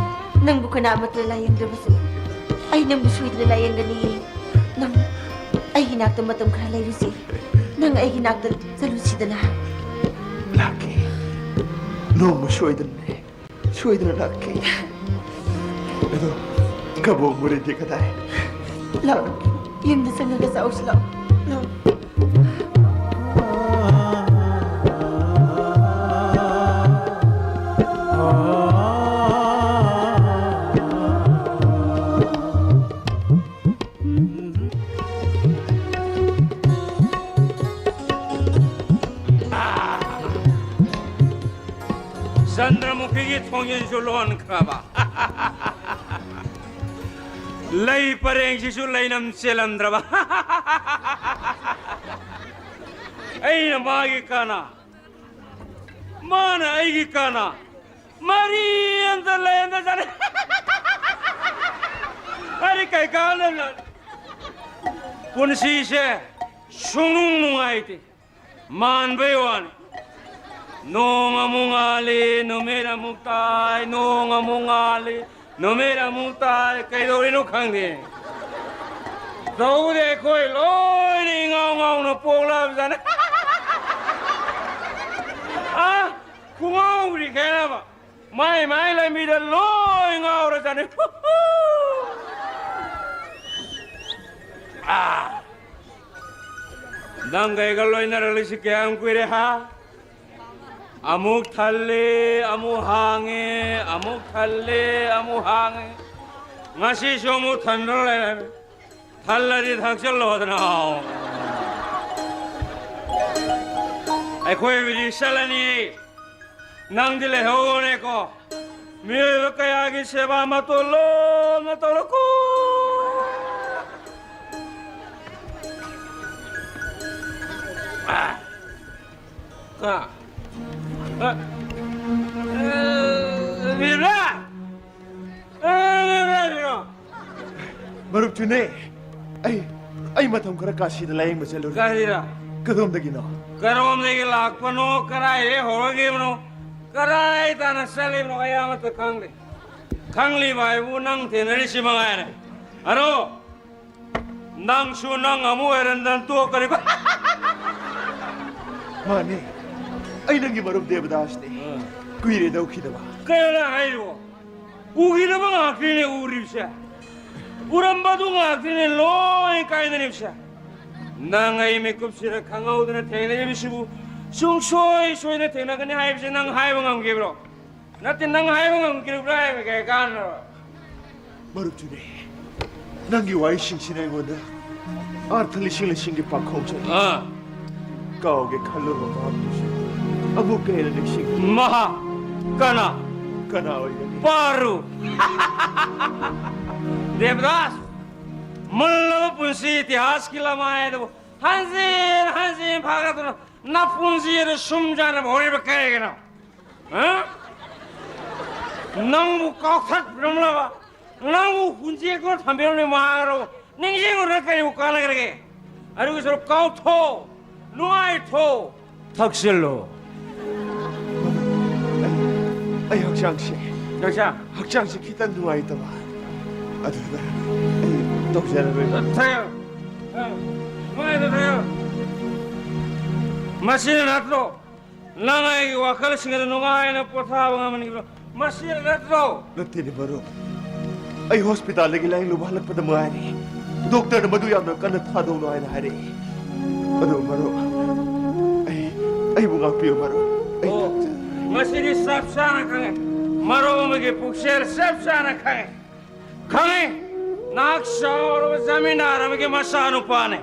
ꯅꯪꯕꯨ ꯀꯅꯥ ꯑꯃꯠꯇꯅ ꯂꯥꯌꯦꯡꯗ꯭ꯔꯕꯁꯨ ꯑꯩ ꯅꯪꯕꯨ ꯁꯣꯏꯗꯅ ꯂꯥꯌꯦꯡꯒꯅꯤ꯫ ꯅꯪ ꯑꯩꯒꯤ ꯅꯥꯛꯇ ꯃꯇꯝ ꯈꯔ ꯂꯩꯔꯨꯁꯤ꯫ ꯅꯪ ꯑꯩꯒꯤ ꯅꯥꯛꯇ ꯆꯠꯂꯨꯁꯤꯗꯅ꯫ ꯂꯥꯛꯀꯦ꯫ ꯅꯣꯡꯃ ꯁꯣꯏꯗꯅꯅꯦ꯫ ꯁꯣꯏꯗꯅ ꯂꯥꯛꯀꯦ꯫ ꯑꯗꯣ ꯀꯕꯣꯛ ꯃꯣꯔꯦꯗꯤ ꯀꯗꯥꯏ? ꯂꯥꯛꯑꯣ꯫ ꯌꯨꯝꯗ ꯆꯪꯉꯒ ꯆꯥꯎꯁꯤ ꯂꯥꯛꯑꯣ꯫ ꯂꯥꯛꯑꯣ꯫ ꯆꯟꯗ꯭ꯔꯃꯨꯈꯤꯒꯤ ꯊꯣꯡꯖꯤꯟꯁꯨ ꯂꯣꯟꯈ꯭ꯔꯕ꯫ ꯂꯩ ꯄꯔꯦꯡꯁꯤꯁꯨ ꯂꯩꯅꯝ ꯆꯦꯜꯂꯝꯗ꯭ꯔꯕ꯫ ꯑꯩꯅ ꯃꯥꯒꯤ ꯀꯅꯥ, ꯃꯥꯅ ꯑꯩꯒꯤ ꯀꯅꯥ, ꯃꯔꯤ ꯑꯝꯇ ꯂꯩꯔꯝꯗ ꯆꯠꯂꯦ꯫ ꯑꯩ ꯀꯩ ꯀꯥꯟꯅꯕ? ꯄꯨꯟꯁꯤꯁꯦ ꯁꯨꯡꯅꯨꯡ ꯅꯨꯡꯉꯥꯏꯇꯦ꯫ ꯃꯥꯟꯕꯩ ꯋꯥꯅꯤ꯫ ꯅꯣꯡ ꯑꯃꯨꯛ ꯉꯥꯜꯂꯤ, ꯅꯨꯃꯤꯠ ꯑꯃꯨꯛ ꯇꯥꯏ, ꯅꯣꯡ ꯑꯃꯨꯛ ꯉꯥꯜꯂꯤ, ꯅꯨꯃꯤꯠ ꯑꯃꯨꯛ ꯇꯥꯔꯦ, ꯀꯩꯗꯧꯔꯤꯅꯣ ꯈꯪꯗꯦ꯫ ꯇꯧꯕꯗꯤ ꯑꯩꯈꯣꯏ ꯂꯣꯏꯅ ꯏꯉꯥꯎ ꯉꯥꯎꯅ ꯄꯣꯛꯂꯕꯖꯥꯠꯅꯤ꯫ ꯑ, ꯈꯨꯉꯥꯎꯔꯤ ꯈꯦꯠꯅꯕ꯫ ꯃꯥꯏ ꯃꯥꯏ ꯂꯝꯕꯤꯗ ꯂꯣꯏ ꯉꯥꯎꯔꯖꯥꯠꯅꯤ꯫ ꯑ, ꯅꯪꯒ ꯑꯩꯒ ꯂꯣꯏꯅꯔꯛꯂꯤꯁꯤ ꯀꯌꯥꯝ ꯀꯨꯏꯔꯦ, ꯍꯥ? ꯑꯃꯨꯛ ꯊꯜꯂꯦ, ꯑꯃꯨꯛ ꯍꯥꯡꯉꯦ, ꯑꯃꯨꯛ ꯊꯜꯂꯦ, ꯑꯃꯨꯛ ꯍꯥꯡꯉꯦ꯫ ꯉꯁꯤꯁꯨ ꯑꯃꯨꯛ ꯊꯟꯗꯨꯅ ꯂꯩꯔꯝꯃꯤ꯫ ꯊꯜꯂꯗꯤ ꯊꯛꯆꯜꯂꯣꯗꯅ꯫ ꯑꯩꯈꯣꯏꯕꯨꯗꯤ ꯆꯠꯂꯅꯤ꯫ ꯅꯪꯗꯤ ꯂꯩꯍꯧꯔꯣꯅꯦꯀꯣ꯫ ꯃꯤꯑꯣꯏꯕ ꯀꯌꯥꯒꯤ ꯁꯦꯕꯥ ꯃꯇꯣꯟ ꯂꯣꯝꯅ ꯇꯧꯔꯛꯀꯣ꯫ ꯑ, ꯑ, ꯑ, ꯕꯤꯕ꯭ꯔꯥ? ꯑ, ꯕꯤꯕ꯭ꯔꯥ, ꯕꯤꯕ꯭ꯔꯥ? ꯃꯔꯨꯞ ꯆꯨꯅꯦ, ꯑꯩ, ꯑꯩ ꯃꯇꯝ ꯈꯔ ꯀꯥꯁꯤꯗ ꯂꯥꯌꯦꯡꯕ ꯆꯠꯂꯨꯔꯦ꯫ ꯀꯔꯤꯔ? ꯀꯗꯣꯝꯗꯒꯤꯅꯣ? ꯀꯔꯣꯝꯗꯒꯤ ꯂꯥꯛꯄꯅꯣ, ꯀꯗꯥꯏꯗꯒꯤ ꯍꯧꯔꯛꯈꯤꯕꯅꯣ, ꯀꯗꯥꯏ ꯇꯥꯅ ꯆꯠꯂꯤꯕꯅꯣ, ꯑꯩ ꯑꯃꯠꯇ ꯈꯪꯗꯦ꯫ ꯈꯪꯂꯤꯕ ꯍꯥꯏꯕꯨ ꯅꯪ ꯊꯦꯡꯅꯔꯤꯁꯤ ꯃꯉꯥꯏꯔꯦ꯫ ꯑꯔꯣ, ꯅꯪꯁꯨ ꯅꯪ ꯑꯃꯨꯛ ꯑꯣꯏꯔꯝꯗꯅ ꯇꯣꯛꯀꯅꯤꯀꯣ꯫ ꯃꯥꯅꯦ, ꯑꯩ ꯅꯪꯒꯤ ꯃꯔꯨꯞ ꯗꯦꯕꯗꯥꯁꯅꯦ꯫ ꯑꯥ꯫ ꯀꯨꯏꯔꯦꯗ ꯎꯈꯤꯗꯕ꯫ ꯀꯩꯅꯣ ꯅꯪ ꯍꯥꯏꯔꯤꯕꯣ? ꯎꯈꯤꯗꯕ ꯉꯥꯛꯇꯅꯤꯅꯦ ꯎꯔꯤꯕꯁꯦ꯫ ꯎꯔꯝꯕꯗꯨ ꯉꯥꯛꯇꯅꯤꯅꯦ ꯂꯣꯏ ꯀꯥꯏꯅꯔꯤꯕꯁꯦ꯫ ꯅꯪ ꯑꯩ ꯃꯤꯀꯨꯞꯁꯤꯗ ꯈꯪꯍꯧꯗꯅ ꯊꯦꯡꯅꯔꯤꯕꯁꯤꯕꯨ ꯁꯨꯡꯁꯣꯏ ꯁꯣꯏꯗꯅ ꯊꯦꯡꯅꯒꯅꯤ ꯍꯥꯏꯕꯁꯦ ꯅꯪ ꯍꯥꯏꯕ ꯉꯝꯈꯤꯕ꯭ꯔꯣ? ꯅꯠꯇꯦ, ꯅꯪ ꯍꯥꯏꯕ ꯉꯝꯈꯤꯕ꯭ꯔꯥ ꯍꯥꯏꯕ ꯀꯩ ꯀꯥꯟꯅꯕ? ꯃꯔꯨꯞ ꯆꯨꯅꯦ, ꯅꯪꯒꯤ ꯋꯥꯍꯩꯁꯤꯡꯁꯤꯅ ꯑꯩꯉꯣꯟꯗ ꯑꯥꯔꯊ ꯂꯤꯁꯤꯡ ꯂꯤꯁꯤꯡꯒꯤ ꯄꯥꯈꯣꯡ ꯆꯠꯂꯤ꯫ ꯑꯥ꯫ ꯀꯥꯎꯒꯦ ꯈꯜꯂꯨꯕ ꯃꯍꯥꯛꯇꯨꯁꯨ ꯑꯃꯨꯛꯀ ꯍꯦꯟꯅ ꯅꯤꯡꯁꯤꯡꯉꯤ꯫ ꯃꯍꯥꯛ ꯀꯅꯥ? ꯀꯅꯥ ꯑꯣꯏꯒꯅꯤ? ꯄꯥꯔꯨ꯫ ꯗꯦꯕꯗꯥꯁ, ꯃꯨꯜꯂꯕ ꯄꯨꯟꯁꯤ ꯏꯇꯤꯍꯥꯁꯀꯤ ꯂꯃꯥꯏ ꯑꯗꯨꯕꯨ ꯍꯟꯖꯤꯟ ꯍꯟꯖꯤꯟ ꯐꯥꯒꯠꯇꯨꯅ ꯅꯄꯨꯟꯁꯤ ꯑꯗꯨ ꯁꯨꯝ ꯆꯥꯅꯕ ꯍꯣꯠꯅꯔꯤꯕ ꯀꯔꯤꯒꯤꯅꯣ? ꯍꯥ? ꯅꯪꯕꯨ ꯀꯥꯎꯊꯠꯄꯤꯔꯝꯂꯕ, ꯅꯪꯕꯨ ꯍꯨꯟꯖꯦꯛꯇꯨꯅ ꯊꯝꯕꯤꯔꯝꯂꯕ ꯃꯍꯥꯛ ꯑꯗꯨ ꯅꯤꯡꯁꯤꯡꯉꯨꯗꯅ ꯀꯔꯤꯕꯨ ꯀꯥꯟꯅꯒꯗꯒꯦ? ꯑꯗꯨꯒꯤ ꯁꯔꯨꯛ ꯀꯥꯎꯊꯣꯛ, ꯅꯨꯡꯉꯥꯏꯊꯣꯛ, ꯊꯛꯆꯤꯜꯂꯣ꯫ ꯑꯩ, ꯑꯩ ꯍꯛꯆꯥꯡꯁꯦ ꯍꯛꯆꯥꯡ? ꯍꯛꯆꯥꯡꯁꯤ ꯈꯤꯇꯪ ꯅꯨꯡꯉꯥꯏꯇꯕ꯫ ꯑꯗꯨꯗ ꯑꯩ ꯇꯧꯖꯔꯔꯣꯏ꯫ ꯊꯛꯑꯣ꯫ ꯅꯨꯡꯉꯥꯏꯅ ꯊꯛꯑꯣ꯫ ꯃꯁꯤꯅ ꯅꯠꯇ꯭ꯔꯣ ꯅꯪ ꯑꯩꯒꯤ ꯋꯥꯈꯜꯁꯤꯡ ꯑꯗꯨ ꯅꯨꯡꯉꯥꯏꯅ ꯄꯣꯊꯥꯕ ꯉꯝꯍꯟꯈꯤꯕꯗꯣ? ꯃꯁꯤꯅ ꯅꯠꯇ꯭ꯔꯣ? ꯅꯠꯇꯦꯅꯦ ꯃꯔꯨꯞ, ꯑꯩ ꯍꯣꯁꯄꯤꯇꯥꯜꯗꯒꯤ ꯂꯥꯏꯌꯦꯡꯂꯨꯕ ꯍꯜꯂꯛꯄꯗ ꯉꯥꯏꯔꯤ꯫ ꯗꯣꯛꯇꯔꯅ ꯃꯗꯨ ꯌꯥꯝꯅ ꯀꯟꯅ ꯊꯥꯗꯧꯅꯨ ꯍꯥꯏꯅ ꯍꯥꯏꯔꯛꯏ꯫ ꯑꯗꯣ ꯃꯔꯨꯞ, ꯑꯩ, ꯑꯩꯕꯨ ꯉꯥꯛꯄꯤꯌꯨ ꯃꯔꯨꯞ꯫ ꯑꯩ ꯑꯣ, ꯊꯛꯆ- ꯉꯁꯤꯗꯤ ꯆꯞ ꯆꯥꯅ ꯈꯪꯉꯦ꯫ ꯃꯔꯨꯞ ꯑꯃꯒꯤ ꯄꯨꯛꯆꯦꯜ ꯆꯞ ꯆꯥꯅ ꯈꯪꯉꯦ꯫ ꯈꯪꯉꯤ꯫ ꯅꯍꯥꯛ ꯆꯥꯎꯔꯕ ꯖꯃꯤꯟꯗꯥꯔ ꯑꯃꯒꯤ ꯃꯆꯥꯅꯨꯄꯥꯅꯤ꯫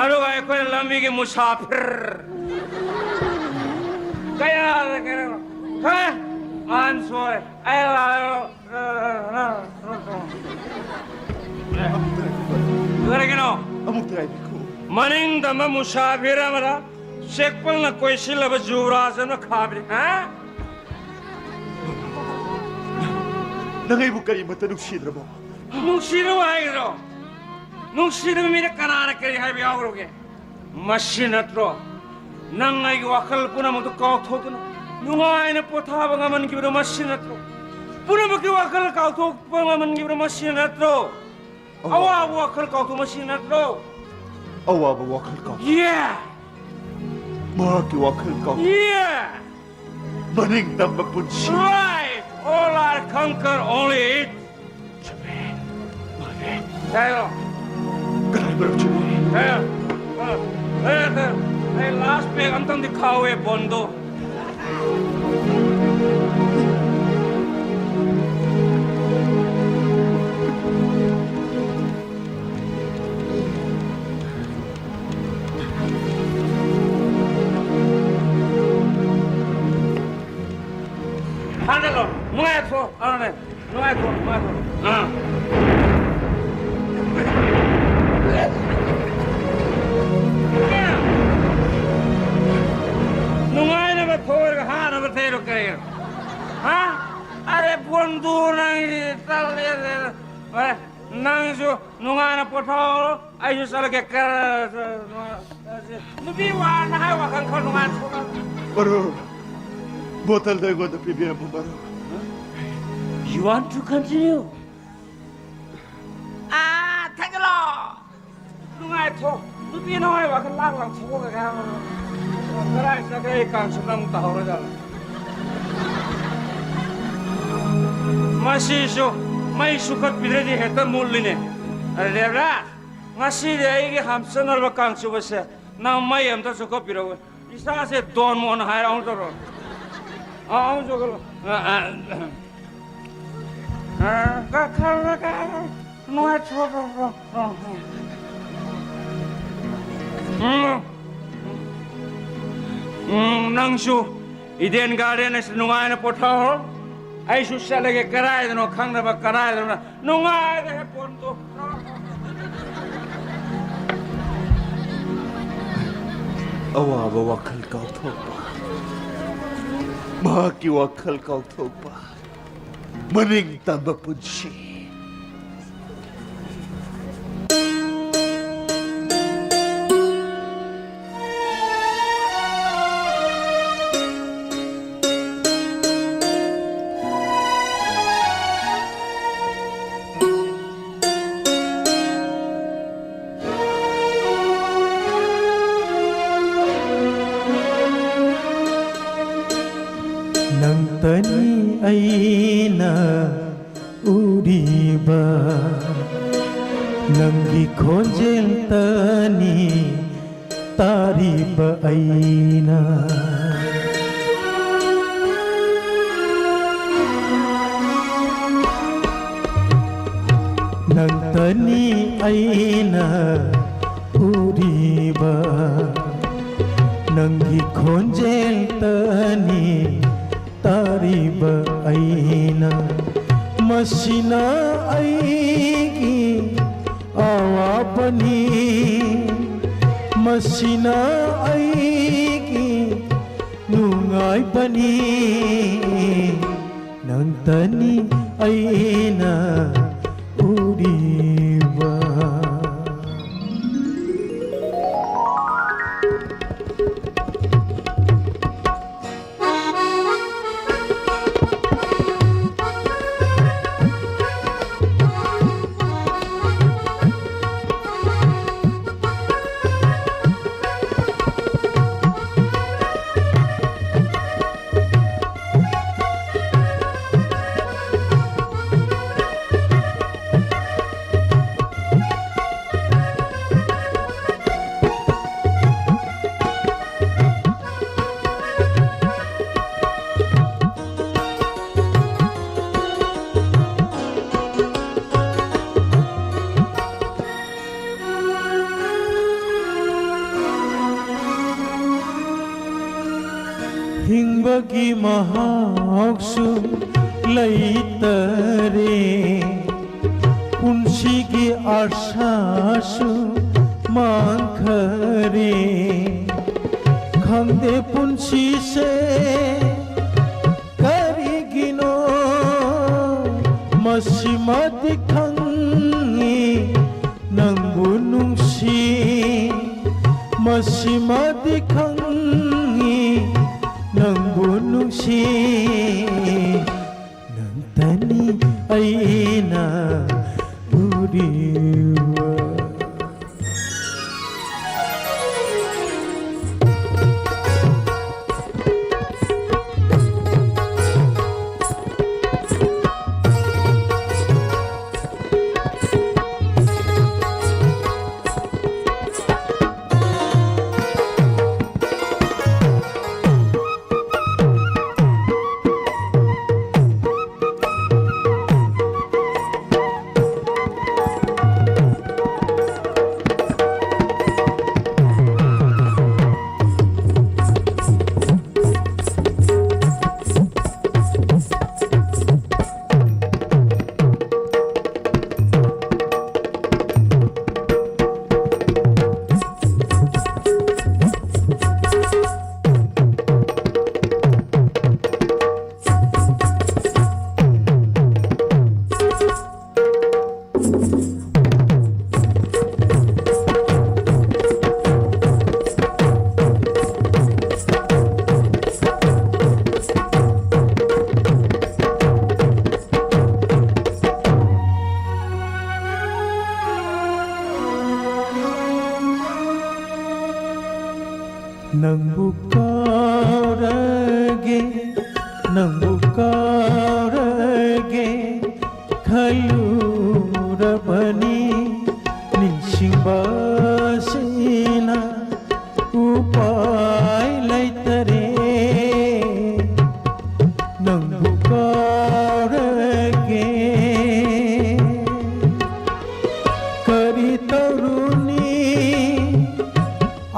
ꯑꯗꯨꯒ ꯑꯩꯈꯣꯏꯅ ꯂꯝꯕꯤꯒꯤ ꯃꯨꯁꯥꯐꯤꯔ꯫ ꯀꯌꯥꯗ ꯀꯩꯅꯣ? ꯈꯪꯉꯦ꯫ ꯑꯍꯟ ꯁꯣꯏ꯫ ꯑꯩ ꯂꯥꯛꯑꯣ꯫ ꯀꯔꯤꯒꯤꯅꯣ? ꯑꯃꯨꯛꯇ ꯉꯥꯏꯕꯤꯈꯣ꯫ ꯃꯅꯤꯡ ꯇꯝꯕ ꯃꯨꯁꯥꯐꯤꯔ ꯑꯃꯗ ꯆꯦꯛꯄꯜꯅ ꯀꯣꯏꯁꯤꯜꯂꯕ ꯖꯨꯕ꯭ꯔꯥꯖ ꯑꯃꯅ ꯈꯥꯕ꯭ꯔꯤ꯫ ꯍꯥ? ꯅꯪ ꯑꯩꯕꯨ ꯀꯔꯤꯃꯠꯇ ꯅꯨꯡꯁꯤꯗ꯭ꯔꯕꯣ? ꯅꯨꯡꯁꯤꯗꯕ ꯍꯥꯏꯒꯗ꯭ꯔꯣ? ꯅꯨꯡꯁꯤꯗꯕ ꯃꯤꯗ ꯀꯅꯥꯅ ꯀꯔꯤ ꯍꯥꯏꯕ ꯌꯥꯎꯈ꯭ꯔꯒꯦ? ꯃꯁꯤ ꯅꯠꯇ꯭ꯔꯣ ꯅꯪ ꯑꯩꯒꯤ ꯋꯥꯈꯜ ꯄꯨꯝꯅꯃꯛꯇ ꯀꯥꯎꯊꯣꯛꯇꯨꯅ ꯅꯨꯡꯉꯥꯏꯅ ꯄꯣꯊꯥꯕ ꯉꯝꯍꯟꯈꯤꯕꯗꯣ? ꯃꯁꯤ ꯅꯠꯇ꯭ꯔꯣ ꯄꯨꯝꯅꯃꯛꯀꯤ ꯋꯥꯈꯜ ꯀꯥꯎꯊꯣꯛꯄ ꯉꯝꯍꯟꯈꯤꯕꯗꯣ? ꯃꯁꯤ ꯅꯠꯇ꯭ꯔꯣ ꯑꯋꯥ- ꯑꯋꯥꯕ ꯋꯥꯈꯜ ꯀꯥꯎꯊꯣꯛ? ꯃꯁꯤ ꯅꯠꯇ꯭ꯔꯣ? ꯑꯋꯥꯕ ꯋꯥꯈꯜ ꯀꯥꯎ- Yeah! ꯃꯍꯥꯛꯀꯤ ꯋꯥꯈꯜ ꯀꯥꯎ- Yeah! ꯃꯅꯤꯡ ꯇꯝꯕ ꯄꯨꯟꯁꯤ꯫ Right! All are conquer, only it. ꯆꯨꯝꯃꯦ꯫ ꯃꯥꯅꯦ꯫ ꯀꯩꯅꯣ? ꯀꯅꯥꯏ ꯃꯔꯨꯞ ꯆꯨꯝꯃꯤ? ꯀꯩꯅꯣ? ꯑ, ꯑ, ꯑ, ꯑꯩ ꯂꯥꯁ ꯄꯦꯛ ꯑꯝꯇꯪꯗꯤ ꯈꯥꯎꯋꯦ, ꯕꯣꯟꯗꯣ꯫ ꯍꯟꯖꯜꯂꯣ꯫ ꯅꯨꯡꯉꯥꯏꯊꯣꯛꯑꯣ꯫ ꯑꯗꯨꯅꯦ꯫ ꯅꯨꯡꯉꯥꯏꯊꯣꯛꯑꯣ, ꯅꯨꯡꯉꯥꯏꯊꯣꯛꯑꯣ꯫ ꯑꯥ꯫ ꯅꯨꯡꯉꯥꯏꯅꯕ ꯊꯣꯛꯑꯒ ꯍꯥꯅꯕ ꯊꯩꯔꯣ ꯀꯩꯅꯣ? ꯍꯥ? ꯑꯔꯦ, ꯕꯣꯟꯗꯨ ꯅꯪꯒꯤ ꯇꯜꯂꯦ꯫ ꯐꯔꯦ, ꯅꯪꯁꯨ ꯅꯨꯡꯉꯥꯏꯅ ꯄꯣꯊꯥꯍꯧꯔꯣ, ꯑꯩꯁꯨ ꯆꯠꯂꯒꯦ꯫ ꯀ-, ꯅꯨꯄꯤ ꯋꯥꯅ ꯍꯥꯏ ꯋꯥꯈꯜ ꯈꯔ ꯅꯨꯡꯉꯥꯏꯅ ꯊꯣꯛꯑꯣ꯫ ꯃꯔꯨꯞ, ꯕꯣꯇꯜꯗꯣ ꯑꯩꯉꯣꯟꯗ ꯄꯤꯕꯤꯔꯝꯃꯨ, ꯃꯔꯨꯞ꯫ You want to continue? ꯑꯥ, ꯊꯛꯆꯜꯂꯣ꯫ ꯅꯨꯡꯉꯥꯏꯊꯣꯛ꯫ ꯅꯨꯄꯤ ꯅꯨꯡꯉꯥꯏꯕ ꯈꯔ ꯂꯥꯛ ꯂꯥꯛ ꯊꯣꯛꯑꯒ ꯀꯗꯥꯏ ꯆꯠꯈ꯭ꯔꯦ? ꯑꯩ ꯀꯥꯡꯁꯨ ꯅꯪ ꯇꯥꯍꯧꯔꯖꯥꯠꯂ? ꯃꯁꯤꯁꯨ ꯃꯩ ꯁꯨꯈꯠꯄꯤꯗ꯭ꯔꯗꯤ ꯍꯦꯛꯇ ꯃꯨꯠꯂꯤꯅꯦ꯫ ꯑꯔꯦ ꯗꯦꯕꯔꯥꯖ, ꯉꯁꯤꯗꯤ ꯑꯩꯒꯤ ꯍꯥꯝꯆꯟꯅꯔꯕ ꯀꯥꯡꯁꯨꯕꯁꯦ ꯅꯪ ꯃꯩ ꯑꯝꯇ ꯁꯨꯈꯠꯄꯤꯔꯛꯎ꯫ ꯏꯁꯥꯁꯦ ꯗꯣꯟ ꯃꯣꯟ ꯍꯥꯏꯔ ꯑꯃꯨꯛ ꯇꯧꯔꯣ꯫ ꯑ, ꯑꯃꯨꯛ ꯆꯠꯈ꯭ꯔꯣ꯫ ꯑ, ꯑ, ꯑ, ꯀ-, ꯈꯔ, ꯈꯔ, ꯈꯔ ꯅꯨꯡꯉꯥꯏꯊꯣꯛ-, ꯎꯝ꯫ ꯎꯝ, ꯅꯪꯁꯨ ꯏꯗꯦꯟ ꯒꯥꯔꯗꯦꯟ ꯑꯁꯤꯗ ꯅꯨꯡꯉꯥꯏꯅ ꯄꯣꯊꯥꯍꯧꯔꯣ꯫ ꯑꯩꯁꯨ ꯆꯠꯂꯒꯦ, ꯀꯗꯥꯏꯗꯅꯣ ꯈꯪꯗꯕ, ꯀꯗꯥꯏꯗꯅꯣ ꯅꯨꯡꯉꯥꯏꯕ ꯍꯦꯛ ꯀꯣꯟꯗꯣ꯫ ꯑꯋꯥꯕ ꯋꯥꯈꯜ ꯀꯥꯎꯊꯣꯛꯄ, ꯃꯍꯥꯛꯀꯤ ꯋꯥꯈꯜ ꯀꯥꯎꯊꯣꯛꯄ, ꯃꯅꯤꯡ ꯇꯝꯕ ꯄꯨꯟꯁꯤ꯫ ꯅꯪꯇꯅꯤ ꯑꯩꯅ ꯎꯔꯤꯕ, ꯅꯪꯒꯤ ꯈꯣꯟꯖꯦꯜꯇꯅꯤ ꯇꯥꯔꯤꯕ ꯑꯩꯅ꯫ ꯅꯪꯇꯅꯤ ꯑꯩꯅ ꯎꯔꯤꯕ, ꯅꯪꯒꯤ ꯈꯣꯟꯖꯦꯜꯇꯅꯤ ꯇꯥꯔꯤꯕ ꯑꯩꯅ꯫ ꯃꯁꯤꯅ ꯑꯩꯒꯤ ꯑꯋꯥꯕꯅꯤ, ꯃꯁꯤꯅ ꯑꯩꯒꯤ ꯅꯨꯡꯉꯥꯏꯕꯅꯤ, ꯅꯪꯇꯅꯤ ꯑꯩꯅ ꯎꯔꯤꯕ꯫ ꯒꯤ ꯃꯍꯥꯎꯁꯨ ꯂꯩꯇꯔꯦ, ꯄꯨꯟꯁꯤꯒꯤ ꯑꯥꯁꯥꯁꯨ ꯃꯥꯡꯈꯔꯦ꯫ ꯈꯪꯗꯦ ꯄꯨꯟꯁꯤꯁꯦ ꯀꯔꯤꯒꯤꯅꯣ ꯃꯁꯤꯃꯗꯤ ꯈꯪꯉꯤ ꯅꯪꯕꯨ ꯅꯨꯡꯁꯤ, ꯃꯁꯤꯃꯗꯤ ꯈꯪꯉꯤ ꯅꯪꯕꯨ ꯅꯨꯡꯁꯤ꯫ ꯅꯪꯇꯅꯤ ꯑꯩꯅ ꯎꯔꯤꯕ꯫ ꯅꯪꯕꯨ ꯀꯥꯎꯔꯒꯦ, ꯅꯪꯕꯨ ꯀꯥꯎꯔꯒꯦ ꯈꯜꯂꯨꯔꯕꯅꯤ꯫ ꯅꯤꯡꯁꯤꯡꯕꯁꯤꯅ ꯎꯄꯥꯏ ꯂꯩꯇꯔꯦ꯫ ꯅꯪꯕꯨ ꯀꯥꯎꯔꯒꯦ ꯀꯔꯤ ꯇꯧꯔꯨꯅꯤ?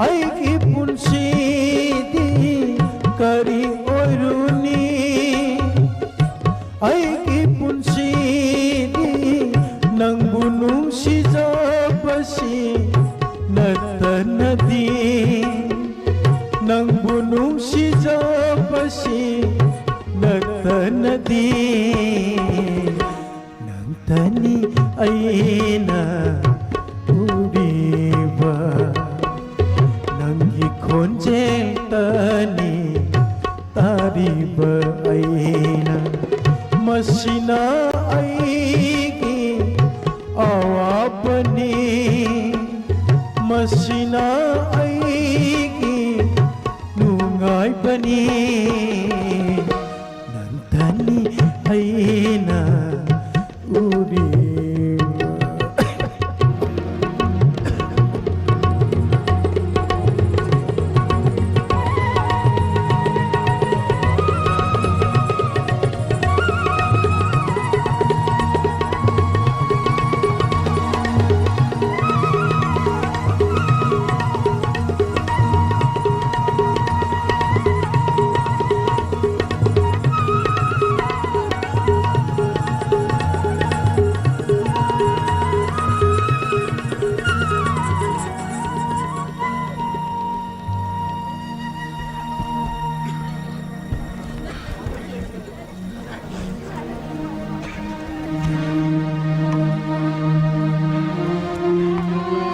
ꯑꯩꯒꯤ ꯄꯨꯟꯁꯤꯗꯤ ꯀꯔꯤ ꯑꯣꯏ ꯅꯨꯡꯁꯤꯖꯕꯁꯤ ꯅꯠꯇꯅꯗꯤ, ꯅꯪꯕꯨ ꯅꯨꯡꯁꯤꯖꯕꯁꯤ ꯅꯠꯇꯅꯗꯤ, ꯅꯪꯇꯅꯤ ꯑꯩꯅ ꯎꯔꯤꯕ, ꯅꯪꯒꯤ ꯈꯣꯟꯖꯦꯜꯇꯅꯤ ꯇꯥꯔꯤꯕ ꯑꯩꯅ꯫ ꯃꯁꯤꯅ ꯑꯩꯒꯤ ꯑꯋꯥꯕꯅꯤ, ꯃꯁꯤꯅ ꯑꯩꯒꯤ ꯅꯨꯡꯉꯥꯏꯕꯅꯤ꯫ ꯅꯪꯇꯅꯤ ꯑꯩꯅ ꯎꯔꯤꯕ꯫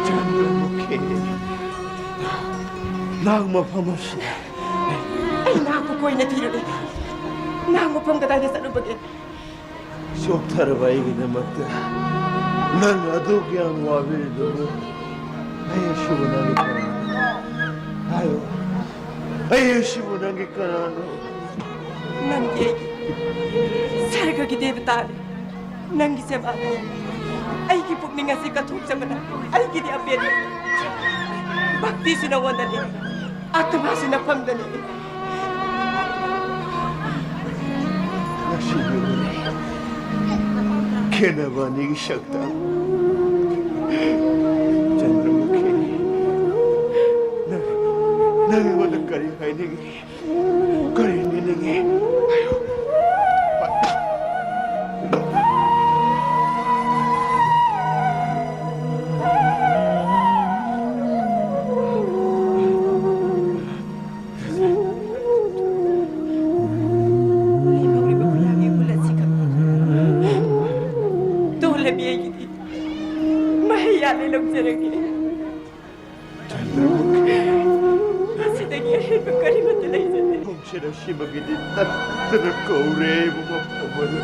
ꯆꯟꯗ꯭ꯔꯃꯨꯈꯤ, ꯅꯪ ꯃꯐꯝ ꯑꯁꯤꯗ꯫ ꯑꯩ ꯅꯍꯥꯛꯄꯨ ꯀꯣꯏꯅ ꯊꯤꯔꯨꯔꯦ꯫ ꯅꯍꯥꯛ ꯃꯐꯝ ꯀꯗꯥꯏꯗ ꯆꯠꯂꯨꯕꯒꯦ? ꯆꯣꯛꯊꯔꯕ ꯑꯩꯒꯤꯗꯃꯛꯇ ꯅꯪ ꯑꯗꯨꯛ ꯌꯥꯝ ꯋꯥꯕꯤꯔꯤꯗꯨꯕꯨ, ꯑꯩ ꯑꯁꯤꯕꯨ ꯅꯪꯒꯤ ꯀꯅꯥꯅꯣ? ꯍꯥꯏꯌꯨ, ꯑꯩ ꯑꯁꯤꯕꯨ ꯅꯪꯒꯤ ꯀꯅꯥꯅꯣ? ꯅꯪꯗꯤ ꯑꯩꯒꯤ ꯁꯔꯒꯒꯤ ꯗꯦꯕꯇꯥꯅꯤ꯫ ꯅꯪꯒꯤ ꯁꯦꯕꯥꯗ ꯑꯩꯒꯤ ꯄꯨꯛꯅꯤꯡ ꯑꯁꯤ ꯀꯠꯊꯣꯛꯆꯕꯅ ꯑꯩꯒꯤꯗꯤ ꯑꯄꯦꯟꯕ꯫ ꯚꯛꯇꯤꯁꯨ ꯅꯉꯣꯟꯗꯅꯤ, ꯑꯥꯇꯃꯥꯁꯨ ꯅꯐꯝꯗꯅꯤ꯫ ꯉꯁꯤꯗꯤ ꯎꯔꯦ ꯈꯦꯠꯅꯕ ꯑꯅꯤꯒꯤ ꯁꯛꯇꯝ꯫ ꯆꯟꯗ꯭ꯔꯃꯨꯈꯤ, ꯅꯪ, ꯅꯪ ꯑꯩꯉꯣꯟꯗ ꯀꯔꯤ ꯍꯥꯏꯅꯤꯡꯉꯤ? ꯀꯔꯤ ꯅꯤꯡꯅꯤꯡꯉꯤ? ꯍꯥꯏꯌꯨ꯫ ꯃꯍꯩ ꯌꯥꯜꯂꯦ ꯂꯧꯖꯔꯒꯦ꯫ ꯃꯁꯤꯗꯒꯤ ꯑꯍꯦꯟꯕ ꯀꯔꯤꯃꯠꯇ ꯂꯩꯖꯗꯦ꯫ ꯈꯣꯡꯁꯤꯔ ꯁꯤꯃꯒꯤꯗꯤ ꯇꯠꯇꯅ ꯀꯧꯔꯦ, ꯃꯐꯝ ꯑꯃꯗ꯫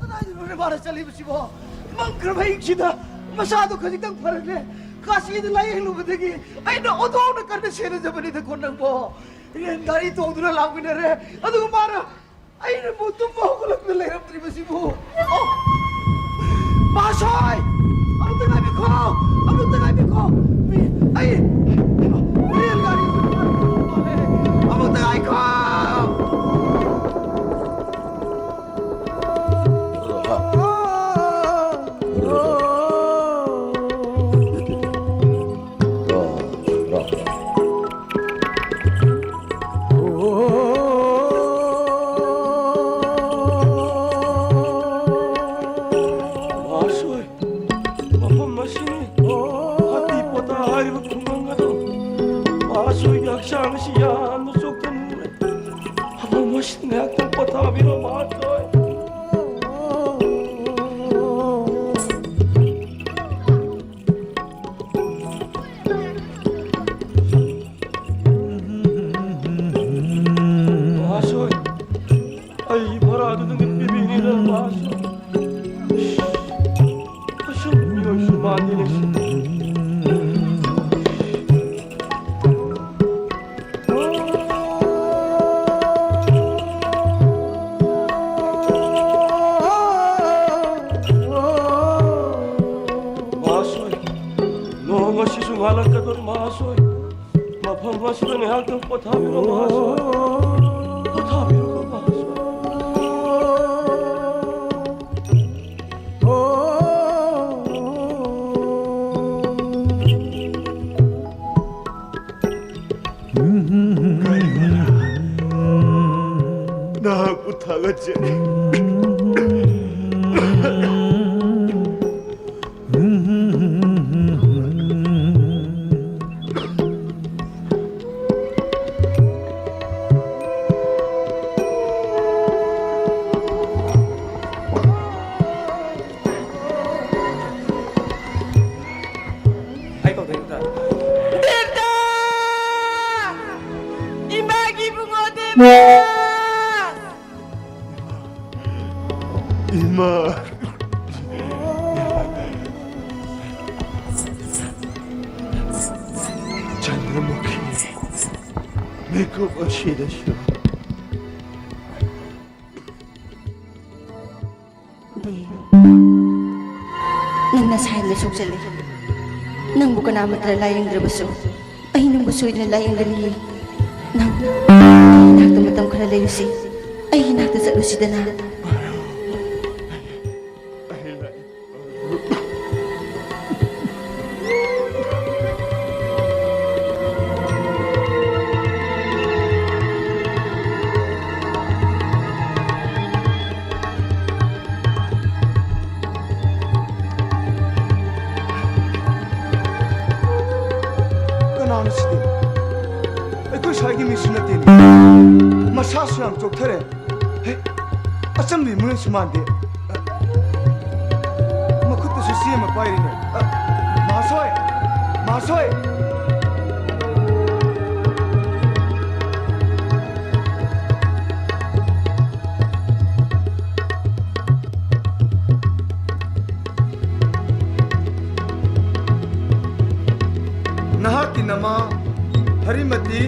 ꯀꯗꯥꯏꯗꯅꯣꯅꯦ ꯃꯥꯅ ꯆꯠꯂꯤꯕꯁꯤꯕꯣ? ꯃꯝꯈ꯭ꯔꯕ ꯑꯍꯤꯡꯁꯤꯗ ꯃꯁꯥꯗꯣ ꯈꯖꯤꯛꯇꯪ ꯐꯔꯛꯂꯦ꯫ ꯀꯥꯁꯤꯗ ꯂꯥꯌꯦꯡꯂꯨꯕꯗꯒꯤ ꯑꯩꯅ ꯑꯣꯟꯊꯣꯛꯅ ꯀꯟꯅ ꯁꯦꯟꯅꯖꯕꯅꯤꯗꯀꯣ ꯅꯪꯕꯣ꯫ ꯔꯦꯜ ꯒꯥꯔꯤ ꯇꯣꯡꯗꯨꯅ ꯂꯥꯛꯃꯤꯟꯅꯔꯦ, ꯑꯗꯨꯒ ꯃꯥꯅ ꯑꯩꯅ ꯑꯃꯨꯛ ꯇꯨꯝꯕ ꯍꯧꯒꯠꯂꯛꯄꯗ ꯂꯩꯔꯝꯗ꯭ꯔꯤꯕꯁꯤꯕꯨ꯫ ꯑꯣ! ꯃꯍꯥꯁꯣꯏ! ꯑꯃꯨꯛꯇ ꯉꯥꯏꯕꯤꯈꯣ! ꯑꯃꯨꯛꯇ ꯉꯥꯏꯕꯤꯈꯣ! ꯃꯤ, ꯑꯩ, ꯔꯦꯜ ꯒꯥꯔꯤ ꯃꯥꯜꯂꯦ꯫ ꯑꯃꯨꯛꯇ ꯉꯥꯏꯈꯣ! ꯃꯍꯥꯁꯣꯏ, ꯃꯐꯝ ꯑꯁꯤꯅꯤ꯫ ꯍꯥꯇꯤ ꯄꯣꯇꯥ ꯍꯥꯏꯔꯤꯕ ꯈꯨꯡꯒꯪ ꯑꯗꯣ꯫ ꯃꯍꯥꯁꯣꯏꯒꯤ ꯍꯛꯆꯥꯡ ꯑꯁꯤ ꯌꯥꯝꯅ ꯆꯣꯛꯊꯅ ꯎꯔꯦ꯫ ꯃꯐꯝ ꯑꯁꯤꯗ ꯉꯥꯏꯍꯥꯛꯇꯪ ꯄꯣꯊꯥꯕꯤꯔꯣ, ꯃꯍꯥꯁꯣꯏ꯫ ꯃꯍꯥꯁꯣꯏ, ꯑꯩ ꯚꯔꯥꯗꯨꯗꯒꯤ ꯄꯤꯕꯤꯅꯤꯗ, ꯃꯍꯥꯁꯣꯏ꯫ ꯑꯁꯨꯝ ꯃꯤꯑꯣꯏꯁꯨ ꯃꯥꯟꯗꯦꯅꯦ꯫ ꯃꯍꯥꯁꯣꯏ, ꯅꯣꯡ ꯑꯁꯤꯁꯨ ꯉꯥꯜꯂꯛꯀꯗꯧꯔꯤ, ꯃꯍꯥꯁꯣꯏ꯫ ꯃꯐꯝ ꯑꯁꯤꯗ ꯉꯥꯏꯍꯥꯛꯇꯪ ꯄꯣꯊꯥꯕꯤꯔꯣ, ꯃꯍꯥꯁꯣꯏ꯫ ꯄꯣꯊꯥꯕꯤꯔꯣ, ꯃꯍꯥꯁꯣꯏ꯫ ꯅꯍꯥꯛꯄꯨ ꯊꯥꯒꯠꯆꯔꯤ꯫ ꯑꯩ ꯀꯧꯗꯣꯏ ꯅꯠꯇ꯭ꯔꯥ? ꯗꯦꯕꯗꯥ! ꯏꯃꯥꯒꯤ ꯏꯕꯨꯡꯉꯣ ꯗꯦꯕꯗꯥ! ꯏꯃꯥ! ꯆꯟꯗ꯭ꯔꯃꯨꯈꯤ, ꯃꯤꯀꯨꯞ ꯑꯁꯤꯗꯁꯨ꯫ ꯗꯦꯕ, ꯅꯪ ꯅꯁꯥ ꯌꯥꯝꯅ ꯁꯣꯛꯆꯜꯂꯦ꯫ ꯅꯪꯕꯨ ꯀꯅꯥꯃꯠꯇꯅ ꯂꯥꯌꯦꯡꯗ꯭ꯔꯕꯁꯨ ꯑꯩ ꯅꯪꯕꯨ ꯁꯣꯏꯗꯅ ꯂꯥꯌꯦꯡꯒꯅꯤꯌꯦ꯫ ꯅꯪ ꯑꯩ ꯅꯥꯛꯇ ꯃꯇꯝ ꯈꯔ ꯂꯩꯔꯨꯁꯤ꯫ ꯑꯩꯒꯤ ꯅꯥꯛꯇ ꯆꯠꯂꯨꯁꯤꯗꯅ꯫ ꯀꯅꯥꯅꯣ ꯁꯤꯗꯤ? ꯑꯩꯈꯣꯏ ꯁ꯭ꯋꯥꯏꯒꯤ ꯃꯤꯁꯨ ꯅꯠꯇꯦꯅꯦ꯫ ꯃꯁꯥꯁꯨ ꯌꯥꯝ ꯆꯣꯛꯊꯔꯦ꯫ ꯍꯦ, ꯑꯆꯝꯕꯤ ꯃꯤꯑꯣꯏꯁꯨ ꯃꯥꯟꯗꯦ꯫ ꯃꯈꯨꯠꯇꯁꯨ ꯆꯦ ꯑꯃ ꯄꯥꯏꯔꯤꯅꯦ꯫ ꯑ, ꯃꯍꯥꯁꯣꯏ! ꯃꯍꯥꯁꯣꯏ! ꯅꯍꯥꯛꯀꯤ ꯅꯃꯥ ꯍꯔꯤꯃꯇꯤ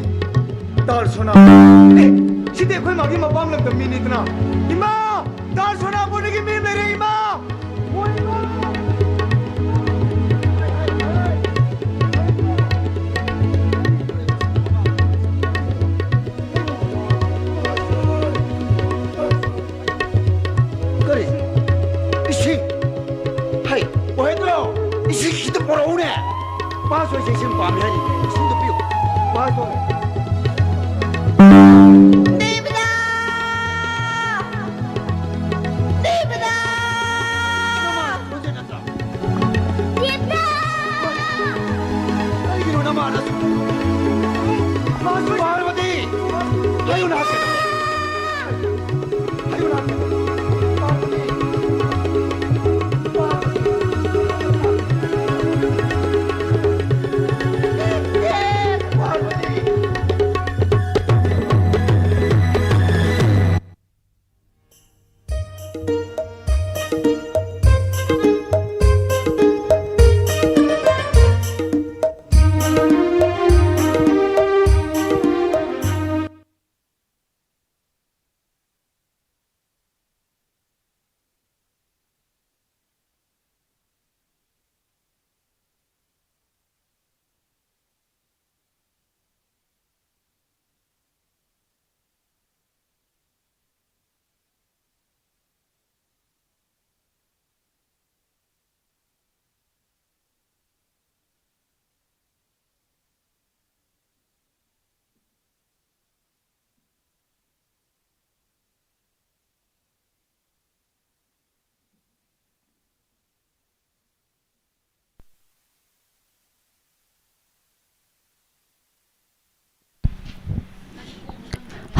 ꯇꯥꯜ ꯁꯣꯅꯥ꯫ ꯑꯦ, ꯁꯤꯗꯤ ꯑꯩꯈꯣꯏ ꯃꯥꯒꯤ ꯃꯄꯥꯝ ꯂꯝꯗꯝ ꯃꯤꯅꯤꯗꯅ꯫ ꯏꯃꯥ! ꯇꯥꯜ ꯁꯣꯅꯥꯄꯨꯔꯗꯒꯤ ꯃꯤ ꯑꯃ ꯂꯩꯔꯦ, ꯏꯃꯥ! ꯀꯔꯤ? ꯏꯁꯤꯡ? ꯍꯩ, ꯃꯍꯦꯟꯗ꯭ꯔꯣ, ꯏꯁꯤꯡ ꯈꯤꯇ ꯄꯨꯔꯛꯎꯅꯦ꯫ ꯄꯥꯁ ꯑꯣꯏꯁꯦ ꯏꯁꯤꯡ ꯄꯥꯝꯃꯤ ꯍꯥꯏꯔꯤꯅꯦ꯫ ꯏꯁꯤꯡꯗꯣ ꯄꯤꯌꯨ꯫ ꯄꯥꯁ ꯑꯣꯏ꯫ ꯗꯦꯕꯗꯥ!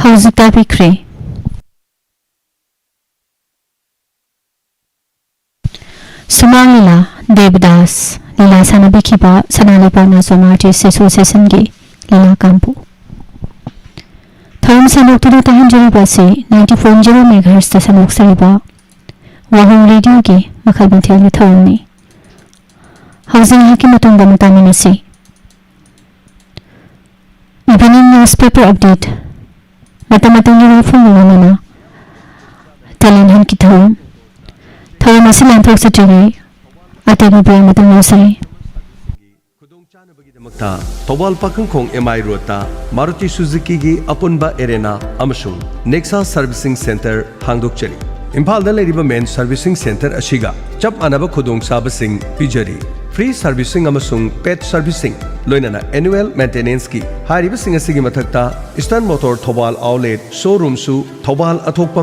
ꯍꯧꯖꯤꯛ ꯇꯥꯕꯤꯈ꯭ꯔꯦ꯫ ꯁꯨꯃꯥꯡ ꯂꯤꯂꯥ, ꯗꯦꯕꯗꯥꯁ꯫ ꯂꯤꯂꯥ ꯁꯥꯟꯅꯕꯤꯈꯤꯕ ꯁꯅꯥ ꯂꯩꯕꯥꯛ ꯅꯥꯆꯣꯝ Artist Associationꯒꯤ ꯂꯤꯂꯥ ꯀꯥꯡꯕꯨ꯫ ꯊꯧꯔꯝ ꯁꯟꯗꯣꯛꯇꯨꯅ ꯇꯥꯍꯟꯖꯔꯤꯕ ꯑꯁꯤ ninety point zero megahertzꯇ ꯁꯟꯗꯣꯛꯆꯔꯤꯕ ꯋꯥꯍꯣꯡ ꯔꯦꯗꯤꯑꯣꯒꯤ ꯃꯈꯜ ꯃꯊꯦꯜꯒꯤ ꯊꯧꯔꯝꯅꯤ꯫ ꯍꯧꯖꯤꯛ ꯉꯥꯏꯍꯥꯛꯀꯤ ꯃꯇꯨꯡꯗ ꯑꯃꯨꯛ ꯇꯥꯃꯤꯟꯅꯁꯤ꯫ Evening newspaper update꯫ ꯃꯇꯝ ꯃꯇꯝꯒꯤ ꯋꯥꯐꯝꯒ ꯂꯣꯏꯅꯅ talent huntꯀꯤ ꯊꯧꯔꯝ꯫ ꯊꯧꯔꯝ ꯑꯁꯤ ꯂꯥꯟꯊꯣꯛꯆꯗ꯭ꯔꯤꯉꯩ ꯑꯇꯦꯟꯕ break ꯑꯃꯇꯪ ꯂꯧꯖꯩ꯫ ꯈꯨꯗꯣꯡꯆꯥꯅꯕꯒꯤꯗꯃꯛꯇ ꯊꯧꯕꯥꯜ ꯄꯥꯈꯪꯈꯣꯡ M I roadꯇ Maruti Suzukiꯒꯤ ꯑꯄꯨꯟꯕ arena ꯑꯃꯁꯨꯡ Nexa Servicing Center ꯍꯥꯡꯗꯣꯛꯆꯔꯤ꯫ ꯏꯝꯐꯥꯜꯗ ꯂꯩꯔꯤꯕ main servicing center ꯑꯁꯤꯒ ꯆꯞ ꯃꯥꯟꯅꯕ ꯈꯨꯗꯣꯡꯆꯥꯕꯁꯤꯡ ꯄꯤꯖꯔꯤ꯫ Free servicing ꯑꯃꯁꯨꯡ pet servicing, ꯂꯣꯏꯅꯅ annual maintenanceꯀꯤ꯫ ꯍꯥꯏꯔꯤꯕꯁꯤꯡ ꯑꯁꯤꯒꯤ ꯃꯊꯛꯇ Eastern Motor Thoubal outlet showroomꯁꯨ Thoubal ꯑꯊꯣꯛꯄꯝ